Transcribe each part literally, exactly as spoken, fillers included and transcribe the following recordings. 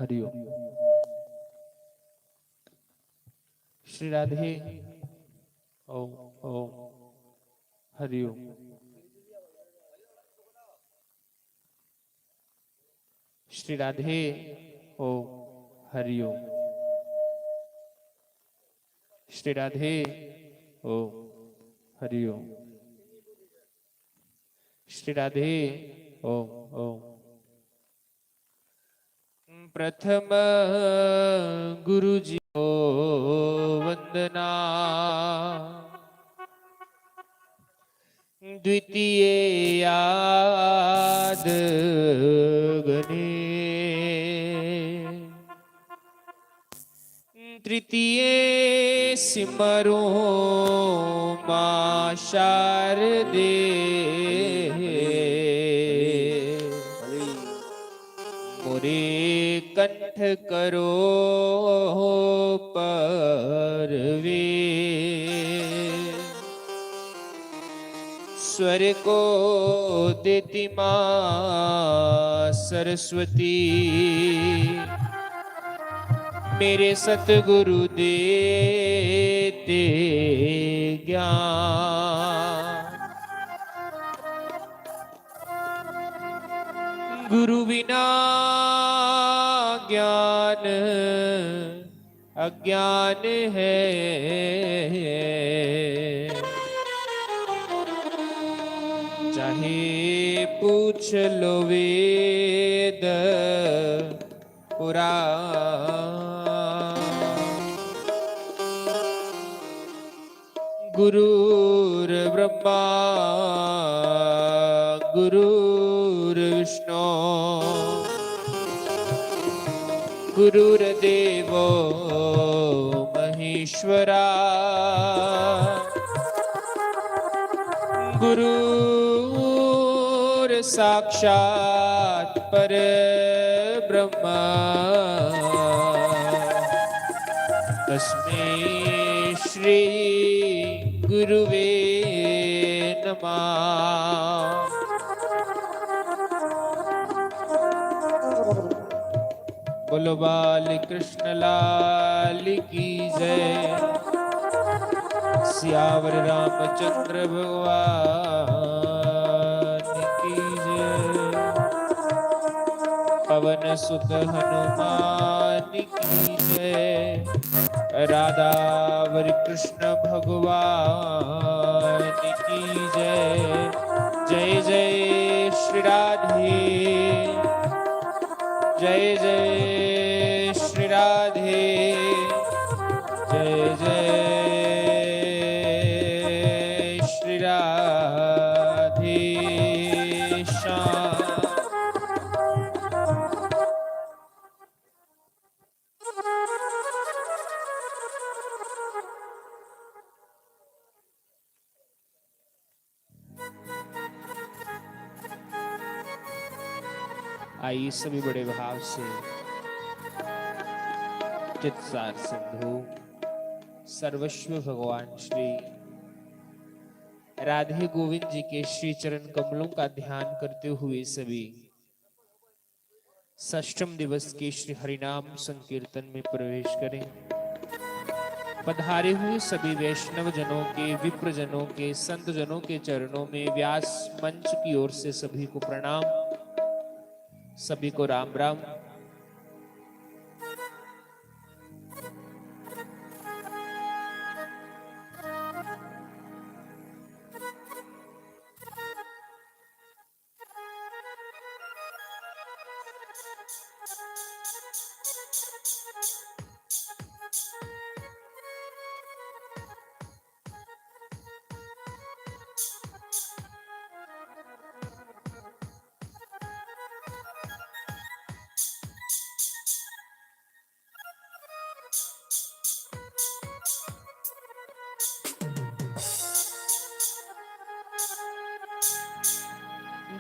हरि ओम। श्री राधे। ओम, ओम। हरि ओम। श्री राधे। ओम। हरि ओम। श्री राधे। ओम। हरि ओम। श्री राधे। ओम, ओम। प्रथम गुरु जी को वंदना, द्वितीय याद गणे, तृतीय सिमरो माँ शारदे। मोरे कंठ करो परवे। स्वर को देती माँ सरस्वती, मेरे सतगुरु देते ज्ञान। गुरु बिना ज्ञान अज्ञान है, चाहे पूछ लो वेद पुराण। गुरुर्ब्रह्मा गुरुर्विष्णु गुरुर्देवो महेश्वरा। गुरुर्साक्षात् परब्रह्म तस्मै श्री गुरुवे नमः। बोलो बाल कृष्ण लाल की जय, सियावर रामचंद्र भगवान की जय, पवन सुत हनुमान की जय, राधावर कृष्ण भगवान की जय। जय जय श्री राधे, जय जय श्री राधे, जय जय श्री राधे श्याम। आइए सभी बड़े भाव से चित्सार सिंधु सर्वस्व भगवान श्री राधे गोविंद जी के श्री चरण कमलों का ध्यान करते हुए सभी षष्ठम दिवस के श्री हरिनाम संकीर्तन में प्रवेश करें। पधारे हुए सभी वैष्णव जनों के, विप्र जनों के, संत जनों के चरणों में व्यास मंच की ओर से सभी को प्रणाम, सभी को राम राम।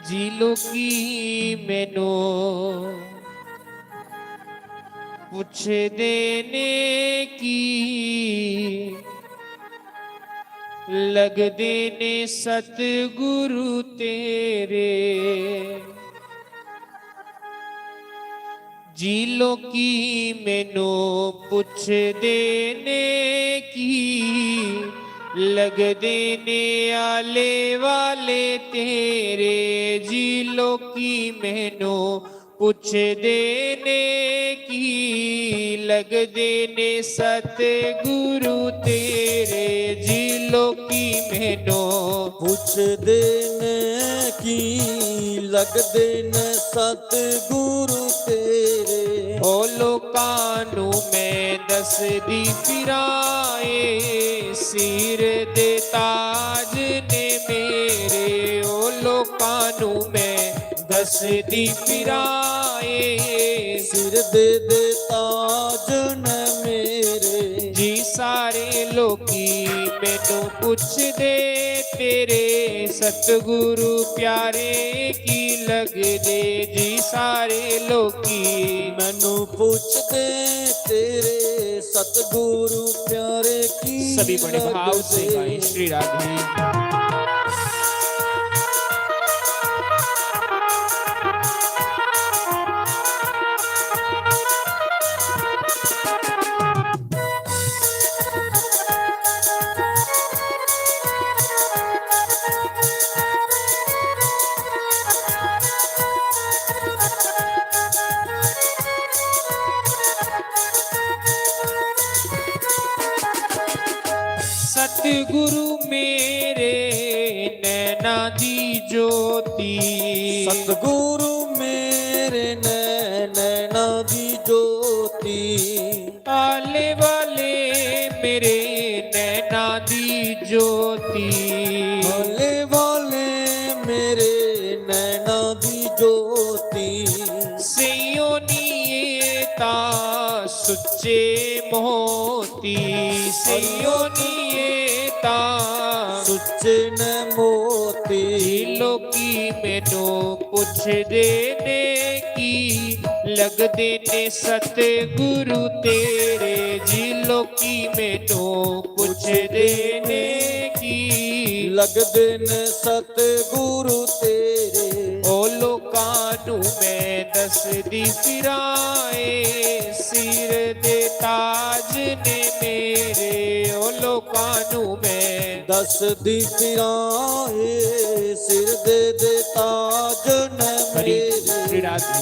जी लोकी मैनू पुछदे ने की लगदे ने सतगुरु तेरे। जी लोकी मैनू पुछदे ने की लगदे ने आले वाले तेरे। जी लोकी मैनू पुछदे ने की लगदे ने सतगुरु तेरे। जी लोकी मैनू पुछदे ने की लगदे ने सतगुरु तेरे। ओ लोकां नू मैं दसदी फिरां ए सिर दे ताज ने मेरे। ओ लोकां नू मैं दसदी फिरां ए सिर दे दे ताज न मेरे। जी सारे लोकी मैनू पुछदे तेरे सतगुरु प्यारे की लगदे। जी सारे लोकी मैनू पुछदे तेरे सतगुरु प्यारे की सभी बड़े भाव से लगदे। गाएं श्री राधे। सतगुरु मेरे नैना दी ज्योति। सतगुरु मेरे नै-, नैना दी ज्योति। आले वाले मेरे नैना दी ज्योति। आले वाले मेरे नैना दी ज्योति। सैयोनिए ता सुच्चे मोती। सैयोनिए ता सुच्चे न मोती। जी लोकी मैनू पुछदे ने की लगदे ने सतगुरु तेरे। जी लोकी मैनू पुछदे ने की लगदे ने सतगुरु तेरे। ओ लोकां नू मैं दसदी फिरां ए सिर दे ताज ने मेरे। ओ लोकां नू मैं दसदी फिरां ए सिर दे दे ताज न हरि मेरे। श्री राधे।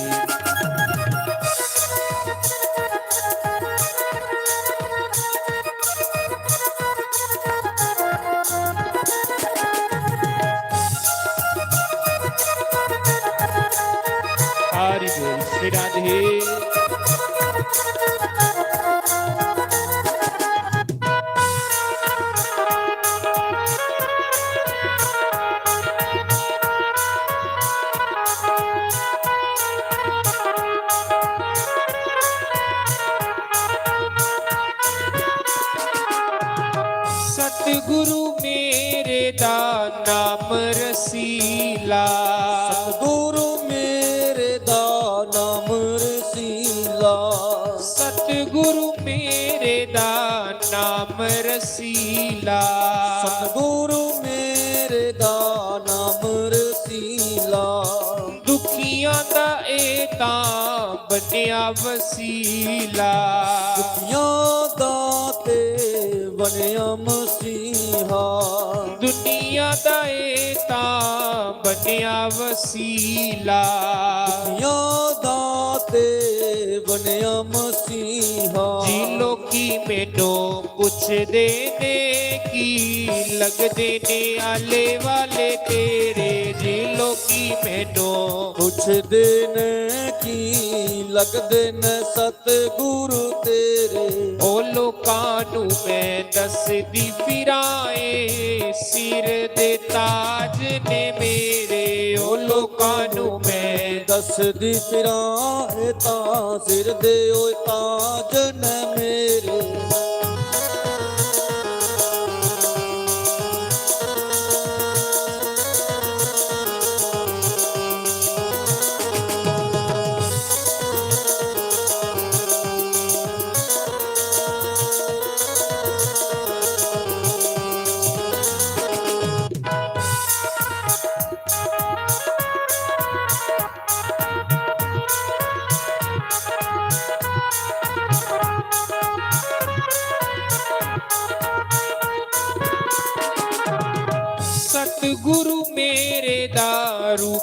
हरि बोल श्री राधे। सतगुरु मेरे दा नाम रसीला। सतगुरु मेरे दा नाम रसीला। सतगुरु मेरे दा नाम रसीला। सतगुरु मेरे दा नाम रसीला। दुखियां दा ए तां बनेया वसीला। दुखियां दा ते बनेया मसीहा। दुनिया दा ए तां बनेया वसीला। दुनिया दा ते बनेया मसीहा। जी लोकी मैनू पुछदे ने की लगदे ने आले वाले तेरे। जी लोकी मैनू पुछदे ने की लगदे ने सतगुरु तेरे। ओ लोकां नू मैं दसदी फिरां ए सिर दे ताज ने मेरे। ओ लोकां नू मैं दसदी फिरां ए तां सिर दे ओए ताज न मेरे।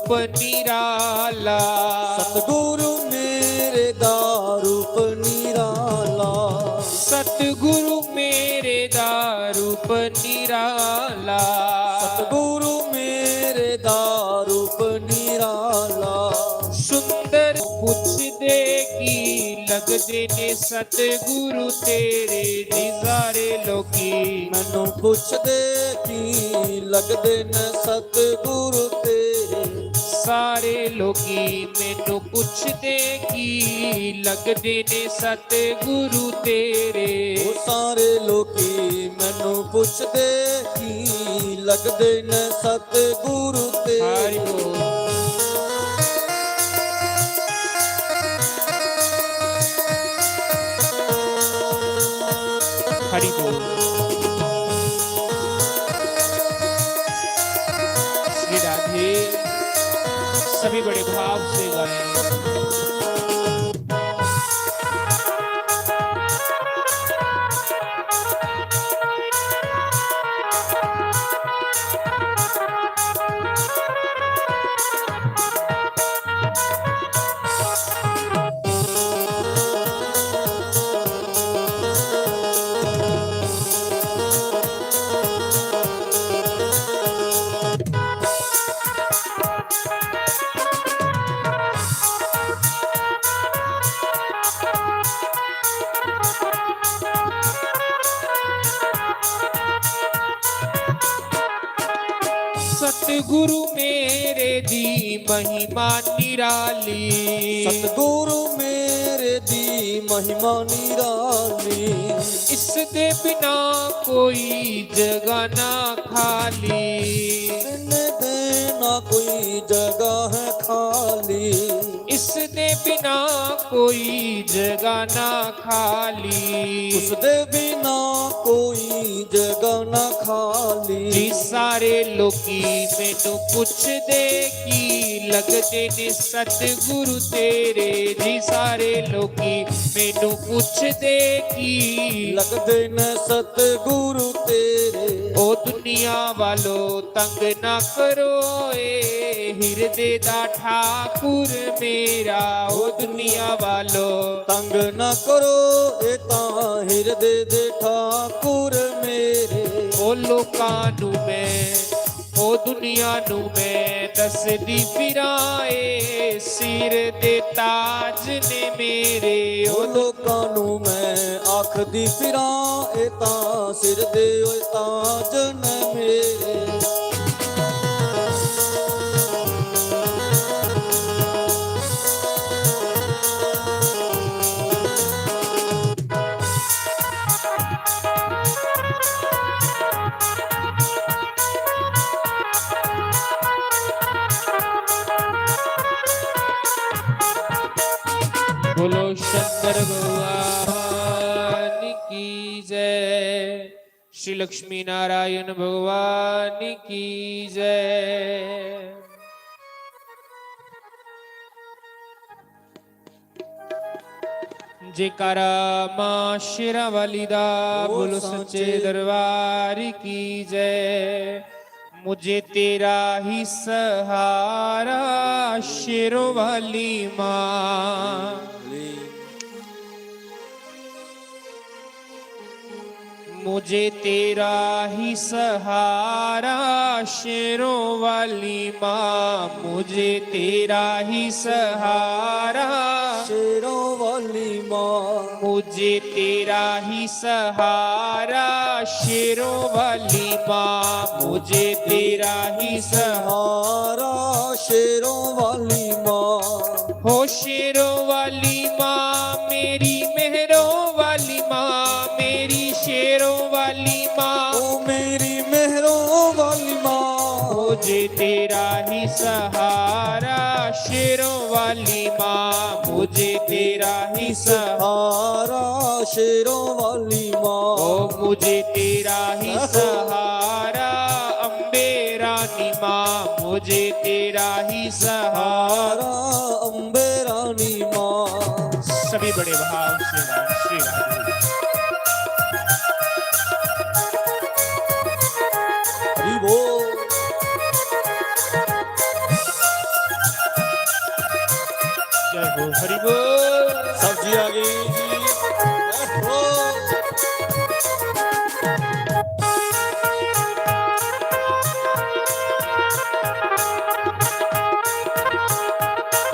रूप निराला। सतगुरु मेरे दा रूप निराला। सतगुरु मेरे दा रूप निराला। सतगुरु मेरे दा रूप निराला। सुंदर पुछदे की लगदे ने सतगुरु तेरे, जी सारे लोकी। मैनू पुछदे की लगदे ने सतगुरु तेरे। सारे लोकी मैनू पुछदे की लगदे ने सतगुरु तेरे। ओ सारे लोकी मैनू पुछदे की लगदे ने सतगुरु तेरे। हरि बोल। हरि बोल। श्री राधे। सभी बड़े भाव से गाएं। सतगुरु मेरे दी महिमा निराली। सतगुरु मेरे दी महिमा निराली। इस दे बिना कोई जगह ना खाली। इस दे बिना कोई जगह है खाली। इस दे बिना कोई जगह ना खाली। उस दे बिना कोई जगह ना खाली। जी सारे लोकी मैनू पुछदे की लगदे ने सतगुरु तेरे। जी सारे लोकी मैनू पुछदे की लगदे ने सतगुरु तेरे। ओ दुनिया वालो तंग ना करो ए हिरदे दा ठाकुर मेरा। ओ दुनिया वालो तंग ना करो ए तां हिरदे दे ठाकुर मेरे। ओ लोकां नू मैं, ओ दुनिया नू मैं दसदी फिरां ए सिर दे ताज ने मेरे। ओ ओ लोकां नू मैं आखदी फिरां ए तां सिर दे ओए ताज ने मेरे। बोलो शंकर भगवान की जय, श्री लक्ष्मी नारायण भगवान की जय। जयकारा मां शेरां वाली दा, ओ बोलो सच्चे सांचे। दरबार की जय। मुझे तेरा ही सहारा शेरों वाली माँ। मुझे तेरा ही सहारा शेरों वाली माँ, मुझे तेरा ही सहारा शेरों वाली माँ। मुझे तेरा ही सहारा शेरों वाली माँ, मुझे तेरा ही सहारा शेरों वाली माँ। हो शेरों वाली माँ मेरी, मेहरों वाली माँ मेरी, शेरों वाली माँ। ओ मेरी मेहरों वाली माँ। मुझे तेरा ही सहारा शेरों वाली माँ, मुझे तेरा ही सहारा। सहारा शेरों वाली माँ। ओ मुझे तेरा ही सहारा अम्बे रानी माँ, मुझे तेरा ही सहारा। सहारा अम्बे रानी माँ। सभी बड़े भाव से गाएं श्री राधे। हरि बोल। हरि बोल। सब्जी आ गई जी। ओहो।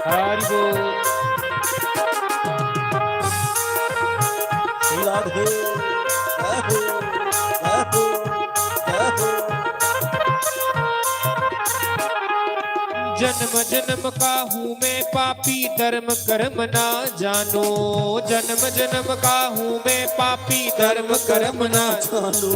हरि बोल। राधे। जय हो, जय हो, जय हो। जन्म जन्म का हूँ मैं पापी, धर्म कर्म ना जानो। जन्म जन्म का हूँ मैं पापी, धर्म कर्म ना जानो।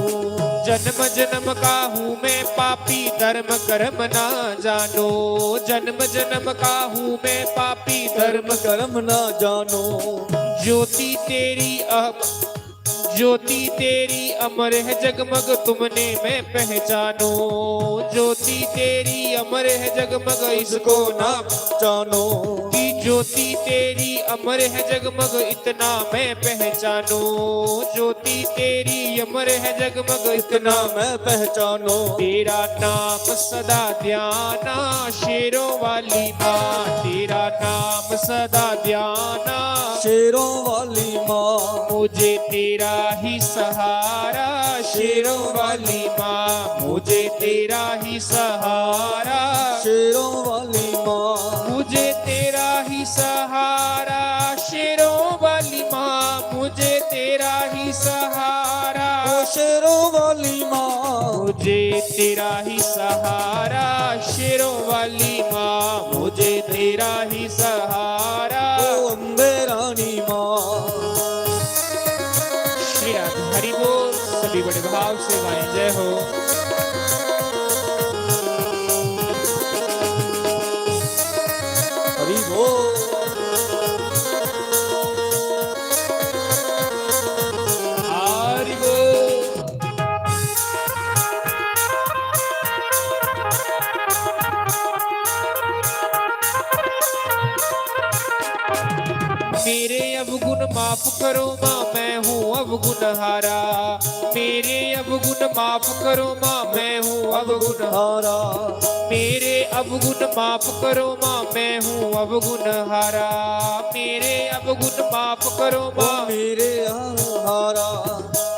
जन्म जन्म का हूँ मैं पापी, धर्म कर्म ना जानो। जन्म जन्म का हूँ मैं पापी, धर्म कर्म ना जानो। ज्योति तेरी अह ज्योति तेरी अमर है जगमग, तुमने मैं पहचानो। ज्योति तेरी अमर है जगमग, इसको ना पहचानो। कि ज्योति तेरी अमर है जगमग, इतना मैं पहचानो। ज्योति तेरी अमर है जगमग, इतना मैं पहचानो। तेरा नाम सदा ध्याना, शेरों वाली माँ, तेरा नाम सदा ध्याना। शेरों वाली माँ। मुझे तेरा ही सहारा, शेरों वाली माँ, मुझे तेरा ही सहारा। शेरों वाली माँ। मुझे तेरा ही सहारा, शेरों वाली माँ, मुझे तेरा ही सहारा। ओ शेरों वाली माँ। मुझे तेरा ही सहारा, शेरों वाली माँ, मुझे तेरा ही सहारा। ओ अम्बे रानी माँ। श्री राधे हरि बोल, सभी बड़े भाव से गाएं जय हो। हरि बोल। हरि बोल। मेरे अवगुण माफ करो माँ, मैं हूँ अवगुणहारा। मेरे अवगुण माफ करो माँ, मैं हूँ अवगुणहारा। मेरे अवगुण माफ करो माँ, मैं हूँ अवगुणहारा। मेरे अवगुण माफ करो माँ। मेरे हारा।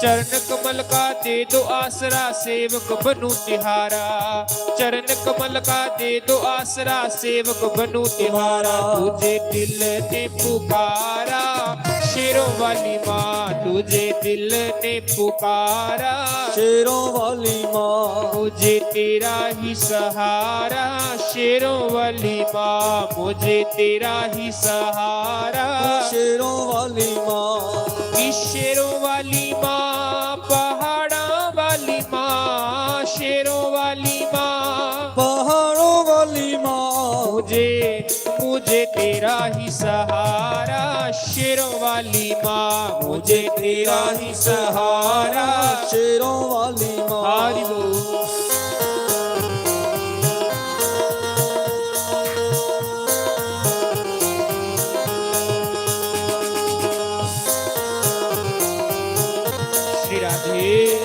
चरण कमल का दे दो आसरा, सेवक बनूं तिहारा। चरण कमल का दे दो आसरा, सेवक बनूं तिहारा। तुझे दिल ने पुकारा, शेरों वाली माँ, तुझे दिल ने पुकारा। शेरों वाली माँ। मुझे तेरा ही सहारा, शेरों वाली माँ, मुझे तेरा ही सहारा। शेरों वाली माँ। कि शेरों वाली माँ, पहाड़ां वाली माँ, शेरों वाली माँ। पहाड़ों वाली माँ। मुझे, मुझे तेरा ही सहारा, शेरों वाली माँ, मुझे तेरा ही सहारा। शेरों वाली माँ। हरि बोल। श्री राधे।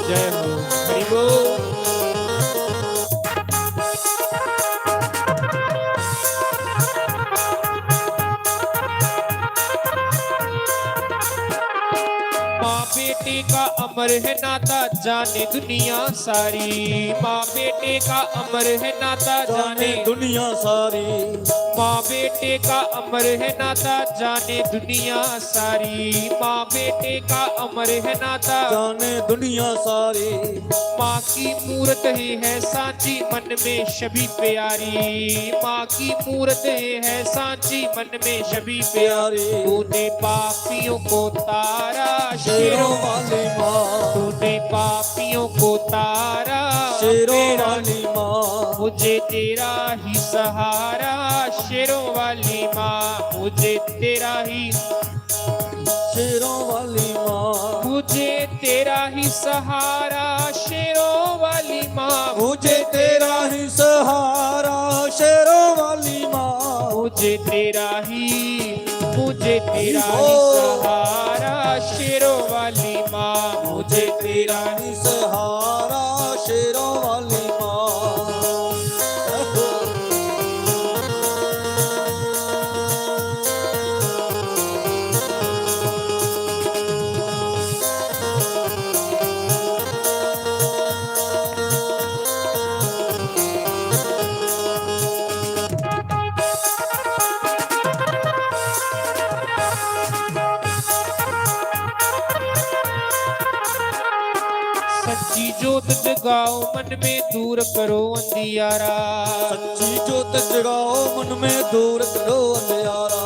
जय हो। हरि बोल। माँ बेटे का अमर है नाता, जाने दुनिया सारी। माँ बेटे का अमर है नाता, जाने दुनिया सारी। माँ बेटे का अमर है नाता, जाने दुनिया सारी। माँ बेटे का अमर है नाता, जाने दुनिया सारी। माँ की मूरत ही है सांची, मन में छवि प्यारी। माँ की मूरत ही है सांची, मन में छवि प्यारी। तूने पापियों को तारा, शेरों वाली माँ। तूने पापियों को तारा, शेरों वाली माँ। मुझे तेरा ही सहारा, शेरों वाली माँ, मुझे तेरा ही, शेरों वाली माँ। मुझे तेरा ही सहारा, शेरों वाली माँ। मुझे तेरा ही सहारा, शेरों वाली माँ। मुझे तेरा ही, मुझे तेरा ही सहारा, शेरों वाली माँ। मुझे तेरा ही सहारा, शेरों वाली माँ। सच्ची जोत जगाओ मन में, दूर करो अंधियारा। सच्ची जोत जगाओ मन में, दूर करो अंधियारा।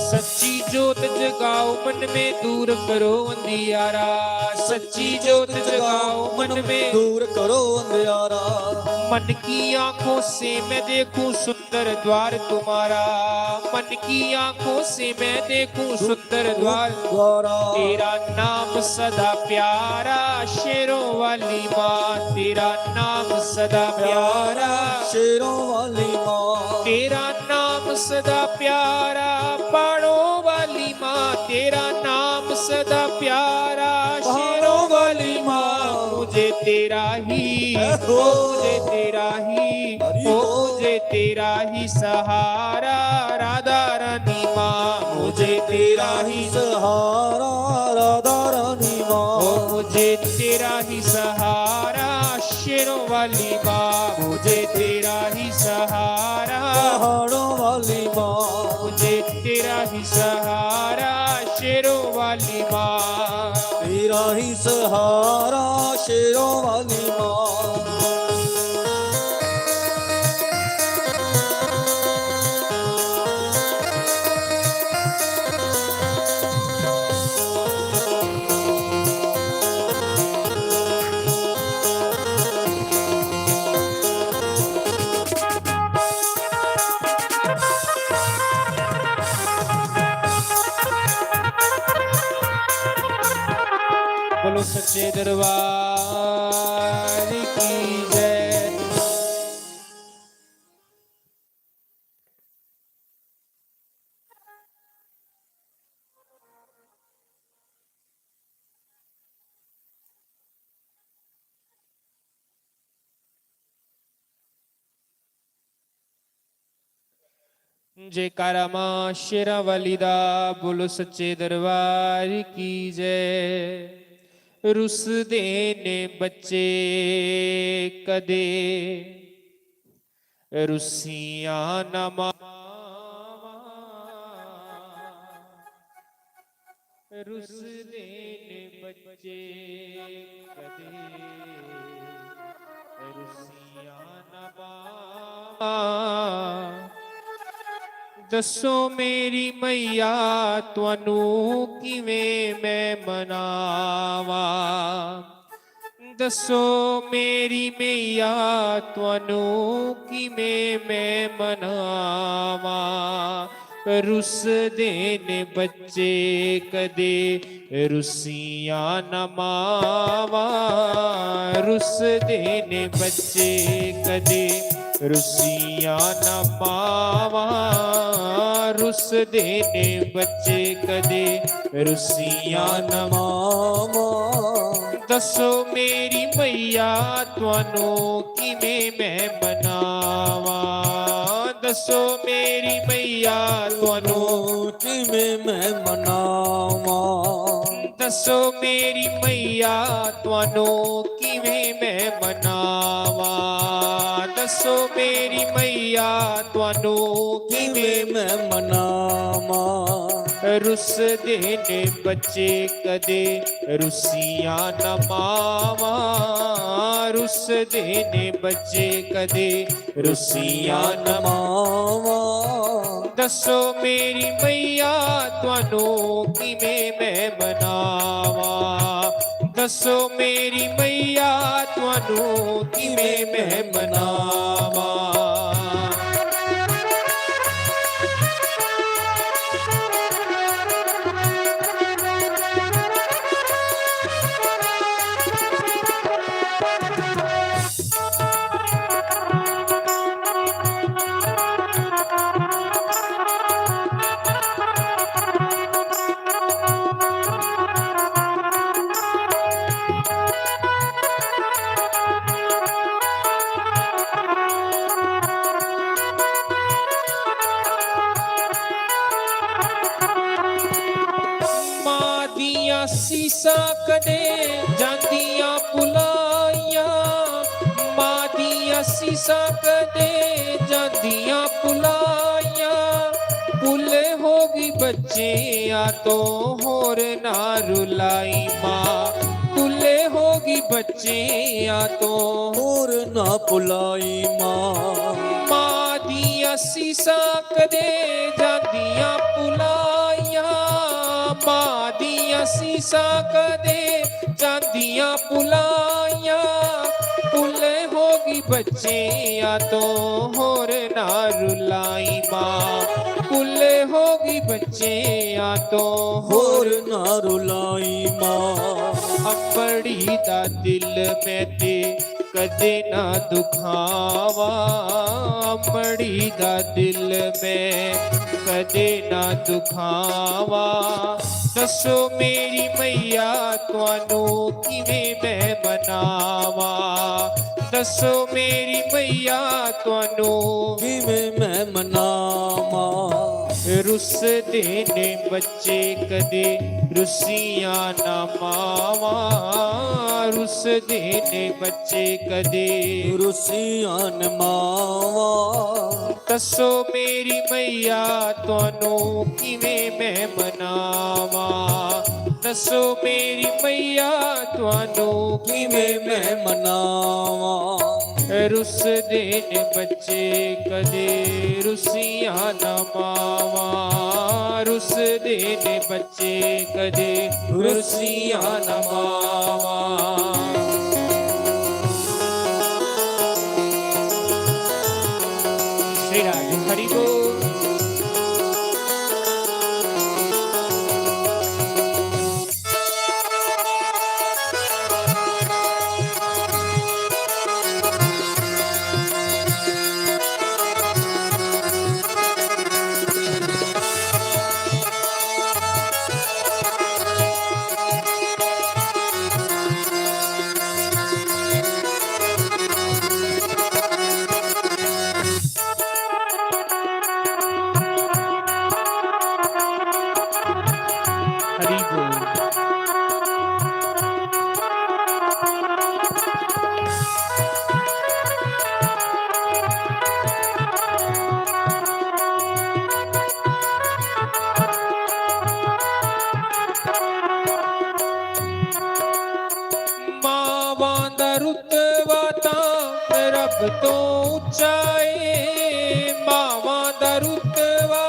सच्ची जोत जगाओ मन में, दूर करो अंधियारा। सच्ची जोत जगाओ मन में, दूर करो अंधियारा। मन की आंखों से मैं देखूं सुंदर द्वार तुम्हारा। मन की आंखों से मैं देखूं सुंदर द्वार तुम्हारा। तेरा नाम सदा प्यारा, शेरों वाली माँ। तेरा नाम सदा प्यारा, शेरों वाली माँ। तेरा नाम सदा प्यारा, पहाड़ों वाली माँ। तेरा नाम सदा प्यारा, शेरों वाली माँ। मुझे तेरा ही, ओ मुझे तेरा ही, ओ मुझे तेरा ही सहारा, राधा रानी माँ। मुझे तेरा ही सहारा, राधा रानी माँ। ओ मुझे तेरा ही सहारा, शेरों वाली माँ। मुझे तेरा ही सहारा, पहाड़ों वाली माँ। मुझे तेरा ही सहारा, शेरों वाली माँ। तेरा ही सहारा, शेरों वाली माँ। बोलो सच्चे दरबार की जय। जयकारा मां शेरां वाली दा, बोलो सच्चे दरबार की जय। रुसदे ने बच्चे कदे, रुस्सियां न मावां। रुसदे ने बच्चे कदे, रुस्सियां न मावां। दस्सो मेरी मैया, तुहानू किवें मैं मनावां। दस्सो मेरी मैया, तुहानू किवें मैं मनावां। रुसदे ने बच्चे कदे, रुस्सियां न मावां। रुसदे ने बच्चे कदे, रुस्सियां न मावां। रुसदे ने बच्चे कदे, रुस्सियां न मावां। दस्सो मेरी मैया, तुहानू किवें मैं मनावां। दस्सो मेरी मैया, तुहानू किवें मैं मनावां। दस्सो मेरी मैया, तुहानू किवें मैं मनावां। दस्सो मेरी मैया, तुहानू किवें मैं मनावां। रुसदे ने बच्चे कदे, रुस्सियां न मावां। रुसदे ने बच्चे कदे, रुस्सियां न मावां। दस्सो मेरी मैया, तुहानू किवें मैं मनावां। दस्सो मेरी मैया, तुहानू किवें मैं मनावां। ਅਸੀਸਾਂ ਕਦੇ ਜਾਂਦੀਆਂ ਭੁਲਾਈਆਂ, ਮਾਂ ਦੀਆਂ ਅਸੀਸਾਂ ਕਦੇ ਜਾਂਦੀਆਂ ਭੁਲਾਈਆਂ। ਭੁੱਲੇ ਹੋ ਗਈ ਬੱਚਿਆਂ ਤੋਂ, ਹੋਰ ਨਾ ਰੁਲਾਈ ਮਾਂ, ਭੁੱਲੇ ਹੋ ਗਈ ਬੱਚਿਆਂ ਤੋਂ। ਹੋਰ ਨਾ ਭੁਲਾਈ ਮਾਂ। ਮਾਂ ਦੀਆਂ ਅਸੀਸਾਂ ਕਦੇ ਜਾਂਦੀਆਂ ਭੁਲਾਈਆਂ, ਮਾਂ ਦੀਆਂ ਅਸੀਸਾਂ ਕਦੇ ਜਾਂਦੀਆਂ ਭੁਲਾਈਆਂ। ਭੁੱਲੇ ਹੋ ਗਈ ਬੱਚਿਆਂ ਤੋਂ, ਹੋਰ ਨਾ ਰੁਲਾਈ ਮਾਂ, ਭੁੱਲੇ ਹੋ ਗਈ ਬੱਚਿਆਂ ਤੋਂ। ਹੋਰ ਨਾ ਰੁਲਾਈ ਮਾਂ। ਅੰਬੜੀ ਦਾ ਦਿਲ ਮੈਂ ਤੇ ਕਦੇ ਨਾ ਦੁਖਾਵਾਂ, ਅੰਬੜੀ ਦਾ ਦਿਲ ਮੈਂ ਕਦੇ ਨਾ ਦੁਖਾਵਾਂ। ਦੱਸੋ ਮੇਰੀ ਮਈਆ, ਤੁਹਾਨੂੰ ਕਿਵੇਂ ਮੈਂ ਮਨਾਵਾਂ? ਦੱਸੋ ਮੇਰੀ ਮਈਆ, ਤੁਹਾਨੂੰ ਕਿਵੇਂ ਮੈਂ ਮਨਾਵਾਂ। ਰੁੱਸਦੇ ਨੇ ਬੱਚੇ ਕਦੇ, ਰੁੱਸੀਆਂ ਨਾ ਮਾਵਾਂ, ਰੁੱਸਦੇ ਨੇ ਬੱਚੇ ਕਦੇ। ਰੁੱਸੀਆਂ ਨਾ ਮਾਵਾਂ। ਦੱਸੋ ਮੇਰੀ ਮਈਆ, ਤੁਹਾਨੂੰ ਕਿਵੇਂ ਮੈਂ ਮਨਾਵਾਂ? ਦੱਸੋ ਮੇਰੀ ਮਈਆ, ਤੁਹਾਨੂੰ ਕਿਵੇਂ ਮੈਂ ਮਨਾਵਾਂ। ਰੁੱਸਦੇ ਨੇ ਬੱਚੇ ਕਦੇ, ਰੁੱਸੀਆਂ ਨਾ ਮਾਵਾਂ, ਰੁੱਸਦੇ ਨੇ ਬੱਚੇ ਕਦੇ, ਰੁੱਸੀਆਂ ਨਾ ਮਾਵਾਂ। श्री राधे हरि बोल। हरि बोल। ਮਾਵਾਂ ਦਾ ਰੁਤਬਾ ਤਾਂ ਰੱਬ ਤੋਂ ਉੱਚਾ ਏ, ਮਾਵਾਂ ਦਾ ਰੁਤਬਾ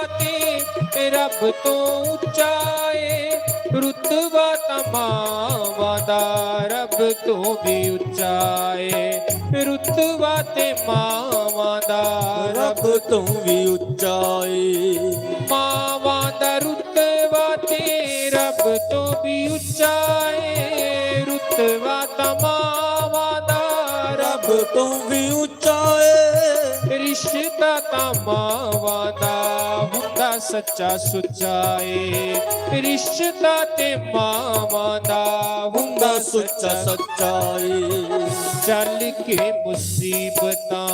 ਤੇ ਰੱਬ ਤੋਂ ਉੱਚਾ ਏ। ਰੁਤਬਾ ਤਾਂ ਮਾਵਾਂ ਦਾ ਰੱਬ ਤੋਂ ਵੀ ਉੱਚਾ ਏ, ਰੁਤਬਾ ਤੇ ਮਾਵਾਂ ਦਾ ਰੱਬ ਤੋਂ ਵੀ ਉੱਚਾ ਏ। ਮਾਵਾਂ ਦਾ ਰੁਤਬਾ ਤੇ ਰੱਬ ਤੋਂ ਵੀ ਉੱਚਾ ਏ, ਰੁਤਬਾ ਤਾਂ ਮਾਵਾਂ ਦਾ ਰੱਬ ਤੋਂ ਵੀ ਉੱਚਾ ਏ। ਰਿਸ਼ਤਾ ਤਾਂ ਮਾਵਾਂ ਦਾ ਹੁੰਦਾ ਸੱਚਾ ਸੁੱਚਾ ਏ, ਰਿਸ਼ਤਾ ਤੇ ਮਾਵਾਂ ਦਾ ਹੁੰਦਾ ਸੁੱਚਾ ਸੱਚਾ ਏ। ਚੱਲ ਕੇ ਮੁਸੀਬਤਾਂ,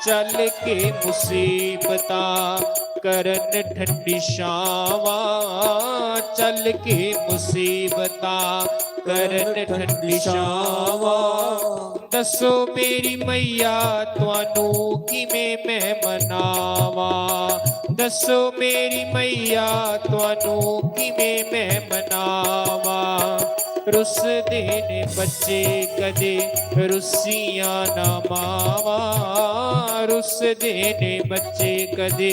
ਚੱਲ ਕੇ ਮੁਸੀਬਤਾਂ, ਕਰਨ ਠੰਡੀ ਛਾਵਾਂ, ਚੱਲ ਕੇ ਮੁਸੀਬਤਾਂ, ਕਰਨ ਠੰਡੀ ਛਾਵਾਂ। ਦੱਸੋ ਮੇਰੀ ਮਈਆ, ਤੁਹਾਨੂੰ ਕਿਵੇਂ ਮੈਂ ਮਨਾਵਾਂ? ਦੱਸੋ ਮੇਰੀ ਮਈਆ, ਤੁਹਾਨੂੰ ਕਿਵੇਂ ਮੈਂ ਮਨਾਵਾਂ? ਰੁੱਸਦੇ ਨੇ ਬੱਚੇ ਕਦੇ, ਰੁੱਸੀਆਂ ਨਾ ਮਾਵਾਂ, ਰੁੱਸਦੇ ਨੇ ਬੱਚੇ ਕਦੇ।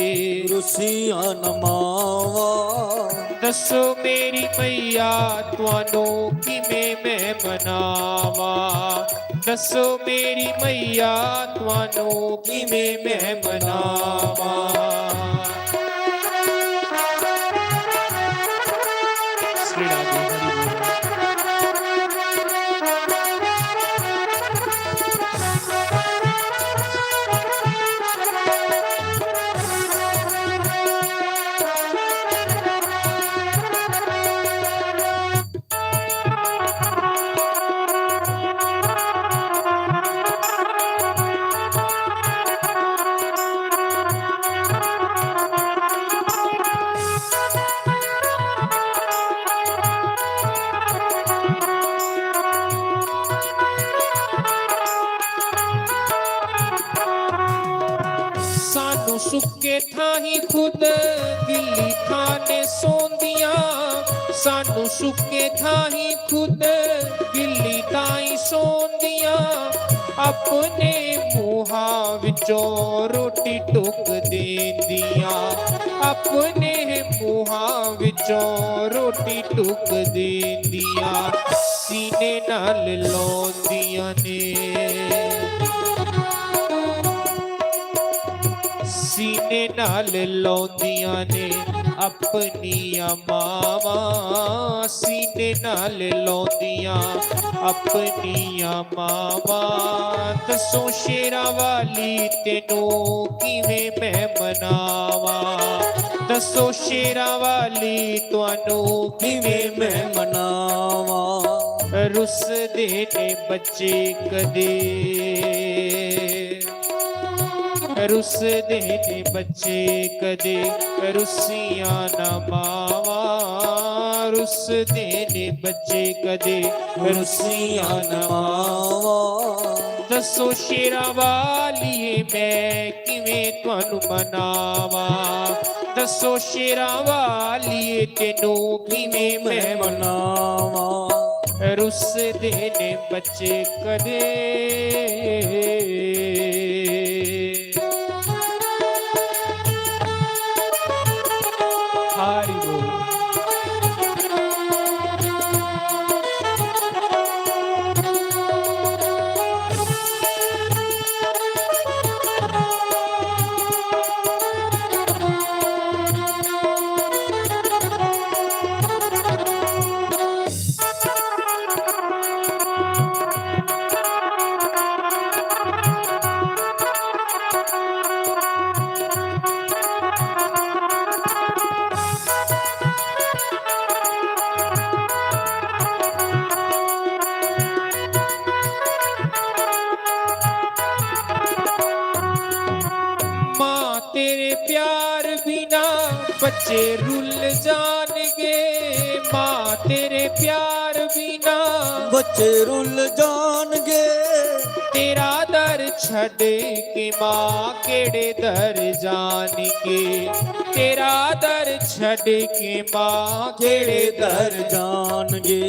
ਰੁੱਸੀਆਂ ਨਾ ਮਾਵਾਂ। ਦੱਸੋ ਮੇਰੀ ਮਈਆ, ਤੁਹਾਨੂੰ ਕਿਵੇਂ ਮੈਂ ਮਨਾਵਾਂ? ਦੱਸੋ ਮੇਰੀ ਮਈਆ, ਤੁਹਾਨੂੰ ਕਿਵੇਂ ਮੈਂ ਮਨਾਵਾਂ? सानू सुक्के थाहीं खुद गिल्ली थां ने सौंदियां, सानू सुक्के थाहीं खुद गिल्ली थाहीं सौंदियां, अपने मुहां विचों रोटी टुक देंदियां, अपने मुहां विचों रोटी टुक देंदियां, सीने नाल लौंदियां ने। सीने नाल लौंदियां ने अपनियां मावां, सीने नाल लौंदियां अपनियां मावां। दसो शेरां वाली तेनू किवें मैं मनावां, दसो शेरां वाली तुहानू किवें मैं मनावां। रुसदे ने बच्चे कदे, रुसदे ने बच्चे कदे, रुसियां ना मावां। रुसदे ने बच्चे कदे, रुसियां ना मावां। दसो शेरां वालिए मैं किवें तुहानू मनावां, दसो शेरां वालिए तेनू किवें मैं मनावां। रुसदे ने बच्चे कदे। हरि बोल। मां तेरे प्यार बिना बच्चे रुल जाणगे, मां तेरे प्यार बिना बच्चे रुल जाणगे। तेरा दर छड़ के मां केड़े दर जाणगे, तेरा दर छड़ के मां केड़े दर जाणगे।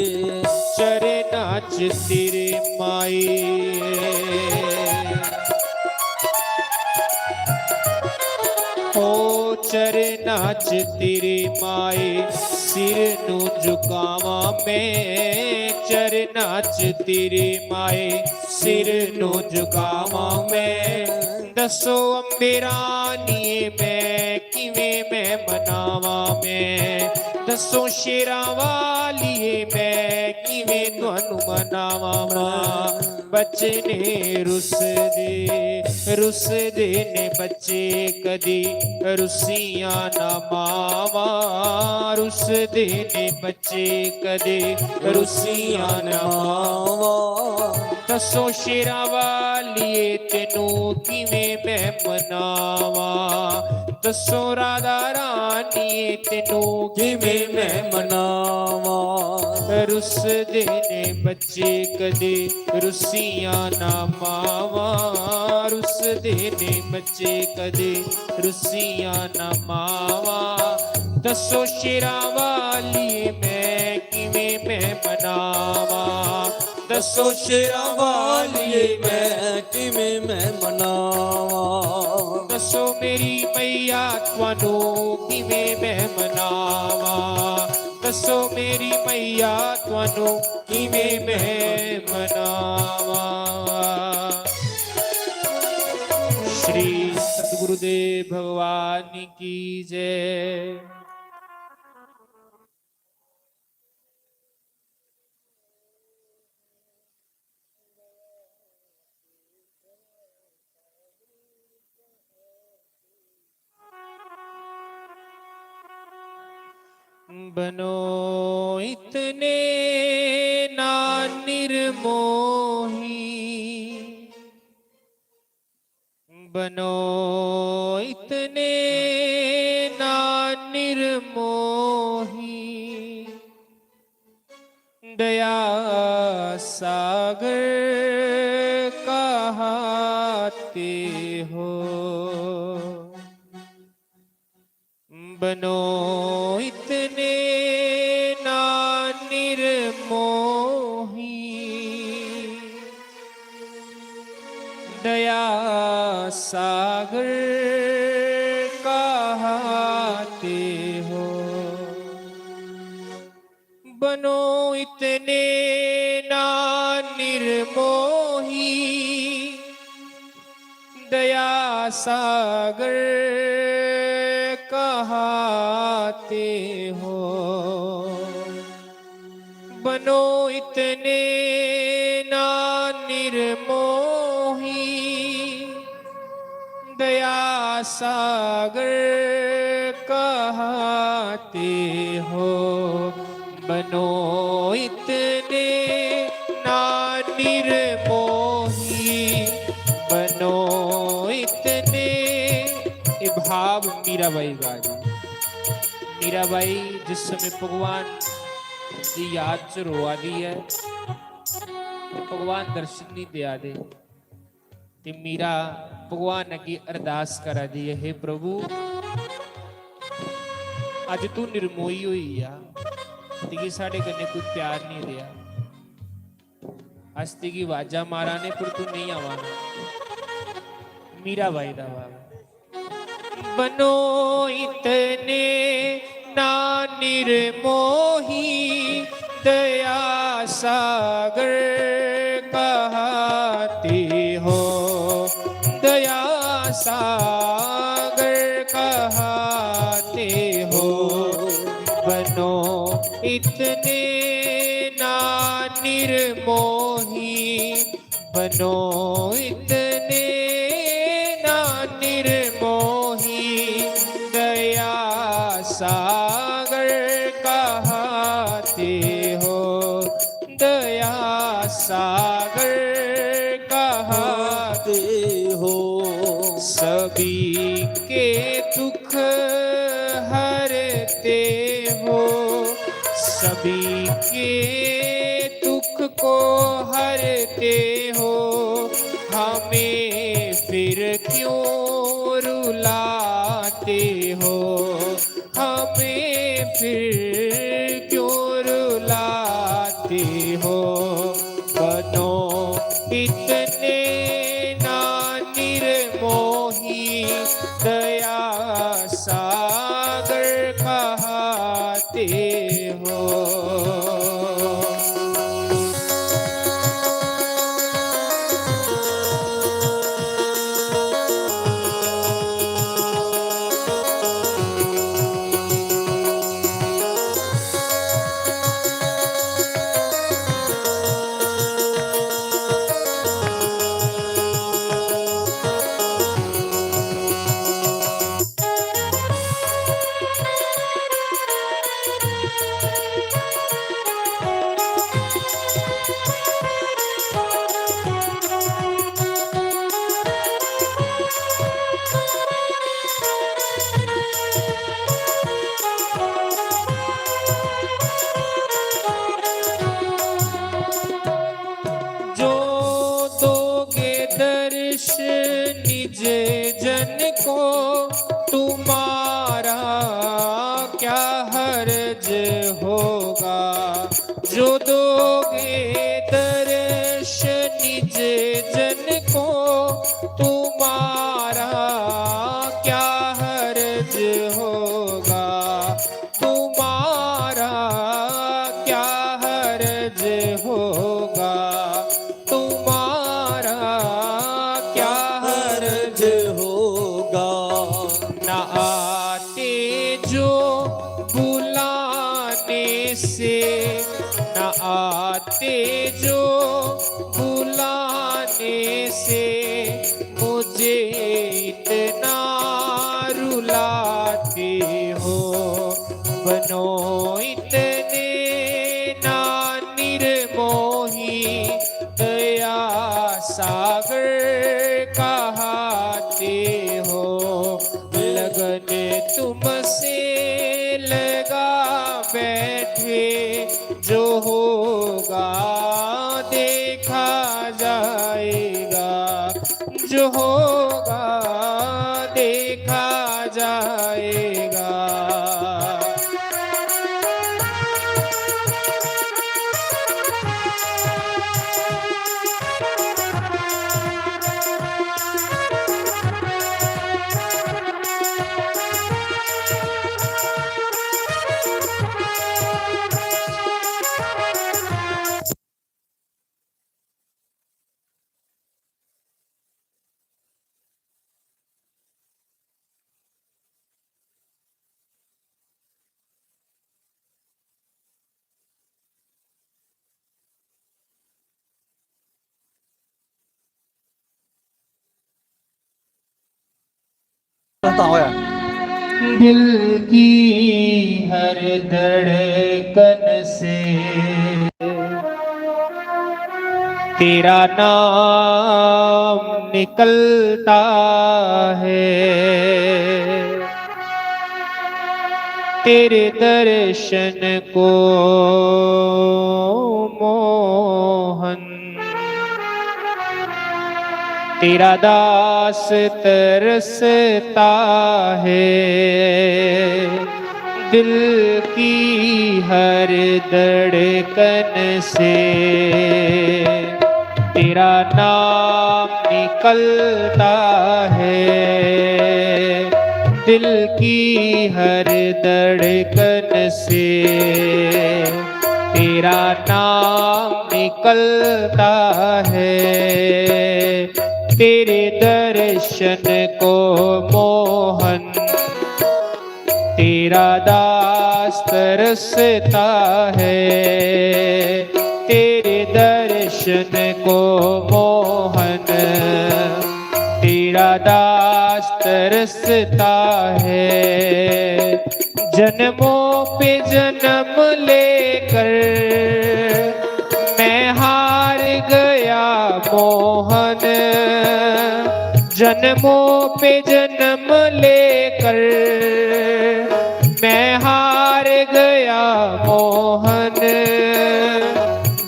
चरना च तेरे माए, ओ चरना च तेरे माए, सिर नू झुकावां मैं। चरना च तेरे माए, सिर नू झुकावां मैं। दसो अम्बे रानिए मैं किवें मैं मनावां मैं। दसो शेरां वालिए मैं किवें तुहानू मनावां मां। बच्चे ने रुसदे, रुसदे ने बच्चे कदी, रुसियां ना मावां। रुसदे ने बच्चे कदी, रुसियां ना मावां। दसो शेरां वालिए तेनू किवें मैं मनावां। दसो राधा रानिए तेनू किवें मैं मनावां। रुसदे ने बच्चे कदे, रुसियां ना मावां। रुसदे ने बच्चे कदे, रुसियां ना मावां। दसो शेरां वालिए मैं किवें मैं मनावां। दसो शेरां वालिए मैं किवें मैं मनावां। दसो मेरी मैया तुहानू किवें मैं मनावां। दसो मेरी मैया तुहानू किवें मैं मनावां। श्री सतगुरुदेव भगवान की जय। बनो इतने ना निर्मोही, बनो इतने ना निर्मोही, दया सागर कहाते हो। बनो इतने ना निर्मोही, दया सागर कहाते हो। बनो इतने ना निर्मोही, दया सागर कहाते हो। बनो इतने ना निर्मोही, दया सागर कहाते हो। बनो इतने ना निर्मोही, बनो इतने। ये भाव मीराबाई गा दी। मीराबाई जिस समय भगवान दी याद च रोआ दी ऐ, भगवान दर्शन नहीं देआ दे, ते मीरा भगवान अग्गें अरदास करा दी ऐ, "हे प्रभु, अज्ज तू निर्मोही होई गेआ, तुगी साढ़े कन्नै कोई प्यार नहीं रेहा। अस तुगी आवाजां मारा ने, पर तू नेईं आवा ना।" मीराबाई दा भाव, बनो इतने ना निर्मोही, दया सागर कहाते हो। दया सागर कहाते हो। बनो इतने ना निर्मोही, बनो इतने ना निर्मोही, दया सागर कहाते हो। दया सागर कहाते हो। सभी के दुख हरते हो, सभी के दुख को हरते हो, हमें फिर क्यों रुलाते हो, हमें फिर क्यों रुलाते हो। बनो इतने ना निर्मोही, दया सागर कहाते हो। जो दोगे दर्श निज जन को, तुम्हारा क्या हर्ज होगा। जो दोगे दर्श निज जन को, तुम्हारा क्या हर्ज होगा। तुम्हारा क्या हर्ज होगा, तुम्हारा क्या हर्ज होगा। न आते जो बुलाने से, न आते जो बुलाने से, मुझे इतना रुलाते हो। बनो इतने ना निर्मोही, दया सागर कहाते हो। लगन तुमसे लगा बैठे, जो होगा देखा जाएगा, जो होगा देखा जाएगा। तां होया। दिल की हर धड़कन से तेरा नाम निकलता है। तेरे दर्शन को मोहन, तेरा दास तरसता है। दिल की हर धड़कन से तेरा नाम निकलता है। दिल की हर धड़कन से तेरा नाम निकलता है। तेरे दर्शन को मोहन, तेरा दास तरसता है। तेरे दर्शन को मोहन, तेरा दास तरसता है। जन्मों पे जन्म लेकर मैं हार गया मोहन। जन्मों पे जन्म लेकर मैं हार गया मोहन।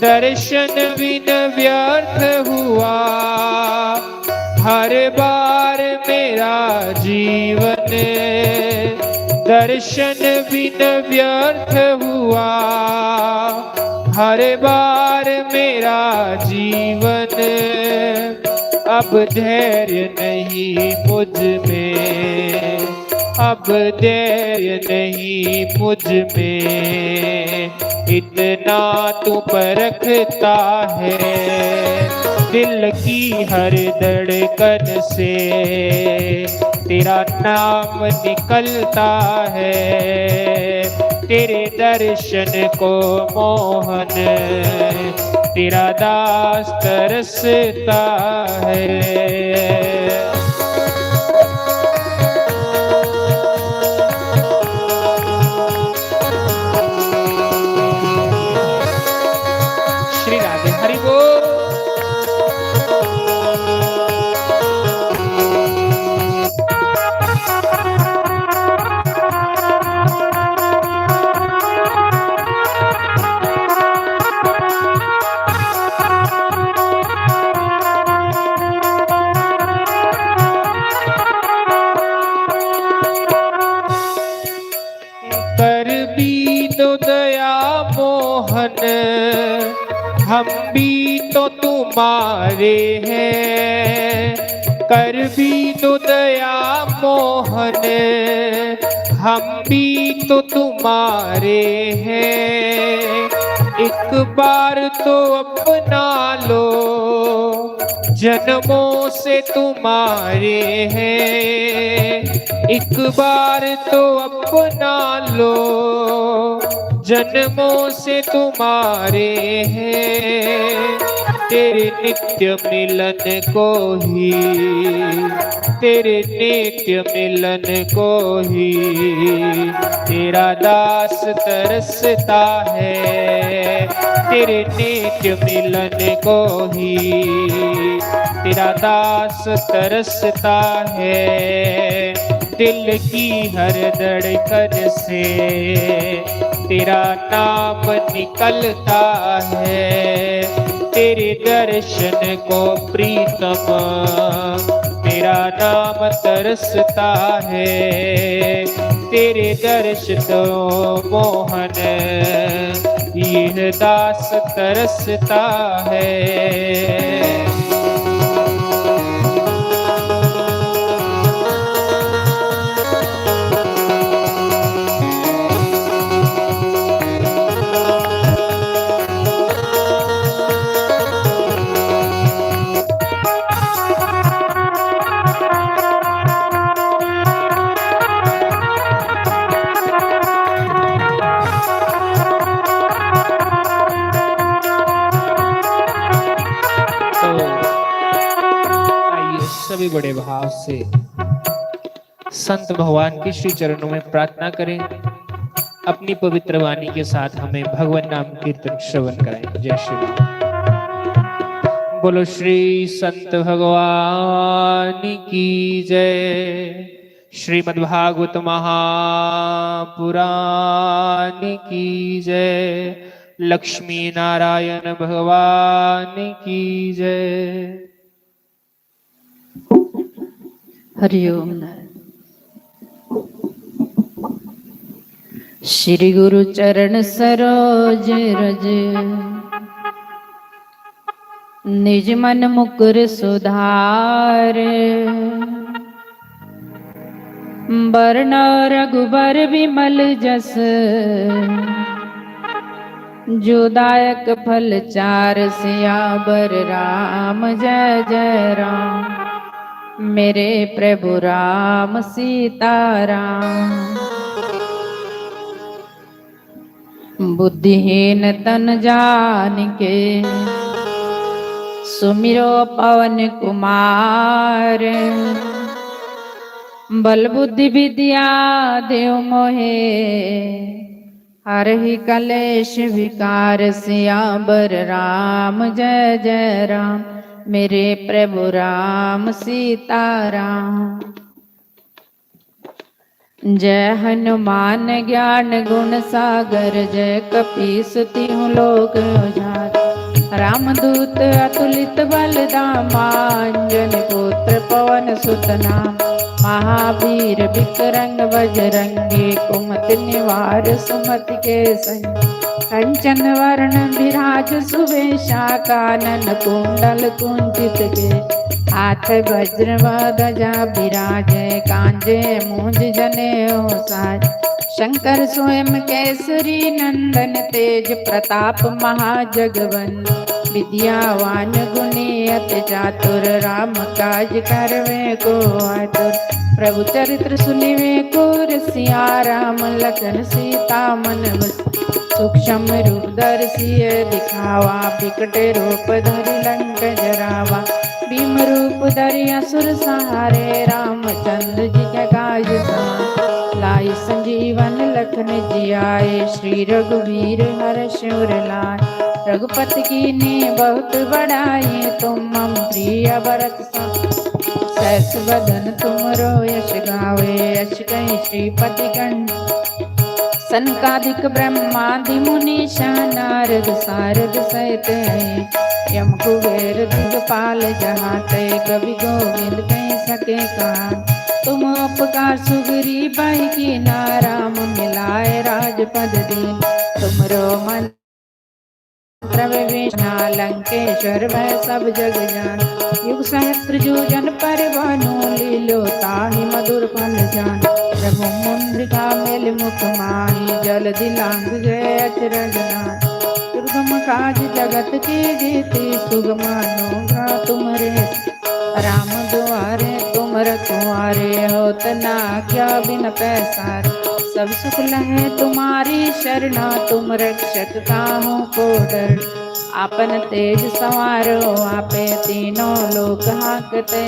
दर्शन बिन व्यर्थ हुआ हर बार मेरा जीवन। दर्शन बिन व्यर्थ हुआ हर बार मेरा जीवन। अब धैर्य नहीं मुझ में, अब धैर्य नहीं मुझ में, इतना तू परखता है। दिल की हर धड़कन से तेरा नाम निकलता है। तेरे दर्शन को मोहन, तेरा दास तरसता है। श्री राधे हरि बोल। कर भी तो दया मोहन, हम भी तो तुम्हारे हैं। कर भी तो दया मोहन, हम भी तो तुम्हारे हैं। एक बार तो अपना लो, जन्मों से तुम्हारे हैं। एक बार तो अपना लो, जन्मों से तुम्हारे हैं। तेरे नित्य मिलन को ही, तेरे नित्य मिलन को ही तेरा दास तरसता है। तेरे नित्य मिलन को ही तेरा दास तरसता है। दिल की हर धड़कन से तेरा नाम निकलता है। तेरे दर्शन को प्रीतम, तेरा नाम तरसता है। तेरे दर्शन को मोहन, यह दास तरसता है। तो आइए, सभी बड़े भाव से संत भगवान के श्री चरणों में प्रार्थना करें, अपनी पवित्र वाणी के साथ हमें भगवान नाम कीर्तन श्रवण कराएं। जय श्री राम। बोलो श्री संत भगवान की जय, श्रीमद् भागवत महापुराण की जय, लक्ष्मी नारायण भगवान की जय। हरिओम। श्री गुरु चरण सरोज रज, निज मन मुकुर सुधार। बरनउँ रघुबर बिमल जस, जो दायक फल चारि। सियावर राम जय जय राम, मेरे प्रभु राम सीता राम। बुद्धिहीन तन जानिके, सुमिरो पवन कुमार। बल बुद्धि विद्या देउ मोहे, हरहि कलेश विकार। सियावर राम जय जय राम, मेरे प्रभु राम सीता राम। जय हनुमान ज्ञान गुण सागर, जय कपीस तिहुँ लोक उजागर। रामदूत अतुलित बल धामा, अंजनी पुत्र पवन सुत नामा। महावीर विक्रम बजरंगी, कुमति निवार सुमति के संगी। कंचन वरण विराज सुबेसा, कानन कुंडल कुंचित केसा। हाथ वज्र व ध्वजा विराजे, कांजे मूंज जनेऊ साज। शंकर स्वयं केसरी नंदन, तेज प्रताप महाजगवंदन। विद्यावान गुणी अति चातुर, राम काज करवे को आतुर। प्रभु चरित्र सुनिवे को रसिया, राम लखन सीता मन बस। सूक्ष्म रूप धरि सिय दिखावा, बिकट रूप धरि लंक जरावा। भीम रूप धरि असुर संहारे, रामचंद्र जी के काज सवारे। लाए संजीवन लखन जियाए, श्री रघुवीर हरषि उर लाए। रघुपति कीन्ही बहुत बड़ाई, तुम मम प्रिय भरत सम। सहस बदन तुमरो यश गावे, यश कहि श्रीपति गण। सनकादिक ब्रह्मादि मुनीसा, नारद सारद सहित हैं। यम कुबेर दिगपाल जहाँ ते, कवि गोविंद कहि सके कहा। तुम उपकार सुग्रीव ही कीन्हा, राम मिलाए राजपद दीन्हा। तुमरो मन प्रभु विश्वनाथ लंकेश्वर वह सब जग जान। युग सहस्त्र जो जन पर भानु, लील्यो ताहि मधुर फल जान। प्रभु मुद्रिका मेलि मुख माहि, जलधि लांघि गए अचरज नाहि। दुर्गम काज जगत के जेते, सुगम अनुग्रह तुम्हरे। राम दुआरे तुम रखवारे, होत न आज्ञा बिन पैसारे। सब सुख लहे तुम्हारी शरणा, तुम रक्षक काहू को डर। आपन तेज संवारो आपे, तीनों लोक हांकते।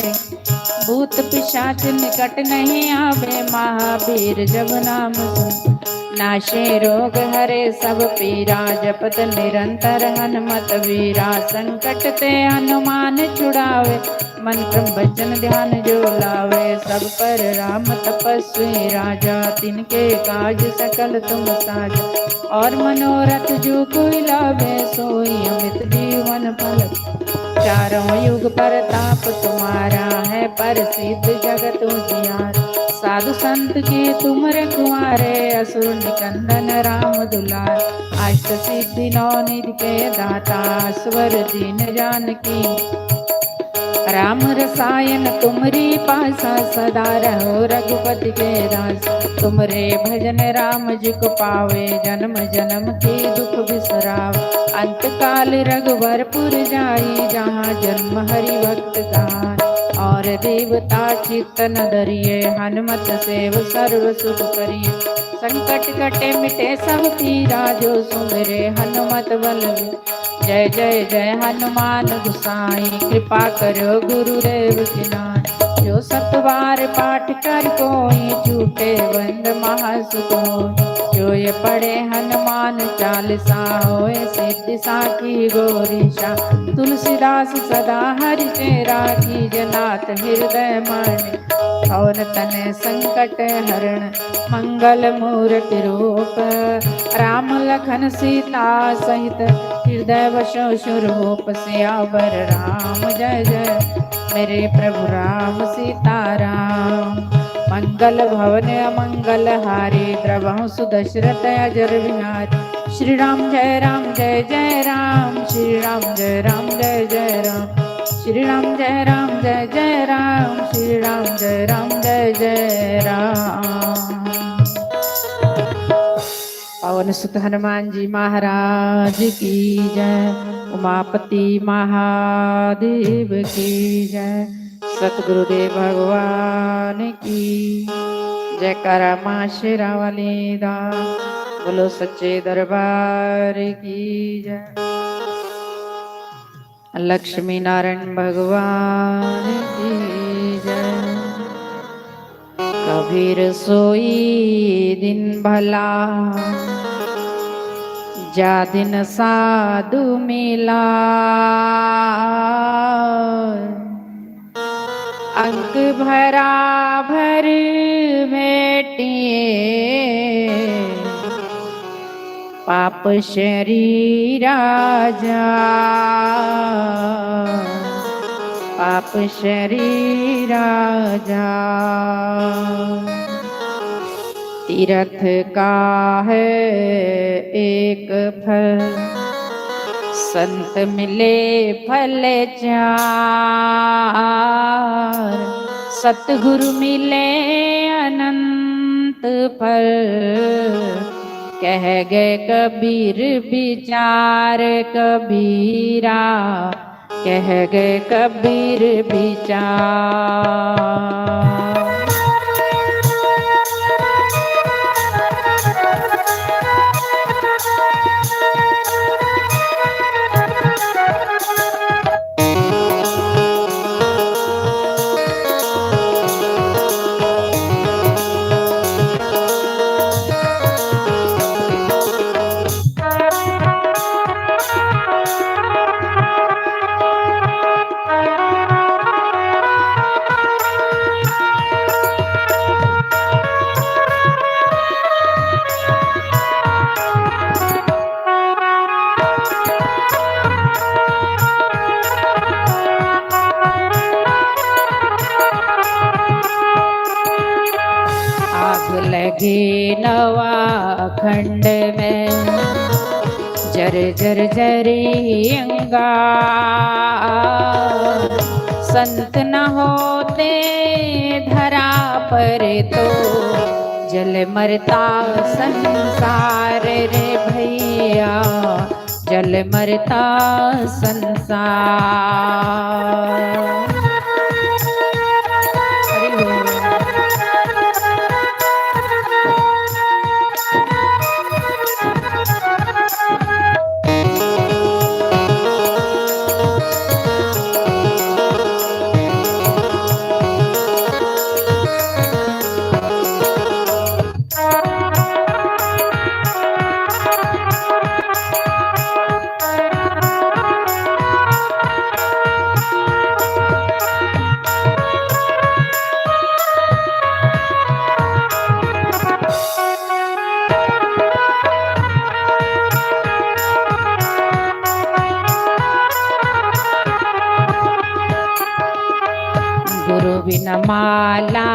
भूत पिशाच निकट नहीं आवे, महावीर जब नाम सुन। नाशे रोग हरे सब पीरा, जपत निरंतर हनुमत वीरा। संकट ते हनुमान छुड़ावे, मन क्रम वचन ध्यान जो लावे। सब पर राम तपस्वी राजा, तिनके काज सकल तुम साजा। और मनोरथ जो कोई लावे, सोई अमित जीवन फल। चारों युग परताप तुम्हारा, है प्रसिद्ध जगत उजियारा। साधु संत के तुम रखवारे, असुर निकंदन राम दुलार। अष्ट सिद्धि नौ निधि के दाता, स्वर दीन जानकी। राम रसायन तुमरी पासा, सदा रहो रघुपति के दास। तुमरे भजन राम जी को पावे, जन्म जन्म के दुख बिसरावे। अंत काल रघुवरपुर जाई, जहाँ जन्म हरि भक्त कहाई। और देवता चित्त न डरिए, हनुमत सेव सर्व सुख करिए। संकट कटे मिटे सब पीरा, जो सुमिरे हनुमत बल। जय जय जय हनुमान गुसाई, कृपा करो गुरुदेव की नाई। जो सत बार पाठ कर कोई, छूटे बंद महासुख होय। जो ये पढ़े हनुमान चालीसा, होय सिद्धि साखी गौरीशा। तुलसीदास सदा हरि चेरा, कीजे नाथ हृदय मानिसा। पवन तनय संकट हरण, मंगल मूरति रूप। राम लखन सीता सहित, हृदय बसो सुरभूप। सियावर राम जय जय, मेरे प्रभु राम सीता राम। मंगल भवन अमंगल हारी, द्रवहु सुदशरथ अजर बिहारी। श्री राम जय राम जय जय राम, श्री राम जय राम जय जय राम, श्री राम जय राम जय जय राम, श्री राम जय राम जय जय राम। पवन सुत हनुमान जी महाराज की जय, उमापति महादेव की जय, सतगुरुदेव भगवान की। जयकारा माँ शेरा वाली दा, बोलो सच्चे दरबार की जय। लक्ष्मी नारायण भगवान की जय। कबीर सोई दिन भला, जा दिन साधु मिला। अंक भरा भर मेटिए, पाप शरीरा जा, पाप शरीरा जा। तीरथ का है एक फल, संत मिले फल चार। सतगुरु मिले अनंत फल, कह गए कबीर विचार कबीरा, कह गए कबीर विचार। आग लगे नवा खंड में, जर जर जरी अंगार। संत न होते धरा पर तो, जल मरता संसार रे भैया, जल मरता संसार। हरि बोल। गुरु बिन माला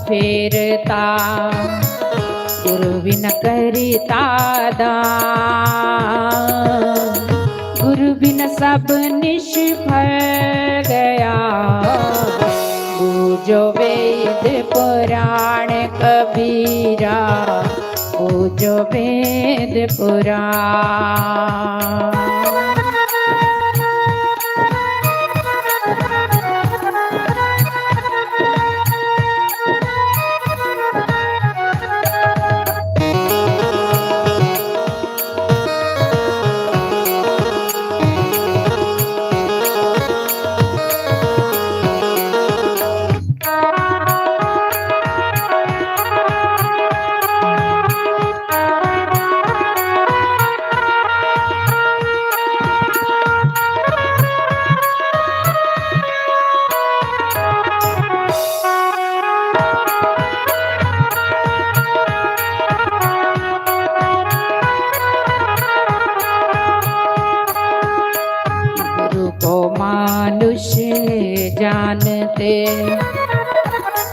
फेरता, गुरु बिन करता दान, गुरु बिन सब निष्फल गया। बूझो वेद पुराण कबीरा, बूझो वेद पुराण।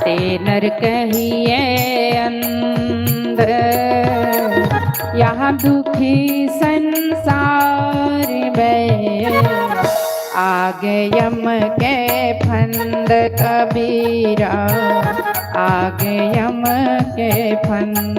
नर कहिए अंध, यहाँ दुखी संसार में। आगे यम के फंद कबीरा, आगे यम के फंद।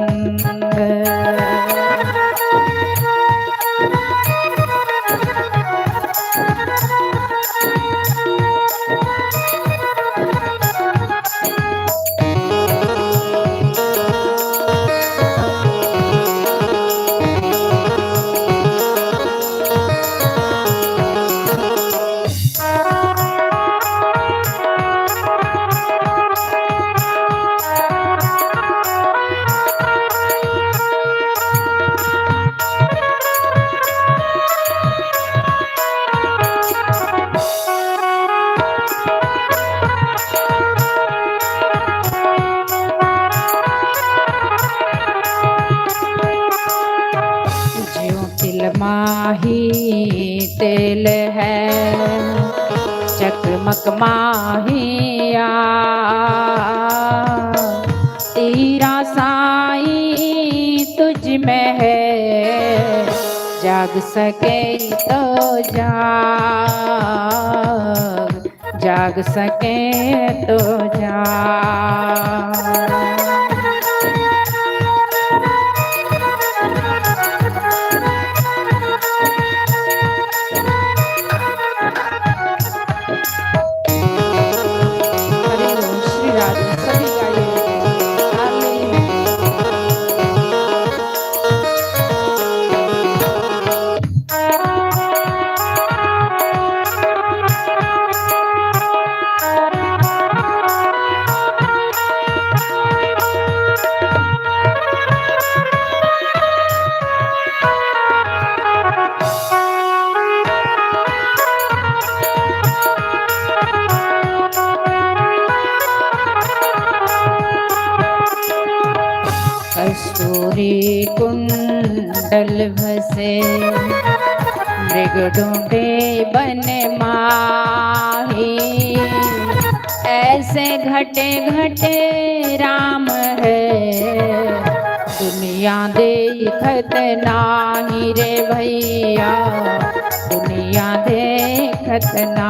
ज्यों तिल माही तेल है, चकमक माहिया। तेरा साईं तुझ में है, जाग सके तो जाग, जाग सके तो जाग। हरे राम, श्री राधे, सभी गाइए। हालेलुया। कस्तूरी कुंडल भसे, मृग डूंडे बन माही। ऐसे घटे घटे राम है, दुनिया देखत नाही रे भैया, दुनिया देखत ना।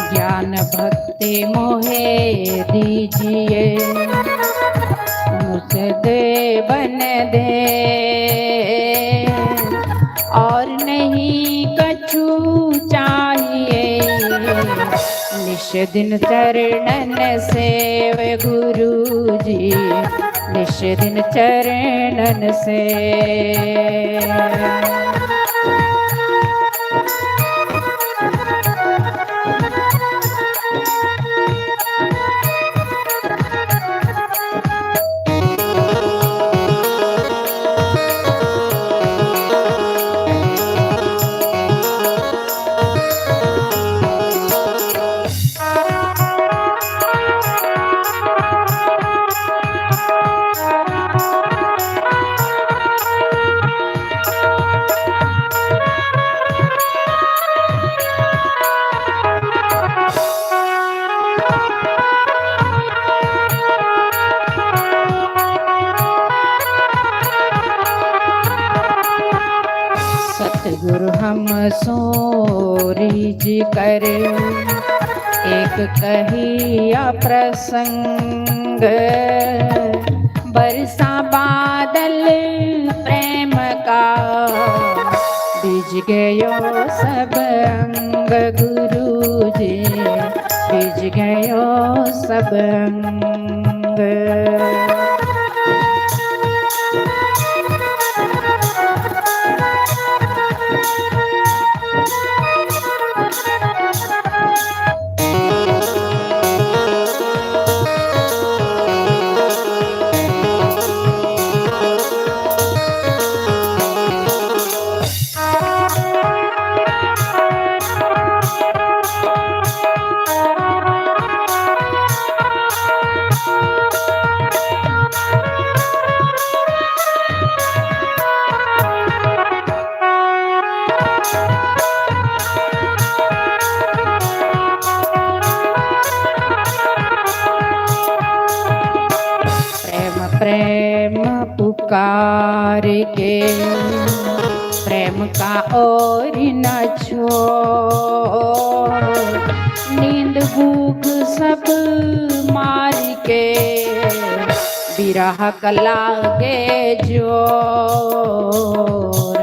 ज्ञान भक्ति मोहे दीजिए, मुझे देवन दे, और नहीं कछु चाहिए। निश दिन चरणन सेव गुरु जी, निश दिन चरणन सेव। सतगुरु हम सोरीज कर एक कहिया प्रसंग, बरसा बादल प्रेम का, बीज गयो सब अंग गुरु जी, बीज गयो सब अंग। प्रेम प्रेम पुकार के, प्रेम का और न छोड़। नींद भूख सब मार के, विरह का लागे जोर,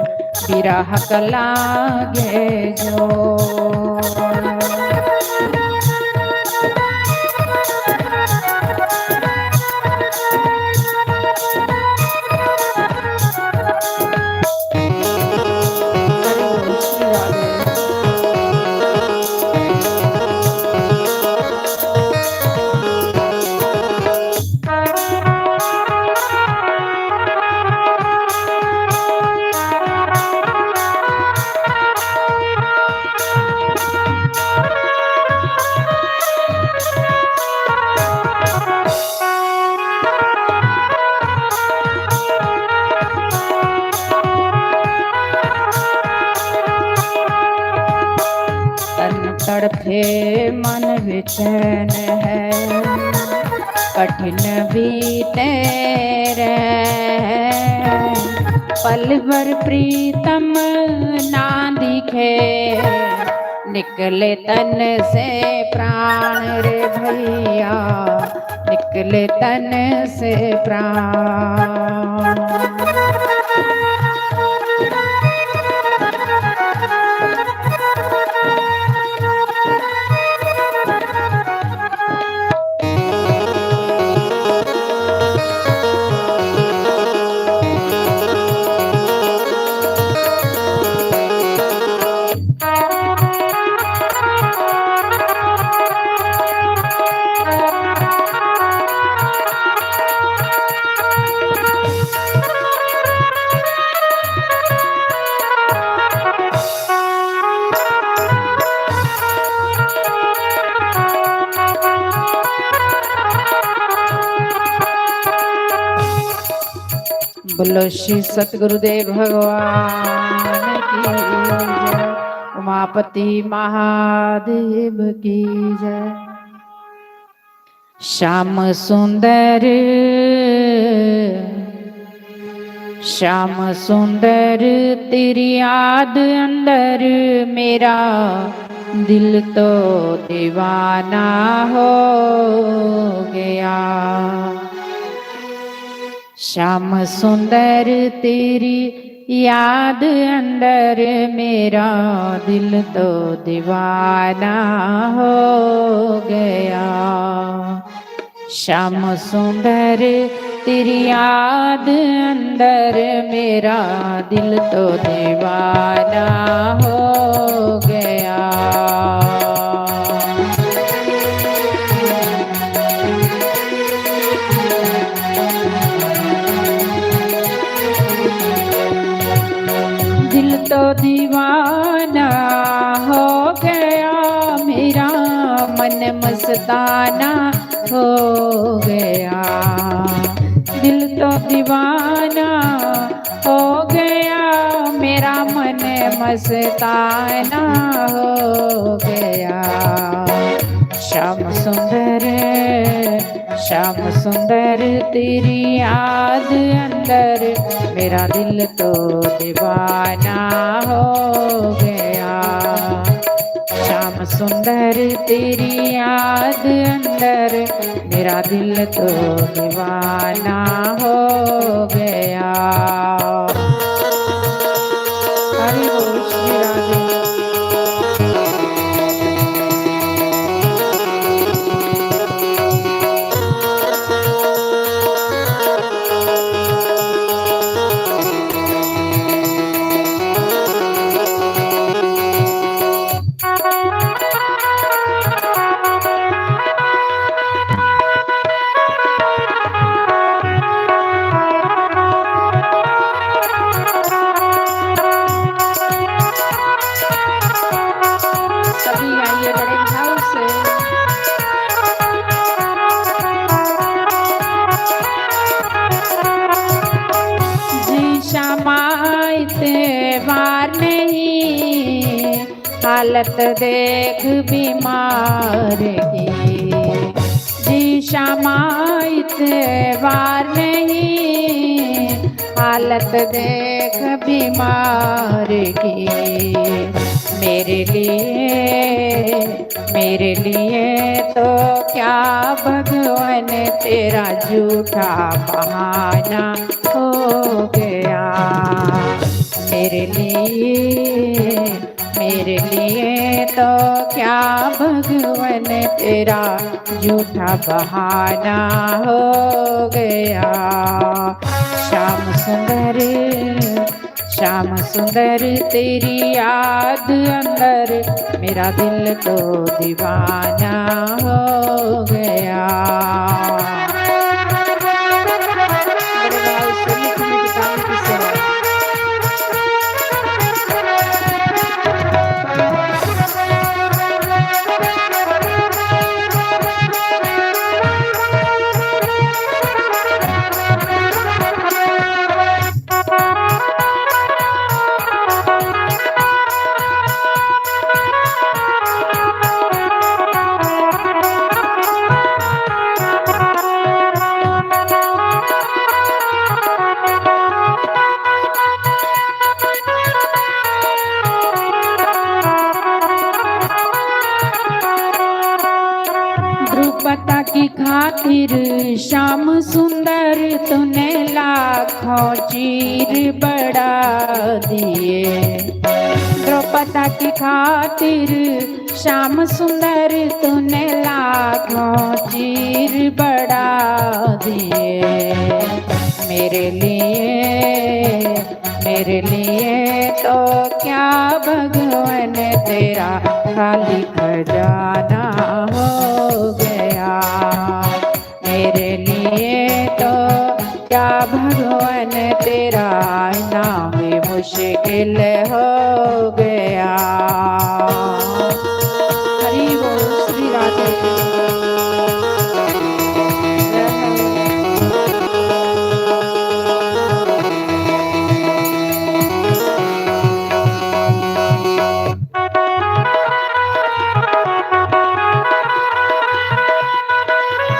विरह का लागे जोर। तन तड़फे मन बेचैन है, कठिन बीते रहे। पल भर प्रीतम ना दिखे, निकले तन से प्राण रे भैया, निकले तन से प्राण। बोलो श्री सतगुरुदेव भगवान की जय, उमापति महादेव की जय। श्याम सुंदर, श्याम सुंदर, तेरी याद अंदर मेरा दिल तो दीवाना हो गया। श्याम सुंदर, तेरी याद अंदर मेरा दिल तो दीवाना हो गया। श्याम सुंदर, तेरी याद अंदर मेरा दिल तो दीवाना हो गया। दिल तो दीवाना हो गया, मेरा मन मस्ताना हो गया। दिल तो दीवाना हो गया, मेरा मन मस्ताना हो गया। श्याम सुंदर, श्याम सुंदर, तेरी याद अंदर मेरा दिल तो दीवाना हो गया। श्याम सुंदर, तेरी याद अंदर मेरा दिल तो दीवाना हो गया। हरि बोल श्री राधे। इतवार नहीं, हालत देख बीमार की। जी श्यामा इतवार नहीं, हालत देख बीमार की। मेरे लिए, मेरे लिए तो क्या भगवान तेरा झूठा बहाना हो गया। मेरे लिए, मेरे लिए तो क्या भगवान तेरा झूठा बहाना हो गया। श्याम सुंदर, श्याम सुंदर तेरी याद अंदर मेरा दिल तो दीवाना हो गया। द्रुपदा की खातिर श्याम सुंदर तूने लाखों चीर बड़ा दिए। द्रुपदा की खातिर श्याम सुंदर तूने लाखों चीर बड़ा दिए। मेरे लिए, मेरे लिए तो क्या भगवान तेरा खाली खजाना हो गया। मेरे लिए तो क्या भगवान तेरा आना भी मुश्किल हो गया। हरि बोल श्री राधे।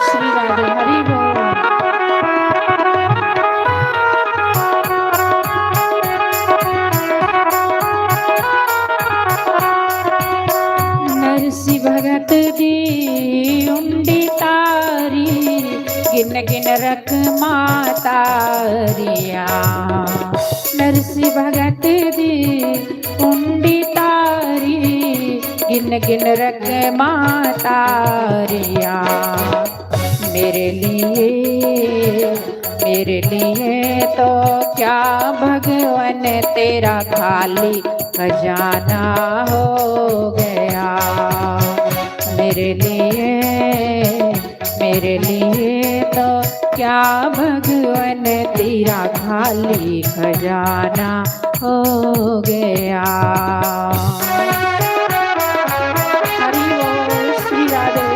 श्री राधे हरि बोल। नरसी भगत दी उंडी तारी, गिन गिन रकमा तारिया। नरसी भगत दी उंडी तारी, गिन गिन रकमा तारिया। मेरे लिए, मेरे लिए तो क्या भगवान तेरा खाली खजाना हो गया। मेरे लिए, मेरे लिए तो क्या भगवान तेरा खाली खजाना हो गया। हरि बोल श्री राधे।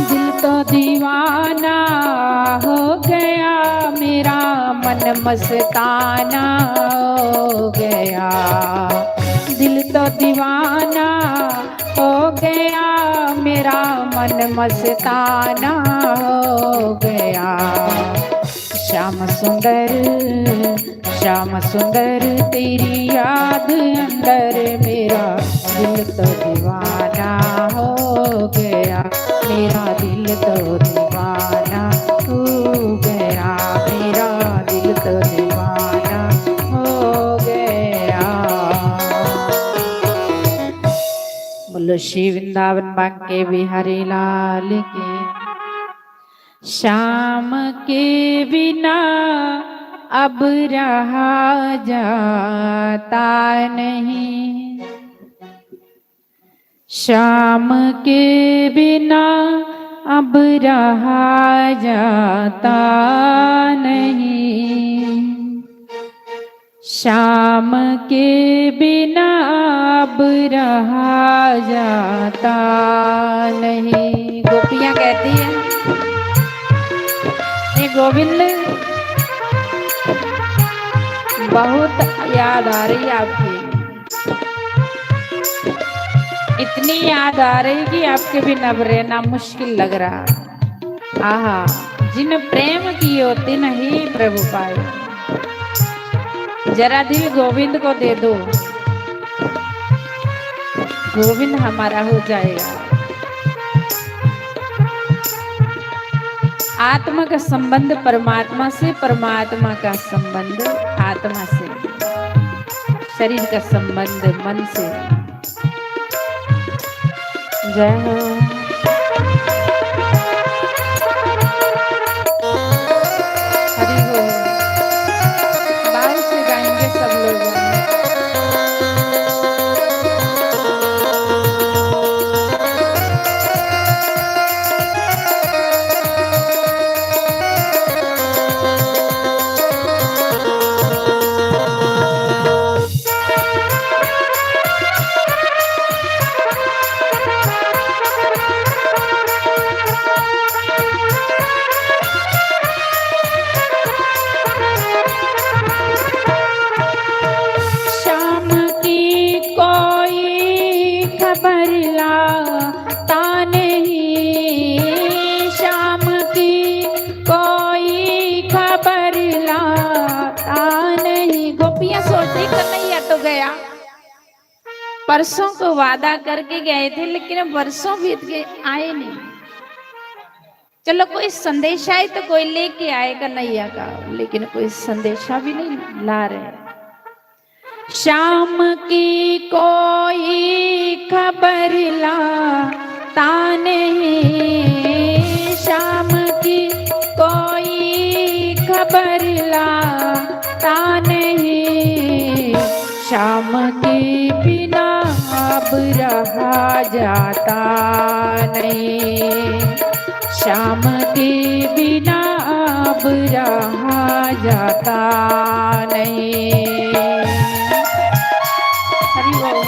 दिल तो दीवाना हो गया, मेरा मन मस्ताना हो गया। दिल तो दीवाना हो गया, मेरा मन मस्ताना हो गया। श्याम सुंदर, श्याम सुंदर तेरी याद अंदर, मेरा दिल तो दीवाना हो गया। मेरा दिल तो दीवाना हो गया, मेरा दिल तो दीवाना हो गया। बोलो श्री वृंदावन बांके बिहारी लाल की। शाम के बिना अब रहा जाता नहीं, शाम के बिना अब रहा जाता नहीं, शाम के बिना अब रहा जाता नहीं। गोपियां कहती हैं, ये गोविंद, बहुत याद आ रही है आपकी, इतनी याद आ रही कि आपके बिना अब रहना मुश्किल लग रहा। आहा, जिन प्रेम की होती नहीं प्रभु पाए, जरा दिल गोविंद को दे दो, गोविंद हमारा हो जाएगा। आत्मा का संबंध परमात्मा से, परमात्मा का संबंध आत्मा से, शरीर का संबंध मन से। जय हो। हरि बोल। बाहर से गाएंगे सब लोग। शाम की कोई खबर लाता नहीं, शाम की कोई खबर लाता नहीं। गोपियां सोचती, कन्हैया तो गया, परसों को वादा करके गए थे, लेकिन अब वर्षों बीत गए, आए नहीं। चलो, कोई संदेशा ही तो कोई लेके आए कन्हैया का, लेकिन कोई संदेशा भी नहीं ला रहे। शाम की कोई खबर लाता नहीं, शाम की कोई खबर लाता नहीं, शाम के बिना अब रहा जाता नहीं, शाम के बिना अब रहा जाता नहीं। हरि बोल।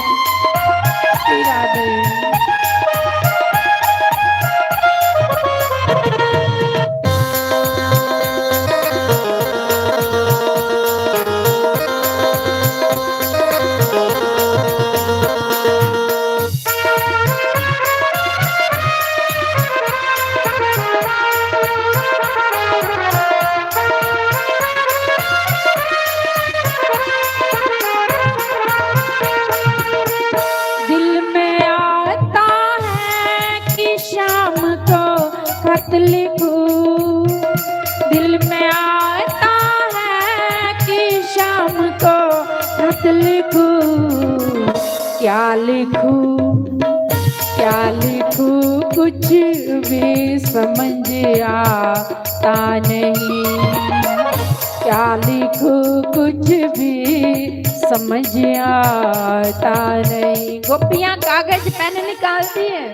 श्री राधे। दिल में आता है कि शाम को खत लिखूं, दिल में आता है कि शाम को खत लिखूं। क्या लिखूं, क्या लिखूं, कुछ भी समझ आता नहीं। क्या लिखूं, कुछ भी समझ आता नहीं। गोपियां कागज पेन निकालती है,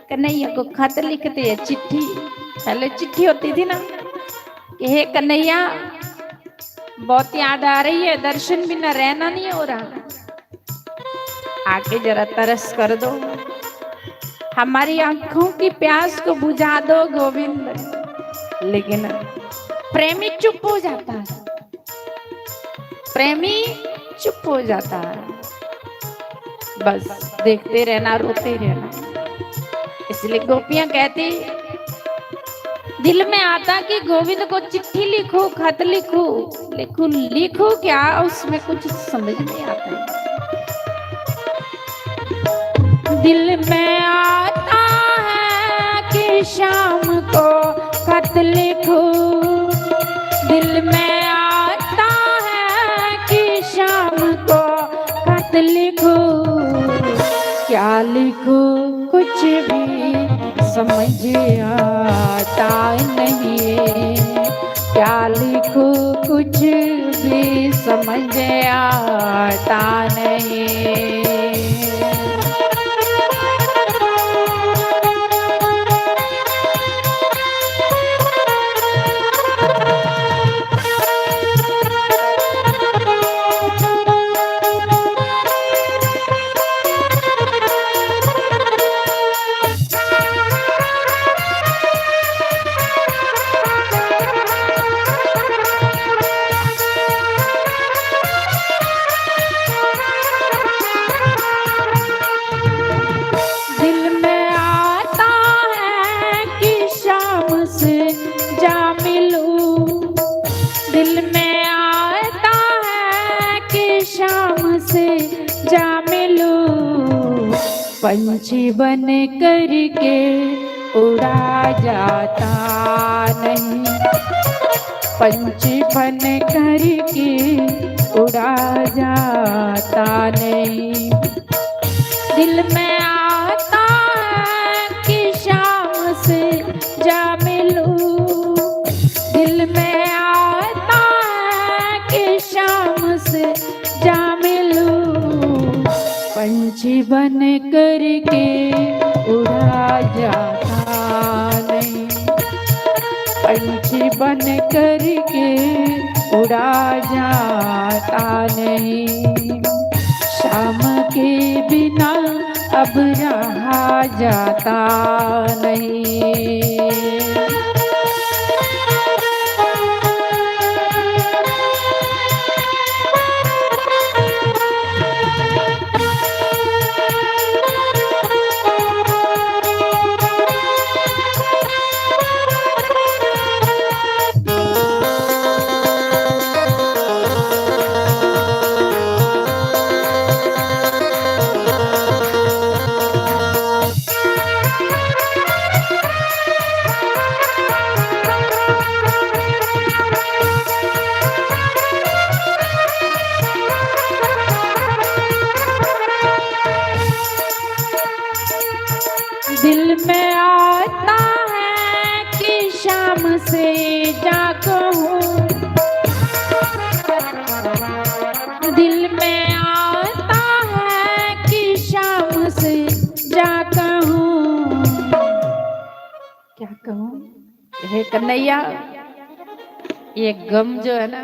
कन्हैया को खत लिखते हैं, चिट्ठी। पहले चिट्ठी होती थी ना कि हे कन्हैया, बहुत याद आ रही है, दर्शन बिना रहना नहीं हो रहा, आके जरा तरस कर दो, हमारी आंखों की प्यास को बुझा दो गोविंद। लेकिन प्रेमी चुप हो जाता है, प्रेमी चुप हो जाता है, बस देखते रहना, रोते रहना। इसलिए गोपियां कहती, दिल में आता कि गोविंद को चिट्ठी लिखूं, खत लिखूं, लिखूं, लिखूं क्या, उसमें कुछ समझ नहीं आता है। दिल में आता है कि शाम को खत लिखूं, दिल में आता है कि शाम को खत लिखूं। क्या लिखूं, कुछ भी समझ आता नहीं, क्या लिखूं कुछ भी समझ आता नहीं। दिल में आता है कि शाम से जा मिलूं, दिल में आता है कि शाम से जा मिलूं। पंछी बन करके उड़ा जाता नहीं, पंछी बन करके उड़ा जाता नहीं। दिल में आता है कि शाम से जा मिलूं, दिल में आता है कि शाम से जा मिलूं। पंछी बन करके उड़ा जाता नहीं, पंछी बन करके उड़ा जाता नहीं। शाम के बिना अब रहा जाता नहीं। दिल में आता है कि शाम से जा कहूँ, दिल में आता है कि शाम से जा कहूँ। क्या कहूँ? हे कन्हैया, ये गम जो है ना,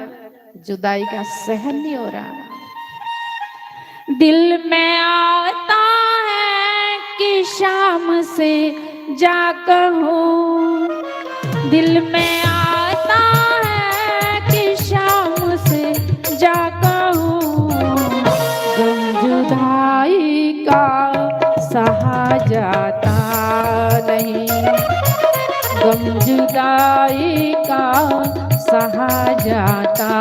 जुदाई का सहन नहीं हो रहा। दिल में आता है कि शाम से जा कहूँ, दिल में आता है कि शाम से जा कहूँ। गम जुदाई का सहा जाता नहीं, गम जुदाई का सहा जाता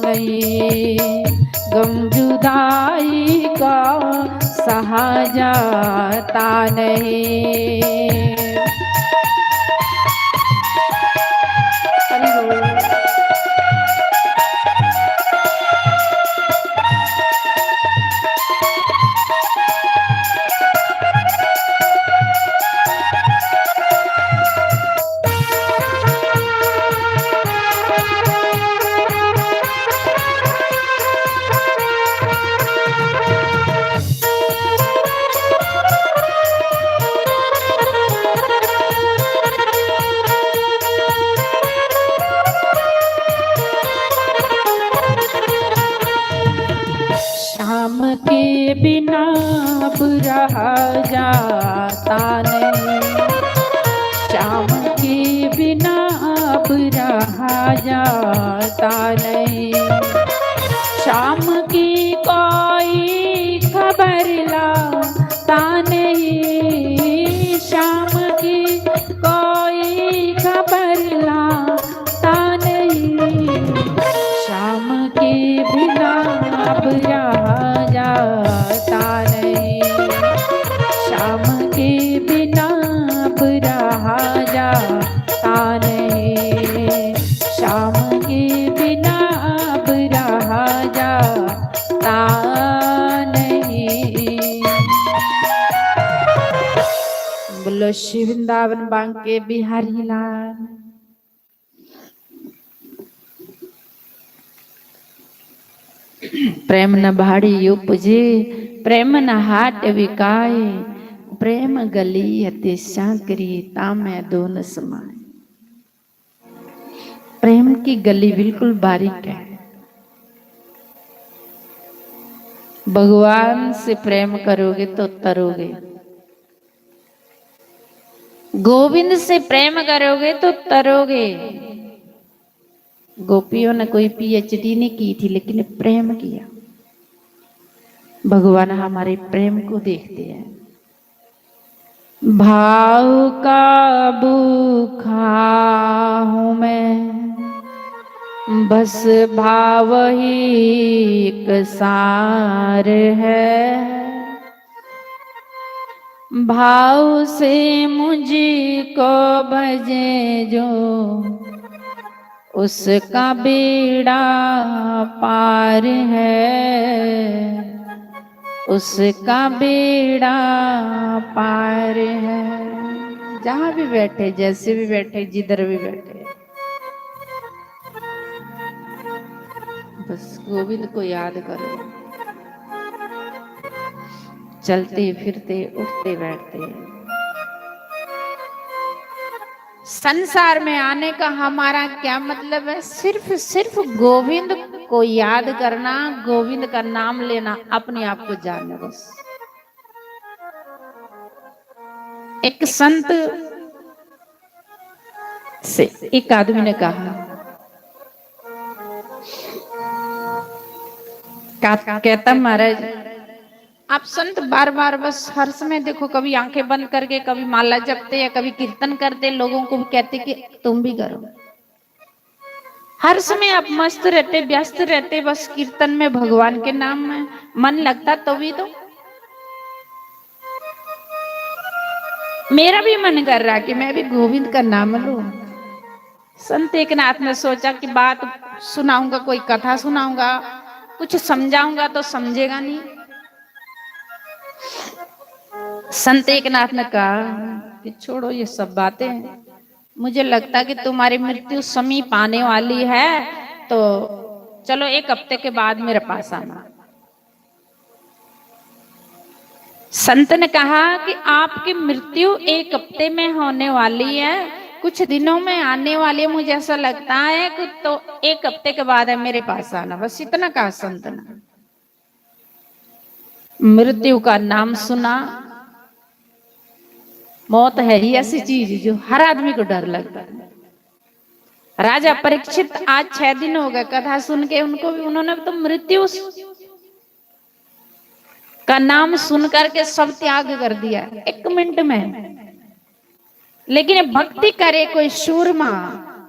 नहीं, गम जुदाई का सहा जाता नहीं। हरि बोल। शाम के बिना अब रहा जाता नहीं, शाम के बिना अब रहा जाता नहीं। शाम की कोई खबर लाता नहीं, शाम की कोई खबर लाता नहीं। शाम के बिना अब रहा जाता नहीं, शाम के बिना अब रहा जाता नहीं, शाम के बिना अब रहा जाता नहीं। बोलो श्री वृंदावन बांके बिहारी लाल। प्रेम न भाड़ी उपजे, प्रेम न हाट विकाए, प्रेम गली अति सांकरी, तामे दो न समाए। प्रेम की गली बिल्कुल बारीक है। भगवान से प्रेम करोगे तो तरोगे, गोविंद से प्रेम करोगे तो तरोगे। गोपियों ने कोई पीएचडी नहीं की थी, लेकिन प्रेम किया। भगवान हमारे प्रेम को देखते हैं। भाव का भूखा हूँ मैं, बस भाव ही एक सार है। भाव से मुझको भजे जो, उसका बेड़ा पार है, उसका बेड़ा पार है। जहाँ भी बैठे, जैसे भी बैठे, जिधर भी बैठे, बस गोविंद को याद करो, चलते फिरते, उठते बैठते। संसार में आने का हमारा क्या मतलब है? सिर्फ, सिर्फ गोविंद को याद करना, गोविंद का नाम लेना, अपने आप को जानना बस। एक संत से एक आदमी ने कहा, का-, कहता, महाराज, आप संत बार बार बस हर समय देखो, कभी आंखें बंद करके, कभी माला जपते या कभी कीर्तन करते, लोगों को भी कहते कि तुम भी करो। हर समय आप मस्त रहते, व्यस्त रहते, बस कीर्तन में, भगवान के नाम में मन लगता तो भी तो। मेरा भी मन कर रहा कि मैं भी गोविंद का नाम लूं। संत एकनाथ ने सोचा कि बात सुनाऊंगा, कोई कथा सुनाऊंगा, कुछ समझाऊंगा तो समझेगा नहीं। संत एकनाथ ने कहा कि छोड़ो ये सब बातें, मुझे लगता कि तुम्हारी मृत्यु समीप आने वाली है, तो चलो एक हफ्ते के बाद मेरे पास आना। संत ने कहा कि आपकी मृत्यु एक हफ्ते में होने वाली है, कुछ दिनों में आने वाली है, मुझे ऐसा लगता है कि तो एक हफ्ते के बाद है मेरे पास आना। बस इतना कहा संत ने। मृत्यु का नाम सुना, मौत है ही ऐसी चीज जो हर आदमी को डर लगता है। राजा परीक्षित आज छह दिन हो गए कथा सुन के, उनको भी, उन्होंने तो मृत्यु का नाम सुन करके सब त्याग कर दिया एक मिनट में। लेकिन भक्ति करे कोई सूरमा,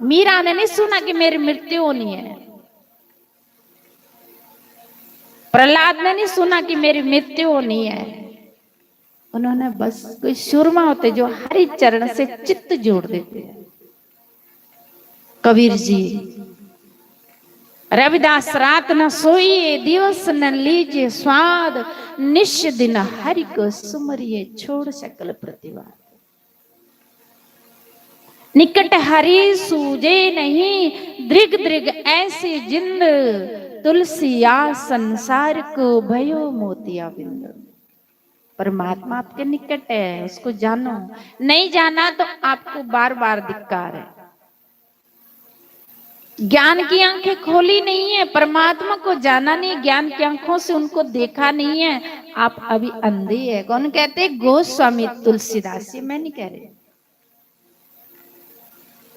मीरा ने नहीं सुना कि मेरी मृत्यु होनी है, प्रहलाद ने नहीं सुना कि मेरी मृत्यु होनी है। उन्होंने बस कोई सूरमा होते जो हरि चरण से चित्त जोड़ देते हैं। कबीर जी, रविदास रात न सोइए, दिवस न लीजिए स्वाद, निश दिन हरि को सुमरिए, छोड़ सकल प्रतिवाद। निकट हरि सूझे नहीं, दृग दृग ऐसी जिंद, तुलसी या संसार को भयो मोतिया बिंद। परमात्मा आपके निकट है, उसको जानो। नहीं जाना तो आपको बार बार धिक्कार है। ज्ञान की आंखें खोली नहीं है, परमात्मा को जाना नहीं, ज्ञान की आंखों से उनको देखा नहीं है, आप अभी अंधे हैं। कौन कहते? गोस्वामी तुलसीदास जी, मैं नहीं कह रही।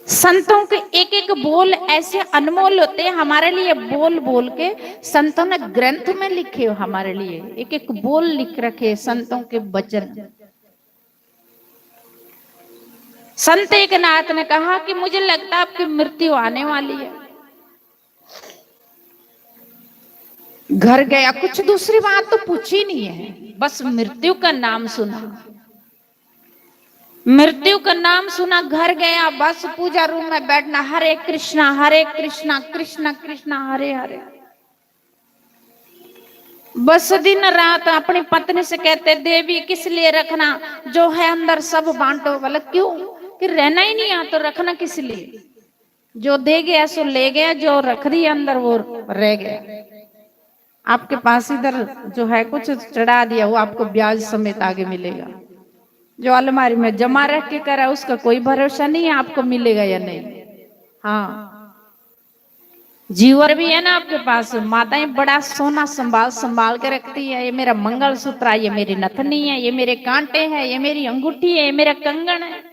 संतों के एक एक बोल ऐसे अनमोल होते हैं हमारे लिए, बोल बोल के संतों ने ग्रंथ में लिखे हो हमारे लिए, एक एक बोल लिख रखे संतों के वचन। संत एकनाथ ने कहा कि मुझे लगता आपकी मृत्यु आने वाली है। घर गया, कुछ दूसरी बात तो पूछी नहीं है, बस मृत्यु का नाम सुना, मृत्यु का नाम सुना, घर गया, बस पूजा रूम में बैठना, हरे कृष्णा, हरे कृष्णा, कृष्णा कृष्णा, हरे हरे। बस दिन रात अपनी पत्नी से कहते, "देवी, किस लिए रखना, जो है अंदर सब बांटो।" बोले, "क्यों? कि रहना ही नहीं यहाँ, तो रखना किस लिए? जो दे गया सो ले गया, जो रख दिया अंदर वो रह गया। आपके पास इधर जो है कुछ चढ़ा दिया, वो आपको ब्याज समेत आगे मिलेगा। जो अलमारी में जमा रख के करा, उसका कोई भरोसा नहीं है आपको मिलेगा या नहीं।" हाँ, जीवर भी है ना आपके पास, माताएं बड़ा सोना संभाल संभाल के रखती है, "ये मेरा मंगलसूत्र है, ये मेरी नथनी है, ये मेरे कांटे हैं, ये मेरी अंगूठी है, ये मेरा कंगन है।"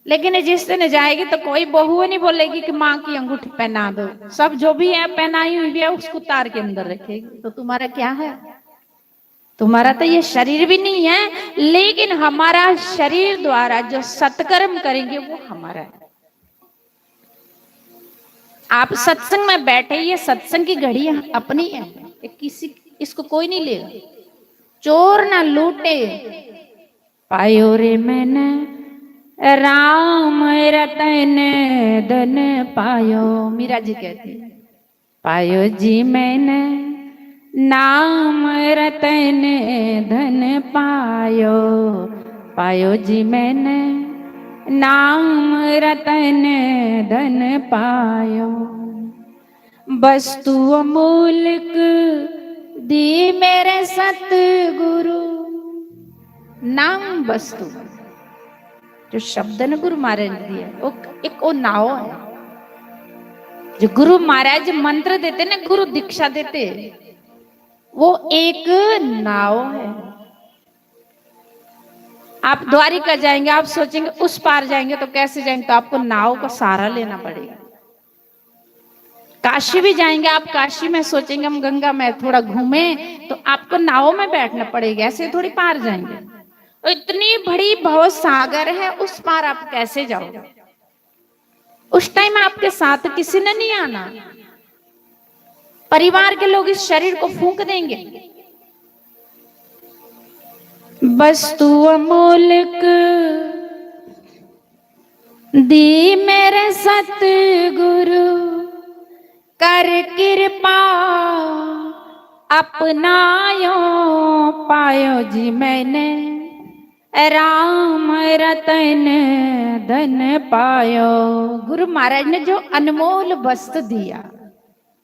लेकिन जिस दिन जाएगी तो कोई बहू नहीं बोलेगी कि माँ की अंगूठी पहना दो। सब जो भी है पहनाई हुई भी है, उसको तार के अंदर रखेगी। तो तुम्हारा क्या है? तुम्हारा तो ये शरीर भी नहीं है, लेकिन हमारा शरीर द्वारा जो सत्कर्म करेंगे वो हमारा है। आप सत्संग में बैठे, ये सत्संग की घड़ी अपनी है, ये किसी, इसको कोई नहीं लेगा। चोर ना लूटे। पायो रे मैंने राम रतन धन पायो। मीरा जी कहती, "पायो जी मैंने नाम रतन धन पायो, पायो जी मैंने नाम रतन धन पायो।" वस्तु अमूलक दी मेरे सतगुरु। नाम वस्तु, जो शब्द ने गुरु महाराज ने दिया, वो एक वो नाव है। जो गुरु महाराज मंत्र देते ना, गुरु दीक्षा देते, वो एक नाव है। आप द्वारिका जाएंगे, आप सोचेंगे उस पार जाएंगे तो कैसे जाएंगे, तो आपको नाव का सहारा लेना पड़ेगा। काशी भी जाएंगे आप, काशी में सोचेंगे हम गंगा में थोड़ा घूमें, तो आपको नाव में बैठना पड़ेगा, ऐसे थोड़ी पार जाएंगे। तो इतनी बड़ी भव सागर है, उस पार आप कैसे जाओगे? उस टाइम आपके साथ किसी ने नहीं आना, परिवार के लोग इस शरीर को फूंक देंगे। वस्तु अमूलक दी मेरे सतगुरु, कर कृपा अपनायो, पायो जी मैंने राम रतन धन पायो। गुरु महाराज ने जो अनमोल वस्त्र दिया,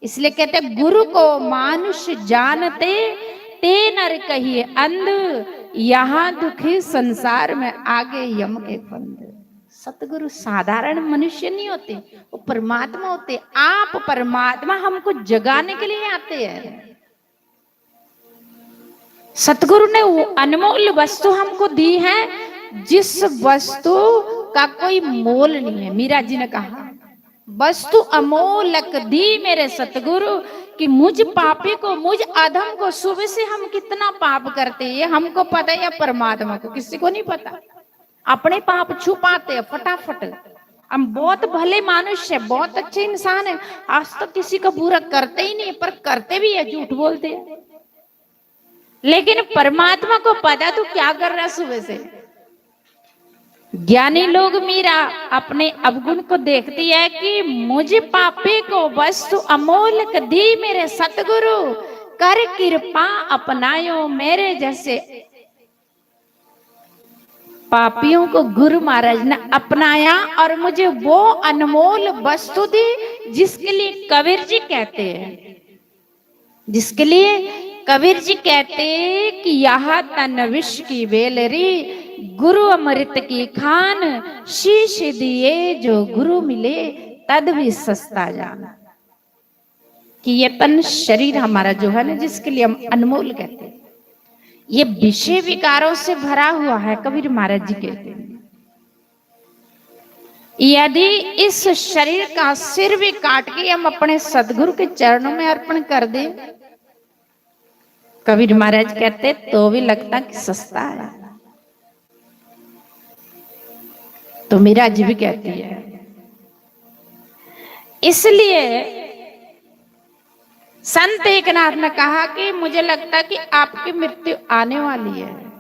इसलिए कहते, "गुरु को मानुष जानते, ते नर कहिए अंध, यहाँ दुखी संसार में आगे यम के फंद।" सतगुरु साधारण मनुष्य नहीं होते, वो परमात्मा होते। आप परमात्मा हमको जगाने के लिए आते हैं। सतगुरु ने वो अनमोल वस्तु हमको दी है, जिस वस्तु का कोई मोल नहीं है। मीरा जी ने कहा, "वस्तु अमोलक दी मेरे सतगुरु, कि मुझ पापी को, मुझ अधम को।" सुबह से हम कितना पाप करते हैं, ये हमको पता है या परमात्मा को? किसी को नहीं पता। अपने पाप छुपाते हैं फटाफट। हम बहुत भले मानुष है, बहुत अच्छे इंसान है, आज तक किसी का बुरा करते ही नहीं, पर करते भी है, झूठ बोलते हैं। लेकिन परमात्मा को पता तू क्या कर रहा है सुबह से। ज्ञानी लोग मीरा अपने अवगुण को देखती है कि मुझ पापी को वस्तु अमोलक दी मेरे सतगुरु, कर कृपा अपनायो मेरे जैसे पापियों को गुरु महाराज ने अपनाया और मुझे वो अनमोल वस्तु दी जिसके लिए कबीर जी कहते हैं, जिसके लिए कबीर जी कहते हैं कि "यह तन विष की बेलरी, गुरु अमृत की खान, शीश दिए जो गुरु मिले, तद भी सस्ता जान।" कि ये तन शरीर हमारा जो है ना, जिसके लिए हम अनमोल कहते हैं, ये विषय विकारों से भरा हुआ है, कबीर महाराज जी कहते हैं। यदि इस शरीर का सिर भी काट के हम अपने सदगुरु के चरणों में अर्पण कर दें, कबीर महाराज कहते, तो भी लगता कि सस्ता है। तो मीरा जी भी कहती है, इसलिए संत एकनाथ ने कहा कि मुझे लगता कि आपकी मृत्यु आने वाली है,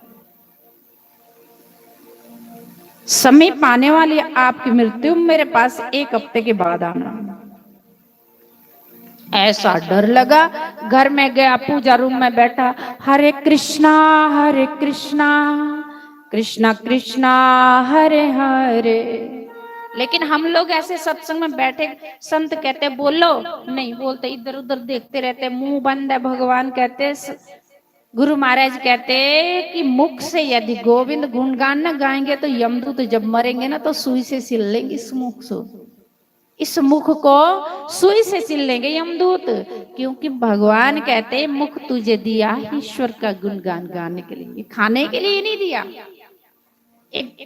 समीप आने वाली है आपकी मृत्यु, मेरे पास एक हफ्ते के बाद आना। ऐसा डर लगा, घर में गया, पूजा रूम में बैठा, हरे कृष्णा, हरे कृष्णा, कृष्णा कृष्णा, हरे हरे। लेकिन हम लोग ऐसे सत्संग में बैठे, संत कहते बोलो, नहीं बोलते, इधर उधर देखते रहते, मुंह बंद है। भगवान कहते, गुरु महाराज कहते कि मुख से यदि गोविंद गुणगान न गाएंगे तो यमदूत जब मरेंगे ना तो सुई से सिल लेंगे इस मुख से, इस मुख को सुई से सिल लेंगे यमदूत। क्योंकि भगवान कहते मुख तुझे दिया ईश्वर का गुणगान गाने के लिए, खाने के लिए नहीं दिया।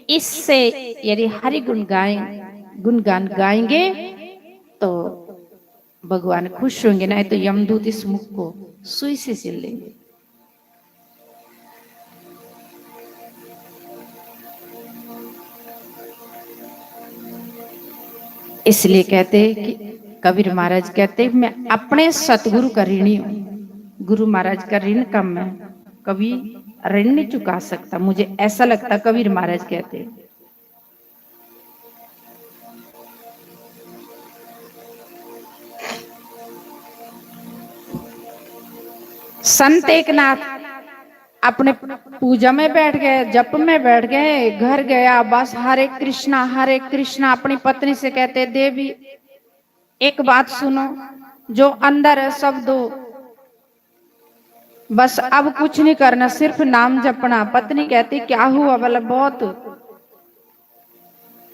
इससे यदि हरि गुण गाए, गुणगान गाएंगे तो भगवान खुश होंगे, नहीं तो यमदूत इस मुख को सुई से सिल लेंगे। इसलिए कहते कि कबीर महाराज कहते, मैं अपने सतगुरु का ऋणी हूं, गुरु महाराज का ऋण कम है, कभी ऋण नहीं चुका सकता, मुझे ऐसा लगता, कबीर महाराज कहते। संत एकनाथ अपने पूजा में बैठ गए, जप में बैठ गए, घर गया, बस हरे कृष्णा, हरे कृष्णा। अपनी पत्नी से कहते, देवी, एक बात सुनो, जो अंदर है सब दो, बस अब कुछ नहीं करना, सिर्फ नाम जपना। पत्नी कहती, क्या हुआ? बोला, बहुत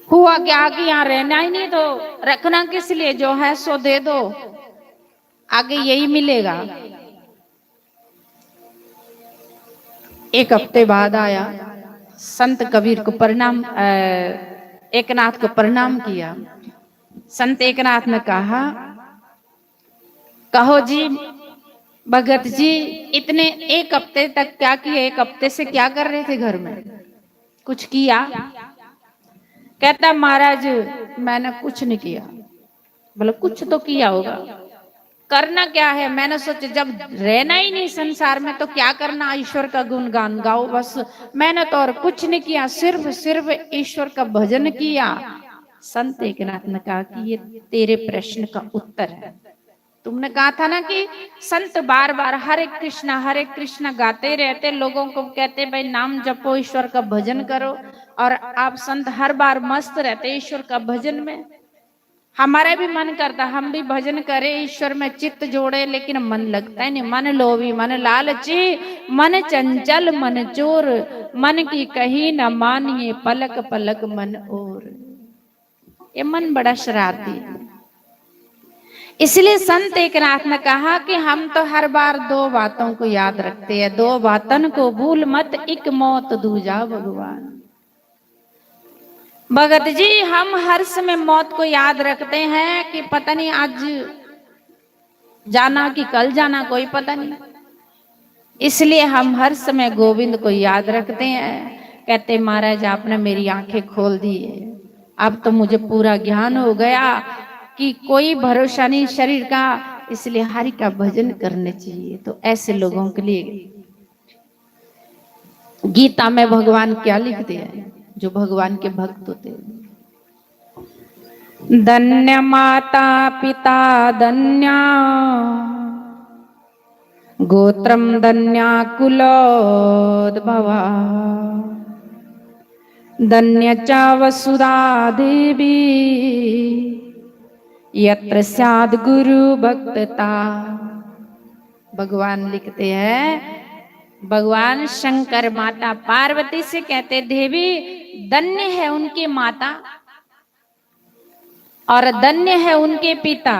हुआ क्या कि यहाँ रहना ही नहीं तो रखना किस लिए, जो है सो दे दो, आगे यही मिलेगा। एक हफ्ते बाद आया, संत कबीर को प्रणाम, अ, एकनाथ को प्रणाम किया। संत एकनाथ ने कहा, कहो जी भगत जी, इतने एक हफ्ते तक क्या किया, एक हफ्ते से क्या कर रहे थे घर में, कुछ किया? कहता, महाराज, मैंने कुछ नहीं किया। बोले, कुछ तो किया होगा। करना क्या है? मैंने सोचा, जब रहना ही नहीं संसार में तो क्या करना ईश्वर का गुणगान गाओ बस। मैंने तो और कुछ नहीं किया, सिर्फ सिर्फ ईश्वर का भजन किया। संत एकनाथ ने कहा कि ये तेरे प्रश्न का उत्तर है। तुमने कहा था ना कि संत बार बार हरे कृष्णा हरे कृष्णा गाते रहते, लोगों को कहते भाई नाम जपो, ईश्वर का भजन करो, और आप संत हर बार मस्त रहते ईश्वर का भजन में। हमारा भी मन करता हम भी भजन करें, ईश्वर में चित्त जोड़े, लेकिन मन लगता ही नहीं। मन लोभी, मन लालची, मन चंचल, मन चोर, मन की कही न मानिए, पलक पलक मन और। ये मन बड़ा शरारती है। इसलिए संत एकनाथ ने कहा कि हम तो हर बार दो बातों को याद रखते हैं, दो बातन को भूल मत, एक मौत दूजा भगवान। भगत जी, हम हर समय मौत को याद रखते हैं कि पता नहीं आज जाना कि कल जाना, कोई पता नहीं। इसलिए हम हर समय गोविंद को याद रखते हैं। कहते, महाराज, आपने मेरी आंखें खोल दी है, अब तो मुझे पूरा ज्ञान हो गया कि कोई भरोसा नहीं शरीर का, इसलिए हरि का भजन करने चाहिए। तो ऐसे लोगों के लिए गीता में भगवान क्या लिखते हैं, जो भगवान के भक्त होते हैं? धन्य माता पिता धन्या, गोत्रम धन्या कुलोद्भवा, धन्य च वसुधा देवी, यत्र स्याद् गुरु भक्तता। भगवान लिखते हैं, भगवान शंकर माता पार्वती से कहते, देवी, धन्य है उनकी माता और धन्य है उनके पिता,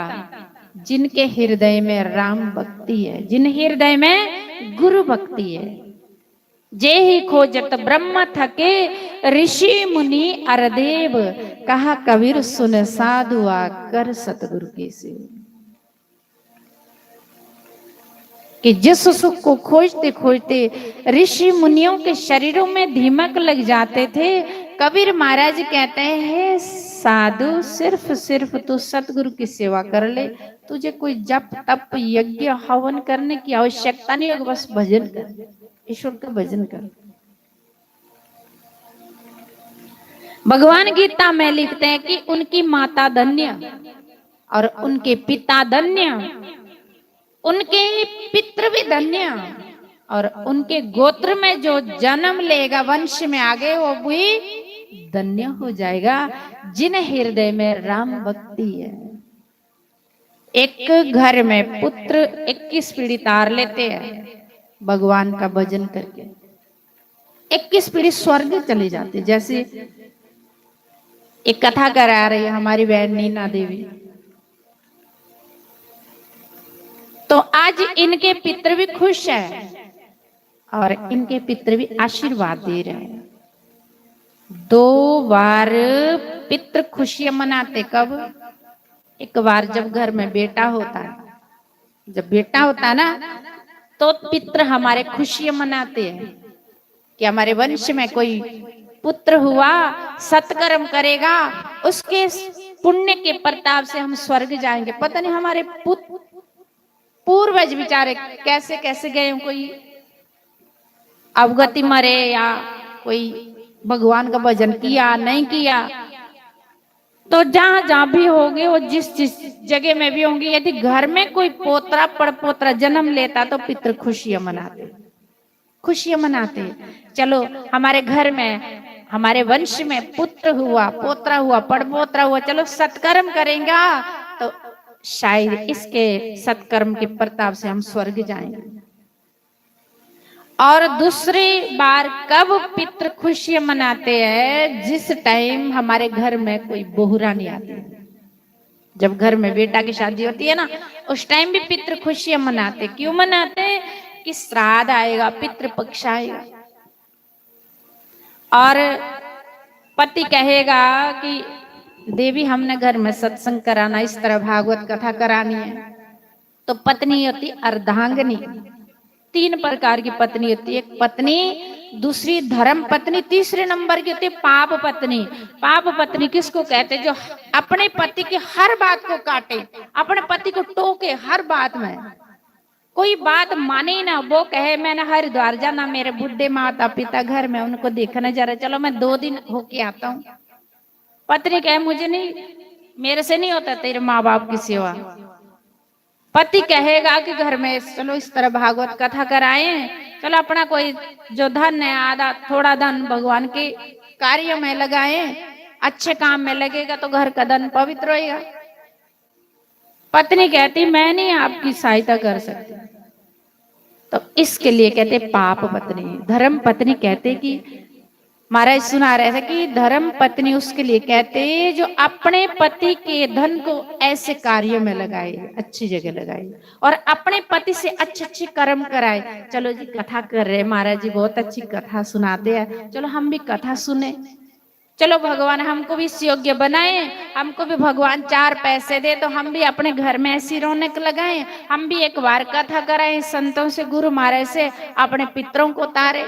जिनके हृदय में राम भक्ति है, जिन हृदय में गुरु भक्ति है। जे ही खोजत ब्रह्म थके, ऋषि मुनि अरदेव, कहा कबीर सुन साधु आकर सतगुरु की सेव। कि जिस सुख को खोजते खोजते ऋषि मुनियों के शरीरों में दीमक लग जाते थे, कबीर महाराज कहते हैं, साधु, सिर्फ सिर्फ तू सतगुरु की सेवा कर ले, तुझे कोई जप तप यज्ञ हवन करने की आवश्यकता नहीं होगी, बस भजन कर, ईश्वर का भजन कर। भगवान गीता में लिखते हैं कि उनकी माता धन्य और उनके पिता धन्य, उनके पितृ भी धन्य, और उनके गोत्र में जो जन्म लेगा, वंश में आगे, वो भी धन्य हो जाएगा। जिन हृदय में राम भक्ति है। एक घर में पुत्र इक्कीस पीढ़ी तार लेते हैं भगवान का भजन करके, इक्कीस पीढ़ी स्वर्ग चले जाते। जैसे एक कथा करा रही है हमारी बहन नीना देवी, तो आज इनके पितृ भी खुश है और इनके पितृ भी आशीर्वाद दे रहे हैं। दो बार पितृ खुशियां मनाते। कब? एक बार जब घर में बेटा होता है, जब बेटा होता है ना, तो पितृ हमारे खुशियां मनाते हैं कि हमारे वंश में कोई पुत्र हुआ, सत्कर्म करेगा, उसके पुण्य के प्रताप से हम स्वर्ग जाएंगे। पता नहीं हमारे पुत-, पूर्वज बेचारे कैसे कैसे गए हों, कोई अवगति मरे या कोई भगवान का भजन किया, नहीं किया। तो जहां जहां भी होंगे, वो जिस जिस जगह में भी होंगे, यदि घर में कोई पोतरा पड़पोतरा जन्म लेता तो पितृ खुशियां मनाते, खुशियां मनाते। चलो, हमारे घर में, हमारे वंश में पुत्र हुआ, पोतरा हुआ, पड़पोतरा हुआ, चलो सत्कर्म करेंगे तो शायद इसके सत्कर्म के प्रताप से हम स्वर्ग जाएंगे। और दूसरी बार कब पितृ खुशियां मनाते हैं? जिस टाइम हमारे घर में कोई बहुरानी आती है, जब घर में बेटा की शादी होती है ना, उस टाइम भी पितृ खुशियां मनाते। क्यों मनाते? कि श्राद्ध आएगा, पितृपक्ष आएगा। और पति कहेगा कि देवी, हमने घर में सत्संग कराना, इस तरह भागवत कथा करानी है। तो पत्नी होती अर्धांगिनी, तीन प्रकार की पत्नी होती है। एक पत्नी, दूसरी धर्म पत्नी, तीसरे नंबर की होती है पाप पत्नी। पाप पत्नी किसको कहते? जो अपने पति की हर बात को काटे, अपने पति को टोके हर बात में, कोई बात माने ही ना। वो कहे, मैंने हरिद्वार जाना, मेरे बूढ़े माता पिता घर में, उनको देखने जा रहे, चलो मैं दो दिन होके आता हूँ। पत्नी कहे, मुझे नहीं, मेरे से नहीं होता तेरे माँ बाप की सेवा। पति कहेगा कि घर में चलो इस तरह भागवत कथा कराएं, चलो अपना कोई जो धन है, आधा थोड़ा धन भगवान के कार्य में लगाएं, अच्छे काम में लगेगा तो घर का धन पवित्र होएगा। पत्नी कहती, मैं नहीं आपकी सहायता कर सकती। तो इसके लिए कहते पाप पत्नी। धर्म पत्नी कहते कि महाराज सुना रहे थे कि धर्म पत्नी उसके लिए कहते जो अपने पति के धन को ऐसे कार्यों में लगाए, अच्छी जगह लगाए, और अपने पति से अच्छे अच्छे कर्म कराए। चलो जी, कथा कर रहे हैं, महाराज जी बहुत अच्छी कथा सुनाते हैं, चलो हम भी कथा सुने, चलो भगवान हमको भी इस योग्य बनाए, हमको भी भगवान चार पैसे दे तो हम भी अपने घर में ऐसी रौनक लगाएं, हम भी एक बार कथा कराएं, संतों से, गुरु महाराज से अपने पितरों को तारे।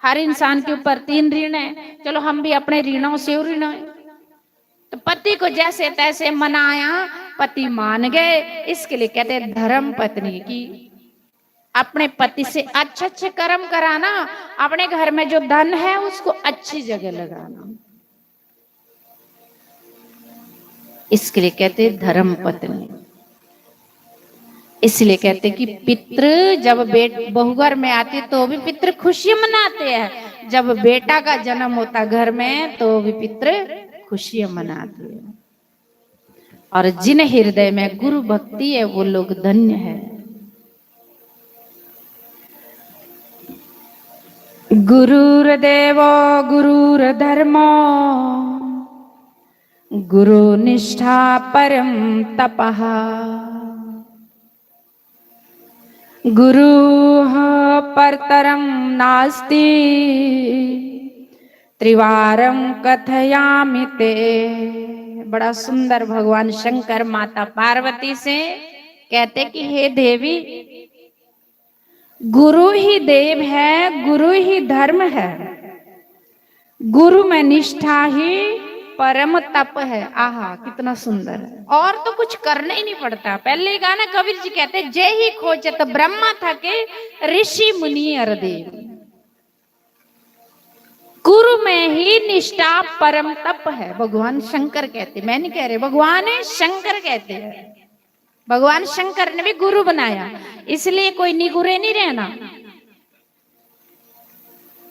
हर इंसान के ऊपर तीन ऋण है, चलो हम भी अपने ऋणों से ऋण है। तो पति को जैसे तैसे मनाया, पति मान गए, इसके लिए कहते हैं धर्म पत्नी की। अपने पति से अच्छे अच्छे कर्म कराना, अपने घर में जो धन है उसको अच्छी जगह लगाना, इसके लिए कहते हैं धर्म पत्नी। इसलिए कहते हैं कि पितृ जब बेट-, बहू घर में आती है तो भी पितृ खुशी मनाते हैं, जब बेटा का जन्म होता घर में तो भी पितृ खुशी मनाते हैं। और जिन हृदय में गुरु भक्ति है वो लोग धन्य है। गुरुर्देवो गुरुर्धर्मो गुरु निष्ठा परम तपः। गुरुः परतरं नास्ति त्रिवारं कथयामि ते। बड़ा सुंदर भगवान शंकर माता पार्वती से कहते कि हे देवी, गुरु ही देव है, गुरु ही धर्म है, गुरु में निष्ठा ही परम तप है। आहा, कितना सुंदर है। और तो कुछ करना ही नहीं पड़ता। पहले ही गाना कबीर जी कहते, "जे ही खोजत ब्रह्मा थके ऋषि मुनि अर देव।" गुरु में ही निष्ठा परम तप है, भगवान शंकर कहते, मैं नहीं कह रहे, भगवान शंकर कहते हैं। भगवान शंकर ने भी गुरु बनाया, इसलिए कोई निगुरे नहीं रहना।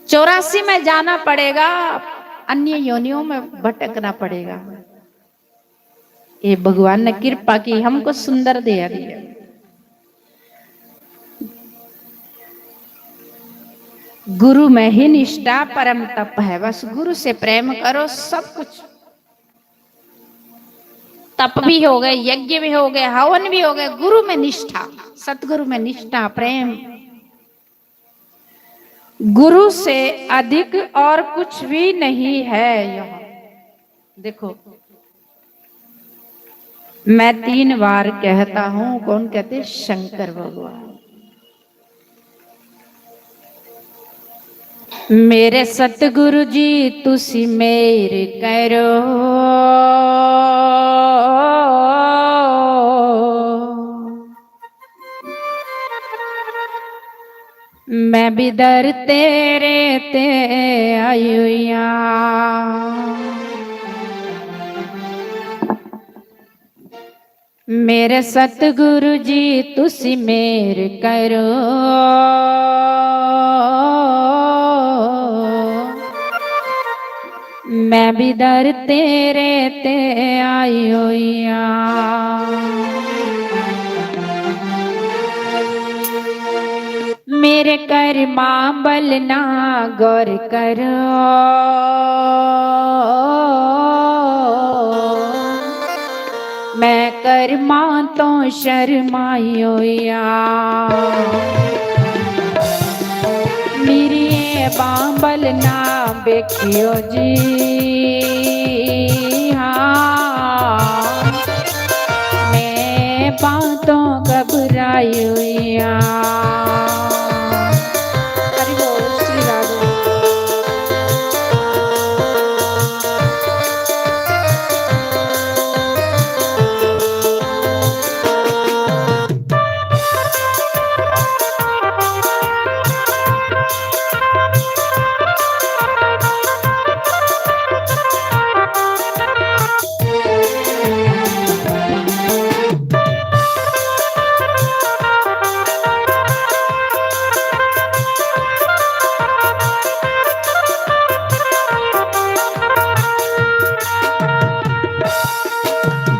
चौरासी में जाना पड़ेगा, अन्य योनियों में भटकना पड़ेगा। ये भगवान ने कृपा की, हमको सुंदर दे दिया। गुरु में ही निष्ठा परम तप है। बस गुरु से प्रेम करो, सब कुछ। तप भी हो गए, यज्ञ भी हो गए, हवन भी हो गए, गुरु में निष्ठा, सतगुरु में निष्ठा, प्रेम। गुरु से अधिक और कुछ भी नहीं है यह। देखो, मैं तीन बार कहता हूं, कौन कहते? शंकर भगवान। मेरे सतगुरु जी, तुसी मेहर करो, मैं भी दर तेरे ते आई हुई हां। मेरे सतगुरु जी, तुसी मेहर करो, मैं भी दर तेरे ते आई हुई हां। मेरे कर्मां बल ना गौर करो, मैं कर्मां तो शर्माई होई हां। मेरी ऐबां बल ना बेखियो जी, हां। मैं बातों घबराई हुई हां। हरि बोल श्री राधे।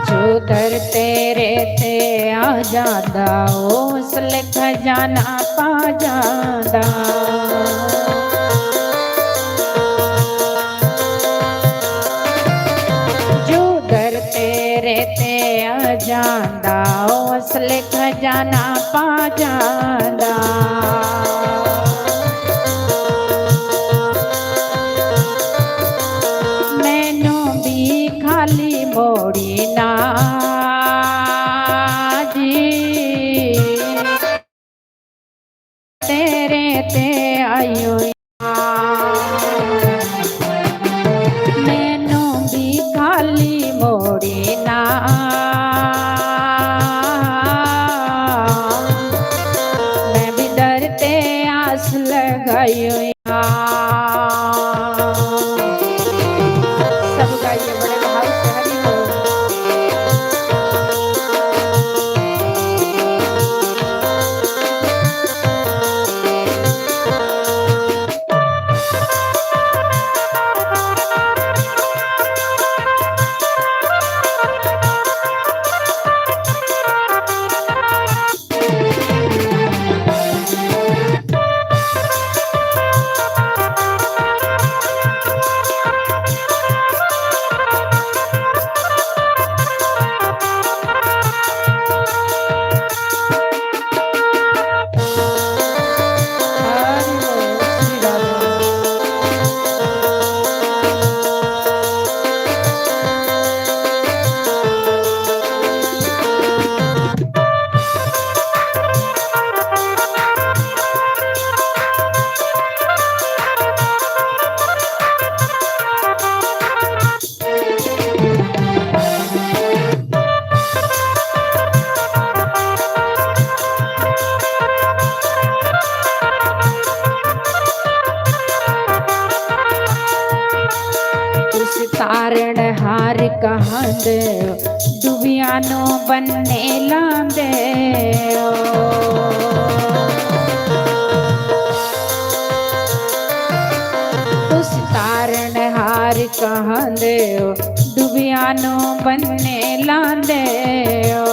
जो दर तेरे ते आ जांदा, उस लेखा जाना पा जांदा। जो दर तेरे ते आ जांदा, उस लेखा जाना पा जांदा। मैनू भी खाली मोड़ी ना जी, तेरे ते आई हुई हां। मैनू भी खाली मोड़ी ना, मैं भी दर ते आस लगाई हुई हां। सब गाइए बड़े भाव से, हरि बोल। तारणहार कहांदे ओ, डुबियां नू बन्ने लांदे ओ। तुस तारणहार कहांदे ओ, डुबियां नू बन्ने लांदे ओ।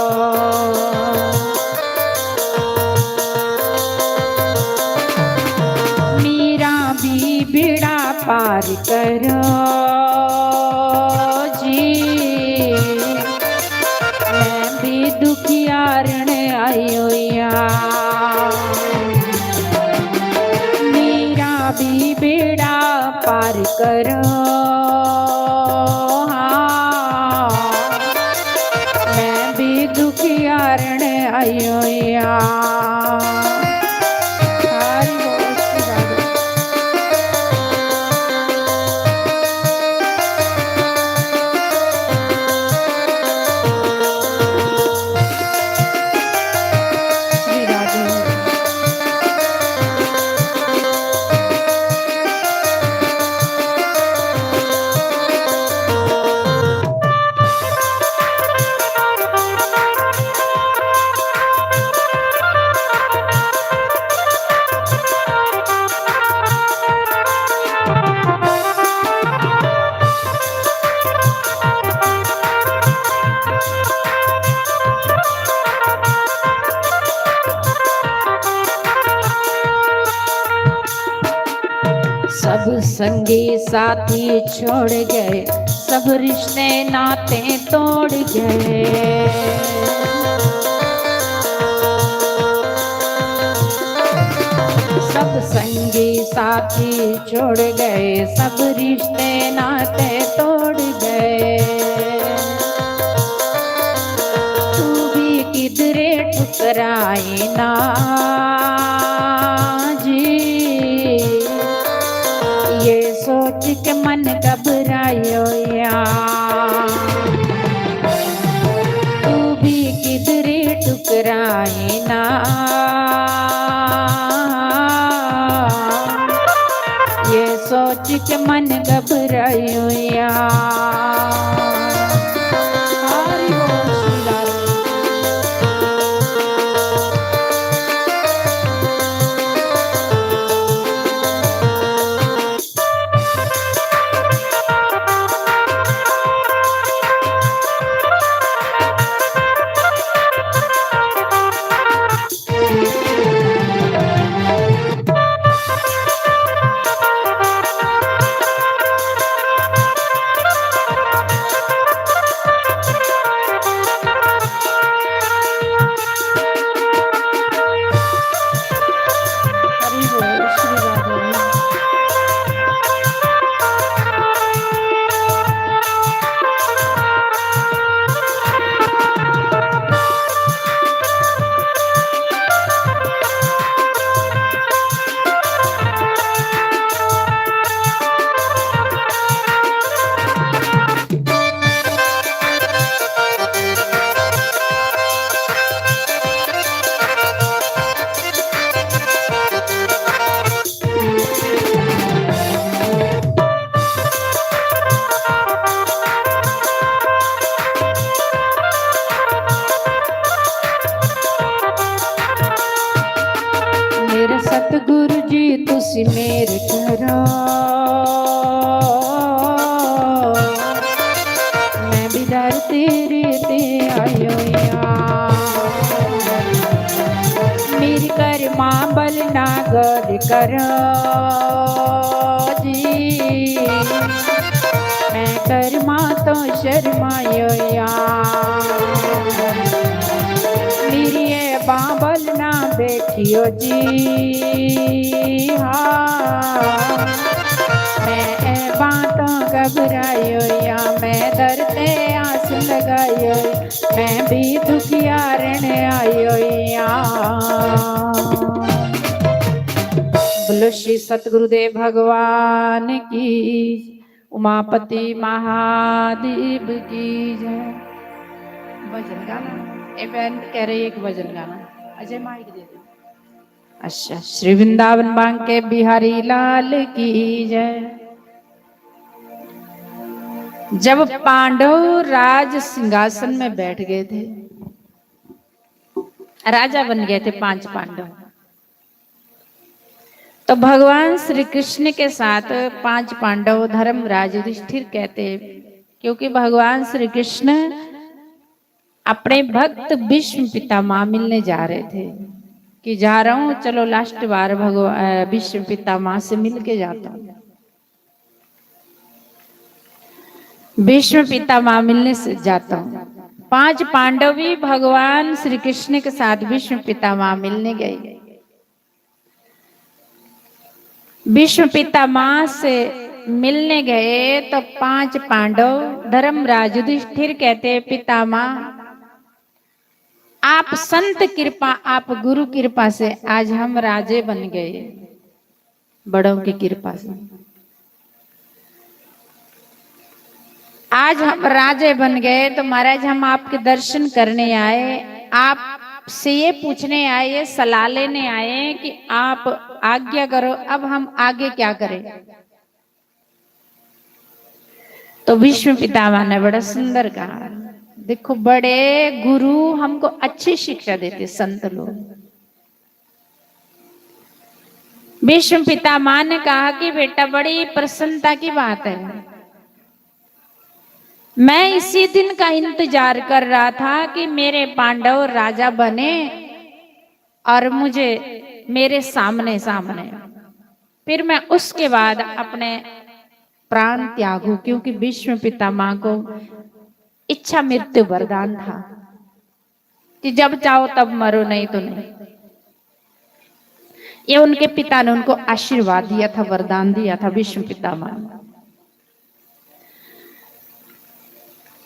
मीरा भी बेड़ा पार करो जी, मैं भी दुखियारण आई होई आं। मीरा भी बेड़ा पार करो, हाँ, मैं भी दुखियारण आई होई आं। हरि बोल श्री राधे। श्री राधे। सब संगी साथी छोड़ गए, सब रिश्ते नाते तोड़ गए। सब संगी साथी छोड़ गए, सब रिश्ते नाते तोड़ गए। तू भी किधरे ठुकराए ना जी, ये सोच के मन घबरायो या। तू भी किधरे ठुकराए ना, ये सोच के मन घबरायो या। हरि बोल श्री राधे। मेरे सतगुरु जी तुसी मेहर करो, मैं भी दर तेरे ते आई होई आं। मेरी कर्मा बल ना गौर करो जी, मैं कर्मा तो शर्माई होई आं। मेरी ये बांबल ना देखियो जी, हाँ, मैं ऐबां तो घबरायो या, मैं दर ते आस लगायो, मैं भी दुखियारण आयो या। बोलो श्री सतगुरुदेव भगवान की, उमापति महादेव की जय। भजन गाना, ये बहन कह रही एक भजन गाना, अजय माइक दे दो। अच्छा, श्री वृंदावन बांके बिहारी लाल की जय। जब पांडव राज सिंहासन में बैठ गए थे, राजा बन गए थे पांच पांडव, तो भगवान श्री कृष्ण के साथ पांच पांडव धर्मराज युधिष्ठिर कहते, क्योंकि भगवान श्री कृष्ण अपने भक्त भीष्म पितामह मिलने जा रहे थे कि जा रहा हूं, चलो लास्ट बार भगवान भीष्म पितामह से मिल के जाता हूं। भीष्म पितामह मिलने से जाता हूं। पांच पांडव भी भगवान श्री कृष्ण के साथ भीष्म पितामह मिलने गए। भीष्म पितामह से मिलने गए तो पांच पांडव धर्मराज युधिष्ठिर कहते, पितामह, आप संत कृपा, आप गुरु कृपा से आज हम राजे बन गए, बड़ों की कृपा से आज हम राजे बन गए। तो महाराज, हम आपके दर्शन करने आए, आपसे ये पूछने आए, ये सलाह लेने आए कि आप आज्ञा करो, अब हम आगे क्या करें। तो भीष्म पितामह ने बड़ा सुंदर कहा, देखो, बड़े गुरु हमको अच्छी शिक्षा देते, संत लोग। भीष्म पितामह ने कहा कि बेटा, बड़ी प्रसन्नता की बात है, मैं इसी दिन का इंतजार कर रहा था कि मेरे पांडव राजा बने और मुझे मेरे सामने सामने, फिर मैं उसके बाद अपने प्राण त्यागू, क्योंकि भीष्म पितामह को इच्छा मृत्यु वरदान था कि जब चाहो तब मरो, नहीं तो नहीं। ये उनके पिता ने उनको आशीर्वाद दिया था, वरदान दिया था भीष्म पितामह ने।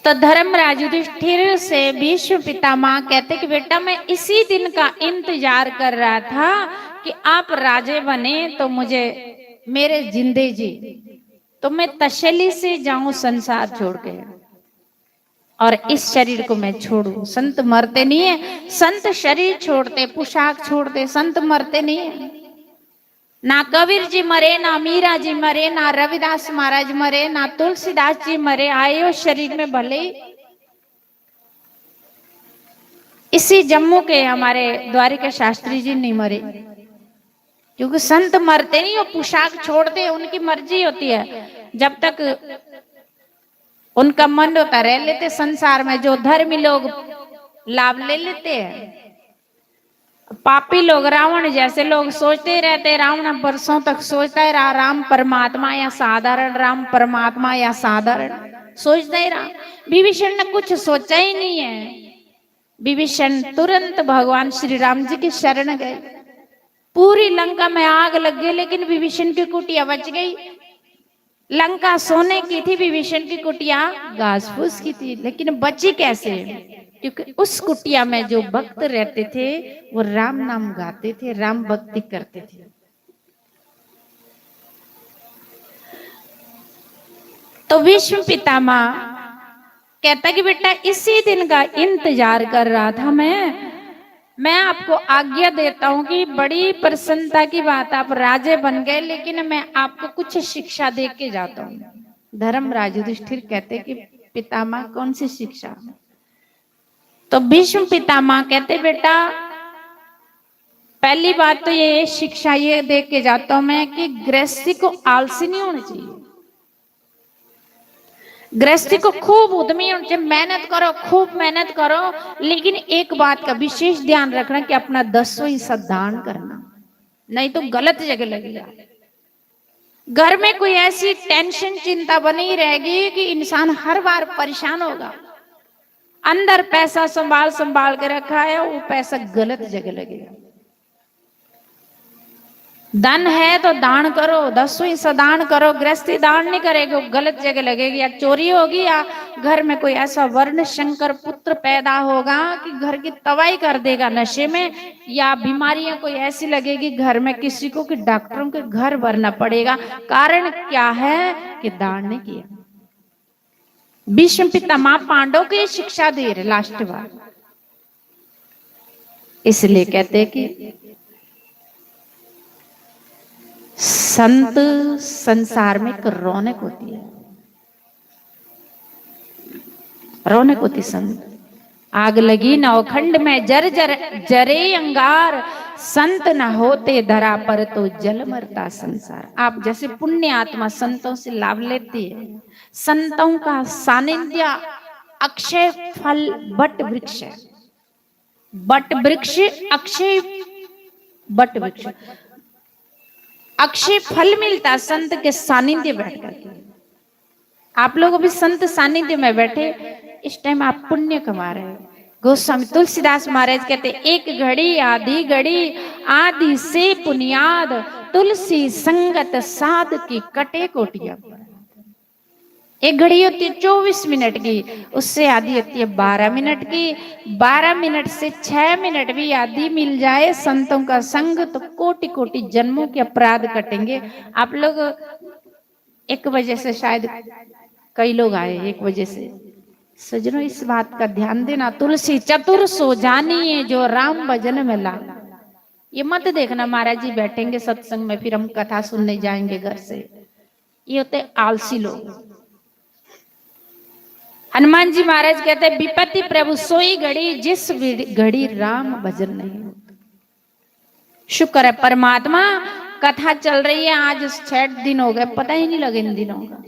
तो धर्मराज युधिष्ठिर से भीष्म पितामह कहते कि बेटा, मैं इसी दिन का इंतजार कर रहा था कि आप राजे बने तो मुझे मेरे जिंदे जी, तो मैं तसल्ली से जाऊं संसार छोड़ के और इस शरीर को मैं छोड़ू। संत मरते नहीं है, संत शरीर छोड़ते, पोशाक छोड़ते, संत मरते नहीं है। ना कबीर जी मरे, ना मीरा जी मरे, ना रविदास महाराज मरे, ना तुलसीदास जी मरे। आए हो शरीर में भले ही। इसी जम्मू के हमारे द्वारिका शास्त्री जी नहीं मरे, क्योंकि संत मरते नहीं, वो पोशाक छोड़ते, उनकी मर्जी होती है। जब तक उनका मन होता रह लेते संसार में, जो धर्मी लोग लाभ ले लेते हैं। पापी लोग, रावण जैसे लोग सोचते ही रहते, रावण बरसों तक सोचता ही रहा, राम परमात्मा या साधारण, राम परमात्मा या साधारण, सोचता ही रहा। विभीषण ने कुछ सोचा ही नहीं है। विभीषण तुरंत भगवान श्री राम जी की शरण गए। पूरी लंका में आग लग गई, लेकिन विभीषण की कुटिया बच गई। लंका सोने की थी, विभीषण की कुटिया घास फूस की थी, लेकिन बची कैसे? क्योंकि उस कुटिया में जो भक्त रहते थे, वो राम नाम गाते थे, राम भक्ति करते थे। तो भीष्म पितामह कहता कि बेटा, इसी दिन का इंतजार कर रहा था मैं। मैं आपको आज्ञा देता हूं कि बड़ी प्रसन्नता की बात, आप राजे बन गए, लेकिन मैं आपको कुछ शिक्षा दे के जाता हूं। धर्मराज युधिष्ठिर कहते कि पितामह, कौन सी शिक्षा? तो भीष्म पितामह कहते, बेटा, पहली बात तो ये शिक्षा ये दे के जाता हूं मैं कि गृहस्थी को आलसी नहीं होना चाहिए। गृहस्थी को खूब उद्यमी होना चाहिए, मेहनत करो, खूब मेहनत करो, लेकिन एक बात का विशेष ध्यान रखना कि अपना दसवां हिस्सा दान करना, नहीं तो गलत जगह लगेगा। घर में कोई ऐसी टेंशन, चिंता बनी रहेगी कि इंसान हर बार परेशान होगा। अंदर पैसा संभाल संभाल के रखा है, वो पैसा गलत जगह लगेगा। धन है तो दान करो, दसवीं से दान करो। गृहस्थी दान नहीं करेगी, वो गलत जगह लगेगी। या चोरी होगी, या घर में कोई ऐसा वर्ण शंकर पुत्र पैदा होगा कि घर की तबाही कर देगा नशे में, या बीमारियां कोई ऐसी लगेगी घर में किसी को कि डॉक्टरों के घर भरना पड़ेगा। कारण क्या है? कि दान नहीं किया। भीष्म पितामह पांडव को ये शिक्षा दे रहे लास्ट बार, इसलिए कहते कि संत संसार में एक रौनक होती है। रौनक होती संत। आग लगी नौखंड में जर जर जरे अंगार, संत न होते धरा पर तो जल मरता संसार। आप जैसे पुण्य आत्मा संतों से लाभ लेती है, संतों का सानिध्य अक्षय फल बट वृक्ष है। बट वृक्ष, अक्षय बट वृक्ष, अक्षय फल मिलता संत के सानिध्य बैठ करके। आप लोग अभी संत सानिध्य में बैठे, इस टाइम आप पुण्य कमा रहे हो। गोस्वामी तुलसीदास महाराज कहते, एक घड़ी आधी घड़ी आदि से पुनियाद, तुलसी संगत साध की कटे कोटि अपराध। एक घड़ी होती है चौबीस मिनट की, उससे आधी होती है बारह मिनट की। बारह मिनट से छह मिनट भी आधी मिल जाए संतों का संग, तो कोटि कोटि जन्मों के अपराध कटेंगे। आप लोग एक बजे से शायद कई लोग आए, एक बजे से। सज्जनों, इस बात का ध्यान देना, तुलसी चतुर सो जानिए जो राम भजन में लाग। ये मत देखना महाराज जी बैठेंगे सत्संग में, फिर हम कथा सुनने जाएंगे घर से। ये होते आलसी लोग। हनुमान जी महाराज कहते, विपत्ति प्रभु सोई घड़ी, जिस विड़-, घड़ी राम भजन नहीं होता। शुक्र है परमात्मा, कथा चल रही है, आज छठ दिन हो गए, पता ही नहीं लगे इन दिनों का।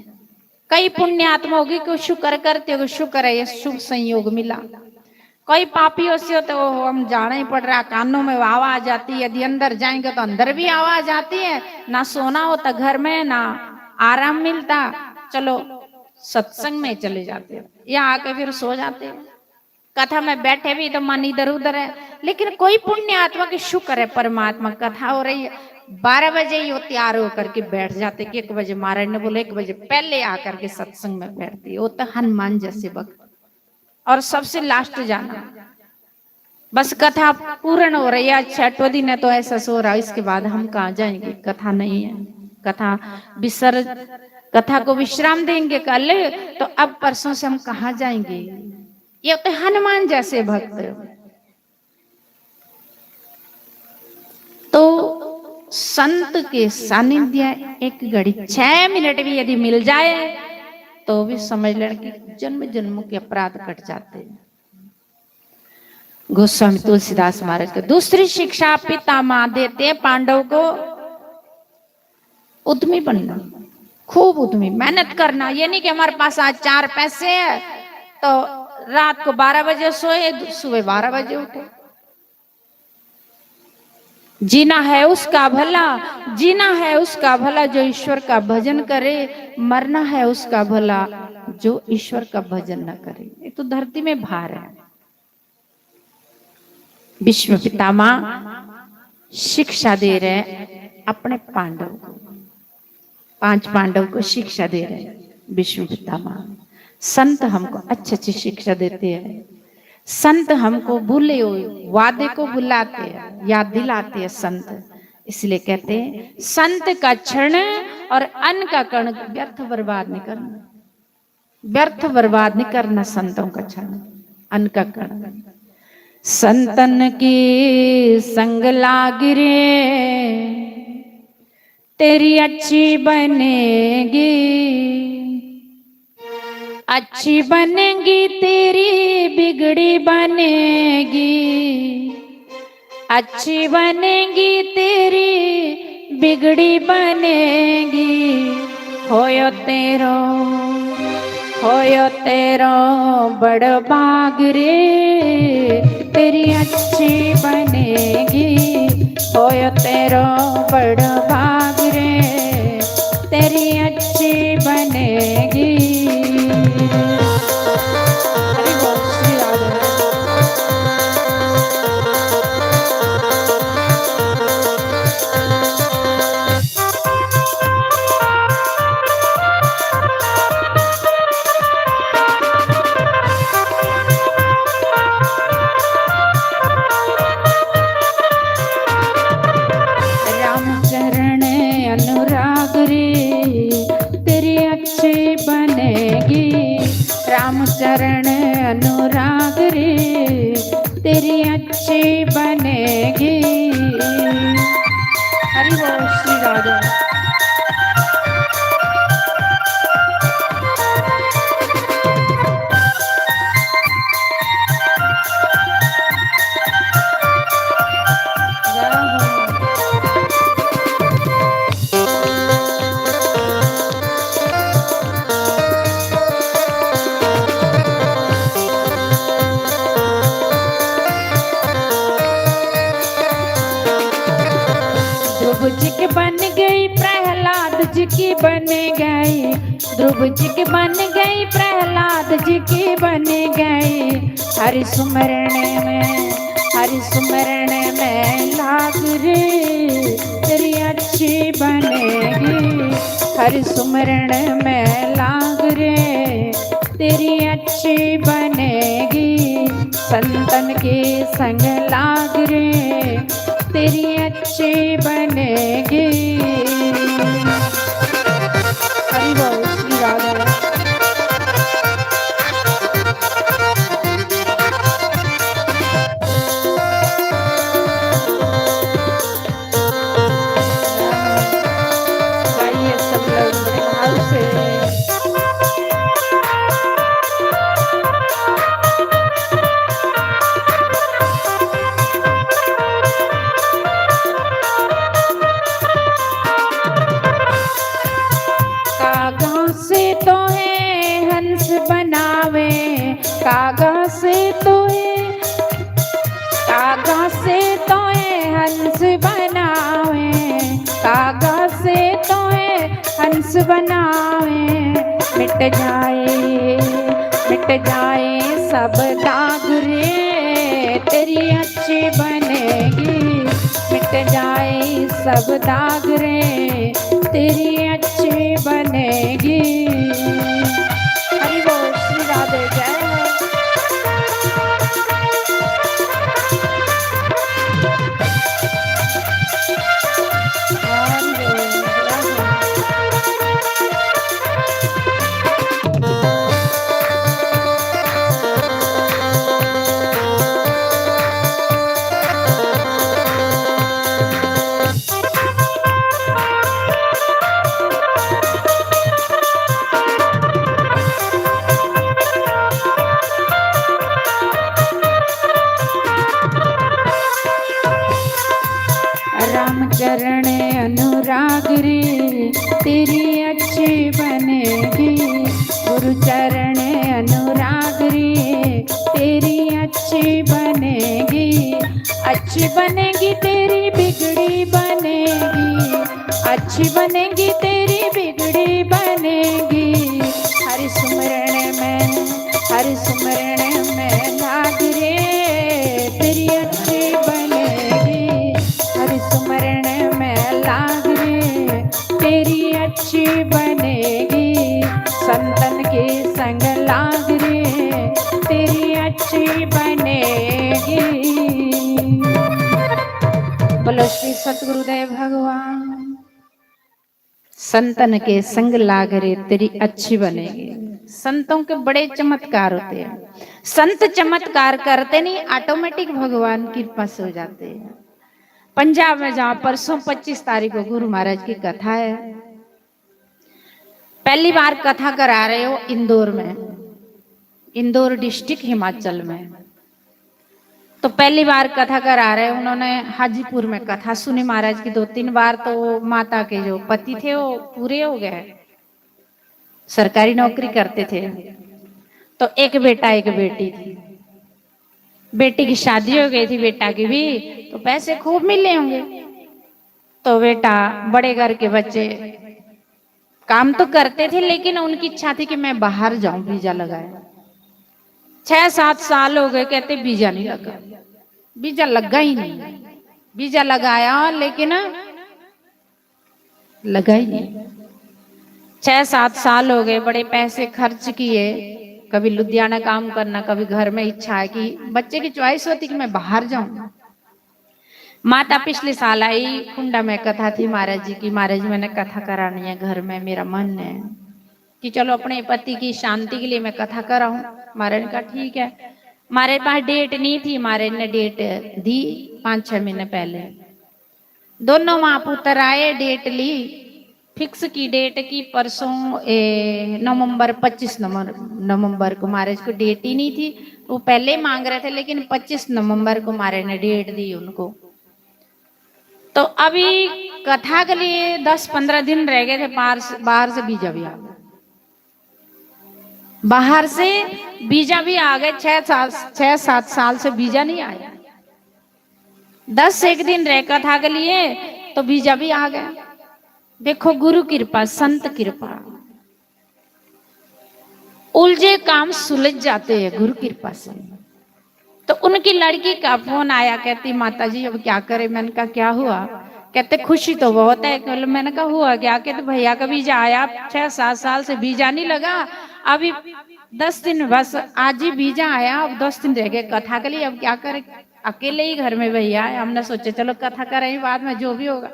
कई पुण्यात्मा होगी कि शुक्र करते हो, शुक्र है ये शुभ संयोग मिला। कोई पापी हो से हो तो हम जाना ही पड़ रहा, कानों में आवाज आती है, यदि अंदर जाएंगे तो अंदर भी आवाज आती है, ना सोना होता घर में, ना आराम मिलता। चलो सत्संग में चले जाते हो, यहाँ आके फिर सो जाते हो। कथा में बैठे भी तो मन इधर उधर है, लेकिन कोई पुण्य आत्मा की शुक्र है, परमात्मा कथा हो रही है, बारह बजे ही वो तैयार होकर के बैठ जाते कि एक बजे महाराज ने बोला, एक बजे पहले आकर के सत्संग में बैठती। वो तो हनुमान जैसे भक्त। और सबसे लास्ट जाना, बस कथा पूर्ण हो रही है, आज छठवें दिन है तो ऐसा सो रहा, इसके बाद हम कहाँ जाएंगे? कथा नहीं है, कथा विसर कथा को विश्राम देंगे कल, तो अब परसों से हम कहाँ जाएंगे? ये तो हनुमान जैसे भक्त। तो संत के सानिध्य एक घड़ी छह मिनट भी यदि मिल जाए तो भी समझ लेना कि जन्म जन्म के अपराध कट जाते हैं। गोस्वामी तुलसीदास महाराज को दूसरी शिक्षा पितामह देते हैं पांडव को, उद्यमी बनना, खूब उद्यमी, मेहनत करना। ये नहीं कि हमारे पास आज चार पैसे है तो रात को बारह बजे सोए, सुबह बारह बजे उठे। जीना है उसका भला, जीना है उसका भला जो ईश्वर का भजन करे, मरना है उसका भला जो ईश्वर का भजन न करे। ये तो धरती में भार है। भीष्म पितामह शिक्षा दे रहे अपने पांडव को, पांच पांडव को शिक्षा दे रहे भीष्म पितामह। संत हमको अच्छी अच्छी शिक्षा देते हैं। संत हमको भूले हुए वादे को बुलाते हैं, याद दिलाते हैं संत। इसलिए कहते हैं, संत का क्षण और अन्न का कण व्यर्थ बर्बाद नहीं करना। व्यर्थ बर्बाद नहीं करना संतों का क्षण, अन्न का कण। संतन की संग लाग रे, तेरी अच्छी बनेगी, अच्छी बनेगी, तेरी बिगड़ी बनेगी। अच्छी बनेगी, तेरी बिगड़ी बनेगी। होयो तेरो, होयो तेरो बड़ भाग रे, तेरी अच्छी बनेगी। होयो तेरो बड़ भाग रे, तेरी अच्छी बनेगी। हरि बोल, श्री राधे। रामचरण अनुराग रे, तेरी अच्छी बनेगी। रामचरण अनुराग रे, तेरी अच्छी बनेगी। हरि बोल श्री राधे। की बन गई, ध्रुव जी की बन गई, प्रहलाद जी की बन गई। हरि सुमरण में, हरि सुमरण में लाग रे, तेरी अच्छी बनेगी। हरि सुमरण में लाग रे, तेरी अच्छी बनेगी। संतन के संग लाग रे, तेरी अच्छी बनेगी। हरि बोल, श्री राधे। गाइए सब लोग बड़े भाव से। कागों से तो है हंस बनावे, कागों से तो है, कागों से तो है हंस बनावे, कागों से तो है हंस बनावे। मिट जाए, मिट जाए सब दाग रे, तेरी अच्छी बनेगी। मिट जाए सब दाग रे, तेरी अच्छी बनेगी। हरि बोल, श्री राधे, जय हो। हरि बोल, जय हो। राम चरण अनुराग रे, तेरी अच्छी बनेगी। गुरु चरण अनुराग रे, तेरी अच्छी बनेगी। अच्छी बनेगी, तेरी बिगड़ी बनेगी। अच्छी बनेगी, तेरी बिगड़ी बनेगी। हरि सुमरण में, हरि सुमरण में लाग रे, तेरी अच्छी बनेगी। हरि सुमरण में लाग रे, तेरी अच्छी बनेगी। संतन के संग लाग रे, तेरी अच्छी बनेगी। बोलो श्री सतगुरुदेव भगवान। संतन के संग लाग रे, तेरी अच्छी बनेगी। संतों के बड़े चमत्कार होते हैं। संत चमत्कार करते नहीं, ऑटोमेटिक भगवान कृपा से हो जाते हैं। पंजाब में जाओ, परसों पच्चीस तारीख को गुरु महाराज की कथा है। पहली बार कथा करा रहे हो इंदौर में, इंदौर डिस्ट्रिक्ट हिमाचल में। तो पहली बार कथा करा रहे, उन्होंने हाजीपुर में कथा सुनी महाराज की दो तीन बार। तो वो माता के जो पति थे वो पूरे हो गए, सरकारी नौकरी करते थे। तो एक बेटा एक बेटी थी। बेटी की शादी हो गई थी, बेटा की भी, तो पैसे खूब मिले होंगे। तो बेटा, बड़े घर के बच्चे, काम तो करते थे, लेकिन उनकी इच्छा थी कि मैं बाहर जाऊं, वीजा लगाया। छह सात साल हो गए, कहते वीजा नहीं लगा, वीजा लगा ही नहीं। वीजा लगाया, लेकिन लगा ही नहीं। छह सात साल हो गए, बड़े पैसे खर्च किए, कभी लुधियाना काम करना, कभी घर में इच्छा है कि बच्चे की चॉइस होती कि मैं बाहर जाऊं। माता पिछले साल आई, कुंडा में कथा थी महाराज जी की, महाराज जी मैंने कथा करानी है घर में, मेरा मन है कि चलो अपने पति की शांति के लिए मैं कथा कराऊं। महाराज ने कहा ठीक है। महाराज पास डेट नहीं थी, महाराज ने डेट दी पाँच छह महीने पहले। दोनों माँ पुत्र आए, डेट ली, फिक्स की डेट की परसों, ए, नवंबर, पच्चीस नवंबर, नवंबर को। महाराज को डेट ही नहीं थी, वो पहले ही मांग रहे थे, लेकिन पच्चीस नवंबर को महाराज ने डेट दी उनको। तो अभी कथा के लिए दस पन्द्रह दिन रह गए थे, बाहर से, बाहर से वीजा भी आ गया। बाहर से वीजा भी आ गए। छह साल, छह सात साल से वीजा नहीं आया। दस एक दिन रह कथा के लिए तो वीजा भी आ गया। देखो, गुरु कृपा, संत कृपा, उलझे काम सुलझ जाते हैं गुरु कृपा से। तो उनकी लड़की का फोन आया, कहती, "माता जी, अब क्या करें?" मैंने कहा, "क्या हुआ?" कहते, "खुशी तो बहुत है।" बोले, मैंने कहा, "हुआ क्या?" कहते, "भैया का वीजा आया, छह सात साल से वीजा नहीं लगा, अभी दस दिन, बस आज ही वीजा आया, अब दस दिन रह गए कथा के लिए, अब क्या करें?" अकेले ही घर में भैया है, हमने सोचे चलो कथा करें, बाद में जो भी होगा।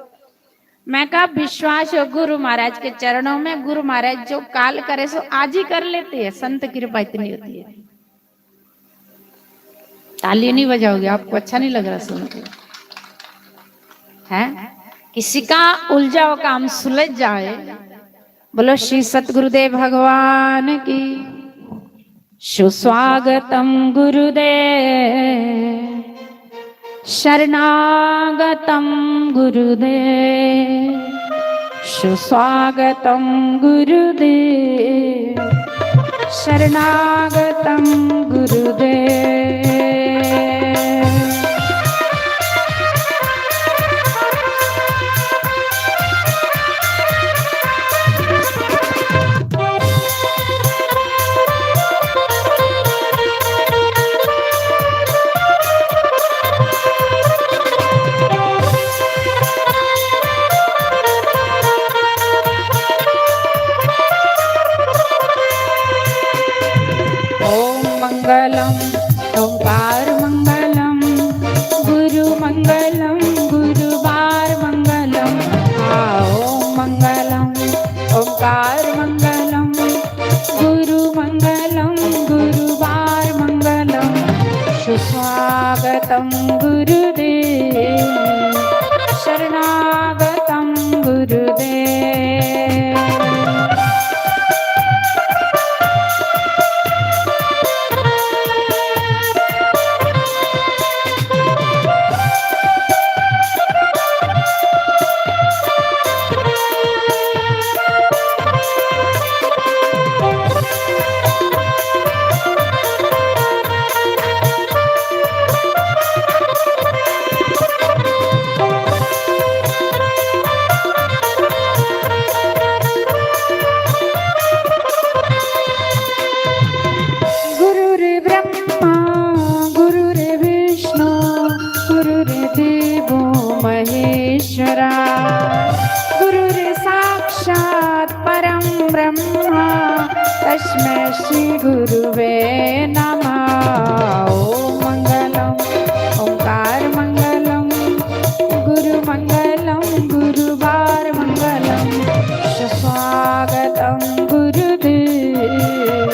मैं कहा, विश्वास हो गुरु महाराज के चरणों में, गुरु महाराज जो काल करे सो आज ही कर लेते हैं, संत कृपा इतनी होती है। ताली नहीं बजाओगे, आपको अच्छा नहीं लग रहा सुन के, है? किसी का उलझा हुआ काम सुलझ जाए। बोलो श्री सतगुरुदेव भगवान की। सुस्वागतम गुरुदेव, शरणागतम गुरुदेव, सुस्वागतम गुरुदेव, शरणागतम गुरुदेव। ओम मंगलम, ओंकार मंगलम, गुरु मंगलम, गुरुवार मंगलम। आ, ओम मंगलम, ओंकार मंगलम, गुरु मंगलम, गुरुवार मंगलम। सुस्वागतम गुरुदेव, शरणागतम गुरुदेव। गुरुर्ब्रह्मा गुरुर्विष्णु गुरुर्देवो महेश्वरा। गुरुर्साक्षात् परं ब्रह्मा तस्मै श्री गुरुवे नमः। ओम मंगलम, ओंकार मंगलम, गुरु मंगलम, गुरुवार मंगलम। सुस्वागतम गुरुदेव,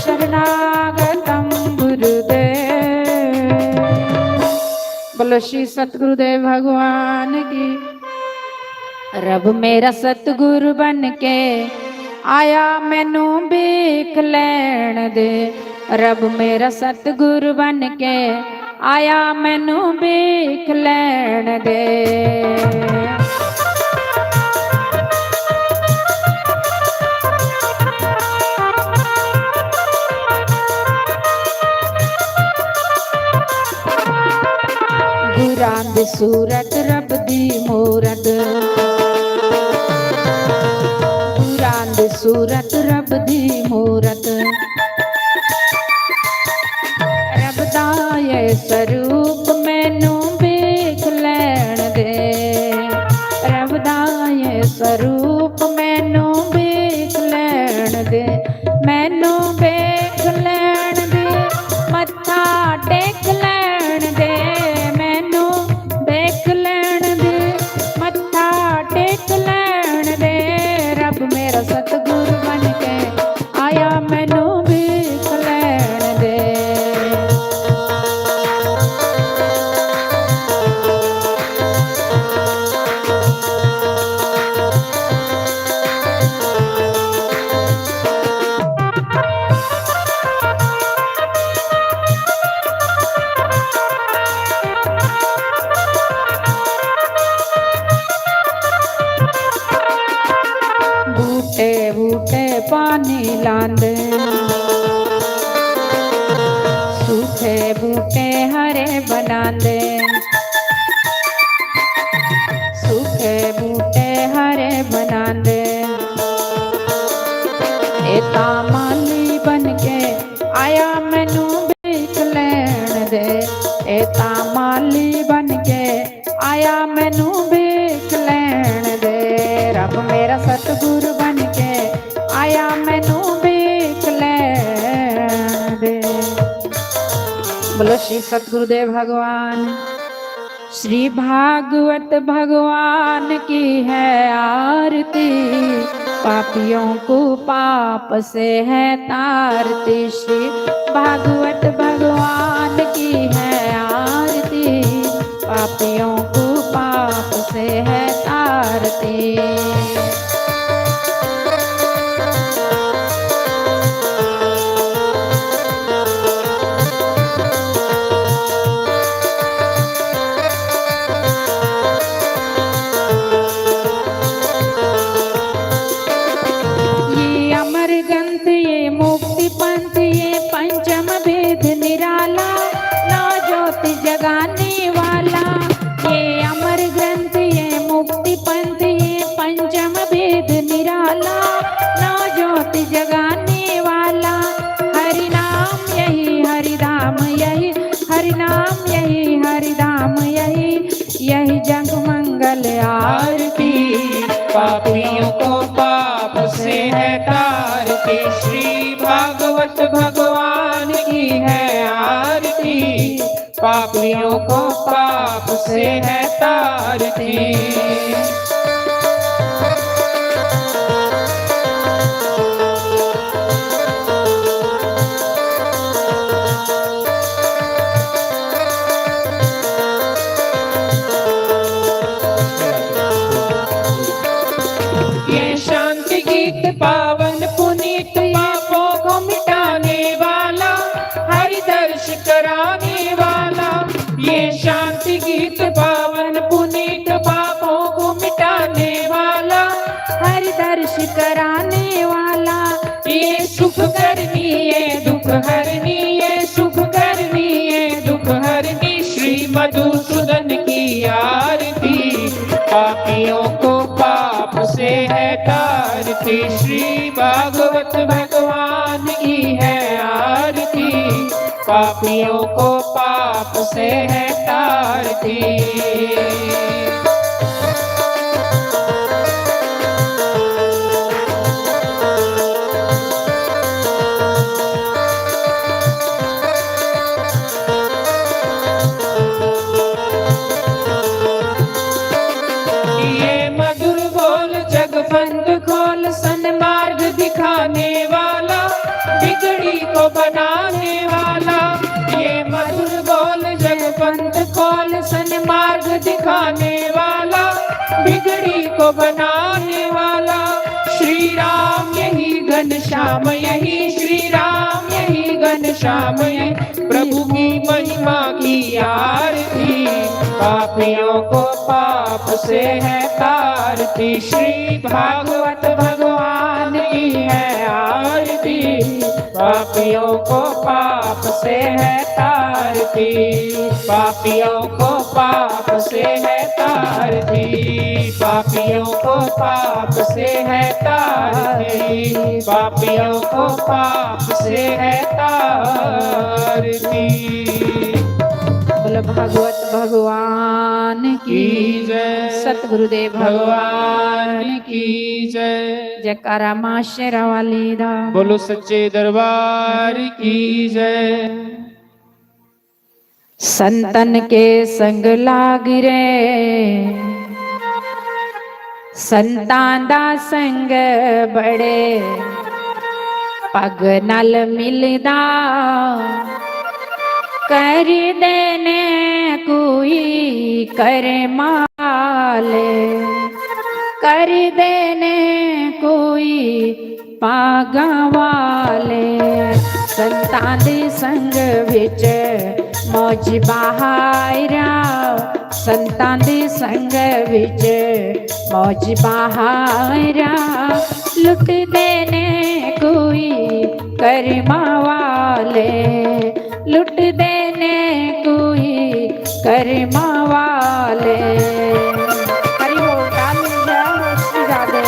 शरणागतम गुरुदेव। बोलो श्री सतगुरुदेव भगवान की। रब मेरा सतगुरु बन के आया, मैनू भीख लैण दे। रब मेरा सतगुरु बन के आया, मैनू भीख लैण दे। गुरां दी सूरत रब दी मूरत, गुरां दी सूरत रब दी मूरत, रब दा ये स्वरूप मैनू भीख लैण दे, रब दा ये स्वरूप मैनू भीख लैण दे, मैनू भीख लैण दे, मत्था टेक लैण दे, मैनू देख लैण दे, मत्था टेक लैण दे। रब मेरा सतगुरु बन के आया, मैनू भीख लैण दे। बूटे बूटे पानी लांदे, सूखे बूटे हरे बनांदे, सूखे बूटे हरे बना ਇਹ ਤਾਂ ਮਾਲੀ ਬਣ ਕੇ ਆਇਆ, ਮੈਨੂੰ ਵੇਖ ਲੈਣ ਦੇ। ਇਹ ਤਾਂ ਮਾਲੀ ਬਣ ਕੇ ਆਇਆ, ਮੈਨੂੰ ਵੇਖ ਲੈਣ ਦੇ। ਰੱਬ ਮੇਰਾ ਸਤਿਗੁਰ ਬਣ ਕੇ ਆਇਆ, ਮੈਨੂੰ ਵੇਖ ਲੈਣ ਦੇ। बोलो श्री सतगुरुदेव भगवान। श्री भागवत भगवान की है आरती, पापियों को पाप से है तारती। श्री भागवत भगवान की है आरती, पापियों को पाप से है तारती। ये अमर ग्रंथ, ये मुक्ति पंथ, ये पंचम भेद निराला, नौ ज्योति जगाने वाला। ये अमर ग्रंथ, ये मुक्ति पंथ, ये पंचम भेद निराला, नौ ज्योति जगाने वाला। हरि नाम यही हरि धाम यही, हरि नाम यही हरि धाम यही, यही जग मंगल आरती। पापियों को पाप से है तारती, श्री भागवत भगवान की है आरती। पापियों को पाप से है तारती। ये शांति गीत पावन पुनीत, पापों को मिटाने वाला, हरि दर्श कराने वाला। ये शांति गीत पावन पुनीत, पापों को मिटाने वाला, हरि दर्श कराने वाला। ये सुख करनी, ये दुख हरनी, ये सुख करनी, ये दुख हरनी, श्री मधुसूदन की आरती। पापियों को पाप से है तारती, श्री भागवत भगवान की है आरती। पापियों को पाप से है तारती। ये मधुर बोल जग पंथ खोल, सन्मार्ग दिखाने वाला, बिगड़ी को बनाने वाला। ये मधुर बोल जग पंथ खोल, सन्मार्ग दिखाने वाला, बिगड़ी को बनाने वाला। श्री राम यही घनश्याम यही, श्री राम यही घनश्याम यही, प्रभु की महिमा की आरती। पापियों को पाप से है तारती, श्री भागवत भगवान की है आरती। पापियों को पाप से है तारती, पापियों को पाप से है तारती, पापियों को पाप से है तारती, पापियों को पाप से है तारती। बोलो भागवत भगवान की की जय। सतगुरुदेव भगवान की जय। जयकारा माँ शेरा वाली दा। बोलो सच्चे दरबार की जय। संतन के संग लाग रे, संतां दा संग बड़े पग नाल मिलदा। करदे ने कोई करमां आले, करदे ने कोई भागां वाले। संतां दे संग विच मौज बहाइरां, संतां दे संग विच मौज बहाइरां। लुटदे ने कोई करमां वाले, लुटदे ने कोई करमां वाले। हरि बोल, ताल मिल जाए, श्री राधे।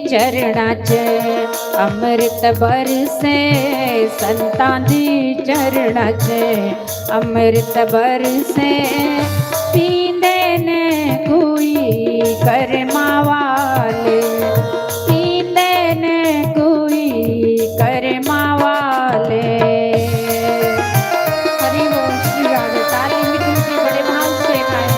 चरणां च। अमृत बरसे संतां दी चरणां च, अमृत बरसे। पींदे ने कोई कर्मा वाले, पींदे ने कोई कर्मा वाले। हरि बोल श्री राधे। ताली भी तुमकी बड़े भाव से खाए।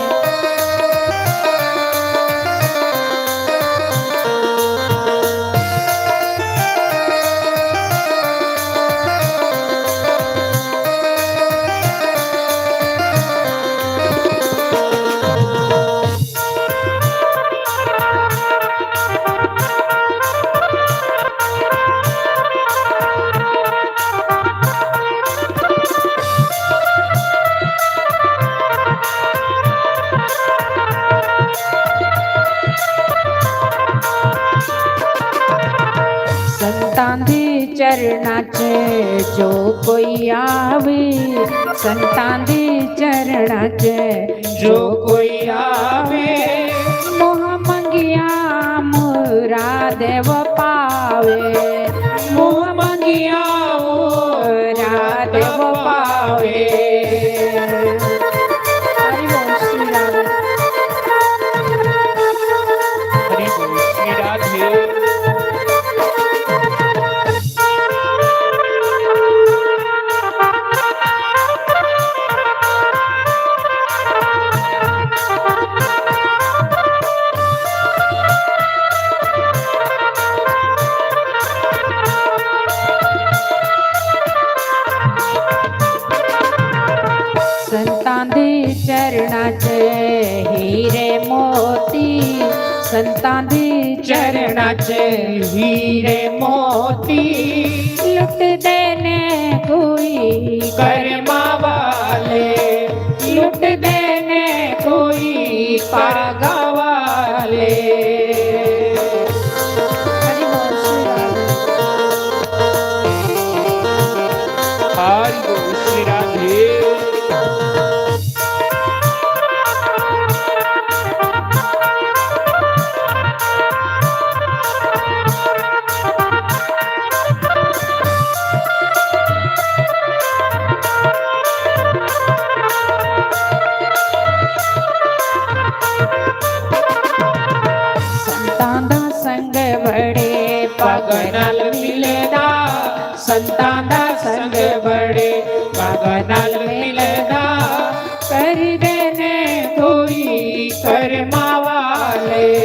संतां दे चरणां च जो कोई आवे, संतां दे चरणां च जो कोई आवे, मोह मंगिया मुराद वो पावे, मोह मंगिया मुराद वो पावे। हरि बोल श्री राधे। हरि बोल श्री राधे। संतां दे चरणां च हीरे मोती, संतां दे चरणां च हीरे मोती। लुटदे ने कोई कर्मा वाले, लुटदे ने कोई भागा वाले। हरि बोल श्री राधे। हरि बोल श्री राधे। संतां दा संग बड़े भाग नाल मिलदा, संतां दा संग बड़े भाग नाल मिलदा। करदे ने कोई कर्मा वाले,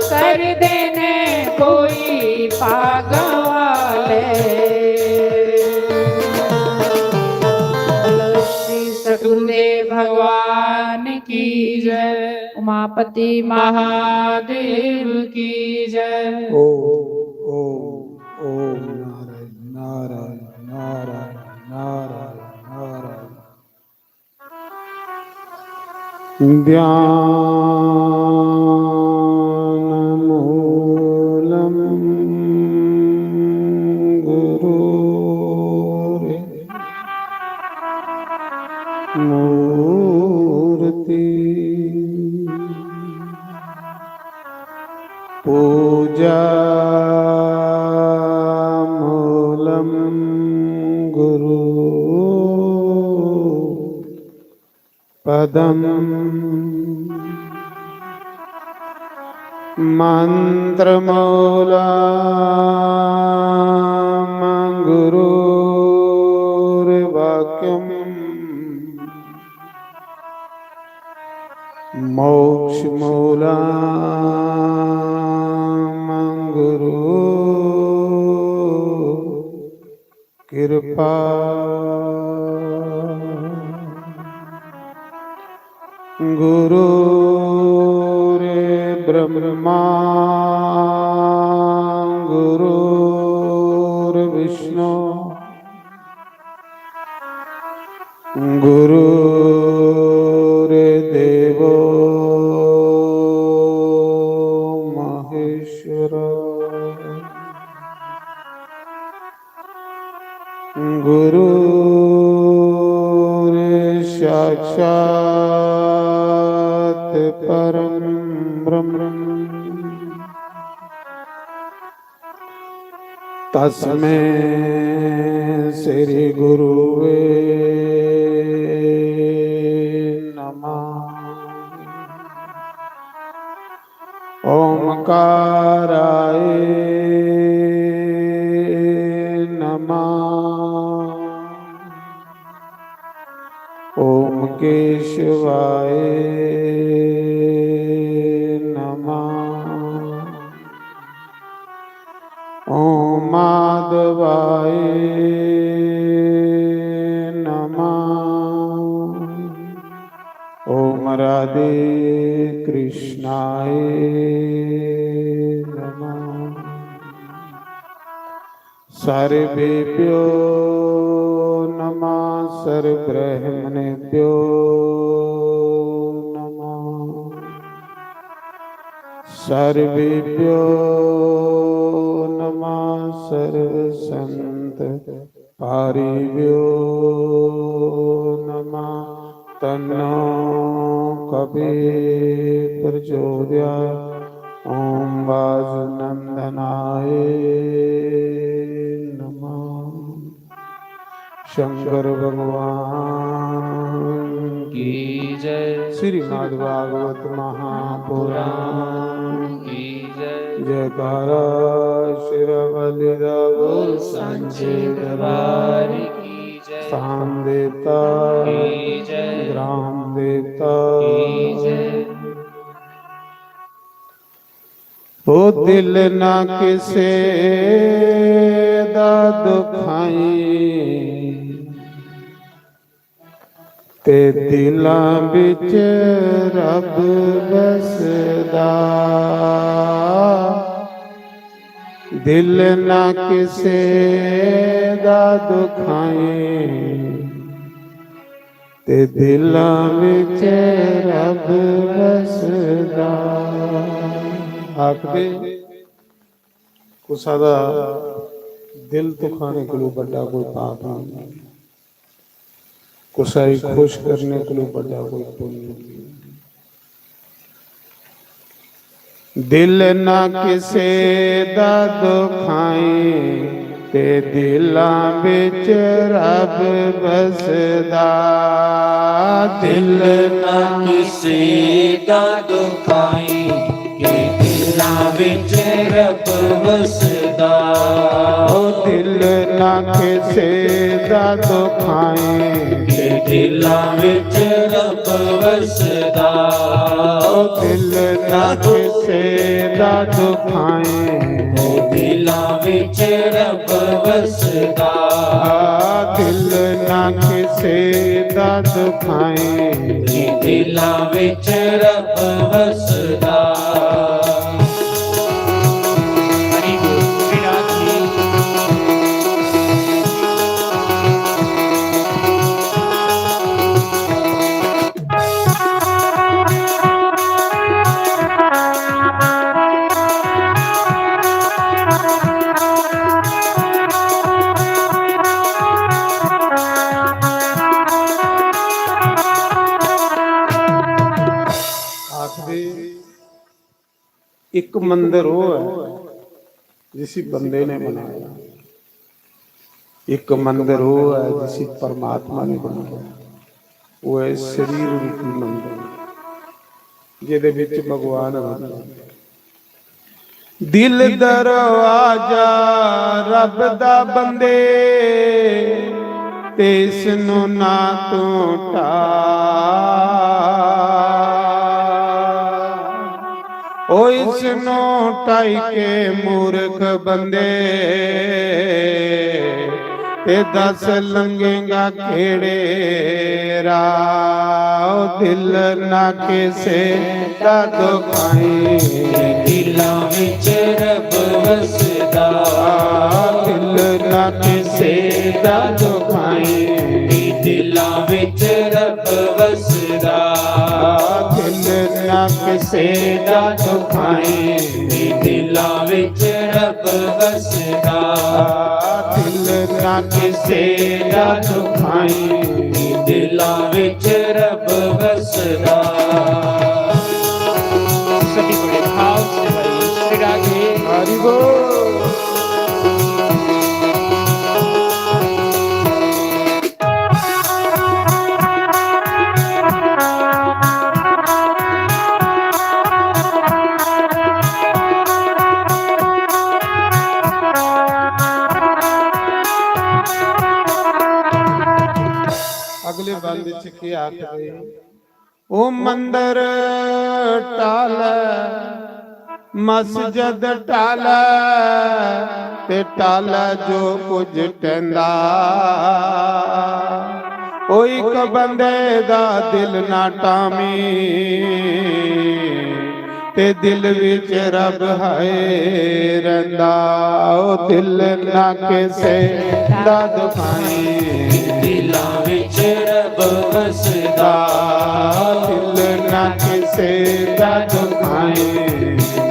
करदे ने कोई भागा वाले। बोलो श्री सतगुरुदेव भगवान की जय, उमापति महादेव की जय। ओम, ओम, ओम नारायण, नारायण, नारायण, नारायण, नारायण। ध्यानमूलं गुरोर्मूर्ति। पूजामूलं गुरु पदम्। मन्त्रमूलं गुरोर्वाक्यम्। मोक्षमूलं गुरु कृपा। गुरुर्ब्रह्मा गुरुर्विष्णु गुरुर्देवो महेश्वर। गुरुर्साक्षात् परं ब्रह्म। तस्मै श्री गुरुवे नमः। ओमकाराय नमः। ओम केशवाय नमः। ओम माधवाय नमः। ओम राधे कृष्णाय नमः। सर्वेभ्यो नमः, सर्वब्राह्मणेभ्यो नमः, सर्वेभ्यो नमः, सर्वसंत पारिभ्यो नमः। तन्नो कवि प्रचोदया। ओम वासुनंदनाय नमः। शंकर भगवान की जय। श्रीमद् भागवत महापुराण की जय। जयकारा शेरावाली दा बोल। सांचे दरबार की जय। स्थान देवता की जय। ग्राम देवता की जय। ओ दिल ना किसे दा दुखाई, ते दिलां विच रब बसदा। दिल ना किसे दा दुखाई, ते दिलां विच रब बसदा। आखदे, कुसा दा दिल दुखाने कोलू बड्डा कोई पाप नहीं, कुसा गी खुश करने कोलू बड्डा कोई पुण्य नहीं। दिल ना किसे दा दुखाई, ते दिलां विच रब बसदा। दिल ना किसे दा दुखाई, के दिलां विच रब वसदा। ओ दिल ना किसे दा दुखाई, के दिलां विच रब वसदा। ओ दिल ना किसे दा दुखाई, ओ दिलां विच रब वसदा। आ दिल ना किसे दा दुखाई, के दिलां विच रब वसदा। हरि बोल, विराट जी। आखदे, इक मंदर ओह ऐ जिसी बंदे ने बनाया, इक मंदर ओह ऐ जिसी परमात्मा ने बनाया। ओह ऐ शरीर रूपी मंदर, जेहदे विच भगवान रौंहदे। दिल दरवाजा रब दा बंदे, ते इसनू ना तू ढा। ओ इसनू ढाई के मूर्ख बंदे, ते दस लंघेगा केड़े राह। ओ दिल ना किसे दा दुखाई, दिलां विच रब वसदा। दिल ना किसे दा दुखाई, दिलां विच रब वसदा। दिल ना किसे दा दुखाई, दिलां विच रब वसदा। दिल ना किसे दा दुखाई, दिलां विच रब वसदा। सभी बड़े भाव से भाई श्री राधे। हरि बोल। अगले बंद च केह् आखदे? ओ मंदर टालै, मस्जिद टालै, ते टालै जो कुछ टैंदा। ओ इक बंदे दा दिल ना टामी, ते दिल विच रब है रैंदा। ओ दिल ना किसे दा दुखाई, दिलां विच रब वसदा। दिल ना किसे दा दुखाई,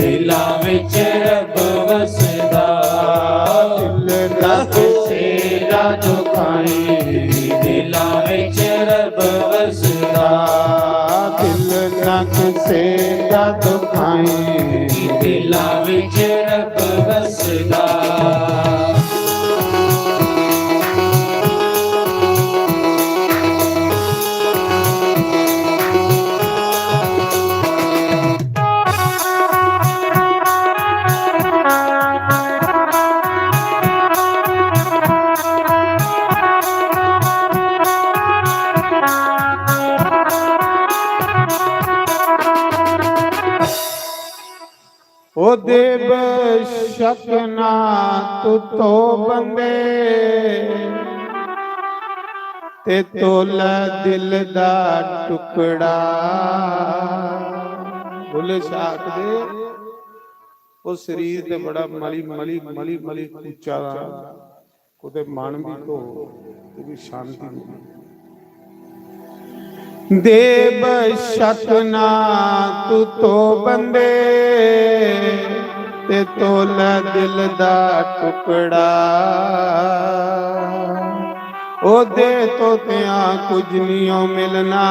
दिलां विच रब वसदा। दिल ना किसे दा दुखाई, दिलां विच रब वसदा। दिल ना किसे दा दुखाई, दिलां विच रब वसदा। ओ देव शक ना तू तो बंदे, ते तोला दिल दा टुकड़ा। बुल्ले शाह आखदे, ओ शरीर ते बड़ा मली, मली, मली, मली कुच्चा दा। कुतै मन भी धो, ते भी शांति मिले। देव शक ना तू तो बंदे, ते तोला दिल दा टुकड़ा। ओदे तोतियां कुछ नियो मिलना,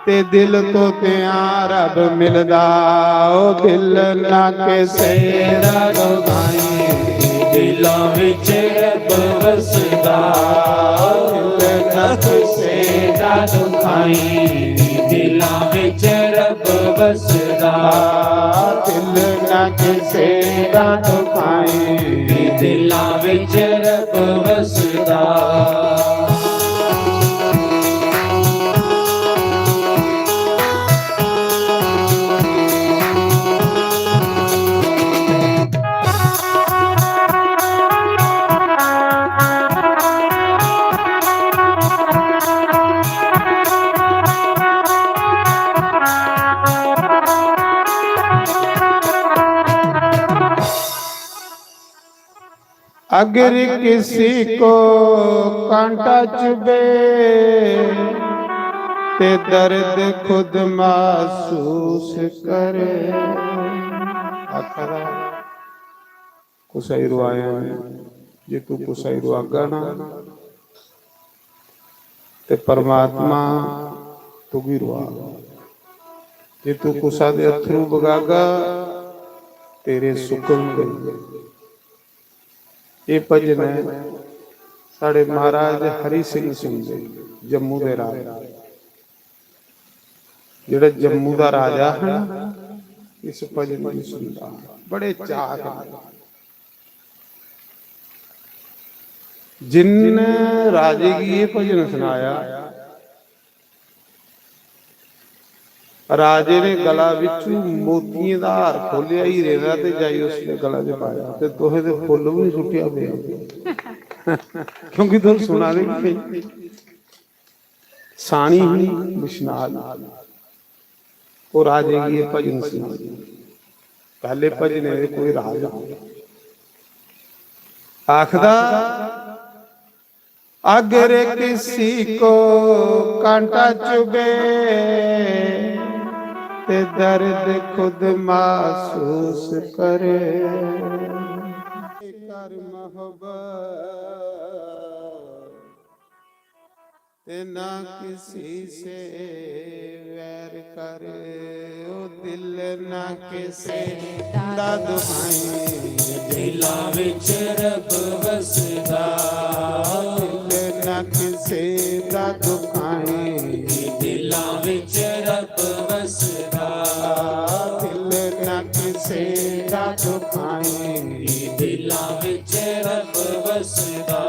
ते दिल तोतियां रब मिलदा। ओ दिल ना किसे दा दुखाई, दिलां विच रब वसदा। दिल ना किसे दा दुखाई, दिलां विच रब वसदा। दिल ना किसे दा दुखाई, दिलां विच रब वसदा। अगर किसी को कांटा चुभे, ते दर्द खुद महसूस करे। आखदा, कुसै गी रुआया, जे तू कुसै गी रुआगा ना, ते परमात्मा तुगी रुआ। जे तू कुसा दे अत्थरू बगागा, तेरे सुकन गई। एह् भजन ऐ साढ़े महाराज हरि सिंह सुनदे, जम्मू दे राजा। जेह्ड़ा जम्मू दा राजा हा ना, इस भजन गी सुनदा हा, बड़े चाऽ कन्नै। जिन राजे गी एह् भजन सनाया, राजे ने गला बिच्चू मोतियें दा हार खोलेआ हीरे दा, ते जाई उसने गला च पाया, ते तुसें ते फुल्ल बी सुट्टेआ पेआ, क्योंकि तुस सुना दे बी नेईं। सानी ही विश्वनाथ। ओह् राजे गी एह् भजन सनांदी। पैह्ले भजने दे कोई राग आखदा, अगर किसी को कांटा चुभे, ते दर्द खुद महसूस करे। कर मोहब्बत ते ना किसी से वैर कर, ओ दिल ना किसी दा दुखाई। दिलां विच रब वसदा, दिल ना किसी दा दुखाई। दिलां विच रब वसदा, दिल ना किसी दा दुखाई। दिलां विच रब वसदा।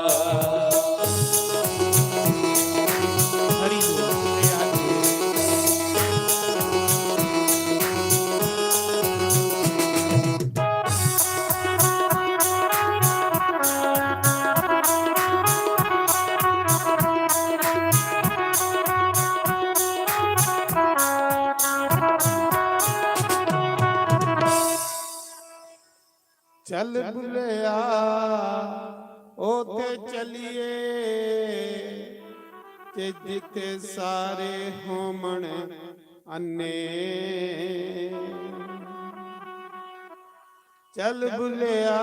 चल बुलिया, ओथे चलिए, ते जिथे सारे होमन अन्ने। चल बुलिया,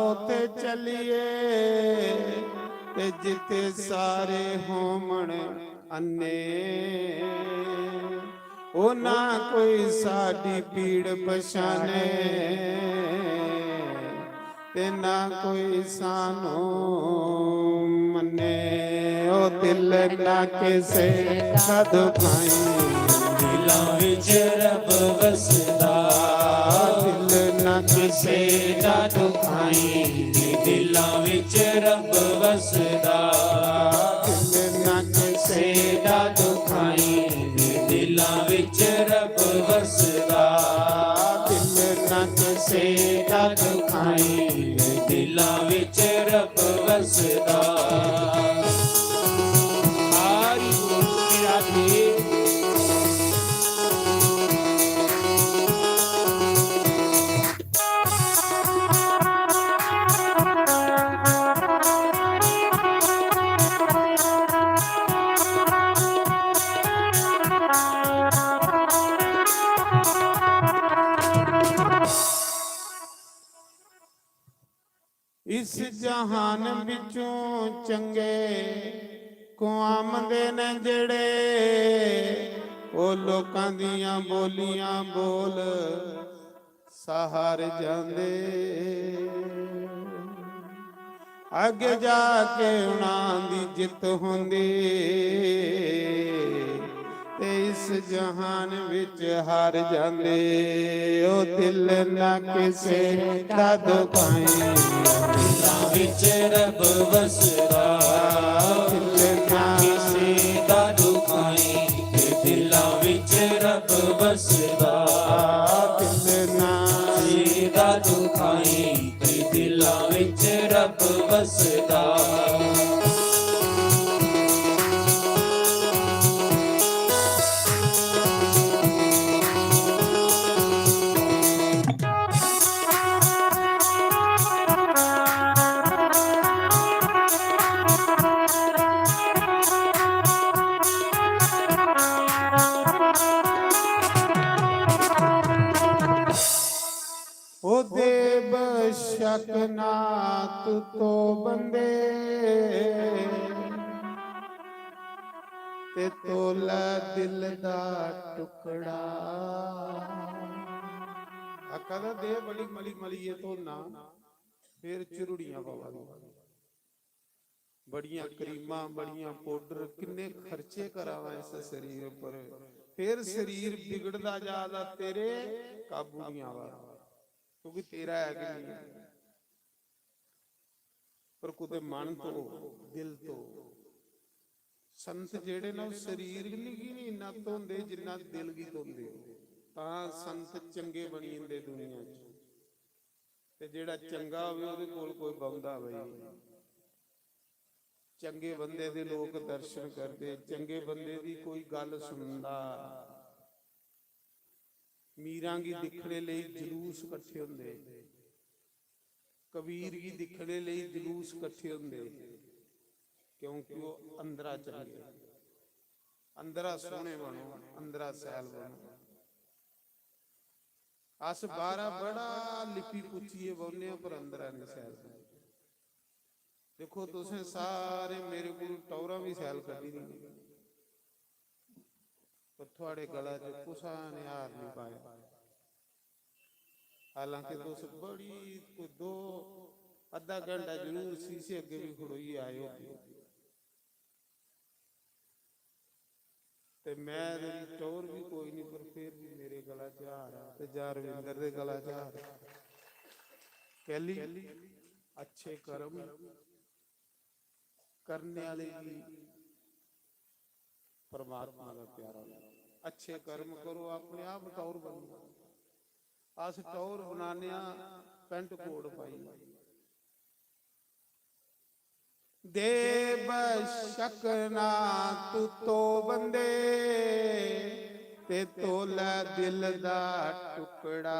ओथे चलिए, ते जिथे सारे होमन अन्ने। ओ ना कोई साडी पीड़ पछाने, ते ना कोई सानू मन्ने। ओ दिल ना किसे दा दुखाई, दिलां विच रब वसदा। दिल ना किसे दा दुखाई, दिलां विच रब वसदा। दिल ना किसे दा दुखाई, दिलां विच रब वसदा। दिल ना किसे दा दुखाई, दिलां विच रब वसदा। हारी बोल मेरा देव। इस जहान विचों चंगे कुआमदे न जेड़े, ओ लोकां दियां बोलियां बोल सहार जांदे। अगे जाके उन्हां दी जित होंदी, ते इस जहान विच हार जांदे। ओ दिल ना किसे दा दुखाई, दिलां विच रब वसदा। दिल ना किसे दा दुखाई, दिलां विच रब वसदा। दिल ना किसे दा दुखाई, दिलां विच रब वसदा। ओ देव शक ना तू तो बंदे, ते तोला दिल दा टुकड़ा। आखा दा दे बड़ी मली मलिए धोना, फिर चुरुड़ियां पवा दी। बड़ियां क्रीमां, बड़ियां पाउडर, किन्ने खर्चे करां इस शरीर पर, फिर शरीर बिगड़दा जा दा, तेरे काबू नहीं आवा दा, क्योंकि तेरा है कि नहीं है। पर कुते मन तो, दिल तो। संत जेड़े ना, ओह् शरीर गी नहीं इन्ना धोंदे जिन्ना दिल गी धोंदे। तां संत चंगे बनी जंदे दुनिया च। ते जेड़ा चंगा होवे, ओदे कोल कोई बौंदा बई। चंगे बंदे दे लोक दर्शन करदे, चंगे बंदे दी कोई गल सुनदा। मीरां गी दिक्खने लेई जलूस कट्ठे होंदे, कबीर गी दिक्खने लेई जलूस कट्ठे होंदे, क्योंकि ओह् अंदरा चंगे, अंदरा सोहने बनो, अंदरा सैल बनो। अस बाहरा बड़ा लिपी पुच्चियै बौह्ने आं, पर अंदरा नहीं सैल। देखो, तुसें सारे मेरे कोल टौरां भी सैल कड्ढी दियां, पर थुआड़े गला च कुसा ने हार नहीं पाया। हालांकि तुस बड़ी कोई दो, अद्धा घंटा जरूर शीशे अग्गें भी खड़ोइयै आए होगे। ते मैं, मेरी टौर भी कोई नहीं, पर फिर भी मेरे गला च हार ऐ, ते जा रविंदर दे गला च हार ऐ। कैली? अच्छे कर्म करने आले गी परमात्मा दा प्यारा होंदा। अच्छे कर्म करो, अपने आप टौर बनो। अस टौर बनाने आं पैंट कोट पाई। देव शक ना तू तो बंदे, ते तोला दिल दा टुकड़ा।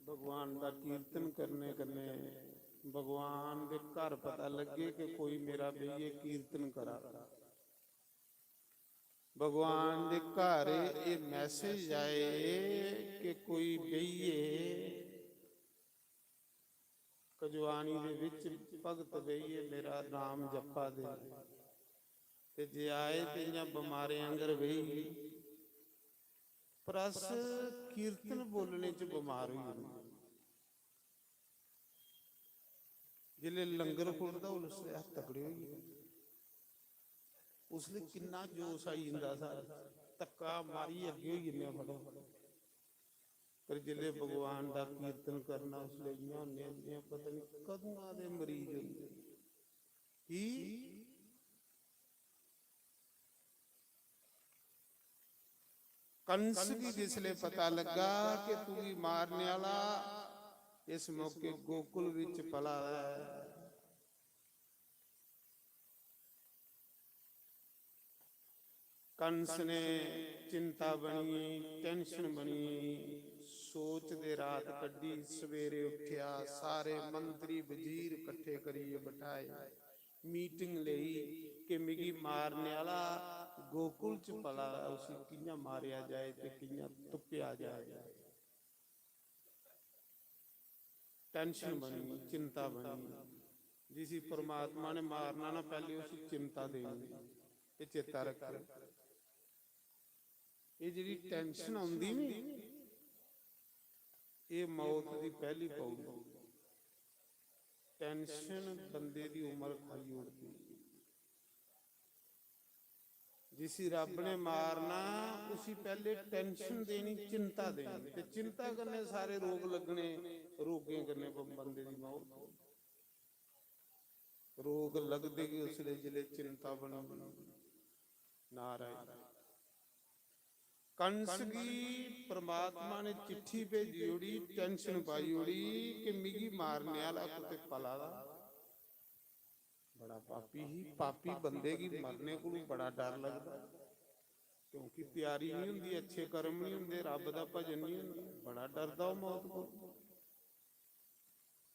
भगवान दा कीर्तन करने कन्नै भगवान दे घर पता लग्गे कि कोई मेरा बेहियै कीर्तन करा दा। भगवान दे घर एह् मैसेज आए कि कोई बेहियै कजवानी दे विच भगत बेहियै मेरा नाम जप्पा दे न। ते जे आए ते इ'यां बमारें आंगर बेही गे। पर अस कीर्तन बोलने च बमार होई जन्ने। जिसलै लंगर खु'लदा, उसलै अस तगड़े होई जन्ने। उसलै किन्ना जोश आई जंदा साढ़ा, धक्का मारियै अग्गें होई जन्ने आं फटोफट। पर जिसलै भगवान दा कीर्तन करना, उसलै इ'यां होन्ने आं जि'यां पता निं कदूं दे मरीज होंदे। की? कंस गी जिसलै पता लग्गा कि तुगी मारने आह्ला इस मौके गोकुल बिच पला दा ऐ, कंस ने चिंता बनी, tension बनी, सोच दे रात कड्ढी। सवेरे उट्ठेआ, सारे मंत्री वजीर कट्ठे करियै बठाए, meeting लेई कि मिगी मारने आह्ला गोकुल च पला दा, उसी कि'यां मारेआ जाए ते कि'यां तुप्पेआ जाए। Tension बनी, चिंता बनी। जिसी परमात्मा ने मारना ना, पैह्ले उसी चिंता देनी। एह् चेता रक्खेओ, एह् जेह्ड़ी tension औंदी नी, एह् मौत दी पैह्ली पौड़ी। Tension बंदे दी उम्र खाई ओड़दी। जिसी रब ने मारना, उसी पैह्ले tension देनी, चिंता देनी, ते चिंता कन्नै सारे रोग लग्गने, रोगें कन्नै ब-, बंदे दी मौत। रोग लगदे गै उसलै, जिसलै चिंता बनदी। नारायण। कंस गी परमात्मा ने चिट्ठी भेजी ओड़ी, tension पाई ओड़ी कि मिगी मारने आह्ला कुतै पला दा। बड़ा पापी ही। पापी बंदे गी मरने कोलू बड़ा डर लगदा, क्योंकि त्यारी नहीं होंदी, अच्छे कर्म नहीं होंदे, रब दा भजन नहीं होंदा, बड़ा डरदा ओह् मौत कोलू।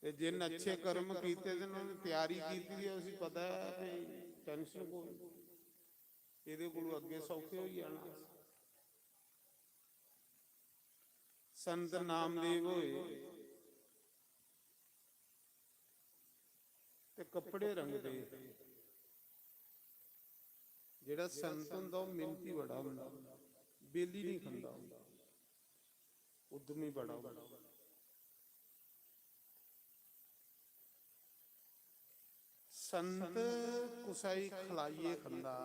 ते जिन अच्छे कर्म कीते दे न, उन्हें त्यारी कीती दी ऐ, उसी पता ऐ कि tension कोई, एह्दे कोलू अग्गें सौखे होई जाना। संत नामदेव होए ते कपड़े रंगदे। जेह्ड़ा संत होंदा, ओह् मेहनती बड़ा होंदा, बेली नहीं खंदा, उद्यमी बड़ा होंदा। संत कुसै गी खलाइयै खंदा,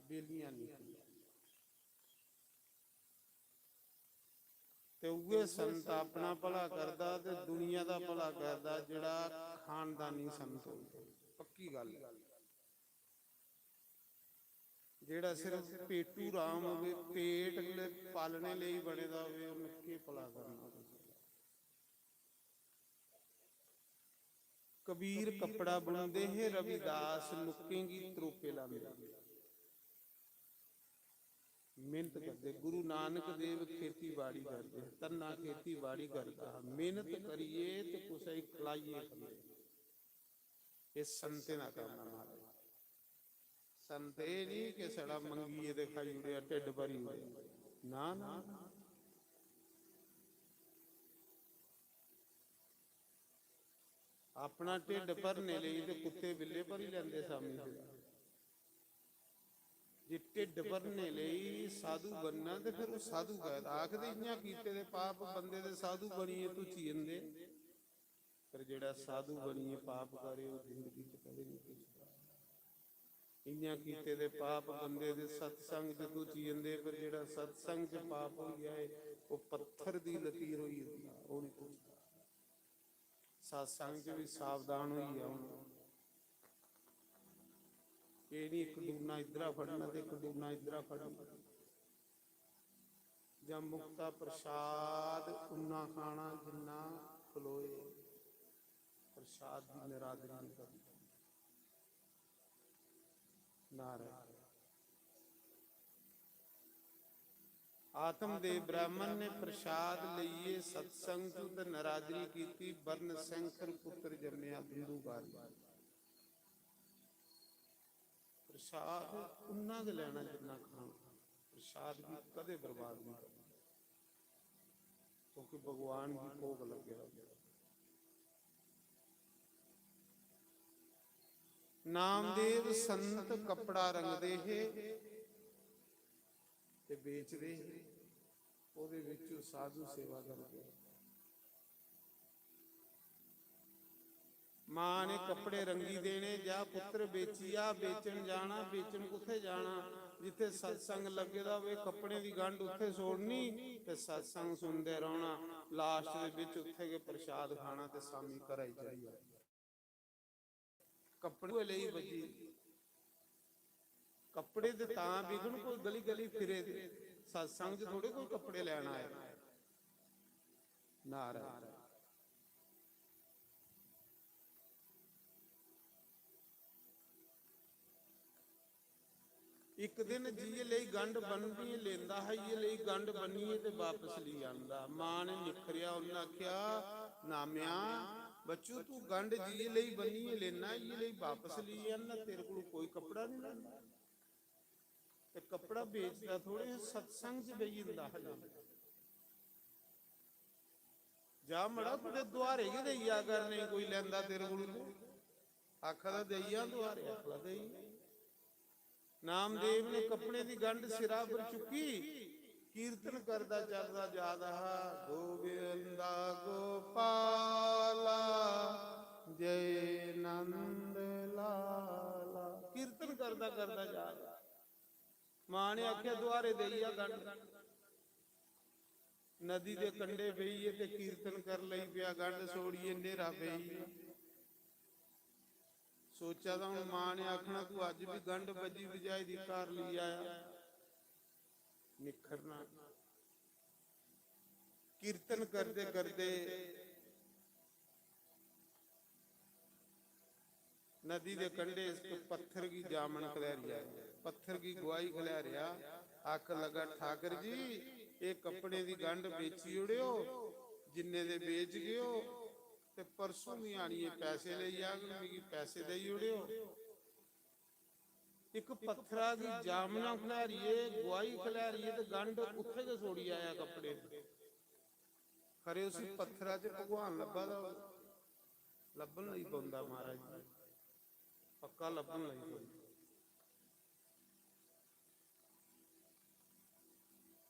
बेलियां नहीं खंदा। ते उ'ऐ संत अपना भला करदा ते दुनिया दा भला करदा, जेह्ड़ा खानदानी संत होंदा। पक्की गल्ल ऐ। जेह्ड़ा सिर्फ पेटू राम होवे, पेट ले-, पालने लेई बने दा होवे, उन्नै केह् भला करना? कबीर कपड़ा बुनदे हे, रविदास लोकें गी त्रोपे लांदे। मेहनत करदे। गुरु नानक देव खेतीबाड़ी करदे, धन्ना खेतीबाड़ी करदा हा। मेहनत करियै ते कुसै गी खलाइयै खंदे। एह् संतें दा कम्म ऐ, महाराज। संत एह् निं कि छड़ा मंगियै ते खाई ओड़ेआ, ढिड्ड भरी ओड़ेआ। ना, ना, ना। अपना ढिड्ड भरने लेई ते कुत्ते बिल्ले भरी लैंदे शामीं बेल्लै। जे ढिड्ड भरने लेई साधु बनना ते फिर ओह् साधु कैह्दा? आखदे इ'यां कीते दे पाप बंदे दे साधु बनियै धुची जंदे। पर जेह्ड़ा साधु बनियै पाप करे, ओह् जिंदगी च कदें निं धुचदा। इ'यां कीते दे पाप बंदे दे सत्संग च धुची जंदे, पर जेह्ड़ा सत्संग च पाप होई जाए, ओह् पत्थर दी लकीर होई जंदा, ओह् निं धुचदा। सत्संग च बी सावधान होई जाओ। एह् निं इक डूना इद्धरा फड़ना ते इक डूना इद्धरा फड़ना। जां मुक्ता प्रसाद उन्ना खाना जिन्ना खलोए। प्रसाद दी नरादरी निं करनी। नारायण। आत्मदेव ब्राह्मण ने प्रसाद लेइयै सत्संग च ते नरादरी कीती, वर्ण सैंखर पुत्र जम्मेआ बिंदुगारी। प्रसाद उन्ना गै लैना जिन्ना खाना। प्रसाद गी कदें बर्बाद निं करना, क्योंकि भगवान गी भोग लग्गे दा होंदा। नामदेव संत कपड़ा रंगदे हे ते बेचदे हे। ओह्दे बिच ओह् साधु सेवा करदे। मां ने कपड़े रंगी देने, जा पुत्र बेची आ, बेचन जाना। बेचन कुत्थै जाना? जित्थै सत्संग लग्गे दा होवे, कपड़ें दी गंढ उत्थै छोड़नी ते सत्संग सुनदे रौह्ना। लास्ट दे बिच उत्थै गै प्रसाद खाना ते शामी घरै गी चली जाना। कपड़े लेई बज्जी। कपड़े ते तां बिकन, कोई गली गली फिरे दे, सत्संग च थोड़े कोई कपड़े लैन आए। नाराज। इक दिन जि'यै लेई गंढ बन्नियै लेंदा हा, इ'यै लेई गंढ बन्नियै ते वापस ली आंदा। मां ने निक्खरेआ, उन्नै आखेआ, "नामेआ, बच्चू, तू गंढ जि'यै लेई बन्नियै लेना, इ'यै लेई वापस ली आना, तेरे कोल कोई कपड़ा नहीं लैंदा।" ते कपड़ा बेचदा थोड़े, सत्संग च बेही जंदा हा। जा मड़ा, कुतै दुहारे गै देई आ कर, नेईं कोई लैंदा तेरे कोल। आखा दा देई आ दुहारे, आखा दा देई। नामदेव ने कपड़े दी गंढ सिरा पर चुक्की, कीर्तन करदा चलदा जा दा हा, "गोविंदा गोपाला, जय नंद लाला।" कीर्तन करदा करदा जा दा। मां ने आखेआ, "दुहारे देई आ गंढ।" नदी दे कंढे बेहियै ते कीर्तन कर लगी पेआ, गंढ छोड़ियै न्हेरा पेई गेआ। सोचा दा हून मां ने आखना, "तू अज्ज भी गंढ बज्जी बजाई दी घर लेई आया।" निक्खरना। कीर्तन करदे करदे नदी दे कंढे इक पत्थर गी जामन खलैरिया, पत्थर गी गुआही खलैरिया, आखन लगा, "ठाकर जी, एह् कपड़े दी गंढ बेची ओड़ेओ, जिन्ने दे बेच गए ओ, ते परसों मी आनियै पैसे लेई जाङन, मिगी पैसे देई ओड़ेओ।" इक पत्थरा गी जामना खलैरिये, गुआही खलैरिये ते गंढ उत्थै गै छोड़ी आया कपड़े दी। खरे उसी पत्थरा च भगवान लब्भा दा होग, लब्भन लगी पौंदा महाराज जी, पक्का लब्भन लगी पौंदा।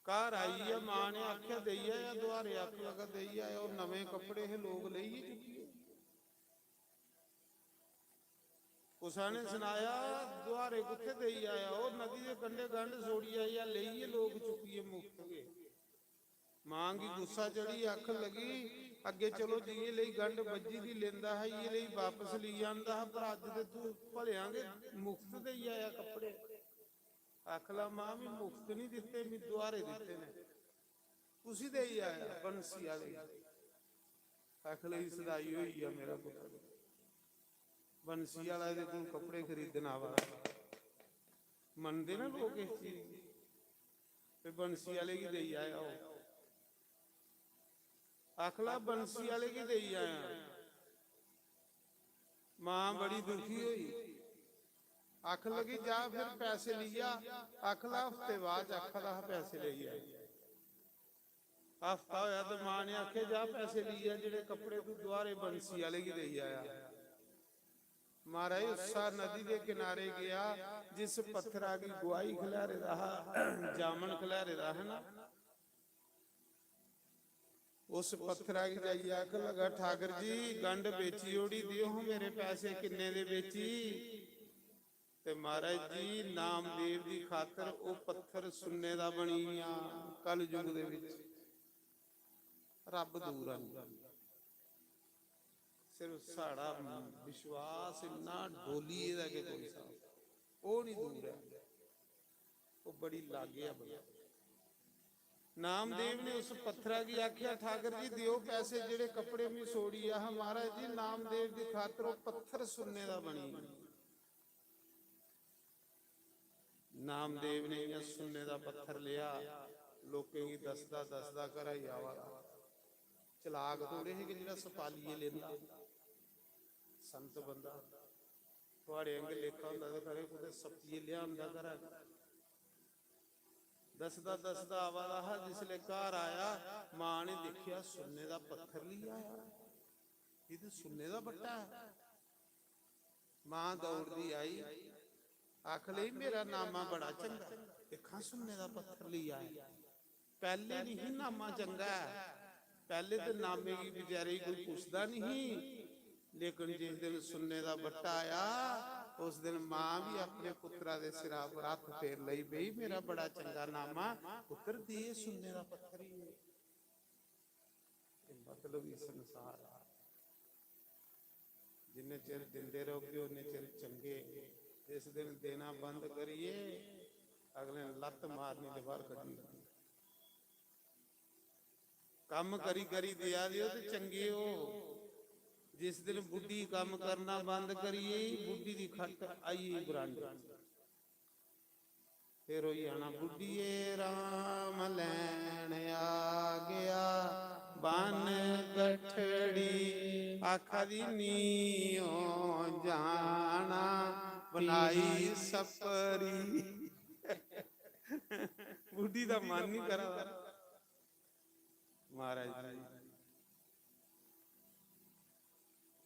घर आइयै मां ने आखेआ, "देई आया दुहारे?" आखन लगा, "देई आया।" ओह् नमें कपड़े हे, लोक लेइयै चुक्की गे। कुसै ने सनाया, "दुहारे कुत्थै देई आया? ओह् नदी दे कंढे गंढ छोड़ी आया, लेइयै लोक चुक्कियै मुफ्त गै।" मां गी गुस्सा चढ़ी, आखन लगी, "अग्गें चलो, जि'यै लेई गंढ बज्जी दी लेंदा हा, इ'यै लेई वापस लेई आंदा हा, पर अज्ज ते तू भलेआं गै मुफ्त देई आया कपड़े।" आखला, "मां, मी मुफ्त नहीं दित्ते, मी दुहारे दित्ते ने।" "कुसी देई आया?" "बंसी आह्ले गी।" आखला, "सदाई होई गेआ मेरा पुत्तर।" बंसी आह्ला एह्दे कोल कपड़े खरीदन आवा दा। मनदे ना लोक इस चीज गी, ते बंसी आह्ले गी देई आया ओह्। आखला, "बंसी आह्ले गी देई आया।" मां बड़ी दुखी होई, आखन लगी, "जा फिर पैसे लेई आ।" आखला, "हफ्ते बाद च आखा दा हा पैसे लेई आ।" हफ्ता होया ते मां ने आखेआ, "जा पैसे लेई आ, जेह्ड़े कपड़े तू दुहारे बंसी आह्ले गी देई आया।" महाराज, उस्सा नदी दे किनारे गया, जिस पत्थरा गी गुआही खलारे दा हा, जामन खलारे दा है ना, उस पत्थरा गी जाइयै आखन लगा, "ठाकर जी, गंढ बेची ओड़ी, देओ हां मेरे पैसे, किन्ने दे बेची?" ते महाराज जी, नामदेव दी खातर ओह् पत्थर सुन्ने दा बनी गेआ। कलयुग दे बिच रब दूर है, सिर्फ साढ़ा विश्वास इन्ना डोली गेदा कि कोई स्हाब, ओह् नहीं दूर है, ओह् बड़ी लागे है बड़ी। नामदेव ने उस पत्थरा गी आखेआ, "ठाकर जी, देओ पैसे, जेह्ड़े कपड़े मी छोड़ी आ।" महाराज जी, नामदेव दी खातर ओह् पत्थर सुन्ने दा बनी गेआ। नामदेव ने इ'यां सुन्ने दा पत्थर लेआ, लोकें गी दसदा दसदा घरा गी आवा दा। चलाक थोड़े हे कि जेह्ड़ा सपालियै लेंदा। संत बंदा थुआड़े आंगे लेखा होंदा ते खरे कुतै सप्पियै लेआंदा घरा। दसदा दसदा आवा दा हा, जिसलै घर आया, मां ने दिक्खेआ, सुन्ने दा पत्थर लेई आया। एह् ते सुन्ने दा बट्टा ऐ। मां दौड़दी आई, आख लगी, "मेरा नामा बड़ा चंगा, दिक्खां सुन्ने दा पत्थर लेई आया।" पैह्ले नहीं ही नामा चंगा ऐ, पैह्ले ते नामे गी बेचारे गी कोई पुछदा नहीं ही, लेकिन जिस दिन सुन्ने दा बट्टा आया, उस दिन मां भी अपने पुत्तरा दे सिरा पर हत्थ फेर लई, "बई, मेरा बड़ा चंगा नामा पुत्तर, दे सुन्ने दा पत्थर ही।" एह् मतलबी संसार ऐ। जिन्ने चिर दिंदे रौह्गे, उन्ने चिर चंगे। जिस दिन देना बंद करिए, अगले ने लत्त मारनी ते बाहर कड्ढी ओड़नी। कम्म करी करी देआ दे ओ ते चंगे ओ। जिस दिन बुड्ढी कम्म करना बंद करी गेई, बुड्ढी दी खट्ट आई गेई बरांडे। फिर होई जाना, "बुड्ढिये, राम लैन आ गया बन गठड़ी।" आखा दी, "नी ओ जाना बनाई सपरी।" बुड्ढी दा मन नहीं करा दा। महाराज जी,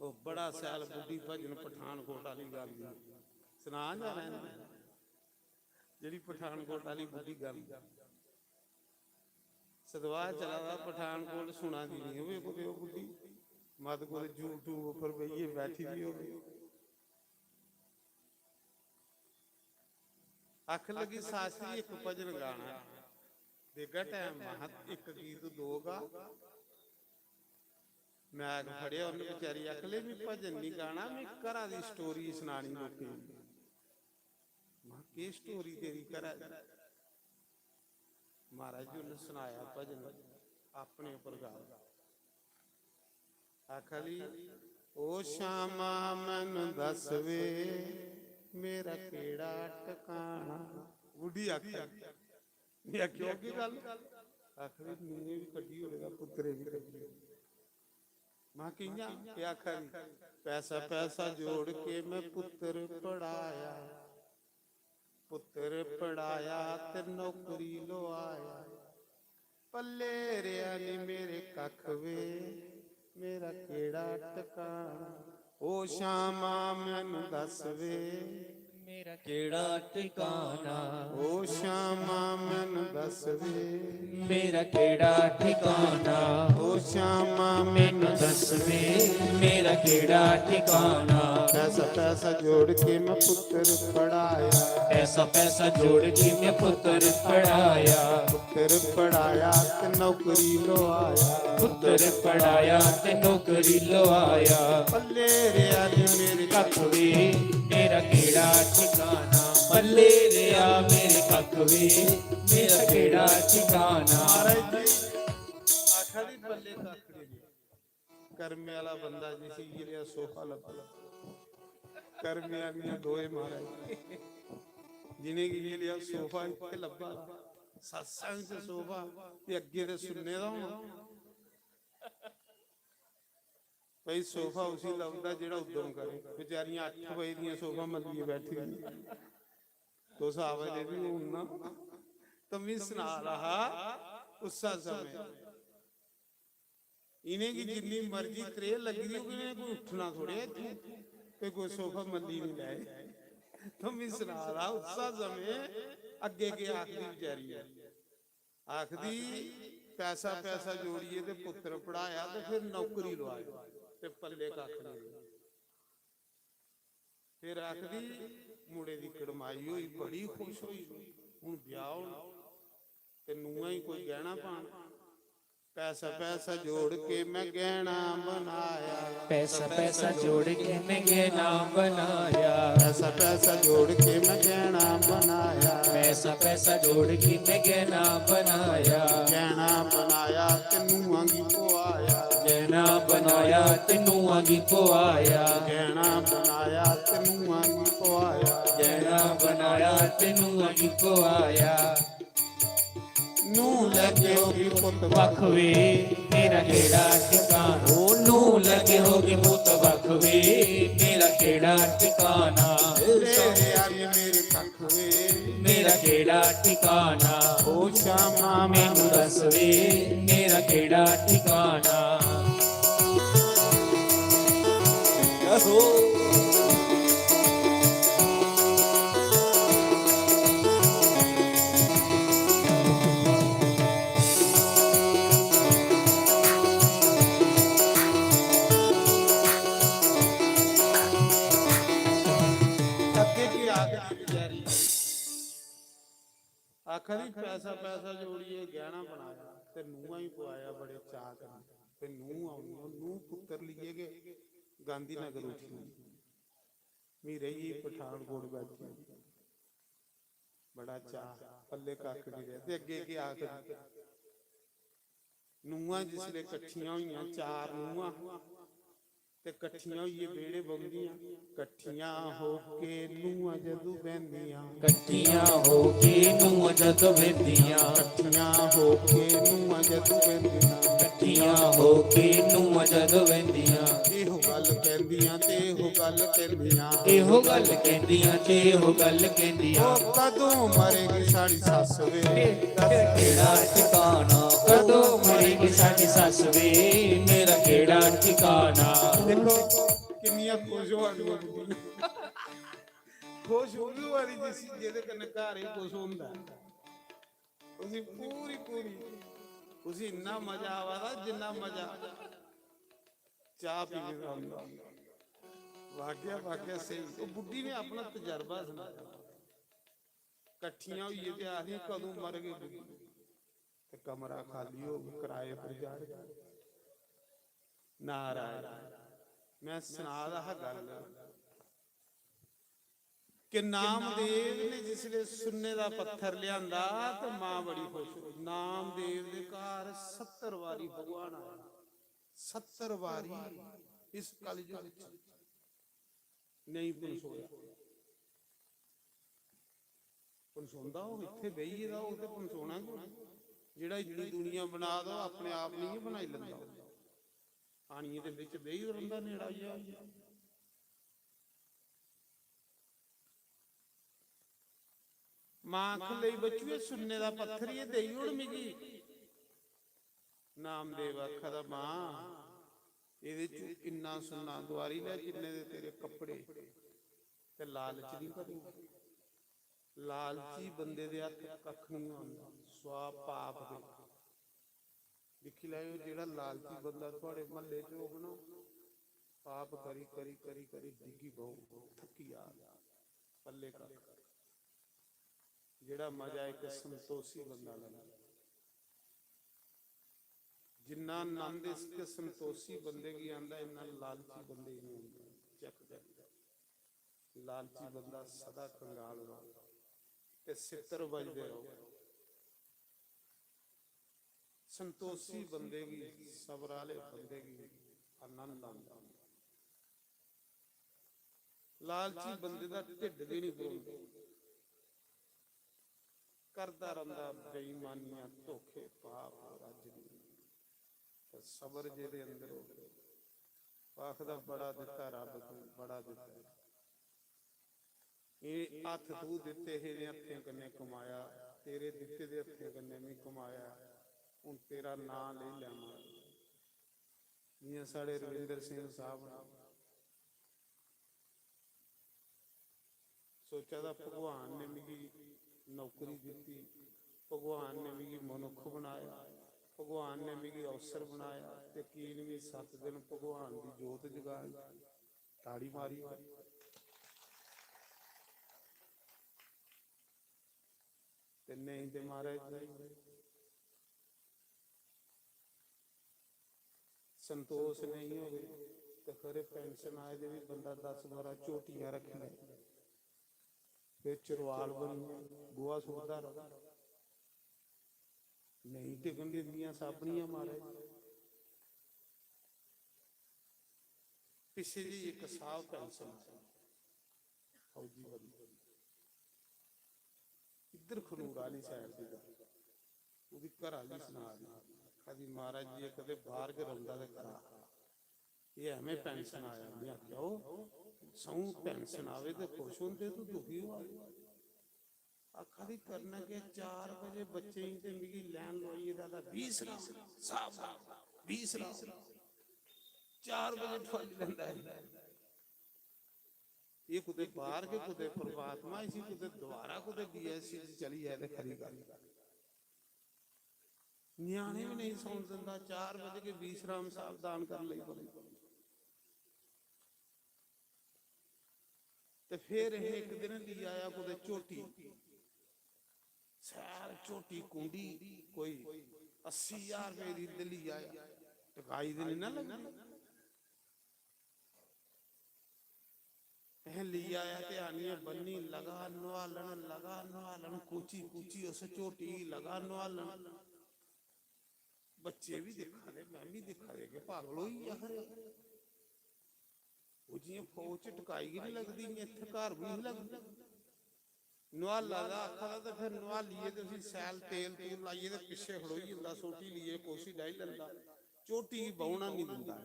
ओह् बड़ा सैल बुड्ढी भजन पठानकोट आह्ली गल्ल दी। सनां जां रैह्न दें? जेह्ड़ी पठानकोट आह्ली बुड्ढी गल्ल। सतवाह् चला दा, पठानकोट सुना दी नहीं होवे कुतै ओह् बुड्ढी। मत कुतै YouTube उप्पर बेहियै बैठी दी होवे। आखन लगी, "शास्त्री, इक भजन गाना।" "देगा टैम?" महा, "इक गीत दो गा।" मैक फड़ेआ उन्न बेचारी, आखन लगी, "में भजन नहीं गाना, में घरा दी story सनानी लोकें गी।" महा, "केह् story तेरी घरा दी?" महाराज जी उन्न सनाया भजन अपने उप्पर गा। आखा दी, "ओ श्यामा मैनू दस वे, मेरा केड़ा टकाना?" बुड्ढी आखा दी। में आखेआ, "ओह् केह् गल्ल?" आखा दी, "नूहें बी कड्ढी ओड़े दा, पुत्तरे बी कड्ढी ओड़े।" महा, "कि'यां?" एह् आखा दी, "पैसा पैसा जोड़ के मैं पुत्तर पढ़ाया, पुत्तर पढ़ाया ते नौकरी लुआया।" पल्ले रेहा नी मेरे कक्ख वे, मेरा केड़ा टकाना? ओ श्यामा मैनू दस वे, मेरा केड़ा टकाना? ओ श्यामा मैनू दस वे, मेरा केड़ा ठिकाना? ओ श्यामा मैनू दस वे, मेरा केड़ा ठिकाना? पैसा पैसा जोड़ के मैं पुत्तर पढ़ाया, पैसा पैसा जोड़ के मैं पुत्तर पढ़ाया, पुत्तर पढ़ाया ते नौकरी लुआया, पुत्तर पढ़ाया ते नौकरी लुआया। पल्ले रेहा नी मेरे कक्ख वे, मेरा केड़ा ठिकाना? पल्ले रेहा मेरे कक्ख वे, मेरा केड़ा ठिकाना? महाराज जी आखा दी, "पल्ले कक्ख नी रेहा।" कर्मे आह्ला बंदा जिसी इ'यै नेहा सोफा लब्भा, कर्मे आह्लियां दोए महाराज, जिनेंगी इ'यै नेहा सोफा इत्थै लब्भा, सत्संग च सोफा ते अग्गें ते सुन्ने दा होना। भाई सोफा उसी लभदा जेह्ड़ा उद्यम करे। बेचारियां अट्ठ बजे दियां सोफा मल्लियै बैठी दियां। तुस आवा दे बी हून ना, तो मी सना दा हा उस्सा समें। इ'नेंगी जिन्नी मर्जी त्रेह् लग्गी दी होगी, इ'नें कोई उट्ठना थोड़े ऐ इत्थूं, ते कोई सोफा मल्ली निं लैए। तो मी सना दा उस्सा समें अग्गें केह् आखदी बेचारी ऐ। आखदी, "पैसा, पैसा जोड़ियै ते पुत्तर पढ़ाया ते फिर नौकरी लुआई ते पल्ले कक्ख निं रेहा।" फिर आखदी, "मुड़े दी कड़माई होई, बड़ी खुश होई, हून ब्याह् होना ते नूंहां गी कोई गैह्ना पाना।" पैसा, पैसा जोड़ के मैं गैह्ना बनाया, पैसा, पैसा जोड़ के मैं गैह्ना बनाया, पैसा, पैसा जोड़ के मैं गैह्ना बनाया, पैसा, पैसा जोड़ के मैं गैह्ना बनाया, गैह्ना बनाया ते नूंहां गी पोआया, गैह्ना बनाया ते नूंहां गी पोआया, गैह्ना बनाया ते नूंहां गी पोआया, गैह्ना बनाया ते नूंहां गी पोआया। नूंह लगे होगी पुत्त बक्ख वे, मेरा केह्ड़ा ठिकाना? ओ नूंह लगे होगी पुत्त बक्ख वे, मेरा केह्ड़ा ठिकाना? तेरे आगे मेरे कक्ख वे, मेरा केह्ड़ा ठिकाना? ओ श्यामा मैनू दस वे, मेरा केह्ड़ा ठिकाना? आखदी बेचारी, आखा दी, "पैसा, पैसा जोड़ियै गैह्ना बनाया ते नूंहां ही पोआया बड़े चाऽ कन्नै।" ते नूंह् औनी, ओह् नूंह् पुत्तर लेइयै गै गांधीनगर उठी होनी। मी रेही गेई पठानकोट बैठी, बड़ा चाऽ, पल्ले कक्ख निं रेहा। ते अग्गें, अग्गें आखदी, नूंहां जिसलै कट्ठियां होइयां, चार नूंहां, ते कट्ठियां होइयै बेह्ड़े बौंह्दियां, कट्ठियां हो के नूंहां जदूं बौंह्दियां। कट्ठियां हो के नूंहां जदूं बौंह्दियां। कट्ठियां हो के नूंहां जदूं बौंह्दियां। कट्ठियां हो के नूंहां जदूं बौंह्दियां। एहो गल्ल कैंदियां ते एहो गल्ल कैंदियां। एहो गल्ल कैंदियां ते एहो गल्ल कैंदियां। ओ कदूं मरेगी साढ़ी सस्स वे? केह्ड़ा ठिकाना? कदूं मरेगी साढ़ी सस्स वे? मेरा केह्ड़ा ठिकाना? देखो, किन्नियां खुश होआ दियां बुड्ढियां। खुश ओह् बी होआ दी जिसी, जेह्दे कन्नै घर एह् खुश होंदा ऐ। उसी पूरी, पूरी, उसी इन्ना मजा आवा दा जिन्ना मजा चाह् पीने दा होंदा। वाकया, वाकया स्हेई। ओह् बुड्ढी ने अपना तजर्बा सनाया। कट्ठियां होइयै ते आखदियां, "कदूं मरगे बुड्ढी?" ते कमरा खाली होग, कराए पर जाड़गे। नारायण, मैं सना दा हा गल्ल कि नामदेव ने जिसले सुन्ने दा पत्थर लिआंदा ते मां बड़ी खुश होई। नामदेव दे घर सत्तर बारी भगवान आया, सत्तर बारी इस कलयुग च नेईं पनसोया। पनसोंदा होग, इत्थै बेही गेदा होग ते पनसोना गै। जेह्ड़ा इन्नी दुनिया बना दा, ओह् अपने आप नेईं बनाई लैंदा। आनियै ते बिच बेही रौंह्दा, नेड़ा होई जा। मां आखन लगी, "बच्चुए, सुन्ने दा पत्थर एह् देई ओड़ मिगी।" नामदेव आखा दा, "मां, एह्दे च इन्ना सुन्ना, दोआरी लै जिन्ने दे तेरे कपड़े, ते लालच निं करी।" लालची बंदे दे हत्थ कक्ख निं होंदा, सुआ पाप दे। दिक्खी लैओ, जेह्ड़ा लालची बंदा थुआढ़े म्हल्ले च होग ना, पाप करी, करी, करी, करी डिग्गी पौग, थक्की जाग, पल्ले कक्ख। जेह्ड़ा मजा इक संतोषी बंदा लैंदा, जिन्ना आनंद इस संतोषी बंदे गी आंदा, इन्ना लालची बंदे गी नहीं आंदा। चेक करो, लालची बंदा सदा कंगाल रौह्ग ते सित्तर बजदे रौह्ग। संतोषी बंदे गी, सबर आह्ले बंदे गी आनंद आंदा। लालची बंदे दा ढिड्ड बी निं भरोंदा, करदा रौंह्दा बेईमानियां, धोखे, पाप, रज्ज निं। ते सबर जेह्दे अंदर होग, ओह् आखदा, "बड़ा दित्ता रब्ब तूं, बड़ा दित्ता।" एह् हत्थ तूं दित्ते हे, इ'नें हत्थें कन्नै कमाया, तेरे दित्ते दे हत्थें कन्नै में कमाया, हून तेरा नांऽ लेई लैवां। जि'यां साढ़े रविंदर सिंह साहब न, सोचा दा, भगवान ने मिगी नौकरी दित्ती, भगवान ने मिगी मनुक्ख बनाया, भगवान ने मिगी अफसर बनाया, ते की निं में सत्त दिन भगवान दी जोत जगाई, ताड़ी मारी। ते नेईं ते महाराज, संतोष नेईं होवे ते खरे pension आए दे बी बंदा दस बारां झोटियां रक्खी लै, फिर चरवाल बनियै गोहा सुट्टदा र'वै। नेईं टिकन दिंदियां साबनियां महाराज। पिच्छे जी इक साहब pension आए, फौजी बंदा, इद्धर खनूर आह्ली side दी गल्ल। ओह्दी घरा आह्ली सना दी, आखा दी, "महाराज जी, एह् कदें बाह्र गै रौंह्दा ते करा, एह् ऐमें pension आया।" में आखेआ, "ओह् स'ऊं pension आवे ते खुश होंदे, तूं दुखी होआ दे?" आखा दी, "करना केह्, चार बजे बच्चें गी ते मिगी line लोआइयै ते आखदा, 'बीस राम साहब, बीस राम।' चार बजे ठुआली लैंदा ऐ।" एह् कुतै बाह्र गै कुतै परमात्मा इसी कुतै दोबारा कुतै BSc च चली जाए ते खरी गल्ल। ञ्याणे बी नेईं सौन दिंदा, चार बजे गै बीस राम साहब दान करन लगी पौंदे। ते फिर इक दिन ली आया कुतै झोटी, शैल झोटी कुंडी, कोई अस्सी ज्हार रपेऽ दी, ते ली आया। टकाई ते निं ना लगदी। अहें ली आया ते आनियै बन्नी, लगा नुहालन, लगा नुहालन, कूची कूची उस झोटी गी लगा नुहालन। बच्चे बी दिक्खा दे, में बी दिक्खा दे कि पागल होई गेआ खरे। ओह् जि'यां फौज च टकाई गै निं लगदी, इ'यां इत्थै घर बी निं लगदी। नुहाला दा आखा दा ते फिर नुहालियै ते उसी शैल तेल तूल लाइयै ते पिच्छे खड़ोई जंदा, सोटी लेइयै कोसी डाही लैंदा, झोटी गी बौह्ना निं दिंदा।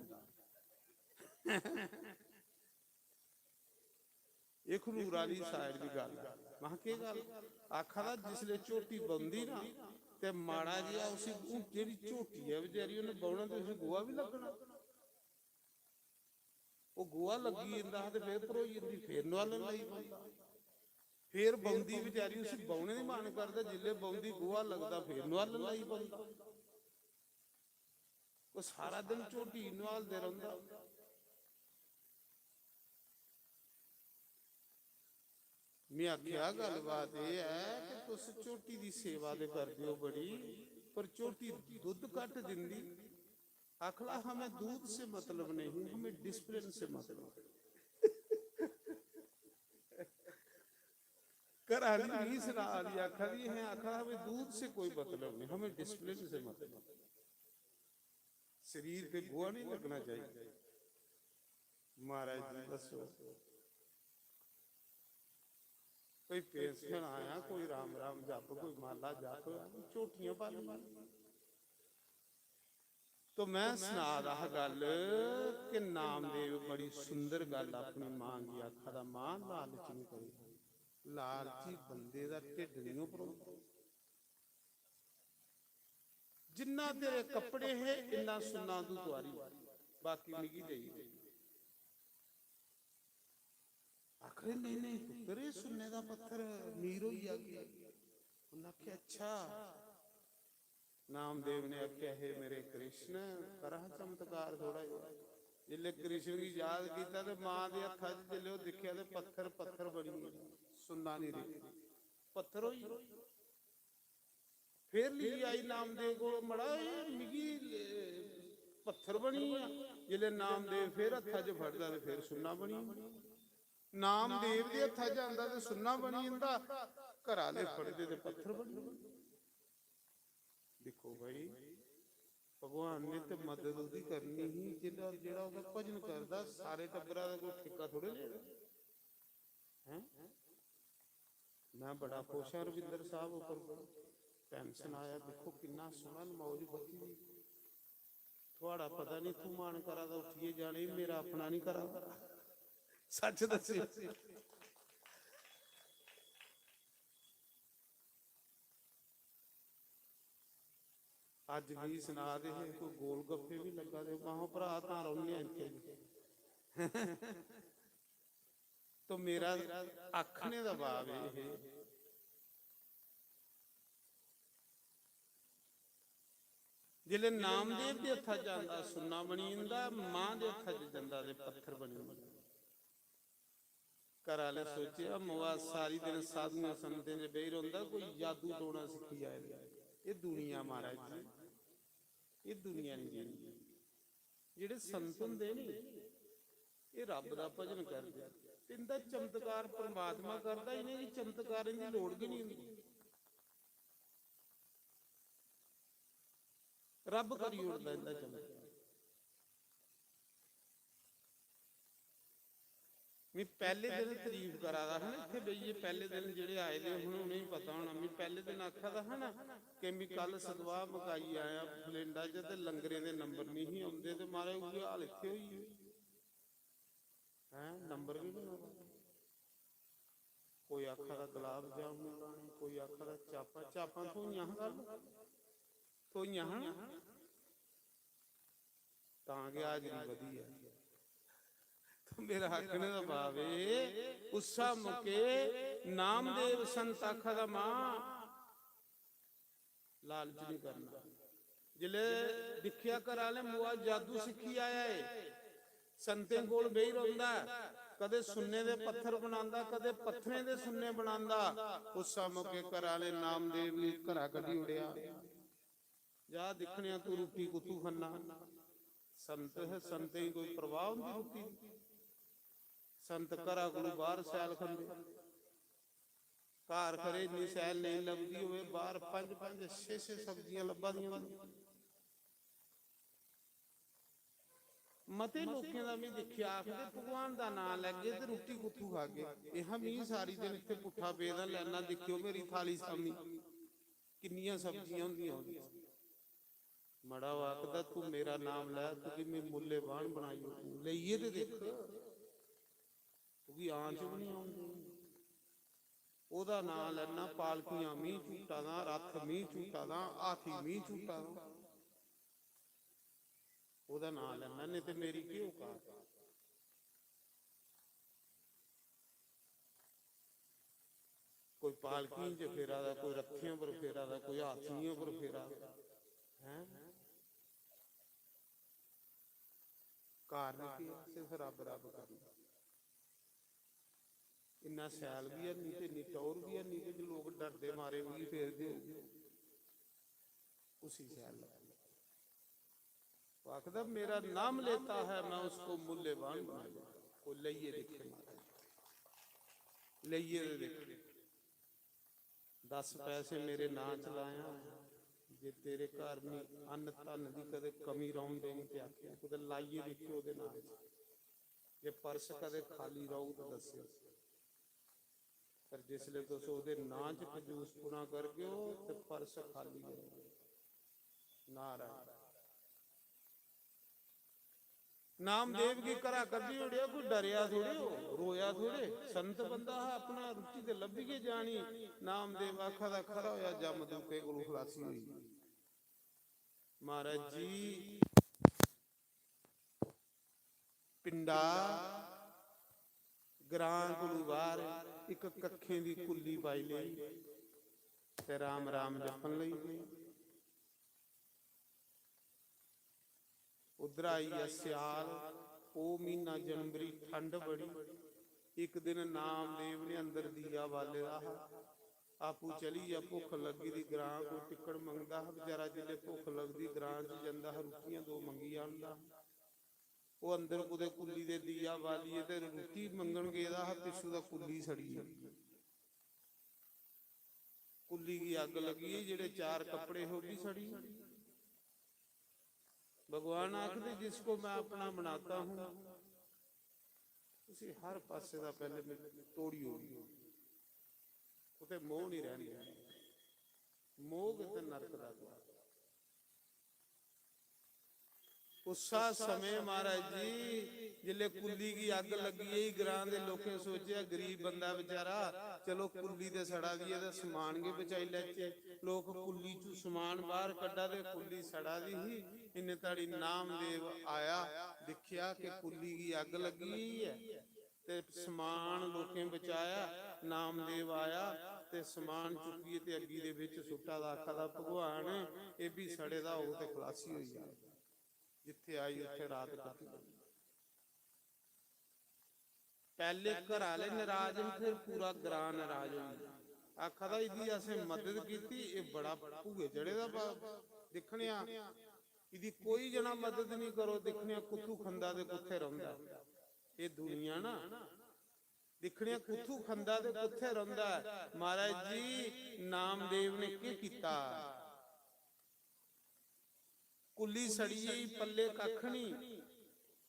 एह् खनूर आह्ली side दी गल्ल ऐ। महां, केह् गल्ल? आखा दा, जिसलै झोटी बौंदी ना, ते माड़ा जेहा उसी, हून जेह्ड़ी झोटी ऐ बेचारी, उन्नै बौह्ना ते उसी गोहा बी लग्गना। ओह् गोहा लग्गी जंदा हा ते फिर भरोई जंदी, फिर नुहालन लगी पौंदा। फिर बौंदी बेचारी, उसी बौह्ने दी मन करदा, जिसलै बौंदी गोहा लगदा, फिर नुहालन लगी पौंदा। ओह् सारा दिन झोटी नुहालदे रौंह्दा। में आखेआ, "गल्लबात एह् ऐ कि तुस झोटी दी सेवा ते करदे ओ बड़ी, पर झोटी दुद्ध घट्ट दिंदी।" आखला, "हमें दूध से मतलब नहीं, हमें discipline से मतलब है।" घरा आह्ली मिगी सना दी, आखा दी, "अहें आखा दा, हमें दूध से कोई मतलब नहीं, हमें discipline से मतलब है।" शरीर ते गोहा नहीं लगना चाहिए। महाराज जी दस्सो, कोई पेंशन आया, कोई राम राम जप, कोई माला जप, झोटियां पालियां। तो मैं सना दा हा गल्ल कि नामदेव बड़ी सुंदर गल्ल अपनी मां गी आखा दा, "मां, लालच नहीं करो, लालची बंदे दा ढिड्ड नहीं भरोंदा।" जिन्ना तेरे कपड़े हे, इन्ना सुन्ना तू तुआरी, बाकी मिगी देई दे। आखदे, "नेईं, नेईं पुत्तर, एह् सुन्ने दा पत्थर, अमीर होई जागे।" उन्नै आखेआ, "अच्छा।" नामदेव ने आखेआ, "हे मेरे कृष्ण, करा चमत्कार थोड़ा जेहा।" जिसलै कृष्ण गी याद कीता ते मां दे हत्था च जिसलै ओह् दिक्खेआ ते पत्थर पत्थर बनी गेआ, सुन्ना नहीं रेहा, पत्थर होई गेआ। फिर ली आई नामदेव कोल, "मड़ा, एह् मिगी, ए, पत्थर बनी गेआ।" जिसलै नामदेव फिर हत्था च फड़दा ते फिर सुन्ना बनी जंदा। नामदेव दे हत्था च आंदा ते सुन्ना बनी जंदा, घरा आह्ले फड़दे ते पत्थर बनी जंदा। दिक्खो भाई, भगवान ने ते मदद ओह्दी करनी ही, जेह्ड़ा, जेह्ड़ा ओह्दा भजन करदा, सारे टब्बरा दा कोई ठेका थोड़े लेदा। हैं? मैं बड़ा खुश आं रविंदर साहब उप्पर, pension आया, दिक्खो किन्ना सोह्ना मौज बधी दी। थुआढ़ा पता नहीं इत्थूं मन करा दा उट्ठियै जाने गी, मेरा अपना नहीं करा दा। सच दस्सेओ। अज्ज मिगी सना दे हे, कोई गोल गप्पे बी लग्गा दे, महां, "भ्राऽ, तां रौह्ने आं इत्थै।" तो मेरा आखने दा भाव एह् हे, जिसलै नामदेव दे हत्था जंदा सुन्ना बनी जंदा, मां दे हत्था च जंदा ते पत्थर बनी जंदा। घर आह्ले सोचेआ, "मोआ सारी दिन साधुएं संतें च बेही रौंह्दा, कोई जादू टोना सिक्खी आए दा।" एह् दुनिया, महाराज जी, एह् दुनिया निं जंदी। जेह्ड़े संत होंदे नी, एह् रब्ब दा भजन करदे, ते इंदा चमत्कार परमात्मा करदा, इ'नेंगी चमत्कारें दी लोड़ गै निं होंदी। रब्ब करी ओड़दा इंदा चमत्कार। में पैह्ले दिन तरीफ करा दा हा ना, इत्थै बेहियै पैह्ले दिन जेह्ड़े आए दे हून उ'नेंगी पता होना। में पैह्ले दिन आखा दा हा ना कि में कल सतवाह् मकाई आया फलेंडा च ते लंगरें दे नंबर निं ही औंदे, ते महाराज उ'ऐ हाल इत्थै होई गे। हैं, नंबर बी निं औंदे। कोई आखा दा गुलाब जामुन लाने, कोई आखा दा चापां, चापां थ्होइयां हां कल, थ्होइयां हां ना, तां गै हाजरी बधी ऐ। ते मेरा आखने दा भाव एह्, उस्सा मौके नामदेव संत आखा दा, "मां, लालच निं करना।" जिसलै दिक्खेआ घर आह्लें, "मोआ जादू सिक्खी आया ऐ, संतें कोल बेही रौंह्दा ऐ, कदे सुन्ने दे पत्थर बनांदा, कदे पत्थरें दे सुन्ने बनांदा। उस्सै मौके घरा आह्ले नामदेव गी घरा कड्ढी ओड़ेआ। "जा दिक्खने आं तू रुट्टी कुत्थू खन्ना।" संत है, संतें गी कोई परवाह होंदी रुट्टी दी? संत घरा कोलू बाहर सैल खंदे। घर खरे इन्नी सैल नेईं लभदी होवे, बाहर पंज पंज छे छे सब्जियां लब्भा दियां होंदियां। मते लोकें दा में दिक्खेआ, आखदे, "भगवान दा नांऽ लैगे ते रुट्टी कुत्थू खागे?" एह् हा, "मी सारी दिन इत्थै पुट्ठा पेदा, लैना, दिक्खेओ मेरी थाली सामी, किन्नियां सब्जियां होंदियां होंदियां।" मड़ा, ओह् आखदा, "तू मेरा नाम लै, तुगी में मुल्लेबान बनाई ओड़नी, लेइयै ते दिक्ख, तुगी आंच बी निं औंदी।" ओह्दा नांऽ लैना, पालकियां मी झूटा दा, रथ मी झूटा दा, हाथी मी झूटा दा। ओह्दा नांऽ लैना, नेईं ते मेरी केह् औकात? कोई पालकियें च फेरा दा, कोई रथें पर फेरा दा, कोई हाथियें पर फेरा दा। हैं? कारण केह् ऐ? सिर्फ रब रब करना। इन्ना सैल बी हैनी ते इन्नी टौर बी हैनी कि जे लोक डरदे मारे उंगली फेरदे होन। उसी सैल लगदी। ओह् आखदा, "मेरा नाम लेता है, मैं उसको मूल्यवान बना देता हूं।" कोई लेइयै दिक्खे महाराज, लेइयै ते दिक्खे। "दस पैसे मेरे नां च लायां, जे तेरे घर मी अन्न धन दी कदे कमी रौह्न देनी ते आखेआं, कुतै लाइयै दिक्खेओ ओह्दे नां च। जे पर्स कदे खाली रौह्ग ते दस्सेओ।" पर जिसलै तुस ओह्दे नां च कंजूसपुना करगे ओ ते पर्स खाली गै रौह्ना। नारायण। नामदेव गी घरा कड्ढी ओड़ेआ, कोई डरेआ थोड़े ओ, रोया थोड़े। संत बंदा हा, अपना रुट्टी ते लब्भी गै जानी। नामदेव आखा दा, "खरा होया जमदूते कोलू खलासी होई।" महाराज जी, पिंडा ग्रां कोलू बाहर इक कक्खें दी कुल्ली पाई लेई ते राम राम जपन लगी पे। उद्धरा आई गेआ स्याल, पौह् म्हीना जनवरी, ठंड बड़ी। इक दिन नामदेव ने अंदर दीया बाले दा हा, आपूं चली गेआ, भुक्ख लग्गी दी, ग्रां कोई टिक्कड़ मंगदा हा बेचारा, जिसलै भुक्ख लगदी ग्रां च जंदा हा, रुट्टियां दो मंगी आंदा हा। ओह् अंदर कुतै कुल्ली दे दीया बालियै ते रुट्टी मंगन गेदा हा, पिच्छू दा कुल्ली सड़ी गेई। कुल्ली गी अग्ग लग्गी गेई, जेह्ड़े चार कपड़े हे, ओह् बी सड़ी गे। भगवान आखदे, "जिसको मैं अपना बनाता हूं, उसी हर पासे दा पैह्ले मैं तोड़ी ओड़ना।" कुतै मोह नहीं रहने, मोह ते नरक दा द्वार। उस्सा समें महाराज जी, जिसलै कुल्ली गी अग्ग लग्गी गेई, ग्रां दे लोकें सोचेआ, "गरीब बंदा बेचारा, चलो कुल्ली ते सड़ा दी ऐ, ते समान गै बचाई लैचे।" लोक कुल्ली चू समान बाहर कड्ढा दे, कुल्ली सड़ा दी ही। इन्ने धड़ी नामदेव आया, दिक्खेआ कि कुल्ली गी अग्ग लग्गी गेई ऐ। ते समान लोकें बचाया। नामदेव आया ते समान चुक्कियै ते अग्गी दे बिच सुट्टा दा, आखा दा, "भगवान, एह् बी सड़े दा होग ते खलासी होई जा।" जित्थे आई उत्थे रात कट्टी। पैह्ले घर आह्ले नराज न, फिर पूरा ग्रां नराज होई गेआ। आखा दा, "इदी असें मदद कीती, एह् बड़ा भुए चढ़े दा बा-, दिक्खने आं, इदी कोई जना मदद नहीं करो, दिक्खने आं कुत्थू खंदा ते कुत्थे रौंह्दा। एह् दुनिया ना, दिक्खने आं कुत्थू खंदा ते कुत्थे रौंह्दा ऐ।" महाराज जी, नामदेव ने केह् कीता? कुल्ली सड़ी गेई, पल्ले कक्ख नहीं,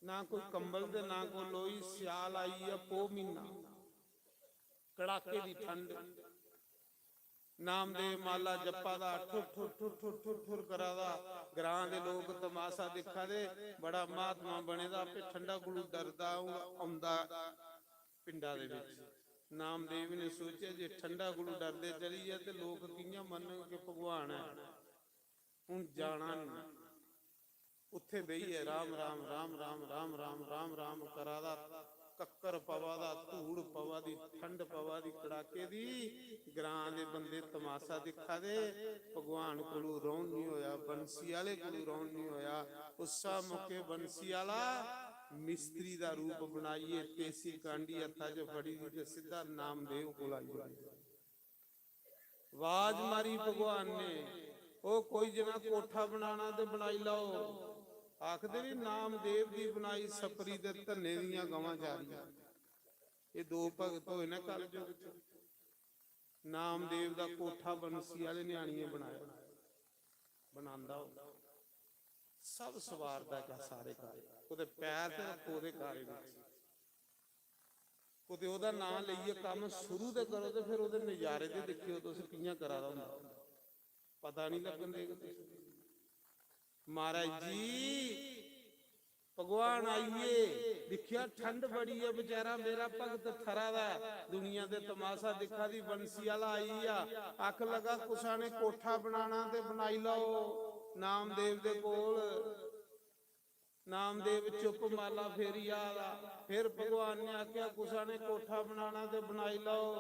ना कोई कंबल ते ना कोई लोई। स्याल आई गेआ, पौह् म्हीना, कड़ाके दी ठंड। नामदेव माला जप्पा दा, ठुर ठुर ठुर ठुर ठुर ठुर करा दा। ग्रां दे लोक तमाशा दिक्खा दे, बड़ा महात्मा बने दा, आपे ठंडा कोलू डरदा, हून औंदा पिंडा दे बिच। नामदेव ने सोचेआ, "जे ठंडा कोलू डरदे चली गेआ ते लोक कि'यां मन्नग कि भगवान ऐ?" हून जाना नहीं। उत्थे बेहियै राम राम, राम राम, राम राम, राम राम करा दा। कक्कर पवा दा, धूड़ पवा दी, ठंड पवा दी, कड़ाके दी। ग्रां दे बंदे तमाशा दिक्खा दे। भगवान कोलू रौह्न नहीं होया, बंसी आले कोलू रौह्न नहीं होया। उस्सा मौके बंसी आला मिस्त्री दा रूप बनाइयै, तेसी कांडी हत्था च फड़ी दी ते सिद्धा नामदेव कोल आई गेआ। आवाज मारी भगवान ने, "ओ कोई जना कोठा बनाना ते बनाई लैओ।" आखदे ने, "नामदेव दी बनाई सपरी ते धन्ने दियां गवां चारियां।" एह् दो भगत होए न कल युग च। नामदेव दा कोठा बंसी आह्ले ञ्याणियें बनाया, बनांदा होंदा। सब सवारदा का सारे कार्य, कुतै पैर ते रक्खो ओह्दे कार्य बिच, कुतै ओह्दा नांऽ लेइयै कम्म शुरू ते करो ते फिर ओह्दे नजारे ते दिक्खेओ तुस कि'यां करा दा होंदा, पता निं लग्गन देग तुस। महाराज जी, भगवान आइये, दिक्खेआ ठंड बड़ी ऐ, बेचारा मेरा भगत थरा दा ऐ, दुनिया दे तमाशा दिक्खा दी, बंसी आह्ला आई गेआ, आख लगा, "कुसा ने कोठा बनाना ते बनाई लैओ नामदेव दे कोल।" नामदेव चुप, माला फेरी आ दा। फिर भगवान ने आखेआ, "कुसा ने कोठा बनाना ते बनाई लैओ।"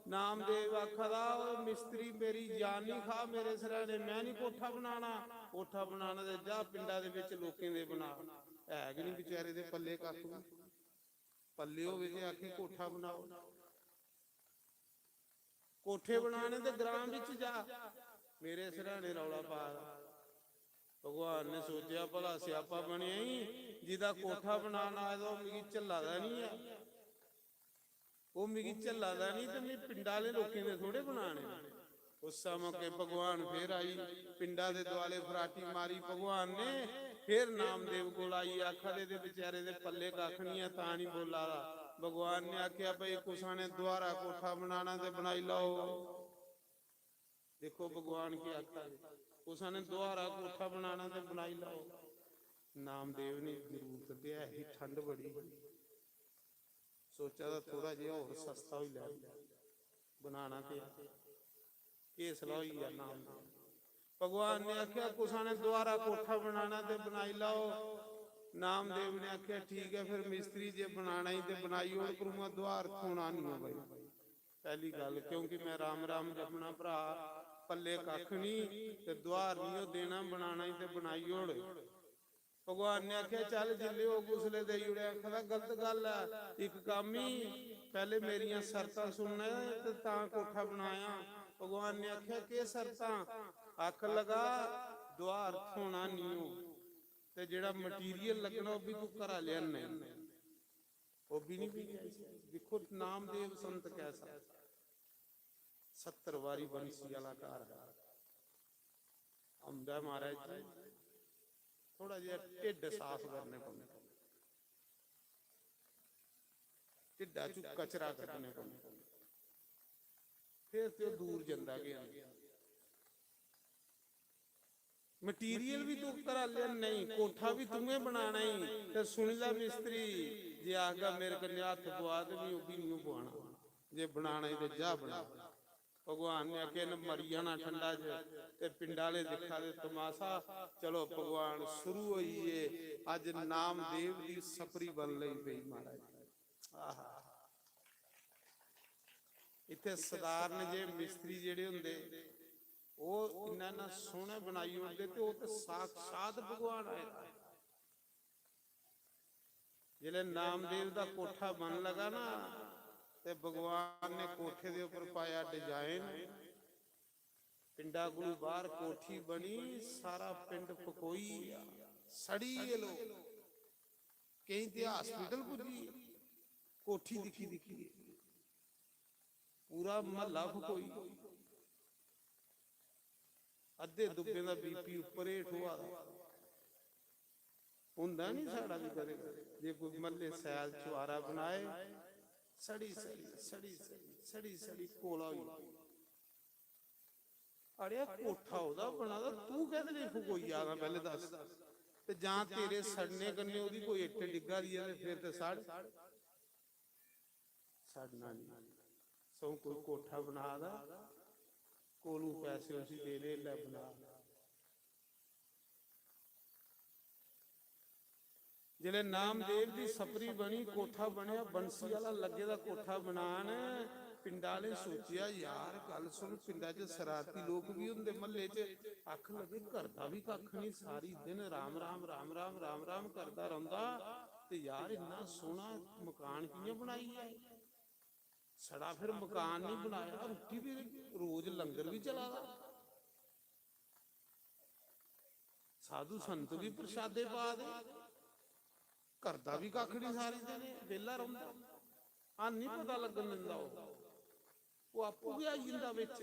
नामदेव आखा दा, "ओ मिस्त्री, मेरी जान निं खा मेरे सरैने, में निं कोठा बनाना। कोठा बनाना ते जा पिंडा दे बिच लोकें दे बना।" है गै निं बेचारे दे पल्ले कक्ख बी। पल्ले होवे ते आखे कोठा बनाओ। कोठे बनाने ते ग्रां बिच जा, मेरे सरैने रौला पा दा। भगवान ने सोचेआ, "भला स्यापा बनेआ ई, जिदा कोठा बनाना आए दा, ओह् मिगी झल्ला दा निं ऐ। ओह् मिगी झल्ला दा निं ते में पिंडा आह्ले लोकें दे थोड़े बनाने।" उस्सै मौके भगवान फिर आई, पिंडा दे दुआले फराटी मारी भगवान ने। फिर नामदेव कोल आई, आखा दे, "ते बेचारे दे पल्ले कक्ख निं ऐ, तां निं बोला दा।" भगवान ने आखेआ, "भाई, कुसा ने दुआरा कोठा बनाना ते बनाई लैओ।" देखो भगवान की आखा दे, "कुसा ने दुआरा कोठा बनाना ते बनाई लैओ।" नामदेव ने जरूरत ते है ही, ठंड बड़ी ही, सोचा दा थोड़ा जेहा होर सस्ता होई लैन, बनाना ते है। केसला होई गेआ नामदेव। भगवान ने आखेआ, "कुसा ने दुआरा कोठा बनाना ते बनाई लैओ।" नामदेव ने आखेआ, "ठीक ऐ, फिर मिस्त्री जे बनाना ही ते बनाई ओड़, पर उ'आं दुआर थ्होना निं ऐ भाई।" पैह्ली गल्ल, क्योंकि में राम राम जपना भ्रा, पल्ले कक्ख निं ते दुआर निं ओह् देना, बनाना ही ते बनाई ओड़। भगवान ने आखेआ, "चल, जिल्ले होग उसले देई ओड़ेआं।" आखदा, "गलत गल्ल ऐ, इक कम्म ही, पैह्ले मेरियां शर्तां सुनना ते तां कोठा बनाया।" भगवान ने आखेआ, "केह् शर्तां?" आखन लगा, "दुआर थ्होना निं ओ, ते जेह्ड़ा मटीरियल लग्गना, ओह् बी तूं घरा लेआना ई, ओह् बी निं मिलेआ।" दिक्खो, नामदेव संत कैसा, सत्तर बारी बंसी आह्ला घर औंदा महाराज जी, थोड़ा जेहा ढिड्ड साफ करने पौंदे, ढिड्डा चू कचरा कड्ढने पौंदा, फिर ते ओह् दूर जंदा गै नेईं। मटीरियल बी तूं घरा लेआ नेईं, कोठा बी तूं गै बनाना ई। ते सुनी लै मिस्त्री, जे आखगा मेरे कन्नै हत्थ पुआ ते में ओह् बी निं पुआना, जे बनाना ई ते जा बना। भगवान ने आखेआ, "इ'न्न मरी जाना ठंडा च।" ते पिंड आह्ले दिक्खा दे तमाशा। चलो, भगवान शुरू होई गे। अज्ज नामदेव दी सपरी बन लगी पेई महाराज। आहा। इत्थै सधारण जे मिस्त्री जेह्ड़े होंदे, ओह् इन्ना इन्ना सोह्ना बनाई ओड़दे ते ओह् ते साक्षात भगवान आए दा। जिसलै नामदेव दा कोठा बन लगा ना, ते भगवान ने कोठे दे उप्पर पाया डिजाइन। पिंडा कोलू बाहर कोठी बनी, सारा पिंड फकोई गेआ, सड़ी गे लोक। केईं ते हॉस्पिटल पुज्जी गे कोठी दिक्खी दिक्खियै। पूरा म्हल्ला फकोई गेआ। अद्धे दुब्बें दा बीपी उप्पर हेठ होआ दा। होंदा निं साढ़ा बी कदें कदें, जे कोई म्हल्ले सैल चुआरा बनाए, सड़ी सड़ी, सड़ी सड़ी, सड़ी सड़ी कोला होई जंदा। अड़ेआ, कोठा ओह्दा बना दा, तूं कैह्दे लेई फकोई जा दा, पैह्लें दस्स। ते जां तेरे सड़ने कन्नै ओह्दी कोई इट्ट डिग्गा दी ऐ, ते फिर ते सड़। सड़ना निं। सगुं कोई कोठा बना दा, कोलू पैसे उसी देने, लै बना। जिसलै नामदेव दी सपरी बनी, कोठा बनेआ, बंसी आह्ला लग्गे दा कोठा बनान, पिंडा आह्लें सोचेआ, "यार, गल्ल सुन, पिंडा च शरारती लोक बी होंदे म्हल्ले च।" आखन लगे, "घर दा बी कक्ख निं, सारी दिन राम राम, राम राम, राम राम करदा रौंह्दा।" ते यार, इन्ना सोह्ना मकान कि'यां बनाई ऐ? सड़ा फिर मकान नहीं बनाया, रुट्टी भी, रोज लंगर भी चला दा। साधु संत भी प्रसादे पा दे, करदा भी कक्ख नहीं, सारी दिन बेह्ला रौंह्दा, हन नहीं पता लग्गन दिंदा। ओह् ओह् आपूं गै आई जंदा बिच।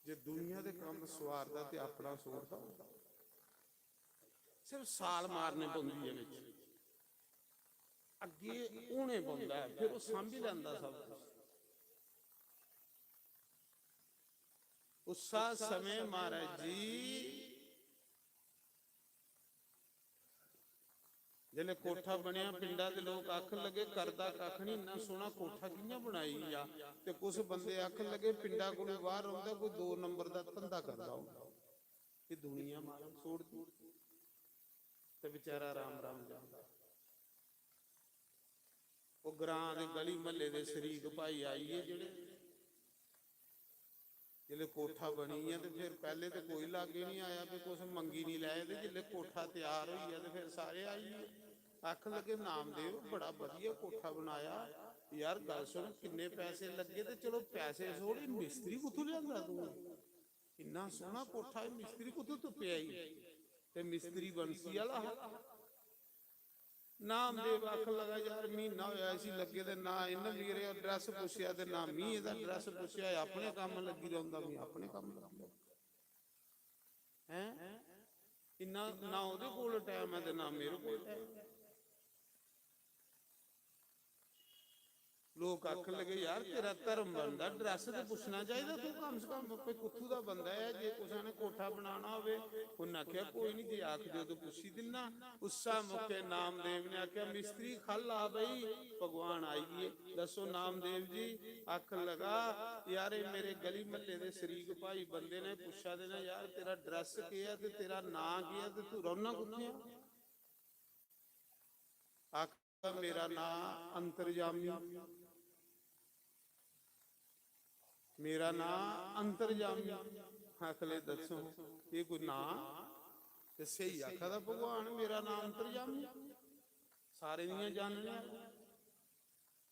जे दुनिया दे कम्म सवारदा ते अपना छोड़दा, सिर्फ साल मारने पौंदी ऐ बिच, अग्गे होने पौंदा ऐ, फिर ओह् सांभी लैंदा सब कुछ। उस्सा समें महाराज जी, जिसलै कोठा बनेआ, पिंडा दे लोक आखन लगे, "करदा कक्ख निं, इन्ना सोह्ना कोठा कि'यां बनाई गेआ?" ते कुछ बंदे आखन लगे, "पिंडा कोलू बाहर रौंह्दा, कोई दो नंबर दा धंधा करदा होना।" एह् दुनिया महाराज छोड़दी। ते बेचारा राम राम जांदा। ओह् ग्रां दे, गली म्हल्ले दे शरीक भाई आई गे जेह्ड़े, जिसलै कोठा बनी गेआ ते फिर पैह्ले ते कोई लाग्गे निं आया, भी कुछ मंगी निं लैए, ते जिसलै कोठा त्यार होई गेआ ते फिर सारे आई गे। आखन लगे, "नामदेव, बड़ा बधिया कोठा बनाया यार, गल्ल सुन, किन्ने पैसे लग्गे?" ते चलो, पैसे छोड़, एह् मिस्त्री कुत्थूं लेआंदा तूं? इन्ना सोह्ना कोठा, एह् मिस्त्री कुत्थूं तुप्पेआ ई? ते मिस्त्री बंसी आह्ला हा। नामदेव आखन लगा, "यार, म्हीना होया इसी लग्गे दे, ना इन्न मेरे address पुच्छेआ ते ना मी एह्दा address पुच्छेआ, एह् अपने कम्म लग्गी रौंह्दा, मी अपने कम्म लग्गी रौंह्दा।" हैं? इन्ना ना ओह्दे कोल time ऐ ते ना मेरे कोल time ऐ। लोक आखन लगे, "यार, तेरा धर्म बनदा, address ते पुच्छना चाहिदा तूं कम से कम, कोई कुत्थू दा बंदा ऐ?" जे कुसै ने कोठा बनाना होवे, उन्नै आखेआ, "कोई निं, जे आखदे ओ ते पुच्छी दिन्ना।" उस्सै मौके नामदेव ने आखेआ, "मिस्त्री, ख'ल्ल आ बई, भगवान आई गे।" दस्सो नामदेव जी, आखन लगा, "यार, एह् मेरे गली म्हल्ले दे शरीक भाई बंदे ने, पुच्छा दे न, यार, तेरा address केह् ऐ ते तेरा नांऽ केह् ऐ ते तूं रौह्ना कुत्थै ऐ?" आख, "मेरा नांऽ अंतर्यामी, मेरा नांऽ अंतर्यामी।" आखले, "दस्सो, एह् कोई नांऽ?" ते स्हेई आखा दा भगवान, "मेरा नांऽ अंतर्यामी, सारें दियां जानने आं।"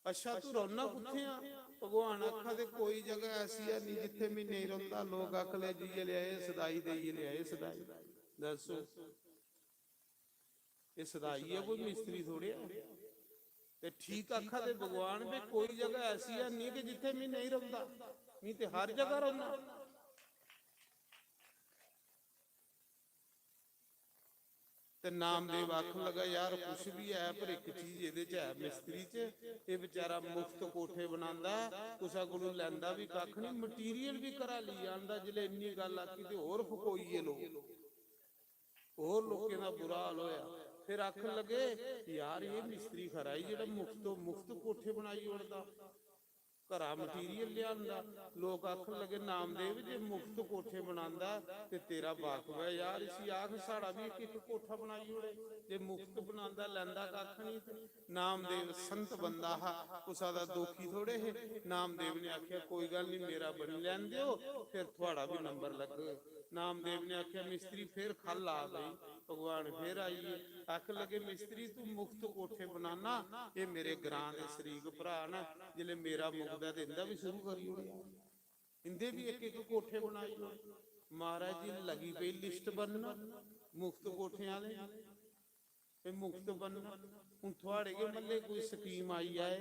"अच्छा, तू रौह्ना कुत्थै आ?" भगवान आखा दे, "कोई जगह ऐसी है नहीं जित्थै मैं नेईं रौंह्दा।" लोक आखले, "जी, ये ले आए सदाई दे, ये ले आए सदाई।" दस्सो, एह् सदाई ऐ, कोई मिस्त्री थोड़े ऐ। ते ठीक आखा दे भगवान, भी कोई जगह ऐसी है नहीं कि जित्थै मैं नेईं रौंह्दा, मैं ते हर जगह रौह्ना। ते नामदेव आखन लगा, "यार, कुछ भी है, पर इक चीज एह्दे च है, मिस्त्री च, एह् बेचारा मुफ्त कोठे बनांदा ऐ, कुसै कोलू लैंदा बी कक्ख निं, material बी घरा लेई आंदा।" जिसलै इन्नी गल्ल आखी ते होर फकोई गे लोक, होर लोकें दा बुरा हाल होया। फिर आखन लगे, "यार, एह् मिस्त्री खरा ई जेह्ड़ा मुफ्तो मुफ्त कोठे बनाई ओड़दा।" घरा material लेआंदा। लोक आखन लगे, "नामदेव जे मुफ्त कोठे बनांदा ते तेरा वाकफ ऐ यार, इसी आख साढ़ा बी इक, इक कोठा बनाई ओड़े। जे मुफ्त बनांदा, लैंदा कक्ख निं।" ते नामदेव संत बंदा हा, कुसा दा दोखी थोड़े हे। नामदेव ने आखेआ, "कोई गल्ल निं, मेरा बनी लैन देओ, फिर थुआढ़ा बी नंबर लग्गग।" नामदेव ने आखेआ, "मिस्त्री, फिर ख'ल्ल आ बई।" भगवान फिर आई गे, आखन लगे, "मिस्त्री, तू मुफ्त कोठे बनाना, एह् मेरे ग्रां दे शरीक भ्राऽ न, जिसलै मेरा मुकदा ते इं'दा बी शुरू करी ओड़ेआ, इं'दे बी इक इक कोठे बनाई ओड़।" महाराज जी, लगी पेई list बनन मुफ्त कोठे आह्ले, ते मुफ्त बनन। हून थुआढ़े गै म्हल्ले कोई scheme आई जाए,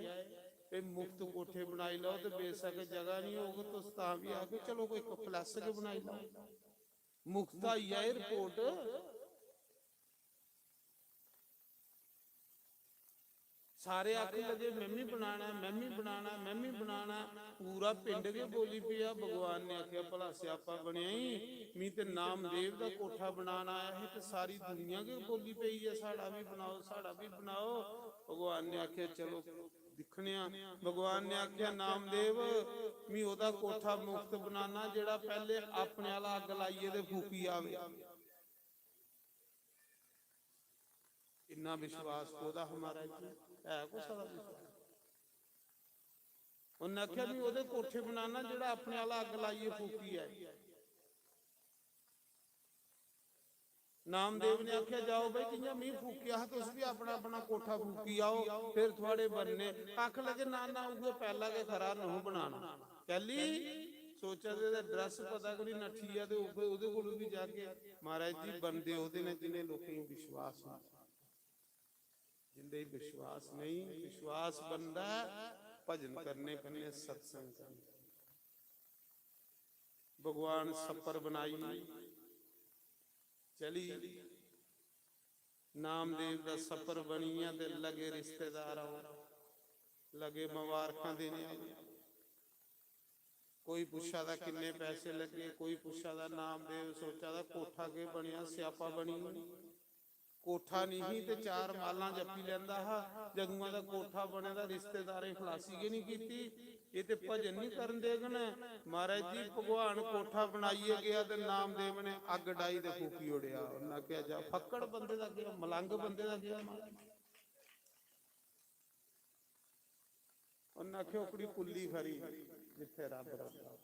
ते मुफ्त कोठे बनाई लैओ, ते बेशक जगह निं होग, तुस तां बी आखगे, "चलो, कोई complex गै बनाई लैओ।" मुफ्त आई जाए report, सारे आखन लगे, "मैं मी बनाना ऐ, मैं मी बनाना ऐ, मैं मी बनाना ऐ।" पूरा पिंड गै बोली पेआ। भगवान ने आखेआ, "भला स्यापा बनेआ ई, मी ते नामदेव दा कोठा बनाना आया हा ते सारी दुनिया गै बोली पेई ऐ, 'साढ़ा बी बनाओ, साढ़ा बी बनाओ।'" भगवान ने आखेआ, "चलो दिक्खने आं।" भगवान ने आखेआ, "नामदेव, मी ओह्दा कोठा मुफ्त बनाना जेह्ड़ा पैह्ले अपने आह्ला अग्ग लाइयै ते फूकी आवे।" इन्ना विश्वास कोह्दा हा महाराज जी? है कुसै दा विश्वास? उन्नै आखेआ, "मी ओह्दे कोठे बनाना जेह्ड़ा अपने आह्ला अग्ग लाइयै फूकी आए।" नामदेव ने आखेआ, "जाओ भाई, जि'यां मी फूकेआ हा, तुस बी अपना अपना कोठा फूकी आओ, फिर थुआड़े बनने।" आखन लगे, "ना ना, उ'ऐ पैह्ला गै खरा, नूं बनाना।" कैली? सोचा दे ते ड्रैस पता कोई नट्ठी जा ते ओह्, ओह्दे कोल बी जागे। महाराज जी, बनदे ओह्दे ने जि'नें लोकें गी विश्वास होंदा। जिंदे च विश्वास नेईं, विश्वास बनदा ऐ भजन करने कन्नै, सत्संग कन्नै। भगवान छप्पर बनाई चली, नामदेव दा छप्पर बनिया ते लगे रिश्तेदार आओ, लगे मबारखां देने आए। कोई पुच्छा दा किन्ने पैसे लग्गे, कोई पुच्छा दा नामदेव, सोचा दा कोठा केह् बनेआ, स्यापा बनी। कोठा निं ही ते चार मालां जप्पी लैंदा हा। जदुआं दा कोठा बने दा, रिश्तेदारें खलासी गै निं कीती। एह् ते भजन निं करन देङन। महाराज जी, भगवान कोठा बनाइयै गेआ ते नामदेव ने अग्ग डाई ते फूकी ओड़ेआ। उन्नै आखेआ, "जा, फक्कड़ बंदे दा गेआ, मलंग बंदे दा गेआ महाराज।" उन्नै आखेआ, "ओकड़ी कुल्ली खरी जित्थै रब्ब रौंह्दा।"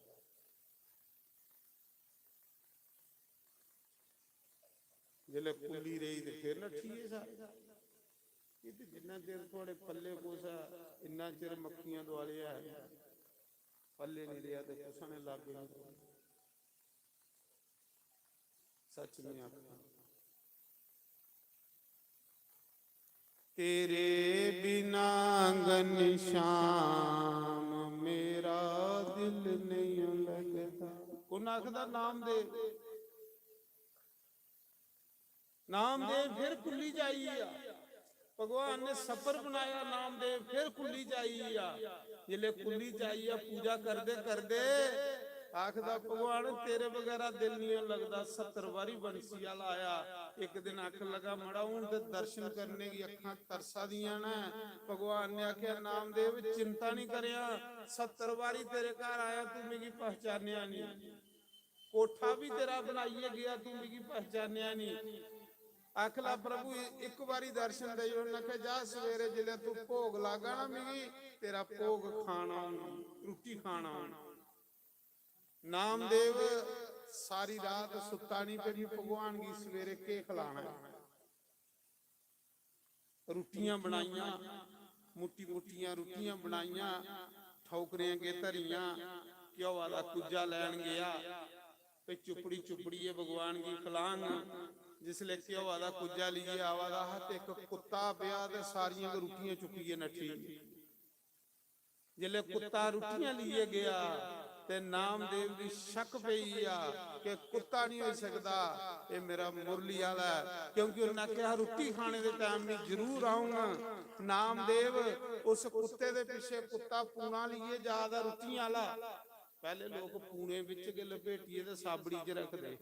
जिसलै कुल्ली रेही ते फिर नट्ठी गे सारे। एह् ते जिन्ना चिर थुआड़े पल्ले कुसै, इन्ना चिर मक्खियां दुआले ऐ, पल्ले निं रेहा ते कुसै ने लागै निं। सच में आखां, तेरे बिना घनश्याम मेरा दिल नहीं लगदा। कु'न आखदा? नामदेव। नामदेव फिर कुल्ली जाई गेआ। भगवान ने छप्पर बनाया, नामदेव फिर कुल्ली जाई गेआ। जिसलै कुल्ली जाइयै पूजा करदे करदे आखदा, "भगवान, तेरे बगैरा दिल निं लगदा।" सत्तर बारी बंसी आह्ला आया। इक दिन आखन लगा, "मड़ा, हून ते दर्शन करने गी अक्खां तरसा दियां न।" भगवान ने आखेआ, "नामदेव, चिंता निं करेआं, सत्तर बारी तेरे घर आया, तू मिगी पहचानेआ निं। कोठा बी तेरा बनाइयै गेआ, तू मिगी पहचानेआ निं।" आखला, "प्रभु, इक बारी दर्शन देई ओड़।" उन्नै आखेआ, "जा, सवेरे जिसलै तू भोग लागा ना मिगी, तेरा भोग खाना, रुट्टी खाना।" नामदेव सारी रात सुत्ता निं, फिर भगवान गी सवेरे केह् खलाना ऐ? रुट्टियां बनाइयां, मुट्टी मुट्टियां रुट्टियां बनाइयां, ठौकरें अग्गें धरियां, घ्योआ दा कुज्जा लैन गेआ, ते चुपड़ी चुपड़ियै भगवान गी खलांग। जिसलै घ्योआ दा कुज्जा लेइयै आवा दा हा ते इक कुत्ता पेआ ते सारियां गै रुट्टियां चुक्कियै नट्ठी। जिसलै कुत्ता रुट्टियां लेइयै गेआ ते नामदेव गी शक पेई गेआ कि कुत्ता निं होई सकदा, एह् मेरा मुरली आह्ला ऐ, क्योंकि उन्नै आखेआ हा, "रुट्टी खाने दे टैम में जरूर औंग।" नामदेव उस कुत्ते दे पिच्छे, कुत्ता पूना लेइयै जा दा रुट्टियें आह्ला। पैह्ले लोक पूने बिच गै लपेटियै ते साबड़ी च रखदे।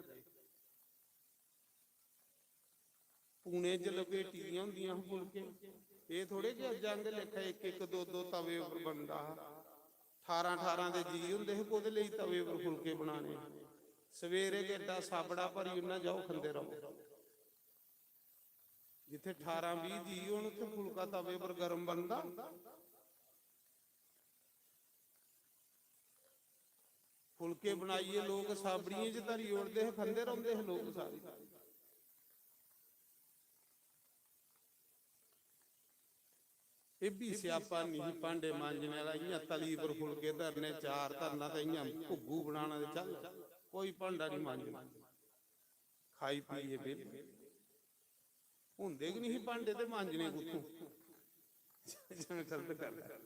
पूने च लपेटी दियां होंदियां हियां फुलके। एह् थोड़े कि अज्ज आंह्गर लेखा इक इक दो दो तवे उप्पर बनदा हा। ठारां ठारां दे जी होंदे हे, कोह्दे लेई तवे उप्पर फुलके बनाने? सवेरे गै एड्डा साबड़ा भरी ओड़ना, जाओ खंदे र'वो। जित्थै ठारां बीह् जी होन, उत्थै फुलका तवे उप्पर गर्म बनदा। फुलके बनाइयै लोक साबड़ियें च धरी ओड़दे हे, खंदे रौंह्दे हे लोक सारे। एह् बी स्यापा निं ही भांडे मांजने आह्ला, इ'यां तली पर फुलके धरने, चार धरना ते इ'यां घुग्गू बनाना ते चल, कोई भांडा निं मांजना। खाई पियै बेह्ले। होंदे गै निं ही भांडे ते मांजने कुत्थूं? गलत गल्ल ऐ।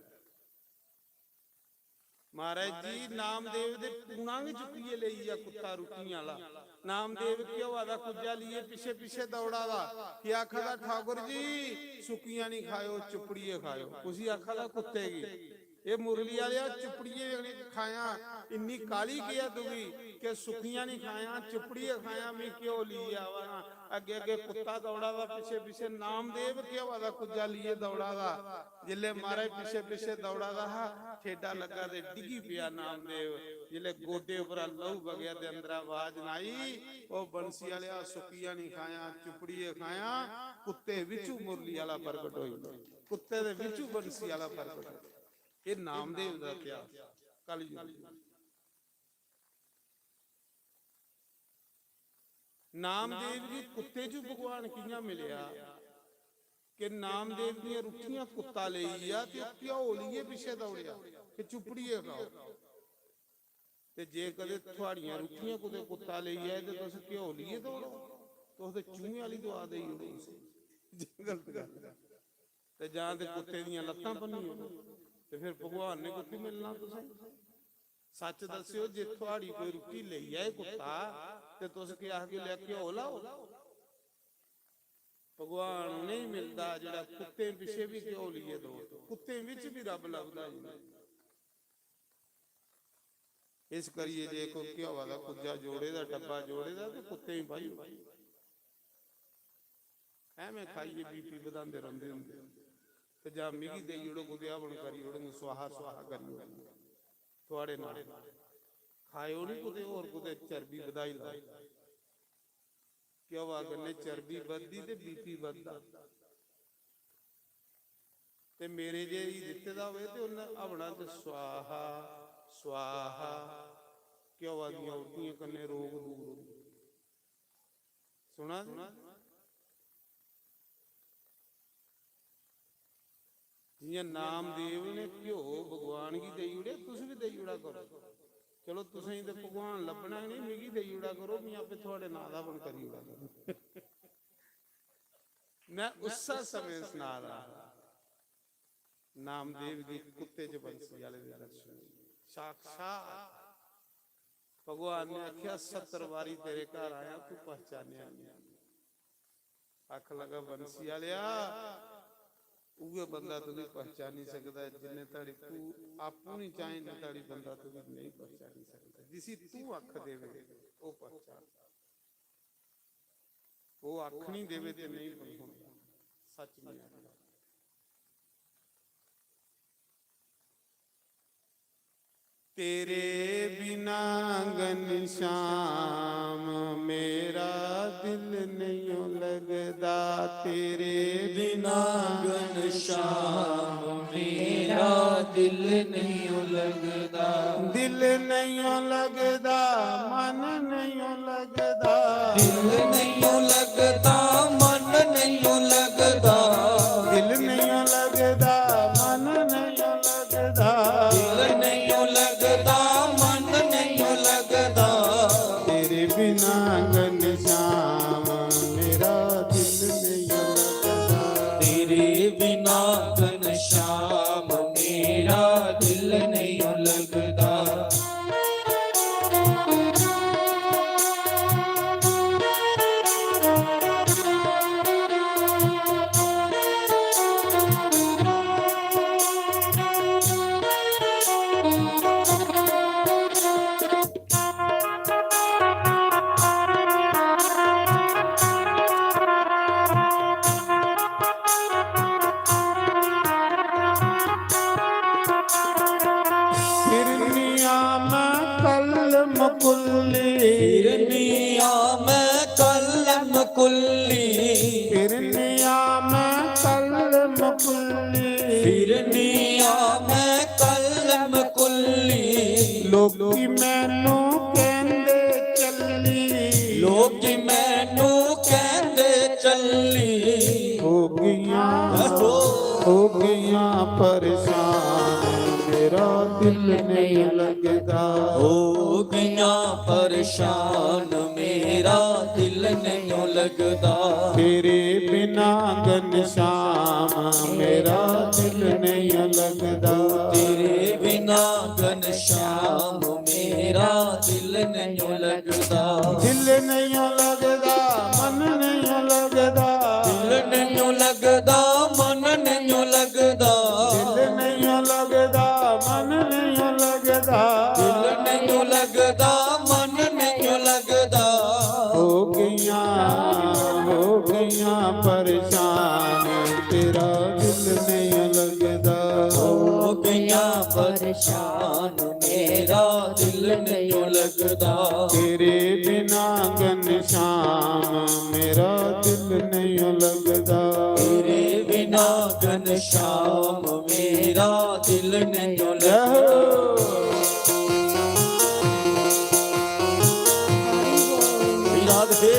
महाराज जी, नामदेव दे पूना गै चुक्कियै लेई गेआ कुत्ता रुट्टियें आह्ला। नामदेव घ्योआ दा कुज्जा लेइयै पिच्छे पिच्छे दौड़ा दा, फ्ही आखा दा, "ठाकुर जी, सुक्कियां निं खाएओ, चुपड़ियै खाएओ।" कुसी आखा दा? कुत्ते गी। "एह् मुरली आह्लेआ, चुपड़ियै खायां, इन्नी काह्ली केह् ऐ तुगी कि सुक्कियां निं खायां, चुपड़ियै खायां, मी घ्यो लेइयै आवा ना।" अग्गें अग्गें कुत्ता दौड़ा दा, पिच्छे पिच्छे नामदेव घ्योआ दा कुज्जा लेइयै दौड़ा दा। जिसलै महाराज पिच्छे पिच्छे दौड़ा दा हा, ठेडा लग्गा ते डिग्गी पेआ नामदेव। जिसलै गोडे उप्परा लहू बगेआ ते अंदरा आवाज आई, "ओ बंसी आह्लेआ, सुक्कियां निं खायां, चुपड़ियै खायां।" कुत्ते बिच्चू मुरली आह्ला प्रगट होई गेआ, कुत्ते दे बिच्चू बंसी आह्ला प्रगट होई गेआ। एह् नामदेव दा इतिहास, कलयुग। नामदेव गी कुत्ते च भगवान कि'यां मिलेआ कि नामदेव दियां रुट्टियां कुत्ता लेई गेआ ते ओह् घ्यो लेइयै पिच्छे दौड़ेआ कि चुप्पड़ियै खाओ। ते जे कदें थुआड़ियां रुट्टियां कुतै कुत्ता लेई जाए ते तुस घ्यो लेइयै दौड़ो, तुस ते चूहें आह्ली दुआ देई ओड़ो उसी। जे गलत गल्ल ऐ। ते जां ते कुत्ते दियां लत्तां भन्नी ओड़ो, ते फिर भगवान ने कुत्थै मिलना तुसें? सच्च दस्सेओ, जे थुआड़ी कोई रुट्टी लेई जाए कुत्ता, ते तुस केह् आखगे, "लै घ्यो लाओ"? भगवान उ'नेंगी मिलदा जेह्ड़ा कुत्तें पिच्छे बी घ्यो लेइयै दौड़दा, कुत्तें बिच बी रब लभदा जी। इस करियै जे कोई घ्योआ दा कुज्जा जोड़े दा, डब्बा जोड़े दा, ते कुत्तें गी पाई ओड़ो। ऐवें खाइयै BP बधांदे रौंह्दे होंदे। ते जां मिगी देई ओड़ो, कुतै हवन करी ओड़ो, स्वाहा स्वाहा करी ओड़ो। थुआड़े नाल खाएओ निं कुतै होर, कुतै चर्बी बधाई लैओ। घ्योआ कन्नै चर्बी बधदी ते BP बधदा। ते मेरे जे गी दित्ते दा होवे ते उन्नै हवना च स्वाहा, स्वाहा, घ्योआ दियां उल्टियें कन्नै रोग दूर होंदे। सुना दे? जियां नामदेव ने घ्यो भगवान गी देई ओड़ेआ, तुस बी देई ओड़ा करो। चलो, तुसें ते भगवान लब्भना गै नहीं, मिगी देई ओड़ा करो, मैं आपे थुआड़े नां दा हवन करी ओड़ा करो। मैं उस्सै समें सना रहा हा, नामदेव गी कुत्ते च बंसी आह्ले दे दर्शन, साक्षात भगवान ने आख्या, "सत्तर बारी तेरे घर आया, तू पहचानेआ नहीं।" आखन लगा, "बंसी आह्लेआ, उ'ऐ बंदा तुगी पहचानी सकदा ऐ, जिन्ने धड़ी तू आपूं नहीं चाहें, इन्ने धड़ी बंदा तुगी नहीं पहचानी सकदा। जिसी तू अक्ख देवे, ओह् पहचान। ओह् अक्ख नहीं देवे ते नहीं पहचान, सच नहीं आखदा।" तेरे बिना घनश्याम मेरा दिल नहीं लगदा, तेरे बिना घनश्याम मेरा दिल नहीं लगदा। दिल नहीं लगदा, मन नहीं लगदा। दिल नहीं लगदा, मन नहीं लगदा। दिल नहीं लगदा, मन नहीं लगदा। दिल नहीं लगदा, मन नहीं लगदा। तेरे बिना घनश्याम मेरा दिल नहीं लगदा। तेरे बिना घनश्याम मेरा दिल नहीं लगदा। फिरनिया मैं कलम कुल्ली। फिरनिया मैं कलम कुल्ली। फिरनिया मैं कलम कुल्ली। फिरनिया मैं कलम कुल्ली। लोकी मैनू कहंदे चली। लोकी मैनू कहंदे चली। हो गईयां, हो गईयां परेशान, मेरा दिल नहीं लगदा। हो गईयां परेशान, मेरा दिल नहीं लगदा। तेरे बिना घनश्याम मेरा दिल नहीं लगदा। तेरे बिना घनश्याम मेरा दिल नहीं लगदा। दिल नहीं लगदा, मन नहीं लगदा। दिल नहीं लगदा, मन नहीं लगदा। दिल नहीं लगदा, मन नहीं लगदा। दिल नहीं लगदा, मन नहीं लगदा। हो गईयां, हो गईयां परेशान, तेरा दिल नहीं लगदा। हो गईयां परेशान, मेरा दिल नहीं लगदा। तेरे बिना घनश्याम मेरा दिल नहीं लगदा। तेरे बिना घनश्याम मेरा दिल नहीं लगदा। राधे।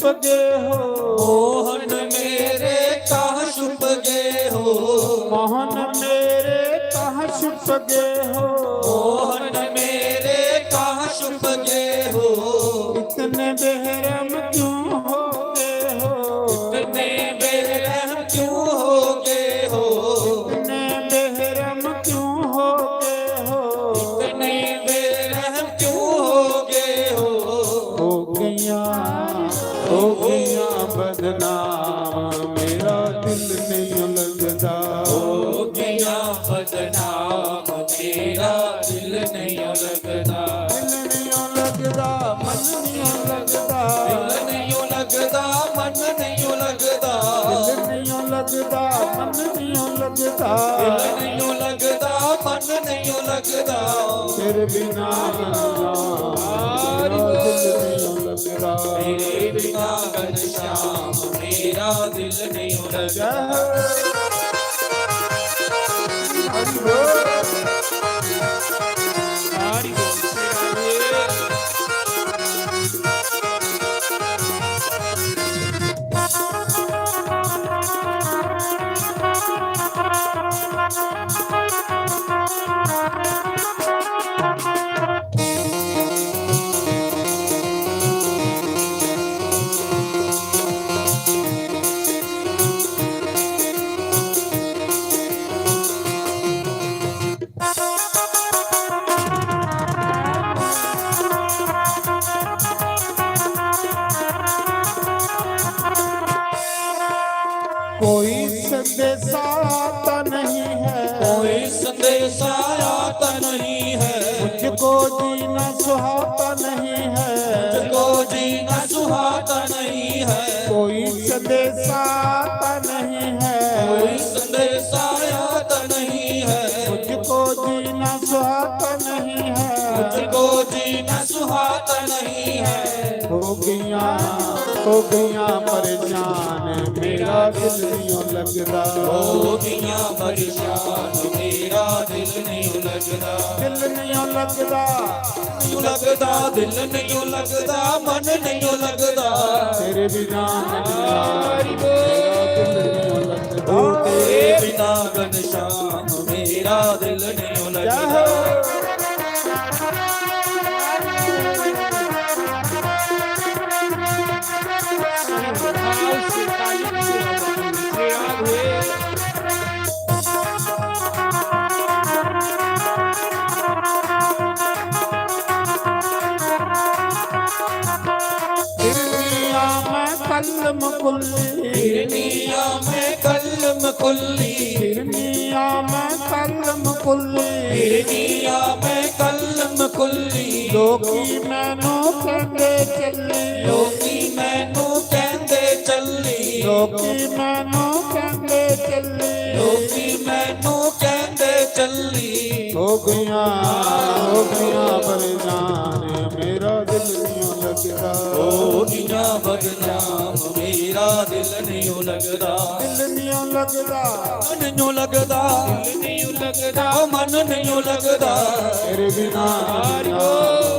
छुप गए हो। मोहन मेरे कहाँ छुप गए हो। मोहन मेरे कहाँ छुप गए हो। मोहन मेरे कहाँ छुप गए हो। इतने बेरहम क्यों हो गए हो। इतने बेरहम क्यों हो गए हो। इतने बेरहम क्यों हो गए हो। इतने बेरहम क्यों हो गए हो। हो गया, हो गया बदनाम, मेरा दिल नहीं लगदा। हो गया बदनाम, मेरा दिल नहीं लगदा। दिल नहीं लगदा, मन नहीं लगदा। दिल नहीं लगदा, मन नहीं लगदा। दिल नहीं लगदा, मन नहीं लगदा। दिल नहीं लगदा, मन नहीं लगदा। तेरे बिना, तेरे बिना, मेरा दिल नहीं लगदा। तेरे बिना घनश्याम, मेरा दिल नहीं लगदा। हरि बोल। हरि बोल। कोई संदेशा आता नहीं है। कोई संदेशा आता नहीं है। मुझको जीना सुहाता नहीं है। मुझको जीना सुहाता नहीं है। कोई संदेशा आता नहीं है। कोई संदेशा आता नहीं है। मुझको जीना सुहाता नहीं है। मुझको जीना सुहाता नहीं है। हो गया, हो गया परेशान, मेरा दिल नहीं लगदा। हो गया परेशान, मेरा दिल नहीं लगदा। दिल नहीं लगदा। नहीं लगदा, दिल नहीं लगदा, मन नहीं लगदा। तेरे बिना, तेरे बिना घनश्याम, मेरा दिल नहीं लगदा। हिरनिया में कलम कुल्ली। हिरनिया में कलम कुल्ली। हिरनिया में कलम कुल्ली। हिरनिया में कलम कुल्ली। लोकी मैनू कहंदे चली। लोकी मैनू कहंदे चली। लोकी मैनू कहंदे चली। लोकी मैनू कहंदे चली। हो गया, हो गया परेशान, मेरा दिल नहीं लगदा। हो गया बदनाम, मेरा दिल नहीं लगदा। दिल नहीं लगदा। मन नहीं लगदा। दिल नहीं लगदा। ओ मन नहीं लगदा। तेरे बिना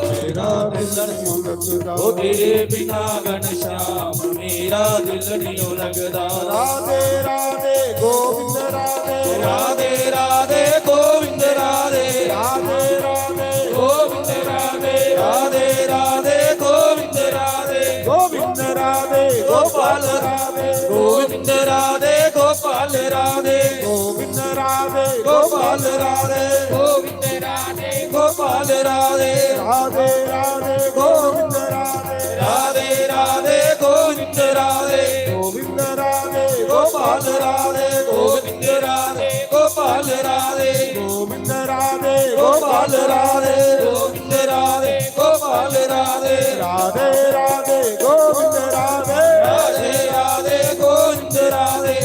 मेरा दिल नहीं लगदा। ओ तेरे बिना घनश्याम, मेरा दिल नहीं लगदा। राधे राधे गोविंद राधे। राधे राधे गोविंद राधे। राधे राधे गोविंद राधे। राधे राधे गोविंद राधे। गोविंद राधे गोपाल राधे। गोविंद राधे गोपाल राधे। गोविंद राधे गोपाल राधे। गोविंद राधे गोपाल राधे। राधे राधे गोविंद राधे। राधे राधे गोविंद राधे। गोविंद राधे गोपाल राधे। गोविंद राधे गोपाल राधे। गोविंद राधे गोपाल राधे। गोविंद राधे गोपाल राधे। राधे राधे गोविंद राधे। राधे राधे गोविंद राधे।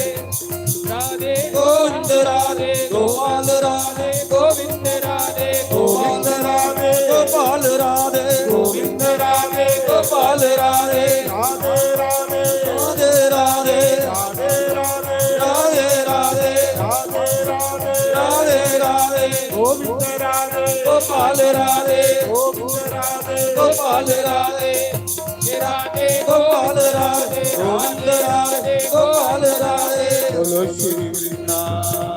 राधे गोविंद राधे गोपाल राधे। गोविंद राधे गोविंद राधे गोपाल राधे। गोविंद राधे गोपाल राधे। राधे राधे राधे राधे। राधे राधे राधे राधे। राधे राधे राधे राधे। गोविंद राधे गोपाल राधे। गोविंद राधे गोपाल राधे। राधे गोपाल राधे। गोविंद राधे गोपाल राधे। बोलो श्री वृंदावन।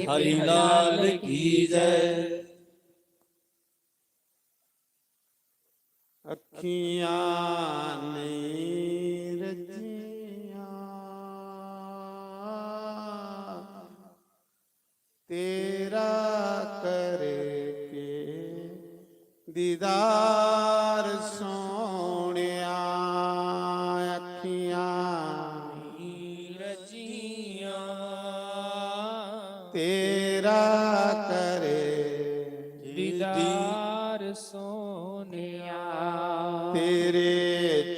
हरि लाल की जय। अखियां नहीं रचियां तेरा करके दीदार सोहणिया। अखियां नहीं रचियां तेरा करे दीदार सोहणिया। तेरे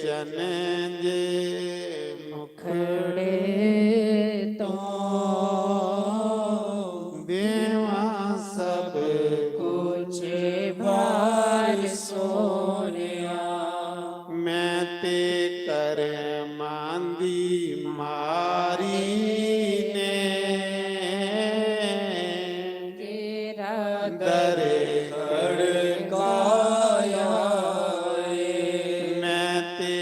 चनजे मुखड़े तो देवां सब कुछ भार सोहणिया। मैं ते करमां दी मारी ने तेरा दर खड़काया रे। मैं ते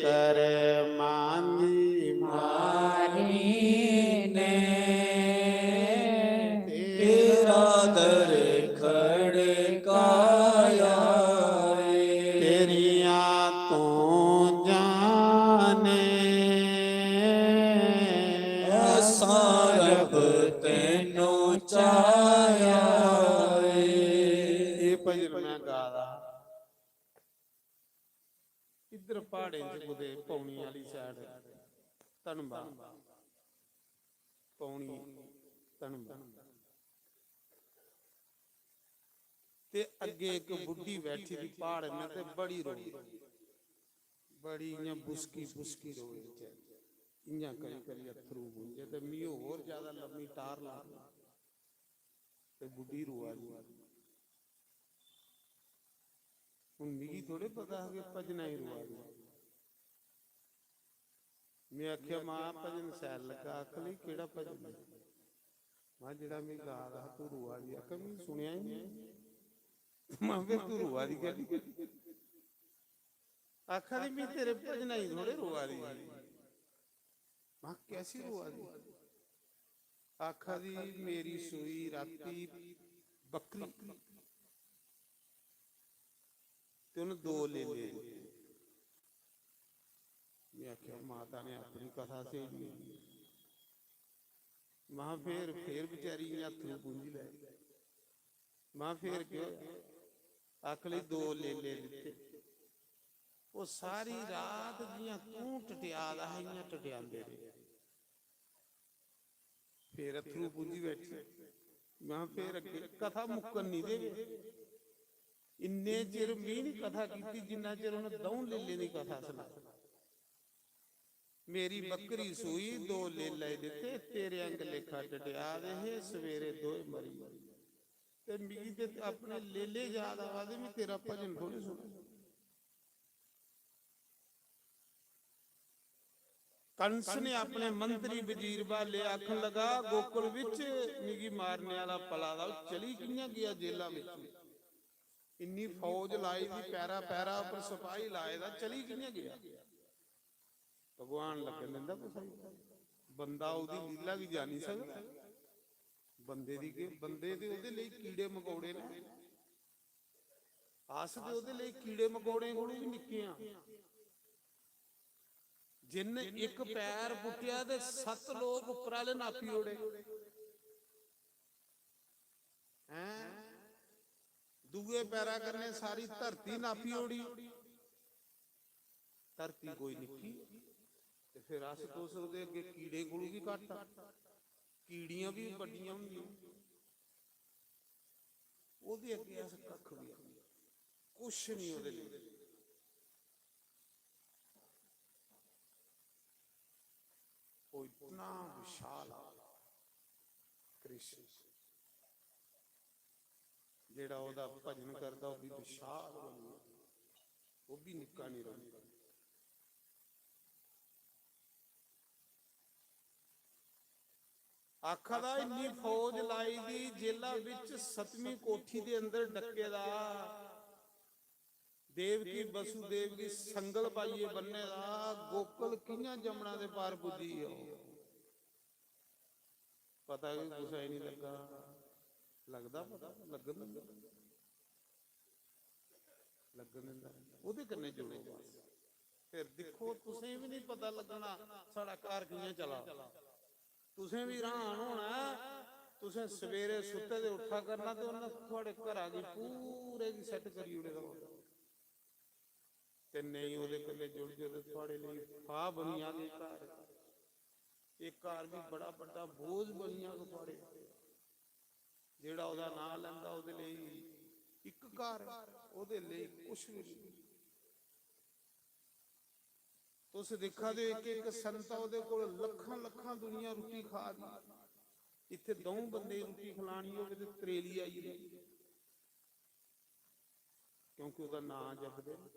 करमां दी मारी ने तेरा दर खड़काया रे। तेरियां तू जाने असां रब तैनू चाया रे। ये भजन मैं गा दा इधर प्हाड़ें च कुतै पौनी आह्ली side, धनबाद, पौनी, धनबाद। ते अग्गें इक बुड्ढी बैठी दी प्हाड़ ने ते बड़ी रोई, बड़ी इ'यां बुसकी बुसकी रोई बेचारी, इ'यां करी करी अत्थरू पुंजे ते मी होर ज्यादा लम्मी टार ला ते बुड्ढी रोआ दी। हून मिगी थोड़े पता हा कि भजना ही रोआ दी। में आखेआ, "मां, भजन शैल लग्गा।" आखन लगी, "केह्ड़ा भजन?" मां, "जेह्ड़ा में गा दा हा, तू रोआ दी।" आखेआ, "में सुनेआ ही नेईं।" मां, "फिर तू रोआ दी कैह्ली?" आखा दी, "में तेरे भजना ही थोड़े रोआ दी ही।" मां, "कैसी रोआ दी?" आखा दी, "मेरी सूई राती बक्करी ते उ'न्न दो लेले दित्ते।" में आखेआ, "माता ने अपनी कथा छेड़ी।" मां, "फिर, फिर बेचारी इ'यां अत्थरू पुंजी लै।" मां, "फिर केह् होआ?" आखन लगी, "दो लेले दित्ते।" ओह् सारी रात जि'यां तूं टटेआ दा हा, इ'यां टटेआंदे रेह्। फिर अत्थरू पुंजी बैठी। मां, "फिर अग्गें कथा मुक्कन निं देवे।" इन्ने चिर मी निं कथा कीती, जिन्ना चिर उ'नें द'ऊं लेलें दी कथा सनाई। "मेरी बक्करी सूई, दो लेले दित्ते, तेरे आंग लेखा टटेआ दे हे, सवेरे दोए मरी गे।" ते मिगी ते अपने लेले याद आवा दे, में तेरा भजन थोड़े सुना। कंस ने अपने मंत्री वजीर ब्हाले, आखन लगा, "गोकुल विच मिगी मारने आह्ला पला दा, ओह् चली कि'यां गेआ जेला विच? इन्नी फौज लाई दी, पैरा पैरा उप्पर सपाही लाए दा, चली कि'यां गेआ?" भगवान लगन दिंदा कुसै गी? बंदा ओह्दी लीला गी जानी सकदा? बंदे दी केह्, बंदे ते ओह्दे लेई कीड़े मकोड़े न। अस ते ओह्दे लेई कीड़े मकोड़ें कोलू बी निक्के आं। जिन्न इक पैर पुट्टेआ ते सत्त लोक उप्पर आह्ले नापी ओड़े। हैं? दूए पैरा कन्नै सारी धरती नापी ओड़ी। धरती कोई निक्की ऐ, ते फिर अस तुस ओह्दे अग्गें कीड़ें कोलू बी घट्ट आ। कीड़ियां बी बड्डियां होंदियां, ओह्दे अग्गें अस कक्ख बी, कुछ निं ओह्दे लेई। ओह् इतना विशाल आ कृष्ण, जेह्ड़ा ओह्दा भजन करदा, ओह् बी विशाल बनी जंदा, ओह् बी निक्का निं रौंह्दा। आखा दा, इन्नी फौज लाई दी जेला बिच, सतमीं कोठी दे अंदर डक्के दा, देवकी वसुदेव गी संगल पाइयै बन्ने दा, गोकुल कि'यां जमुना दे पार पुज्जी गेआ ओह्? पता बी कुसै गी निं लग्गा। लगदा पता? लग्गन दिंदा? लग्गन दिंदा? ओह्दे कन्नै जुड़ो बस। फिर दिक्खो, तुसें बी निं पता लग्गना साढ़ा घर कि'यां चला दा। तुसें बी हैरान होना ऐ। तुसें सवेरे सुत्ते दे उट्ठा करना ते उन्नै थुआढ़े घरा गी पूरे गी सैट्ट करी ओड़े दा होना। ते नेईं ओह्दे कन्नै जुड़गे ते थुआढ़े लेई फाह् बनी जाग एह् घर। एह् घर बी बड़ा बड्डा बोझ बनी जाग थुआढ़े। जेह्ड़ा ओह्दा नांऽ लैंदा, ओह्दे लेई इक घर, ओह्दे लेई कुछ बी नेईं। तुस दिक्खा दे ओ, इक इक संत, ओह्दे कोल लक्खां लक्खां दुनिया रुट्टी खा दी। इत्थै द'ऊं बंदे गी रुट्टी खलानी होवे ते त्रेली आई दी, क्योंकि ओह्दा नांऽ जपदे न।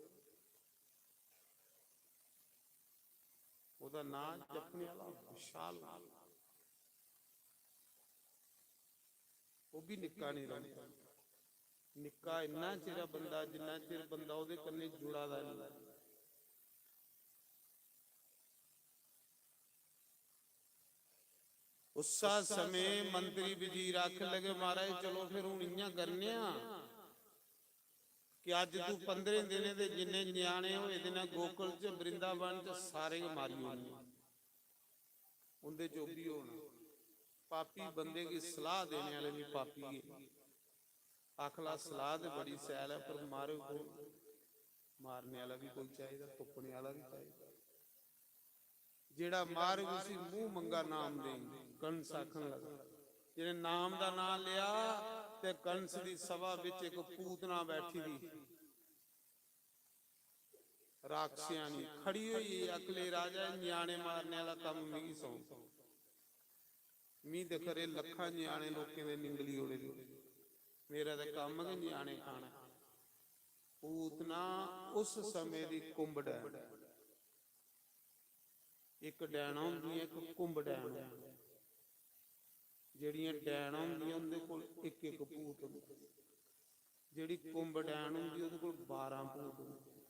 ओह्दा नांऽ जपने आह्ला विशाल, ओह् बी निक्का निं रौंह्दा। निक्का इन्ना चिर ऐ बंदा, जिन्ना चिर बंदा ओह्दे कन्नै जुड़ा दा निं। उस्सै समें मंत्री वजीर आखन लगे, "महाराज, चलो फिर हून इ'यां करने आं कि अज्ज तू पंदरें दिनें दे जिन्ने ञ्याणे होए दे न गोकुल च, वृंदावन च, सारे गै मारी ओड़ने। उं'दे च ओह् बी होना।" पापी बंदे गी सलाह देने आह्ले बी पापी गै। आखला सलाह ते बड़ी शैल ऐ, पर मारो कौन? मारने आह्ला बी कोई चाहिदा, तुप्पने आह्ला बी चाहिदा। जेह्ड़ा मारग उसी मूंह मंगा नाम देंगे, कंस आखन लगा। जिन्हें नाम दा नाम लेआ ते कंस दी सभा बिच इक पूतना बैठी दी, राक्षसियानी खड़ी होई, "अकले राजा, ञ्याणे मारने आह्ला कम्म मिगी सौंप। मी ते खरे लक्खां ञ्याणे लोकें दे निंगली ओड़े दे। मेरा ते कम्म गै ञ्याणे खाना।" पूतना उस समें दी कुंभ डैन। इक डैना होंदी ऐ, इक कुंभ डैन होंदी ऐ। जेह्ड़ियां डैना होंदियां, उं'दे कोल इक इक भूत होंदा। जेह्ड़ी कुंभ डैन होंदी, ओह्दे कोल बारां भूत होंदे।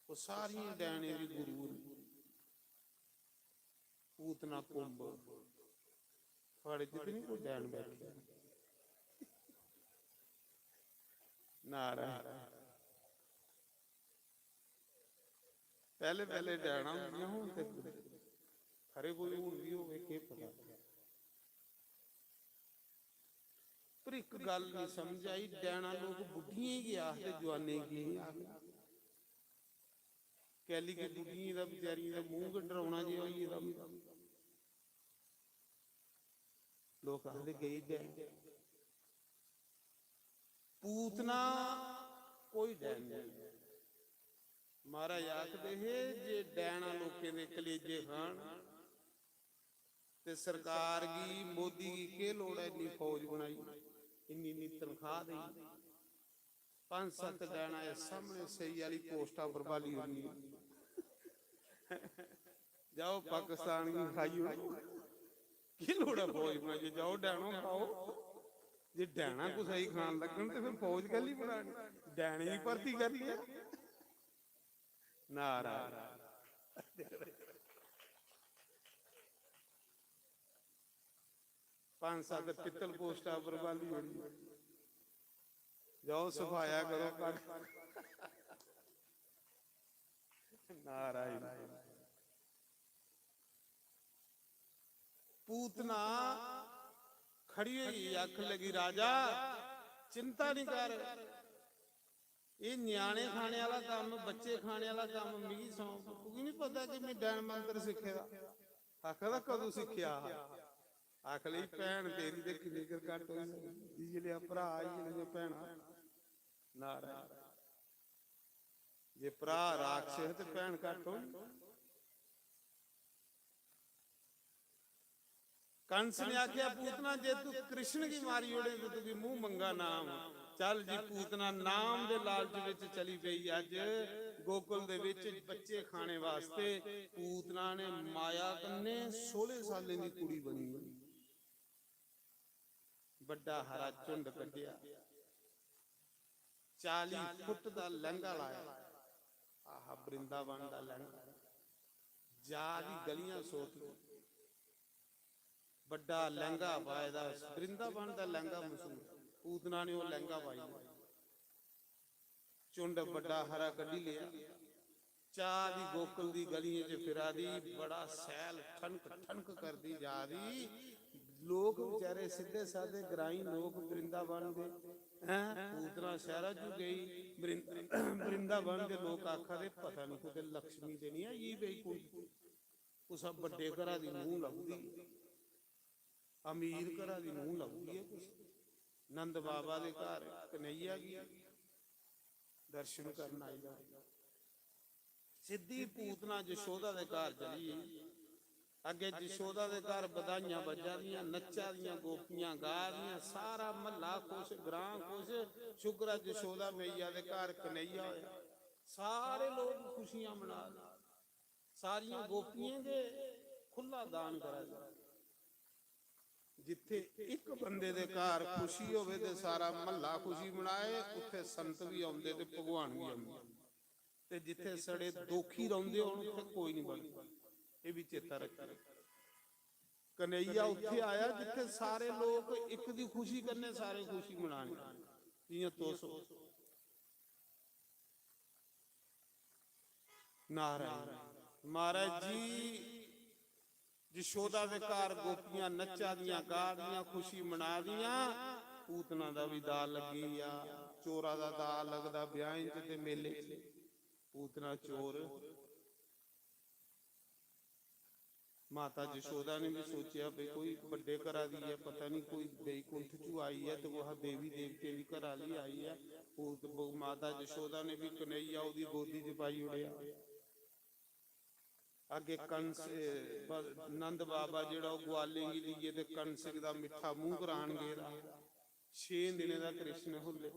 ओह् सारियें डैनें दी गुरु होंदी। पूतना कुंभ, थुआढ़े च ते निं कोई डैन बैठी? नारायण। पैह्ले पैह्ले डैना होंदियां, हून ते खरे कोई हून बी होवे, केह् पता। पर इक गल्ल निं समझ आई, डैना लोक बुड्ढियें गी आखदे, जुआनें गी निं आखदे। कैली कि बुड्ढियें दा, बचैरियें दा मूंह गै डरौना जेहा होई गेदा होंदा। लोक आखदे, "गई डैन।" पूतना कोई डैन नेईं। महाराज आखदे हे, "जे डैना लोकें दे कलेजे खान ते सरकार गी, मोदी गी केह् लोड़ ऐ इन्नी फौज बनाई, इन्नी, इन्नी तनखाह देई?" पंज सत्त डैना इस सामने सेई आह्ली पोस्टा पर बाली ओड़नी। जाओ, पाकिस्तान गी खाई ओड़ो। की लोड़ ऐ फौज बनाइयै? जाओ, डैनो खाओ। जे डैना कुसै गी खान लग्गन ते फिर फौज कैल्ली बनानी? डैने गी भर्ती करी लेआ। नारायण। पंज सत्त पित्तल पोस्टा पर बाली ओड़ी। जाओ, सफाया करो, कक्ख। नारायण। पूतना खड़ी होई आखन लगी, "राजा, चिंता निं कर, एह् ञ्याणे खाने आह्ला कम्म, बच्चे खाने आह्ला कम्म मिगी सौंप। तुगी निं पता कि में डैन मंत्र सिक्खे दा?" आखा दा, "कदूं सिक्खेआ हा?" आख लगी, "भैन तेरी ते किन्नी कर घट्ट होई सकदी, इ'यै लेआ भ्राऽ, इ'यै लेइयां भैनां।" नारायण। जे भ्राऽ राक्षस ते भैन घट्ट होनी। कंस ने आखेआ, "पूतना, जे तू कृष्ण गी मारी ओड़े ते तुगी मूंह मंगा नाम।" चल जी, पूतना नाम दे लालच विच चली पेई। अज्ज गोकुल दे विच बच्चे खाने वास्ते पूतना ने माया कन्नै सोलह सालें दी कुड़ी बनी। बड्डा हारा झुंड कड्ढेआ। चाली फुट दा लैंगा लाया। आहा, वृंदावन दा लैंगा। जा दी गलियां सोत, बड्डा लैंगा पाए दा, वृंदावन दा लैंगा मशहूर। पूतना ने ओह् लैंगा पाई लेआ, झुंड बड्डा हारा कड्ढी लेआ। जा दी गोकुल दी गलियें च फिरा दी, बड़ा सैल ठनक ठनक करदी जा दी। लोक बेचारे सिद्धे सादे ग्राईं लोक वृंदावन दे, हैं, पूतना शैह्रा चू गई, वृंद-, वृंदावन दे लोक आखा दे, "पता निं कुतै लक्ष्मी ते निं आई गेई बैकुंठ, कुसै बड्डे घरा दी नूंह् लभदी।" अमीर घरा दी नूंह लभदी ऐ कुछ। नंद बाबा दे घर कन्हैया गी दर्शन करन आई जा। सिद्धी पूतना जशोदा दे घर चली गेई। अग्गे जशोदा दे घर बधाइयां बज्जा दियां, नच्चा दियां, गोपियां गा दियां, सारा म्हल्ला खुश, ग्रां खुश। शुक्र ऐ जशोदा मैया दे घर कन्हैया होया। सारे लोग खुशियां मना दे। सारियां गोपियें दे खु'ल्ला दान करा दे। जित्थे इक बंदे दे घर खुशी होवे ते सारा म्हल्ला खुशी मनाए, उत्थे संत भी औंदे ते भगवान भी औंदे। ते जित्थे सड़े दोखी रौंदे होन, उत्थे कोई नहीं बनदा। एह भी चेता रखना। कन्हैया उत्थे आया जित्थे सारे लोक इक दी खुशी कन्नै सारे खुशी मनाने, जियां तुस ओ। नारायण। महाराज जी, जशोदा दे घर गोपियां नच्चा दियां, गा दियां, खुशी मना दियां। पूतना दा भी दाऽ लग्गी गेआ। चोरा दा दाऽ लगदा ब्याहें च ते मेले च। पूतना चोर। माता जशोदा ने भी सोचेआ, "भाई, कोई बड्डे घरा दी ऐ, पता नहीं कोई बैकुंठ चू आई ऐ ते कुसै देवी देवतें दी घरा आह्ली आई ऐ।" पूत-, ब-, माता जशोदा ने भी कन्हैया ओह्दी गोदी च पाई ओड़ेआ। अग्गे कंस, ए, ब-, नंद बाबा जेह्ड़ा ओह् ग्वालें गी लेइयै ते कंस दा मिट्ठा मूंह करान गेदा। छें दिनें दा कृष्ण हुल्ले,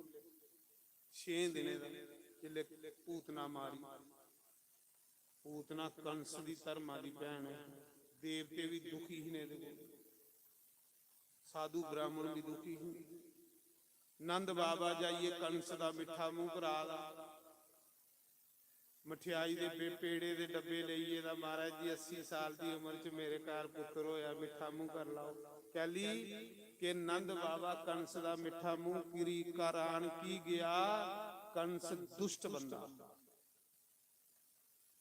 छें दिनें दा, जिसलै पूतना मारी। पूतना कंस दी धर्मा दी भैन ऐ। देवते भी दुखी ही ने एह्दे कोल, साधु ब्राह्मण भी दुखी ही। नंद बाबा जाइयै कंस दा मिट्ठा मूंह करा दा। मठेआई दे बे-, पेड़े दे डब्बे लेइयै दा, "महाराज जी, अस्सी साल दी उम्र च मेरे घर पुत्तर होया, मिट्ठा मूंह कर लाओ।" कैली के नंद बाबा कंस दा मिट्ठा मूंह किरी करान की गया। कंस दुष्ट बंदा।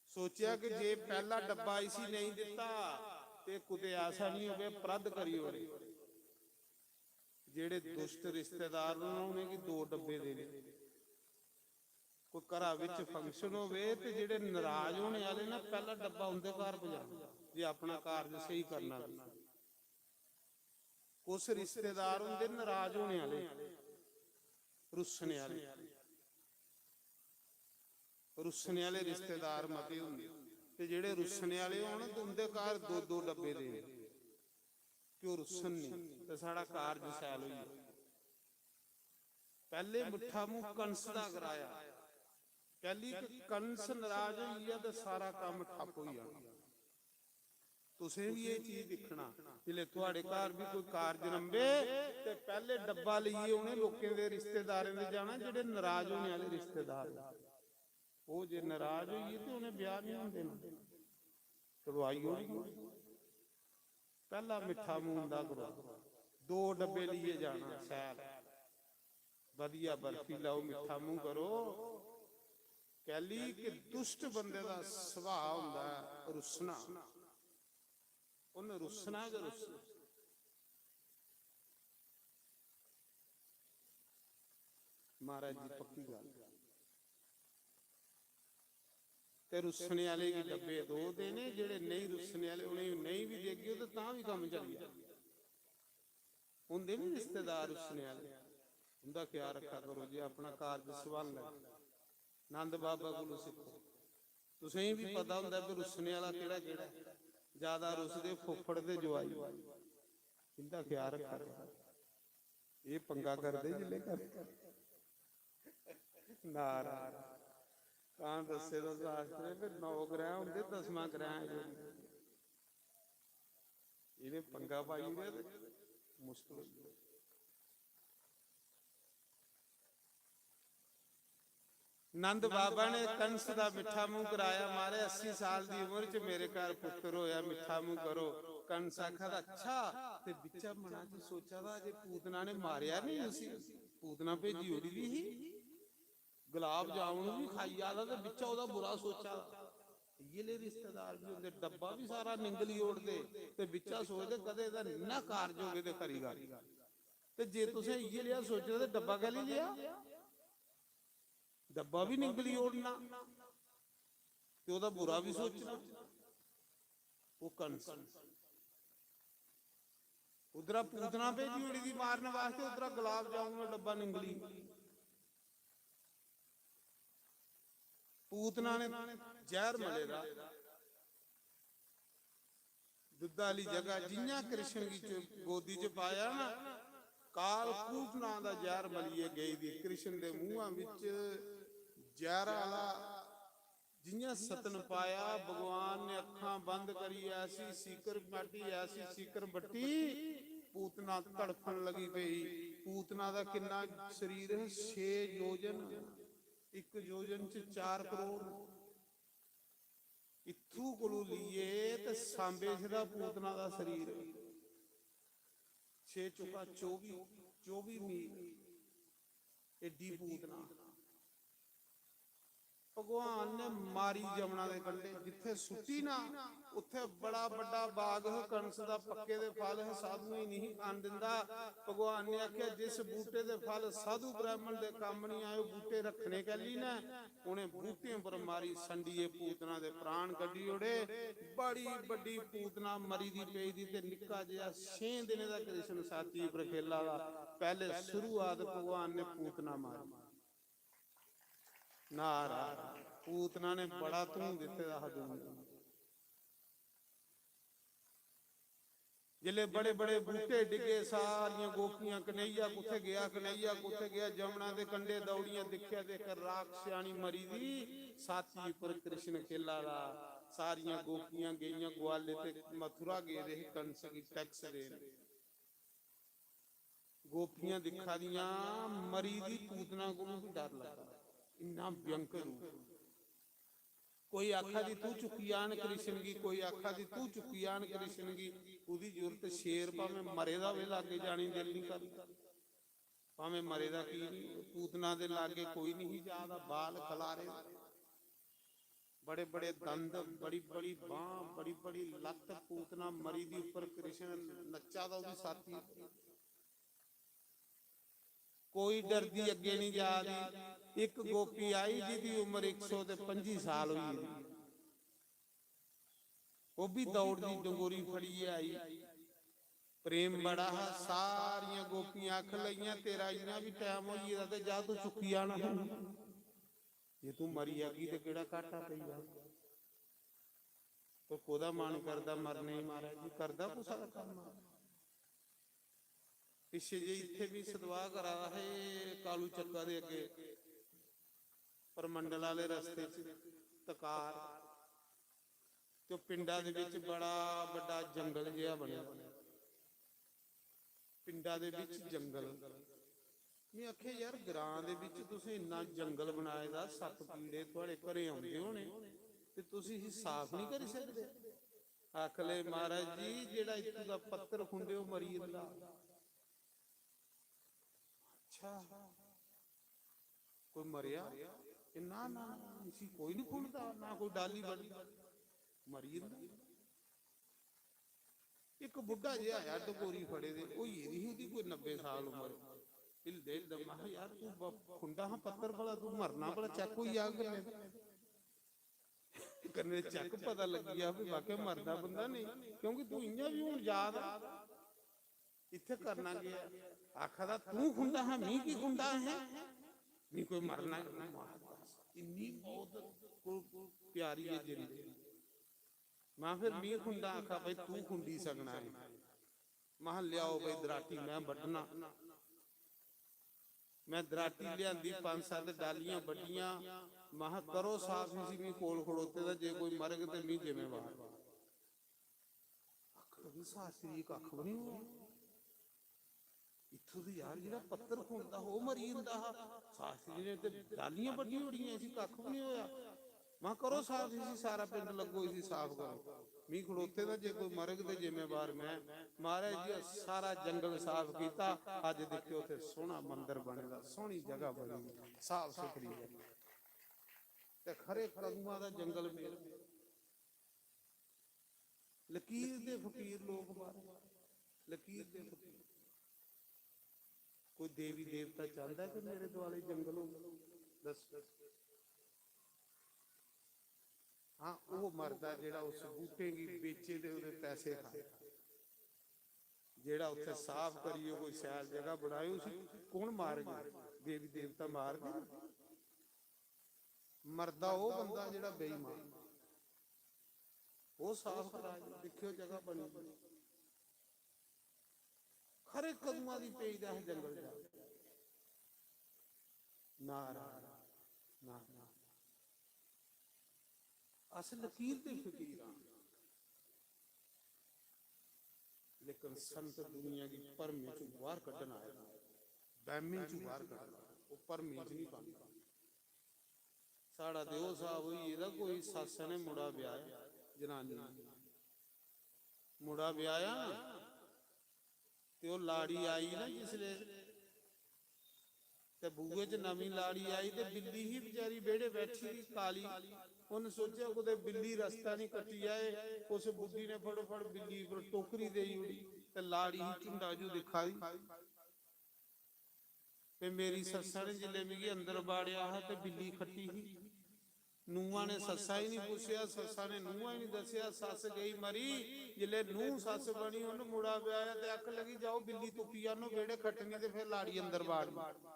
सोचेआ कि जे पैह्ला डब्बा इसी नेईं दित्ता ते कुतै ऐसा निं होवे, परद्ध करी ओड़े। जेह्ड़े दुष्ट रिश्तेदार न, उ'नेंगी दो डब्बे देने। कोई घरा बिच function होवे ते जेह्ड़े नराज होने आह्ले ना, पैह्ला डब्बा उं'दे घर पजाना, जे अपना कारज स्हेई करना। कुछ रिश्तेदार होंदे नराज होने आह्ले, रुस्सने आह्ले। रुस्सने आह्ले रिश्तेदार मते होंदे, ते जेह्ड़े रुस्सने आह्ले होन, ते उं'दे घर दो दो डब्बे देने, कि ओह् रुस्सन निं, ते साढ़ा कारज शैल होई जाए। पैह्ले मिट्ठा मूंह कंस दा कराया, कैली कि कंस नराज होई गेआ ते सारा कम्म ठप्प होई जाना। तुसें भी एह् चीज दिक्खना, जिसलै थुआढ़े घर बी कोई कारज रंभे, ते पैह्ले डब्बा लेइयै उ'नें लोकें दे, रिश्तेदारें दे जाना, जेह्ड़े नराज होने आह्ले रिश्तेदार न। ओह् जे नराज होई गे, ते उ'नें ब्याह निं होन देना, तुड़वाई ओड़गे। पैह्ला मिट्ठा मूंह उं'दा करो, दो डब्बे लेइयै जाना शैल। बधिया बर्फी लाओ, मिट्ठा मूंह करो। कैली कि दुष्ट बंदे दा सुभाऽ होंदा ऐ रुस्सना। उन्न रुस्सना गै रुस्सना। महाराज जी, पक्की गल्ल। ते रुस्सने आह्ले गी डब्बे दो देने, जेह्ड़े नेईं रुस्सने आह्ले, उ'नेंगी नेईं बी देगे, ते तां बी कम्म चली जाना। होंदे नी रिश्तेदार रुस्सने आह्ले, उं'दा ख्याल रक्खा करो जे अपना कारज संभालना ऐ। नंद बाबा कोलू सिक्खो। तुसेंगी बी पता होंदा कि रुस्सने आह्ला केह्ड़ा केह्ड़ा ऐ। ज्यादा रुसदे फुफ्फड़ ते जोआई, इं'दा ख्याल रक्खा करो। एह् पंगा करदे जिसलै करदे। नारायण। तां दस्से दा शास्त्रें, फिर नौ ग्रह होंदे, दसमां ग्रह एह् होंदा। इ'नें पंगा पाई ओड़ेआ ते मुश्कल होई गेआ। नंद बाबा ने कंस दा मिट्ठा मूंह कराया, "मारे, अस्सी साल दी उम्र च मेरे घर पुत्तर होया, मिट्ठा मूंह करो।" कंस आखा दा, "अच्छा।" ते बिच्चा मना च सोचा दा, "जे पूतना ने मारेआ नहीं उसी, पूतना भेजी ओड़ी दी ही, गुलाब जामुन भी खाई जा दा ते बिच्चा ओह्दा बुरा सोचा दा।" इ'यै ले रिश्तेदार भी होंदे, डब्बा भी सारा निंगली ओड़दे ते बिच्चा सोचदे, "कदें एह्दा इन्ना कारज होवे ते खरी गल्ल।" ते जे तुसें इ'यै लेआ सोचे दा ते डब्बा कैह्ली लेआ? डब्बा भी निंगली ओड़ना ते ओह्दा बुरा भी सोचना। ओह् कंस, उद्धरा पूतना भेजी ओड़ी दी मारने वास्ते, उद्धरा गुलाब जामुन दा डब्बा निंगली। पूतना ने जैह्र मले दा दुद्धा आह्ली जगह, जि'यां कृष्ण गी च-, गोदी च पाया ना, कालकूट नां दा जैह्र मलियै गेई दी कृष्ण दे मूंहा बिच जैह्र आह्ला। जि'यां सतन पाया, भगवान ने अक्खां बंद करी ऐसी सीकर बट्टी, ऐसी सीकर बट्टी, पूतना तड़फन लगी पेई। पूतना दा किन्ना शरीर है? छे योजन। इक योजन च चार करोड़। इत्थू कोलू लेइयै ते सांबे सिद्धा पूतना दा शरीर, छे चौका चौबी, चौबी मील एड्डी पूतना। भगवान ने मारी जमुना दे कंढे, जित्थे सुट्टी ना, उत्थे बड़ा बड्डा बाग ह, कंस दा पक्के दे फल ह, साधुएं गी नहीं खान दिंदा। भगवान ने आख्या, "जिस बूटे दे फल साधु ब्राह्मण दे कम्म नहीं आए, ओह् बूटे रखने कैली ने?" उ'नें बूटें पर मारी संडिये पूतना दे प्राण कड्ढी ओड़े। बड़ी बड्डी पूतना मरी दी पेई दी ते निक्का जेहा छें दिनें दा कृष्ण साथी पर खेला दा। पैह्ले शुरुआत भगवान ने पूतना मारी। नारायण। पूतना ने बड़ा धूं दित्ते दा हा दुनिया। जिसले बड़े बड़े बूटे डिग्गे, सारियां गोपियां, "कन्हैया कुत्थे गया, कन्हैया कुत्थे गया?" जमुना दे कंढे दौड़ियां, दिक्खेआ ते इक राक्षसानी मरी दी, साथी उप्पर कृष्ण खेला दा। सारियां गोपियां गेइयां ग्वाले ते मथुरा गेदे हे कंस गी टैक्स देन। गोपियां दिक्खा दियां, मरी दी पूतना कोलू भी डर लगदा, इन्ना भयंकर रूप। कोई आखा दी, "तू चुक्की आन कृष्ण गी", कोई आखा दी, "तू चुक्की आन कृष्ण गी।" ओह्दी जरूरत, शेर भामें मरे दा होवे, लाग्गे जाने गी दिल नहीं करदा। भामें मरे दा की नहीं, पूतना दे लाग्गे कोई नहीं जा दा, बाल खलारे, बड़े बड़े दंद, बड़ी बड़ी बांह, बड़ी बड़ी लत्त, पूतना मरी दी उप्पर कृष्ण नच्चा दा ओह्दी साथी। कोई डरदी अग्गे नहीं जा दी। इक गोपी आई जिदी उम्र इक सौ ते पंजी साल होई दी, ओह् भी दौड़दी डंगोरी फड़ियै आई। प्रेम बड़ा हा, सारियां गोपियां आखन लगियां, "तेरा इन्ना भी टैम होई गेदा ते जा तू चुक्की आना हा। जे तू मरी जागी ते केह्ड़ा घाटा पेई जाग?" पर कोह्दा मन करदा मरने गी, महाराज जी, करदा कुसा दा कम्म? पिच्छे जे इत्थै बी सतवाह करा दा हा, एह् कालू चक्का दे अग्गे परमंडल आह्ले रस्ते च तकार, ते ओह् पिंडा दे बिच बड़ा बड्डा जंगल जेहा बनेआ। पिंडा दे बिच जंगल। में आखेआ, "यार, ग्रां दे बिच तुसें इन्ना जंगल बनाए दा, सप्प कीड़े थुआड़े घरें औंदे होने, ते तुस इसी साफ नहीं करी सकदे?" आखले, "महाराज जी, जेह्ड़ा इत्थूं दा पत्तर खुंडे, ओह् मरी जंदा।" "अच्छा, कोई मरेआ?" "ए, ना, ना, ना, इसी कोई नहीं खुंडदा, ना कोई डाली बढदी, मरी जंदा।" इक बुड्ढा जेहा आया, डकोरी फड़े दे, होई गेदी ही ओह्दी कोई नब्बे साल उम्र। हिलदे हिलदे, "मैं आखेआ, यार, तू ब-, खुंडा हा पत्तर, भला तू मरना, भला चैक होई जाग कन्नै।" कन्नै चैक पता लग्गी गेआ भी वाकई मरदा बंदा नेईं, क्योंकि तू इ'यां बी हून जा दा, इत्थै करना केह् ऐ? आखा दा, "तू खुंडा हा, मी की खुंडा है? मी कोई मरना गै नेईं।" इन्नी मौत को, को प्यारी है जिंद। मैं फिर मी खुंडा आखा, "भाई, तू खुंडी सकना है।" महा, "लियाओ भाई दराटी, मैं बड्ढना।" मैं दराटी लियांदी, पंज सत्त डालियां बड्ढियां। महा, "करो साफ इसी, मी कोल खड़ोते दा, जे कोई मरग ते मी जिम्मेवार।" आखन लगी, "शास्त्री जी, कक्ख बी निं होआ।" इत्थूं दी यार, जेह्ड़ा पत्तर खुंडदा हा, ओह् मरी जंदा हा। शास्त्री जी ने ते डालियां बड्ढी ओड़ियां, इसी कक्ख बी निं होआ। मां, करो साफ इसी, सारा पिंड लग्गो इसी साफ करो। मी खड़ोते दा, जे कोई मरग ते जिम्मेवार में। महाराज जी, सारा जंगल साफ कीता। अज्ज दिक्खेओ, उत्थै सोह्ना मंदर बने दा, सोह्नी जगह बनी दी, साफ सुथरी जगह। ते खरे कदुआं दा जंगल मेल। लकीर दे फकीर लोक बाहर, लकीर दे फकीर। कोई देवी देवता चांहदा कि मेरे दुआले जंगल हो? दस। हाँ, वो मरदा जेड़ा उस बूटे गी बेचे ते ओह्दे पैसे खाए। जेड़ा उत्थे साफ करिए कोई सैल जगह बनाए, उसी कौन मारगे? देवी देवता मारदे न। मरदा ओह् बंदा जेड़ा बेईमान, ओह् साफ करा दे। दिक्खेओ जगह बनी दी। खरे कदुआं दी पेई दा है जंगल जा। नारायण, नारायण। अस लकीर दे फकीर हां, लेकिन संत दुनिया गी भरमें चों बाहर कड्ढन आए दा, बैह्मी चों बाहर कड्ढन आए, ओह् भरमें च नहीं पांदा। साढ़ा देओ साहब होई गेदा, कोई सस्स ने मुड़ा ब्याह, जनानी ने मुड़ा ब्याह ना, ते ओह् लाड़ी आई ना जिसले, ते बूहे च नमीं लाड़ी आई ते बिल्ली ही बेचारी बेह्ड़े बैठी दी काली। उन्न सोचेआ कुतै बिल्ली रस्ता निं कट्टी जाए, उस बुड्ढी ने फटोफट बिल्ली पर टोकरी देई ओड़ी ते लाड़ी ही झुंडा जू दिक्खा दी। ते मेरी सस्सा ने जिसलै मिगी अंदर बाड़ेआ हा ते बिल्ली खट्टी ही। नूंहा ने सस्सा ही नहीं पुच्छेआ, सस्सा ने नूंहा ही नहीं दस्सेआ। सस्स गई मरी, जिसलै नूंह सस्स बनी, उन्न मुड़ा ब्याहेआ ते आखन लगी, "जाओ बिल्ली तुप्पी आनो, बेह्ड़े खट्टनी ते फिर लाड़ी अंदर बाड़नी।"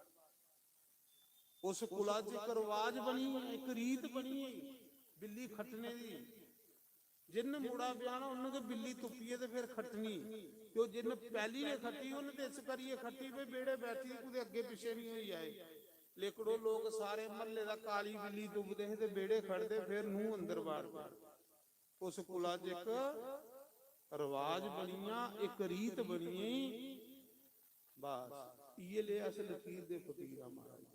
उस कुला च इक रवाज बनी, इक रीत बनी बिल्ली खट्टने दी। जिन्न मुड़ा ब्याहना, उन्न गै बिल्ली तुप्पियै ते फिर खट्टनी। ते ओह् जिन्न पैह्ली ने खट्टी, उन्न ते इस करियै खट्टी भई बेह्ड़े बैठी दी कुतै अग्गें पिच्छें निं होई जाए। लेकिन ओह् लोक सारे म्हल्ले दा काली बिल्ली तुपदे हे ते बेह्ड़े खड़दे, फिर नूंह अंदर बाड़दे। उस कुला च इक रवाज बनिया, इक रीत बनी। बस इयै ले अस लकीर दे फकीर आं महाराज।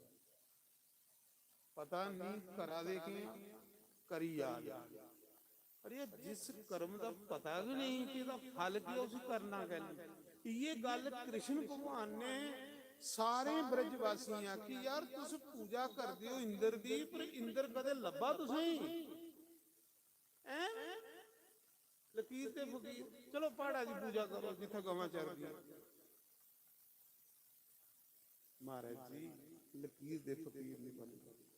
पता नहीं करा दे केह् आं, करी जा दे। अरे, जिस कर्म दा पता गै नहीं कि एह्दा फल केह्, उसी करना कैह्ली? इयै गल्ल कृष्ण भगवान ने सारे ब्रजवासियें आखी, "यार, तुस पूजा करदे हो इंद्र दी, पर इंद्र कदें लब्भा तुसेंगी?" हैं? लकीर ते फकीर, चलो, प्हाड़ा दी पूजा करो जित्थै गवां चरदियां। महाराज जी, लकीर दे फकीर नहीं बनदे।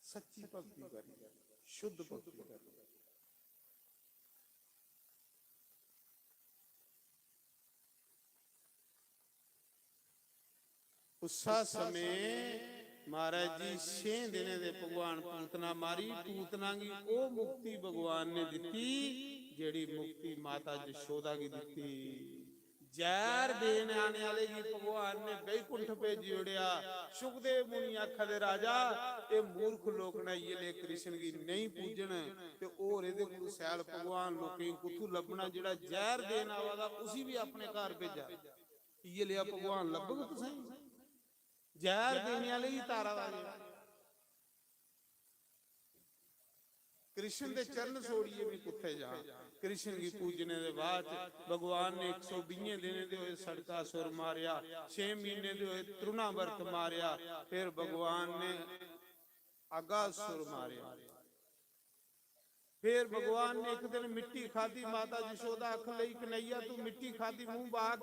सच्ची भक्ति करी, शुद्ध भक्ति करी। उस्सा समें महाराज जी छें दिनें दे भगवान पूतना मारी। पूतना गी ओह् मुक्ति भगवान ने दित्ती जेह्ड़ी मुक्ति माता जशोदा गी दित्ती। जैह्र देन आने आह्ले गी भगवान ने बैकुंठ भेजी ओड़ेआ। शुकदेव मुनि आखा दे, "राजा, एह् मूर्ख लोक न, इ'यै ले कृष्ण गी नेईं पूजन।" ते होर एह्दे कोलू सैल भगवान लोकें गी कुत्थू लब्भना? जेह्ड़ा जैह्र देन आवा दा, उसी बी अपने घर भेजा। इ'यै लेआ भगवान लब्भग तुसेंगी? जैह्र देने आह्ले गी तारा दा गेआ। कृष्ण दे चरण छोड़ियै मैं कुत्थै जां? कृष्ण गी पूजने दे बाद च भगवान ने इक सौ बीहें दिनें दे होए सड़कासुर मारेआ, छे म्हीने दे होए तृणावर्त मारेआ, फिर भगवान ने अगासुर मारेआ। फिर भगवान ने इक दिन मिट्टी खादी, माता जशोदा आखन लगी, "कन्हैया, तू मिट्टी खादी, मूंह बाक।"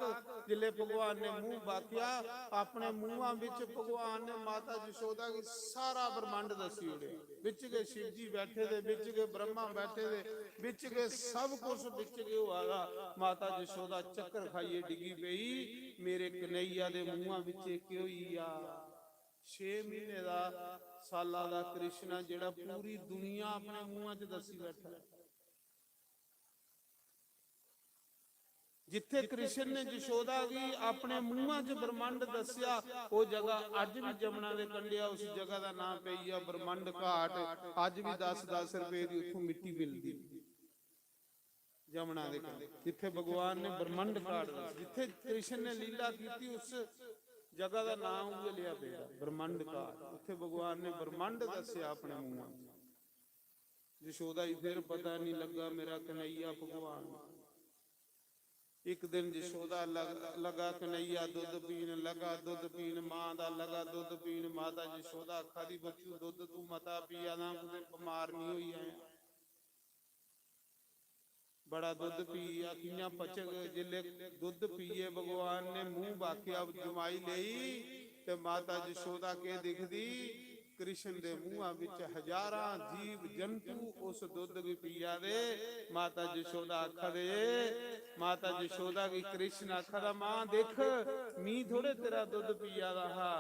जिसले भगवान ने मूंह बाकेआ, अपने मूंहा बिच भगवान ने माता जशोदा गी सारा ब्रह्मांड दस्सी ओड़ेआ। बिच गै शिव जी बैठे दे, बिच गै ब्रह्मा बैठे दे, बिच गै सब कुछ बिच गै होआ दा। माता जशोदा चक्कर खाइयै डिग्गी पेई, "मेरे कन्हैया दे मूंहा बिच एह् केह् होई गेआ?" छे म्हीने दा, साला दा कृष्ण ऐ, जेह्ड़ा पूरी दुनिया अपने मूंहा च दस्सी बैठा ऐ। जित्थे कृष्ण ने जशोदा गी अपने मूंहा च ब्रह्मांड दस्सेआ, ओह् जगह अज्ज बी जमुना दे कंढे ऐ, उस जगह दा नाम पेई गेआ ब्रह्मांड घाट। अज्ज बी दस दस रपेऽ दी उत्थों मिट्टी मिलदी। जमुना दे कंढे, जित्थे भगवान ने ब्रह्मंड काट दस्सेआ, जित्थे कृष्ण ने लीला कीती, उस जगह दा नाम उ'ऐ लिया पेदा, ब्रह्मंड काट। उत्थे भगवान ने ब्रह्मंड दस्सेआ अपने मुंहा। यशोदा गी फिर पता नहीं लगा, मेरा कन्हैया भगवान। एक दिन यशोदा लग-, लगा कन्हैया दुद्ध पीन, लगा दुद्ध पीन, मां दा लगा दुद्ध पीन। माता यशोदा आखा दी, "बच्चू, दुद्ध तू मता पिया ना, कुतै बमार नहीं होई जाए।" बड़ा दुद्ध पीया, कि'यां पचग? जिसलै दुद्ध पीए भगवान ने, मूंह बाकेआ जमाई लेई, ते माता यशोदा केह् दिखदी? कृष्ण दे मुंहा बिच हजारां जीव जंतु उस दुद्ध गी पिया दे। माता यशोदा आखा दे, माता यशोदा गी कृष्ण आखा दा, "मां दिख, मी थोड़े तेरा दुद्ध पिया दा हा,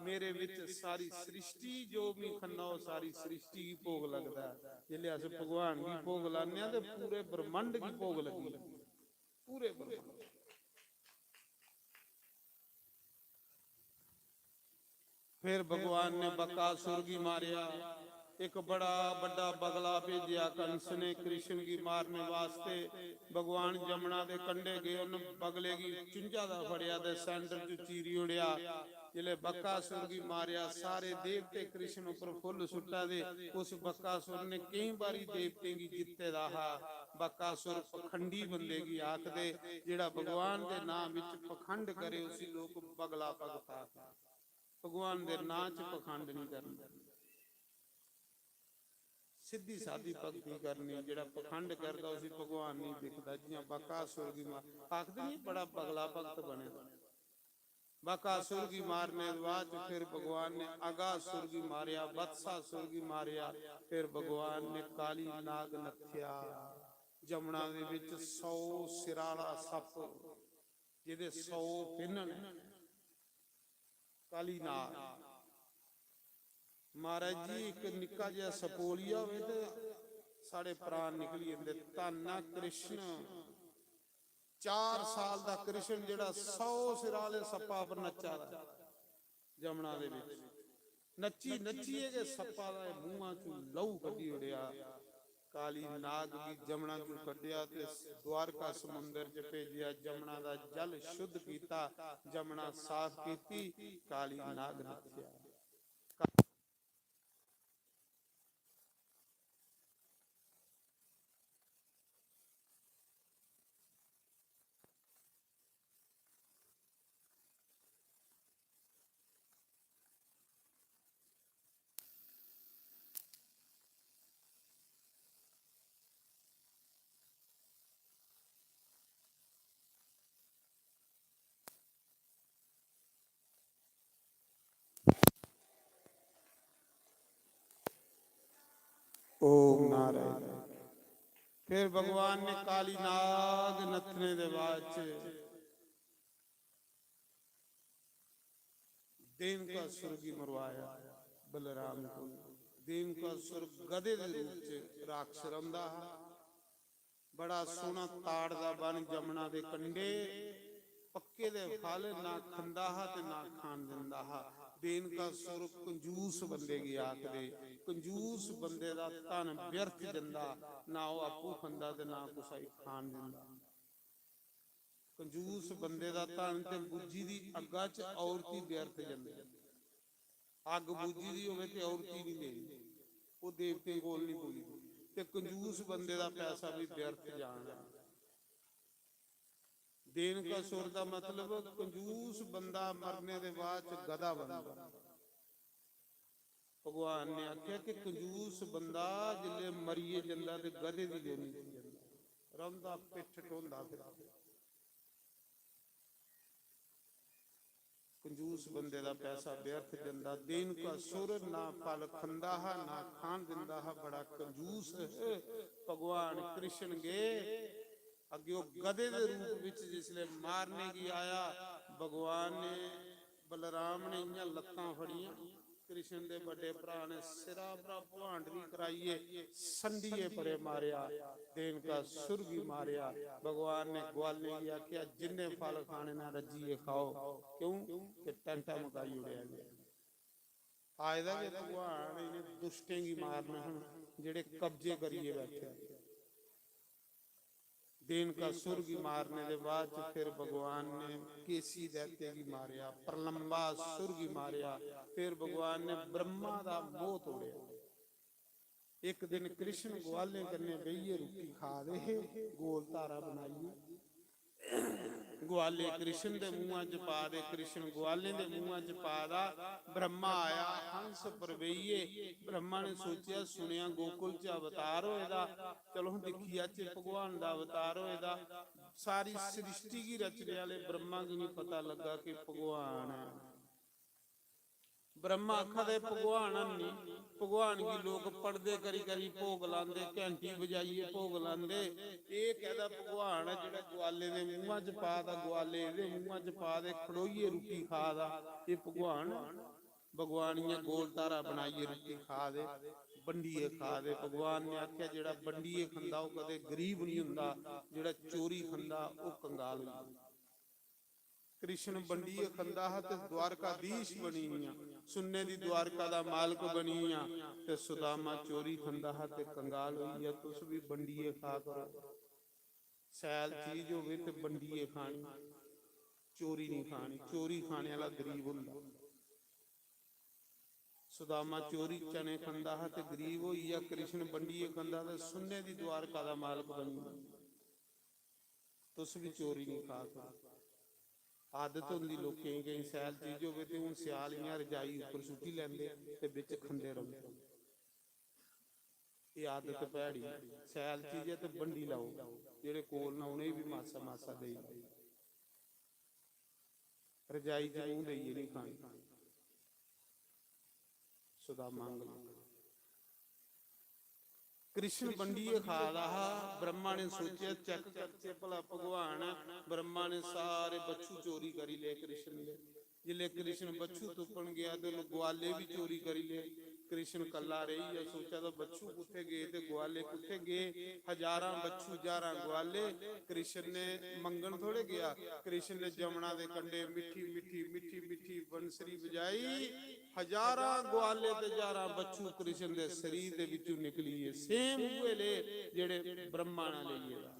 मेरे विच सारी सृष्टि जो मी खन्ना, ओह् सारी सृष्टि गी भोग लगदा ऐ।" जिसलै अस भगवान गी भोग लान्ने आं ते पूरे ब्रह्मंड गी भोग लग्गी, पूरे ब्रह्मंड। फिर भगवान ने बकासुर गी मारेआ। एक बड़ा बड्डा बगला भेजेआ कंस ने कृष्ण गी मारने वास्ते। भगवान जमुना दे कंढे गे, उन बगले गी चुंझा दा फड़ेआ ते center च चीरी ओड़ेआ। जिसलै बकासुर गी मारेआ, सारे देवते कृष्ण उप्पर फुल्ल सुट्टा दे। उस बकासुर ने केईं बारी देवतें गी जित्ते दा हा। बकासुर पखंडी बंदे गी आखदे, जेह्ड़ा भगवान दे नाम विच पखंड करे, उसी लोक बगला भगत आखदे। भगवान दे नां च पखंड नहीं करना, सिद्धी सादी भक्ति करनी। जेह्ड़ा पखंड करदा, उसी भगवान नहीं दिखदा। जियां बकासुर गी मार, आखदे नहीं, बड़ा बगला भगत बने दा। बकासुर गी मारने दे बाद च फिर भगवान ने अगासुर गी मारेआ, वत्सासुर गी मारेआ, फिर भगवान ने काली नाग नत्थेआ। जमुना दे विच सौ सिरा आह्ला सप्प, जेह्दे सौ फिन्न न, काली नाग। महाराज जी, इक निक्का जेहा सपोलिया होवे ते साढ़े प्राण निकली जंदे। धन्न कृष्ण, चार साल दा कृष्ण जेह्ड़ा सौ सिरा आह्ले सप्पा पर नच्चा दा ऐ जमुना दे बिच। नच्ची नच्चियै गै सप्पा दा एह् मुंहा चों लहू कड्ढी ओड़ेआ। काली नाग गी जमुना चों कड्ढेआ ते द्वारका समुंदर च भेजेआ। जमुना दा जल शुद्ध कीता, जमुना साफ कीती, काली नाग नत्थेआ। ओम नारायण। फिर भगवान ने काली नाग नथने दे बाद च देनकासुर गी मरवाया बलराम को। देनकासुर गधे दे रूप च राक्षस रौंह्दा हा। बड़ा सोह्ना ताड़ दा बन जमुना दे कंढे, पक्के दे फल ना खंदा हा ते ना खान दिंदा हा। देनकासुर कंजूस बंदे गी आखदे। कंजूस बंदे दा धन व्यर्थ जंदा, ना ओह् आपूं खंदा ते ना कुसै गी खान दिंदा। कंजूस बंदे दा धन ते बुज्झी दी अग्गा च औरती व्यर्थ जंदी। अग्ग बुज्झी दी होवे ते औरती नहीं देनी, ओह् देवतें कोल नहीं पुजदी। ते कंजूस बंदे दा पैसा भी व्यर्थ जाना। देनकासुर दा मतलब कंजूस बंदा मरने दे बाद च गधा बनदा। भगवान ने आखेआ कि कंजूस बंदा जिसलै मरियै जंदा ते गधे दी योनि च जंदा, रौंह्दा पिट्ठ ढोंदा फिरदा। कंजूस बंदे दा पैसा व्यर्थ जंदा। देनकासुर ना फल खंदा हा, ना खान दिंदा हा, बड़ा कंजूस। भगवान कृष्ण गे अग्गें ओह् गधे दे रूप बिच जिसलै मारने गी आया, भगवान ने, बलराम ने इ'यां लत्तां फड़ियां, कृष्ण दे बड्डे भ्राऽ ने सिरा परा भुआंडरी कराइयै संडियै परे मारेआ, देनकासुर गी मारेआ। भगवान ने ग्वालें गी आखेआ, "जिन्ने फल खाने न रज्जियै खाओ।" क्यों? कि टैंटा मकाई ओड़ेआ गया। आए दा गै भगवान इ'नें दुष्टें गी मारन हन, जेह्ड़े कब्जे करियै बैठे दे। डेनकासुर गी मारने दे बाद च फिर भगवान ने केसी दैत्य गी मारेआ, प्रलंबासुर गी मारेआ, फिर भगवान ने ब्रह्मा दा मोह तोड़ेआ। इक दिन कृष्ण ग्वालें कन्नै बेहियै रुट्टी खा दे हे, गोल धारा बनाइयै। ग्वाले कृष्ण दे मुंहा च पा दे, कृष्ण ग्वालें दे मुंहा च पा दा। ब्रह्मा आया हंस पर बेहियै। ब्रह्मा ने सोचेआ, सुनेआ गोकुल च अवतार होए दा, चलो हूं दिक्खी आचे भगवान दा अवतार होए दा। सारी सृष्टि गी रचने आले ब्रह्मा गी नहीं पता लग्गा कि भगवान है। ब्रह्मा आखा दे, "भगवान हन्नी, भगवान गी लोक पढ़दे करी करी भोग लांदे, घैंटी बजाइयै भोग लांदे। एह् कैह्दा भगवान ऐ जेह्ड़ा ग्वाले दे मुंहा च पा दा, ग्वाले एह्दे मुंहा च पा दे, खड़ोइयै रुट्टी खा दा? एह् भगवान ऐ?" भगवान इ'यां गोल धारा बनाइयै रुट्टी खा दे, बंडियै खा दे। भगवान ने आखेआ, "जेह्ड़ा बंडियै खंदा, ओह् कदें गरीब निं होंदा, जेह्ड़ा चोरी खंदा, ओह् कंगाल होई जंदा।" कृष्ण बंडियै खंदा हा ते द्वारकाधीश बनी गेआ, सुन्ने दी द्वारका दा मालक बनी गेआ। ते सुदामा चोरी खंदा हा ते कंगाल होई गेआ। तुस भी बंडियै खा करो, सैल चीज होवे ते बंडियै खानी, चोरी नहीं खानी। चोरी खाने वाला गरीब होंदा। सुदामा चोरी चने खंदा हा ते गरीब होई गेआ, कृष्ण बंडियै खंदा ते सुन्ने दी द्वारका दा मालक बनी गेआ। तुस भी चोरी नहीं खा करो। आदत होंदी लोकें गी, केईं सैल चीज होवे ते हून स्याल इ'यां रजाई उप्पर सुट्टी लैंदे ते बिच खंदे रौंह्दे। एह् आदत भैड़ी। सैल चीज ऐ ते बंडी लाओ, जेह्ड़े कोल न उ'नेंगी बी मासा मासा देई लाओ। रजाई च मूंह देइयै नहीं खानी। सुदामा आंगर। कृष्ण बंडियै खा दा हा। ब्रह्मा ने सोचेआ, चैक करचै भला भगवान ऐ। ब्रह्मा ने सारे बच्छू चोरी करी ले कृष्ण दे। जिसलै कृष्ण बच्छू तुप्पन गेआ ते उन्नै ग्वाले बी चोरी करी ले। कृष्ण कल्ला रेही गेआ, सोचा दा बच्छू कुत्थै गे ते ग्वाले कुत्थै गे। हजारां बच्छू, ज्हारां ग्वाले। कृष्ण ने मंगन थोड़े गेआ। कृष्ण ने जमुना दे कंढे मिट्ठी मिट्ठी, मिट्ठी मिट्ठी बंसरी बजाई। हजारां ग्वाले ते हजारां बच्छू कृष्ण दे शरीर दे विचों निकली गे। सेम उ'ऐ ले जेह्ड़े ब्रह्मा ने लेई गेदा।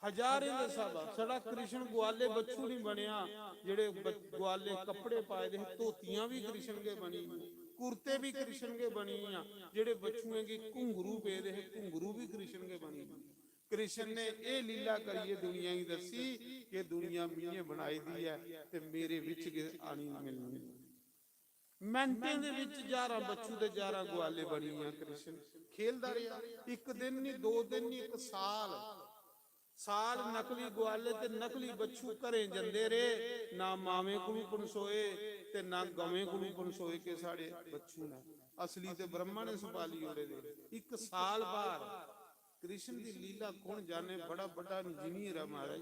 हजारें दे स्हाबा। साढ़ा कृष्ण ग्वाले बच्छू नहीं बनेआ। जेह्ड़े ब-, ग्वाले कपड़े पाए दे हे, धोतियां भी कृष्ण गै बनी, कुर्ते भी कृष्ण गै बनी गेआ। जेह्ड़े बच्छुएं गी घुंघरू पेदे हे, घुंघरू भी कृष्ण गै बनी। कृष्ण ने एह् लीला करियै दुनिया गी दस्सी कि दुनिया मियें बनाई दी ऐ ते मेरे विच गै आनी मिलनी। मिंटें दे विच ज्हारां बच्छू ते ज्हारां ग्वाले बनी गेआ कृष्ण। खेलदा रेहा, इक दिन नहीं, दो दिन नहीं, इक साल। साल नकली ग्वाले ते नकली बच्छू घरें जंदे रेह्, ना मावें कोलू पनसोए ते ना गवें कोलू पनसोए कि साढ़े बच्छू न। असली ते ब्रह्मा ने सपाली ओड़े दे। इक साल बाद कृष्ण दी लीला कौन जाने, बड़ा बड्डा इंजीनियर ऐ महाराज,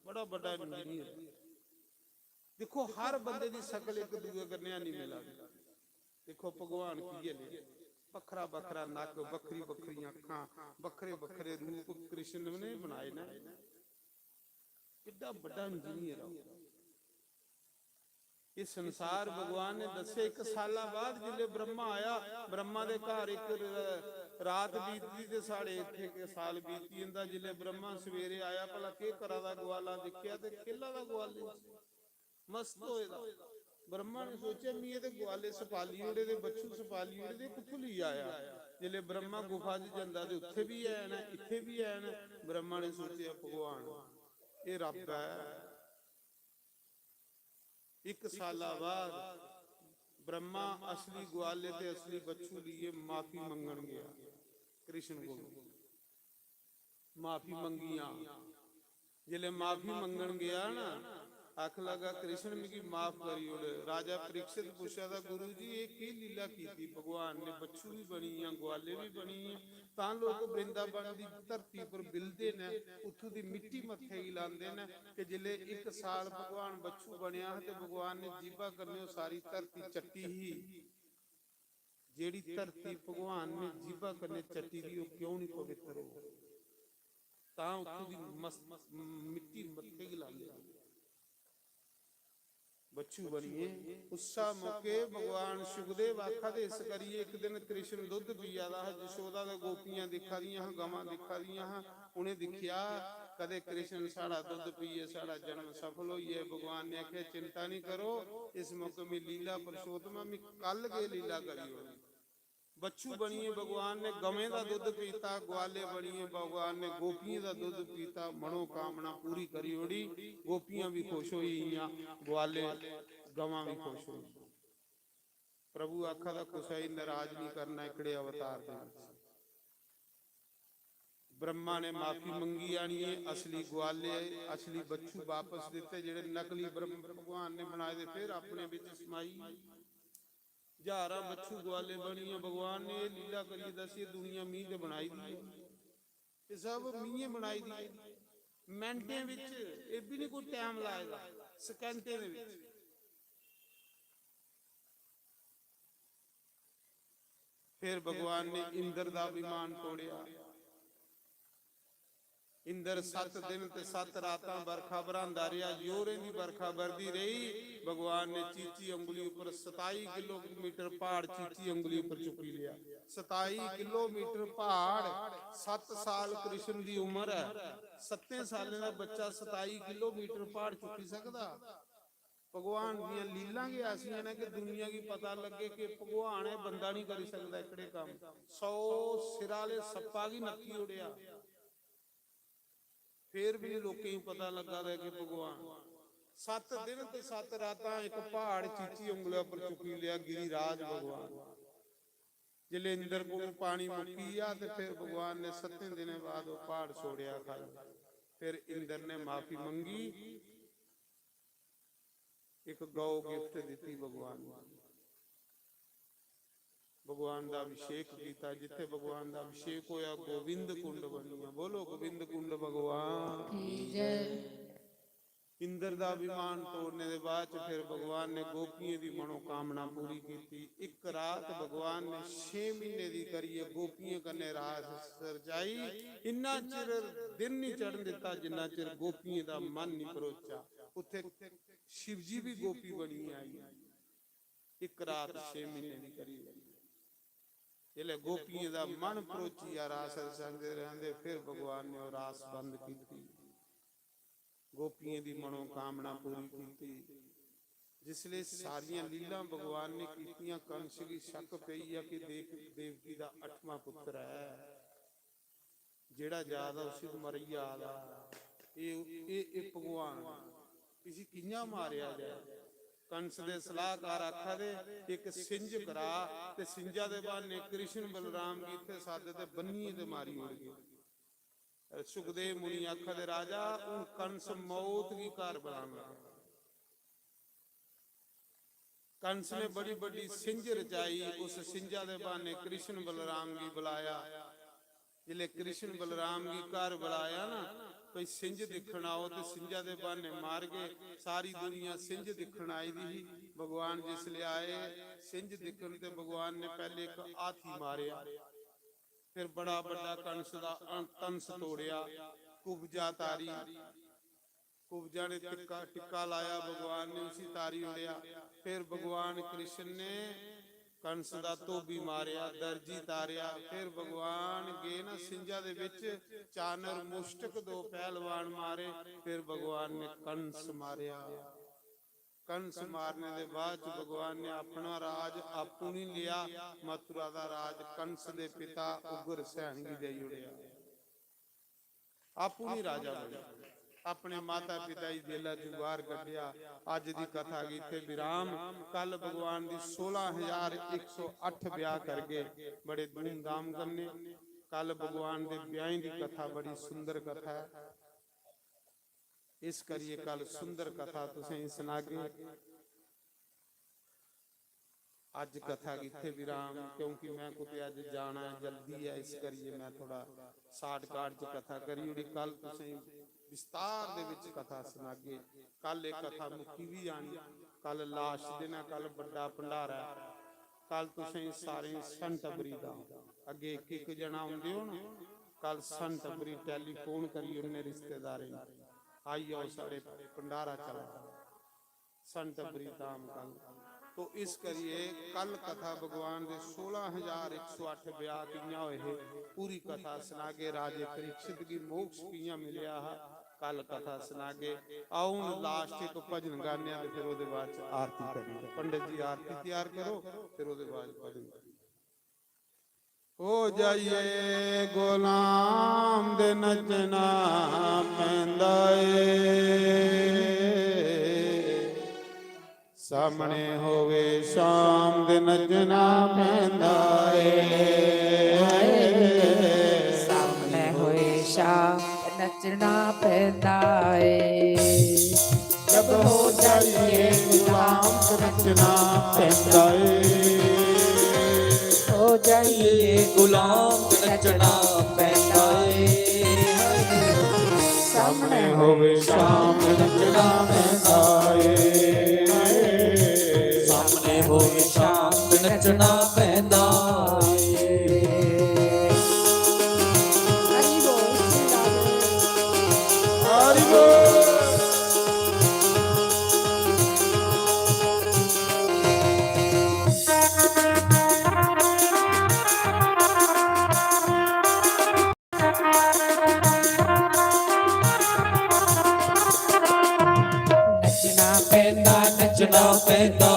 बड़ा बड्डा इंजीनियर। दिक्खो, हर बंदे दी शकल इक दूए कन्नै नहीं मिला दी। दिक्खो, भगवान कि'यै ले, बक्खरा बक्खरा नक्क, बक्खरी बक्खरियां अक्खां, बक्खरे बक्खरे रूप कृष्ण ने बनाए न। किड्डा बड्डा इंजीनियर ऐ। एह् संसार भगवान ने दस्सेआ। इक साला बाद जिसलै ब्रह्मा आया, ब्रह्मा दे घर इक र-, रात बीतदी ते साढ़े इत्थै इक साल बीती जंदा। जिसलै ब्रह्मा सवेरे आया, भला केह् करा दा ग्वाला, दिक्खेआ ते खेला दा ग्वाले, मस्त होए दा। ब्रह्मा ने सोचेआ, "मी एह् ते ग्वाले सपाली ओड़े दे, बच्छू सपाली ओड़े दे, कुत्थूं लेई आया?" जिसलै ब्रह्मा गुफा च जंदा ते उत्थै बी हैन, इत्थै बी हैन। ब्रह्मा ने सोचेआ, "भगवान, एह् रब्ब ऐ।" इक साला बाद ब्रह्मा असली ग्वाले ते असली बच्छू लेइयै माफी मंगन गेआ कृष्ण कोल। माफी मंगियां। जिसलै माफी मंगन गेआ ना, आखन लगा, "कृष्ण, मिगी माफ करी ओड़।" राजा परीक्षित पुच्छा दा, "गुरु जी, एह् केह् लीला कीती? भगवान ने बच्छू भी बनी गेआ, ग्वाले भी बनी गेआ, तां लोक वृंदावन दी धरती पर बिलदे न, उत्थूं दी मिट्टी मत्थे गी लांदे न कि जिसलै इक साल भगवान बच्छू बनेआ हा ते भगवान ने जीभा कन्नै ओह् सारी धरती चट्टी ही, जेह्ड़ी धरती भगवान ने जीभा कन्नै चट्टी दी, ओह् क्यों नहीं पवित्र हो?" तां उत्थूं दी मस-, मिट्टी मत्थे गी लांदे न। बच्छु बनिए। उस्सा मौके भगवान शुकदेव आखा दे, इस करियै इक दिन कृष्ण दुद्ध पिया दा हा, जशोदा ते गोपियां दिक्खा दियां हां, गवां दिक्खा दियां हां। उ'नें दिक्खेआ, कदे कृष्ण साढ़ा दुद्ध पिए, साढ़ा जन्म सफल होई जाए। भगवान ने आखेआ, चिंता नहीं करो, इस मौके में लीला पुरुषोत्तम, में कल गै लीला करी ओड़नी। बच्छु बनिए भगवान ने गवें दा दुद्ध पीता, ग्वाले बनिए भगवान ने गोपियें दा दुद्ध पीता, मनोकामना पूरी करी ओड़ी। गोपियां भी खुश होई गेइयां, ग्वाले, गवां भी खुश होई। प्रभु आखा दा, कुसै गी नाराज नहीं करना एकड़े अवतार दे विच। ब्रह्मा ने माफी मंगी आनिए, असली ग्वाले, असली बच्छु वापस दिते, जेड़े नकली ब्रह्म भगवान ने बनाए दे, फिर अपने विच समाई। हजारां बच्छु ग्वाले बनिए भगवान ने एह लीला करिए दसी, दुनिया मींह ते बनाई दी है। एह सब मींहें बनाई दी है। मिंटें विच, एह भी नहीं कोई टाइम लाए दा, सकैंटें दे विच। फिर भगवान ने इंद्र दा अभिमान तोड़िया। इंद्र सत्त दिन ते सत्त रातां बरखा बरहांदा रेहा, जोरें दी बरखा बरदी रेही। भगवान ने चीची उंगली उपर सताई किलोमीटर पहाड़ चीची उंगली उपर चुकी लिया। सताई किलोमीटर पहाड़, सत्त साल कृष्ण दी उम्र है, सत्तें सालें दा बच्चा सताई किलोमीटर पहाड़ चुकी सकदा? भगवान दियां लीलां गै ऐसियां न कि दुनिया गी पता लग्गे कि भगवान एह् बंदा नहीं करी सकदा एह्कड़े कम्म। सौ सिरा आह्ले सप्पा गी नक्की ओड़ेआ, फिर भी लोकें गी पता लग्गा दा कि भगवान। सत्त दिन ते सत्त रातां इक प्हाड़ चीची उंगलै पर चुक्की लेआ, गिरिराज भगवान। जिसलै इंद्र कोल पानी मुक्की गेआ ते फिर भगवान ने सत्तें दिनें बाद ओह् प्हाड़ छोड़ेआ खल्ल। फिर इंद्र ने माफी मंगी, एक गौ गिफ्ट दित्ती भगवान ने। भगवान दा अभिषेक कीता, जित्थे भगवान दा अभिषेक होया, गोविंद कुंड बनिया। बोलो, गोविंद कुंड भगवान की जय। इंद्र दा अभिमान तोड़ने दे बाद च फिर भगवान ने गोपियें दी मनोकामना पूरी कीती। एक रात भगवान ने छे महीने दी करियै गोपियें कन्नै रास रचाई। इन्ना चिर दिन नहीं चढ़न दित्ता जिन्ना चिर गोपियें दा मन नहीं परोचा। उत्थे शिवजी भी गोपी बनियै आई। एक रात छे महीने दी करी। जिसलै गोपियें दा मन परोचिया रास रचांदे रहंदे, फिर भगवान ने ओह् रास बंद कीती। गोपियें दी मनोकामना पूरी कीती। जिसलै सारियां लीलां भगवान ने कीतियां, कंस गी शक पेई गेआ कि देव-, देवकी दा अठवां पुत्र ऐ, जेड़ा जा दा उसी मरी जा दा। एह्, एह्, एह् भगवान, इसी कि'यां मारेआ जाए? कंस दे सलाहकार आखा दे, इक सिंझ करा ते सिंझा दे ब्हाने कृष्ण बलराम गी इत्थै सद्द ते बन्नियै ते मारी ओड़गे। सुखदेव मुनि आखा दे, राजा, हून कंस मौत गी घर बलान लगा। कंस ने बड़ी बड्डी सिंझ रचाई, उस सिंझा दे ब्हाने कृष्ण बलराम गी बुलाया। जिसलै कृष्ण बलराम गी घर बुलाया ना, भई सिंझ दिक्खन आओ ते सिंझा दे ब्हाने मारगे। सारी दुनिया सिंझ दिक्खन आई दी ही। भगवान जिसलै आए सिंझ दिक्खन, ते भगवान ने पैह्ले इक हाथी मारेआ, फिर बड़ा बड्डा कंस दा अं-, तंस तोड़ेआ, कुब्जा तारी। कुब्जा ने टिक्का, टिक्का लाया, भगवान ने उसी तारी ओड़ेआ। फिर भगवान कृष्ण ने कंस दा धोबी मारेआ, दर्जी तारेआ। फिर भगवान गे ना सिंझा दे बिच, चानर मुष्टक दो पहलवान मारे। फिर भगवान ने कंस मारेआ। कंस मारने दे बाद च भगवान ने अपना राज आपूं नहीं लिया, मथुरा दा राज कंस दे पिता उग्रसेन गी देई ओड़ेआ। आपूं नहीं राजा बने, अपने माता पिता गी जेला चों बाहर कड्ढेआ। अज्ज दी कथा गी इत्थे विराम। कल भगवान दी सोलां हजार इक सौ अट्ठ ब्याह करगे बड़े धूमधाम कन्नै। कल भगवान दे ब्याहें दी कथा, बड़ी सुंदर कथा है। इस करियै कल सुंदर कथा तुसें गी सनागे। अज्ज कथा गी इत्थे विराम, क्योंकि मैं कुतै अज्ज जाना ऐ, जल्दी ऐ, इस करियै मैं थोड़ा शार्टकट च कथा करी ओड़ी। कल तुसें गी विस्तार दे विच कथा सनागे। कल एह् कथा मुक्की बी जानी, कल लास्ट दिन ऐ, कल बड्डा भंडारा ऐ। कल तुसें गी सारें गी संत बरी दा, अग्गे इक इक जना औंदे होन, कल संत बरी टेलीफोन करी ओड़ने रिश्तेदारें गी, आई जाओ, साढ़े भंडारा चला दा। संत प्रीताम कल। तो इस करिए कल कथा भगवान दे सोलह हजार एक सौ अट्ठ ब्याह कियां होए हे, पूरी कथा सुनागे। राजे परीक्षित की मोक्ष कियां मिलया हा, कल कथा सुनागे। आओ हुन लास्ट एक भजन गाने आं ते फिर ओदे बाद च आरती करिए। पंडित जी आरती तैयार करो, फिर ओदे बाद भजन करिए। हो जाइए गुलाम दे नचना पैंदा ਏ। सामने होवे शाम दे नचना पैंदा ਏ। सामने होए शाम नचना पैंदा ਏ। जब हो जाइए गुलाम ते नचना पैंदा ਏ। हो जाइए गुलाम नचना पैंदा ਏ। सामने होवे शाम नचना पैंदा ਏ। सामने होवे शाम नचना पैंदा ਏ। हरि बोल। नचना पैंदा, नचना पैंदा।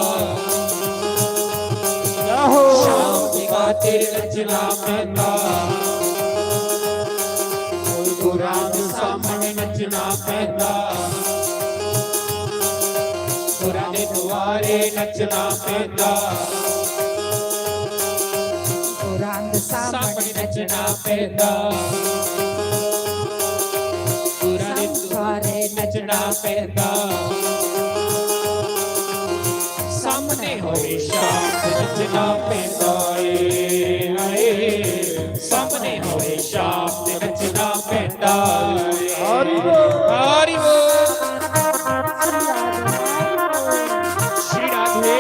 शाम दी खातिर नचना पैंदा। गुरां दे सामने नचना पैंदा। गुरां दे दुआरे नचना पैंदा। गुरां दे सामने नचना पैंदा। गुरां दे दुआरे नचना पैंदा। सामने होवे शाम नचना पैंदा ਏ। हाय, सामने होवे शाम नचना पैंदा ਏ। हरि बोल। हरि बोल। श्री राधे।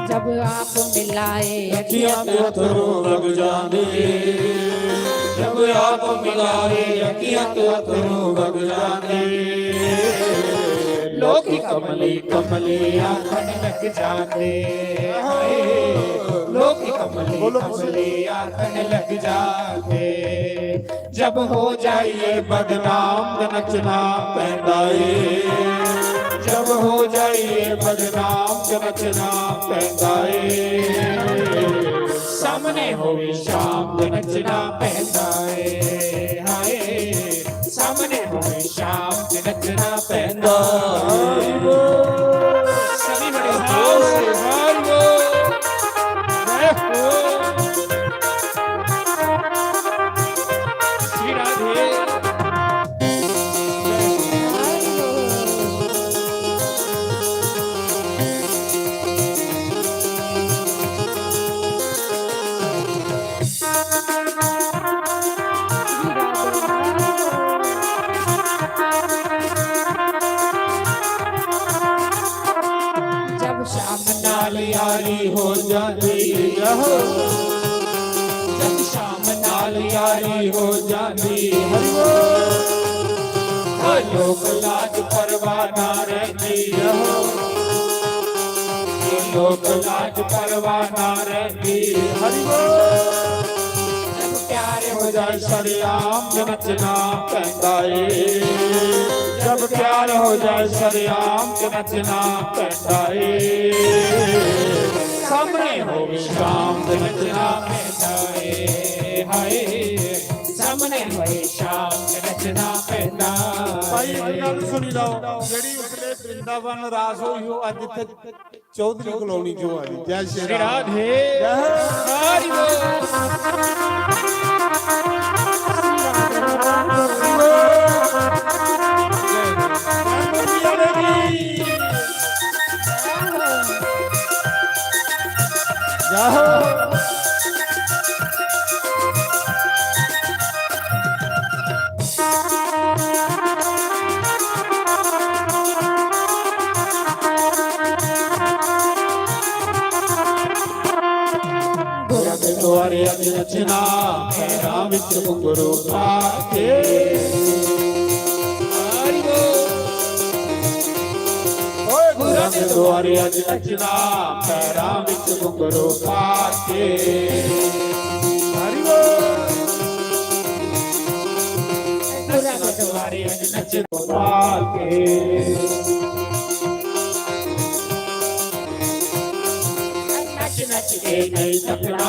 जब आप मिलाए अखियां ते अथरू लग जांदे। जब आप मिलाए अखियां ते अथरू लग जांदे। लोकी कमली कमली आखन लग जांदे। हाय, लोकी कमली कमली आखन लग जांदे। जब हो जाइए बदनाम ते नचना पैंदा ਏ। जब हो जाइए बदनाम ते नचना पैंदा ਏ। सामने होवे शाम ते नचना पैंदा ਏ। हाय, सामने होवे शाम ते नचना पैंदा ਏ। सभी बड़े भाव से हरि बोल। जय हो। श्री राधे। जब शाम नाल यारी हो जाती हो, जब शाम नाल यारी हो जाती हो, लोक लाज परवाह ना रहती हो, लोक लाज परवाह ना रहती। हरि बोल। जब प्यार हो जाए सरेआम नचना पैंदा ਏ। जब प्यार हो जाए सरेआम नचना पैंदा ਏ। सामने होवे शाम नचना पैंदा ਏ। हाय, सामने होवे शाम नचना पैंदा ਏ। भाई, एक गल सुनी लो, जेड़ी उसले वृंदावन रास हुई हो, अज इत्थे चौधरी कॉलोनी जो आई। जय श्री राम। राधे। जय हो। हरि बोल। जय हो। द्वारे अज नचना, पैरां विच घुंघरू पा के। ਓਏ गुरां दे द्वारे अज नचना, पैरां विच घुंघरू पा के। हरि बोल। गुरां दे द्वारे अज नचना पा के। नच नच के नहीं थकना,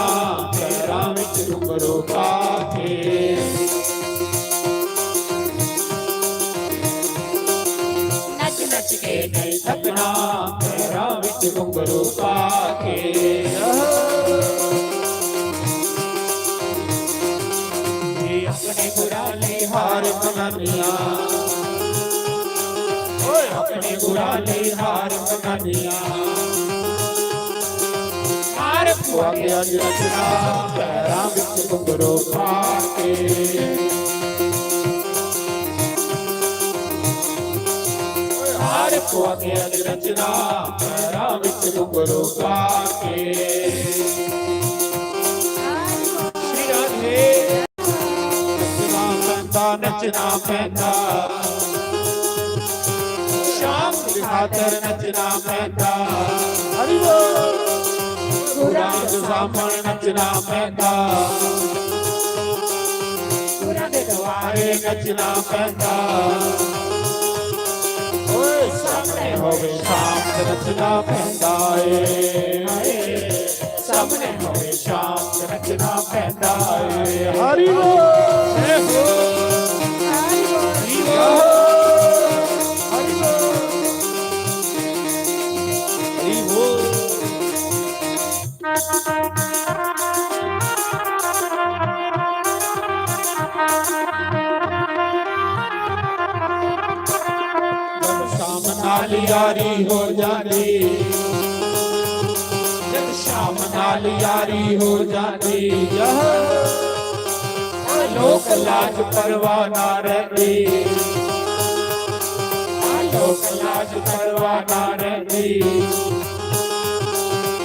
पैरां विच घुंघरू पा के। नच नच के नहीं थकना, पैरां विच घुंघरू पा के। ये अपने गुरां लई हार बनानियां, ਓਏ अपने गुरां लई हार बनानियां। हार पुआ के अज नचना, पैरां विच घुंघरू पा के। हार पुआ के अज नचना, पैरां विच घुंघरू पा के। श्री राधे। नचना पैंदा, नचना पैंदा। शाम की खातर नचना पैंदा। हरि बोल। गुरां दे सामण नचना पैंदा। गुरां दे द्वारे नचना पैंदा। ਓਏ ਸਾਹਮਣੇ ਹੋਵੇ ਸ਼ਾਮ ਤੇ ਨੱਚਣਾ ਪੈਂਦਾ ਏ। ਹਾਏ, ਸਾਹਮਣੇ ਹੋਵੇ ਸ਼ਾਮ ਤੇ ਨੱਚਣਾ ਪੈਂਦਾ ਏ। ਹਰੀ ਬੋਲ। ਹਰੀ ਬੋਲ। ਹਰੀ ਬੋਲ। जब शाम नाल यारी हो जाती, जब शाम नाल यारी हो जाती, यह लोक लाज परवाह ना रहती, लोक लाज परवाह ना रहती।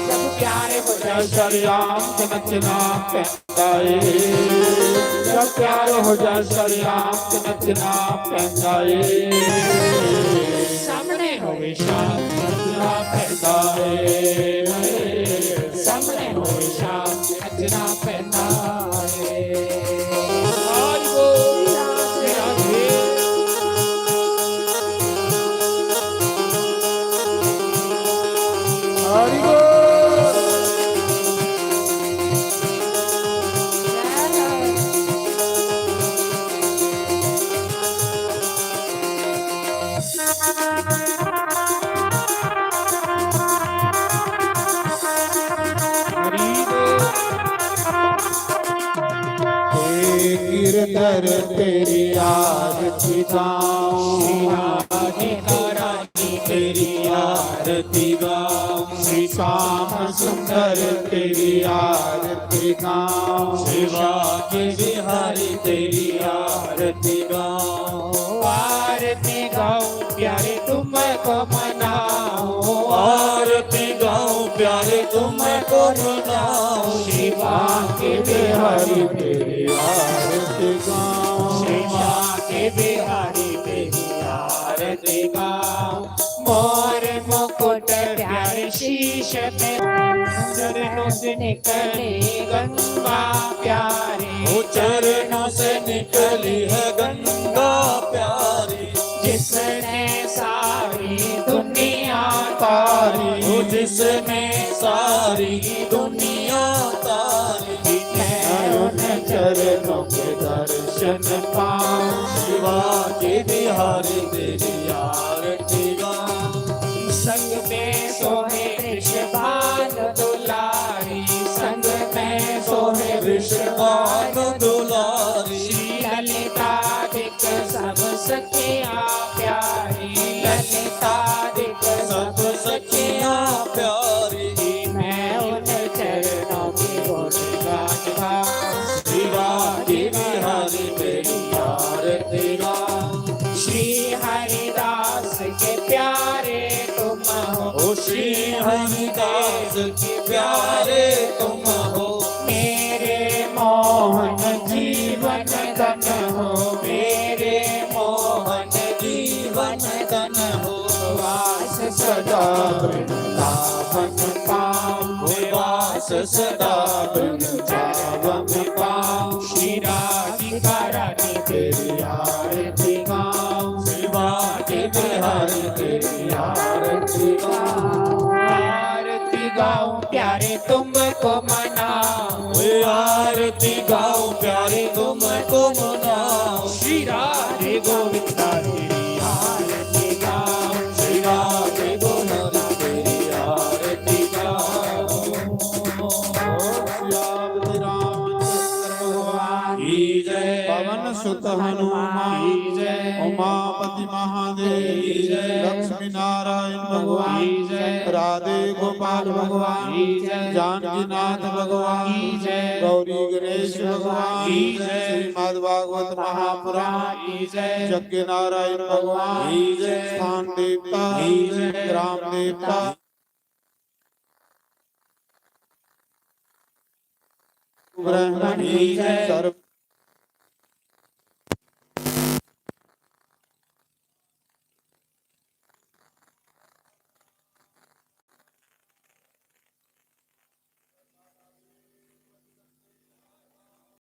जब प्यार हो जाए शरेआम ते नचना पैंदा ਏ। जब प्यार हो जाए शरेआम ते नचना पैंदा ਏ। सामने होवे शाम नचना पैंदा ਏ। सामने होवे शाम नचना पैंदा ਏ। हे गिरधर तेरी आरती गाऊं, तेरी आरती गाऊं, श्री श्याम सुंदर तेरी आरती गाऊं, शिवा के बिहारी तेरी आरती गाऊं, आरती गाऊं प्यारे तुमको मनाऊं, आरती गाऊं प्यारे तुमको मनाऊं, शिवा के बिहारी तेरी आरती गाऊं, शिवा के बिहारी तेरी आरती गाऊं। मोर मुकुट प्यारे शीश पे, चरणों से निकली गंगा प्यारी, ओ चरणों से निकली है गंगा प्यारी, जिसने सारी दुनिया तारी, ओ जिसने सारी दुनिया तारी। मैं उन चरणों के दर्शन पाऊं, शिवा के बिहारी तेरी आरती गाऊं। संग में सोहे वृषभानु दुलारी, संग में सोहे वृषभानु दुलारी, श्री ललिता दिक सब सखियां प्यारी, ललिता दिक सब सखियां प्यारी। मैं उन चरणों की गुणगान गाऊं, शिवा के बिहारी तेरी आरती गाऊं। श्री हरिदास के प्यारे तुम हो, ओ श्री हरिदास के प्यारे तुम हो, मेरे मोहन जीवन धन हो, मेरे मोहन जीवन धन हो। वास सदा वृंदावन पाऊं, वास सदा वृंदावन पाऊं। श्री राधिका रानी तेरी आरती गाऊं, श्री बांके बिहारी तेरी आरती गाऊं। आरती गाऊं प्यारे तुमको मनाऊं, आरती गाऊं प्यारे तुमको मनाऊं। श्री राधे गोविंदा तेरी आरती गाऊं, श्री राधे गोविंदा तेरी आरती गाऊं। श्री रामचंद्र भगवान की जय। पवन सुत हनुमान की जय। उमापति महादेव की जय। लक्ष्मी नारायण भगवान की जय। राधे गोपाल भगवान की जय। जानकीनाथ भगवान की जय। गौरी गणेश भगवान की जय। श्रीमद् भागवत महापुराण की जय। यज्ञ नारायण भगवान की जय। स्थान देवता की जय। ग्राम देवता ब्राह्मण की जय। सर्व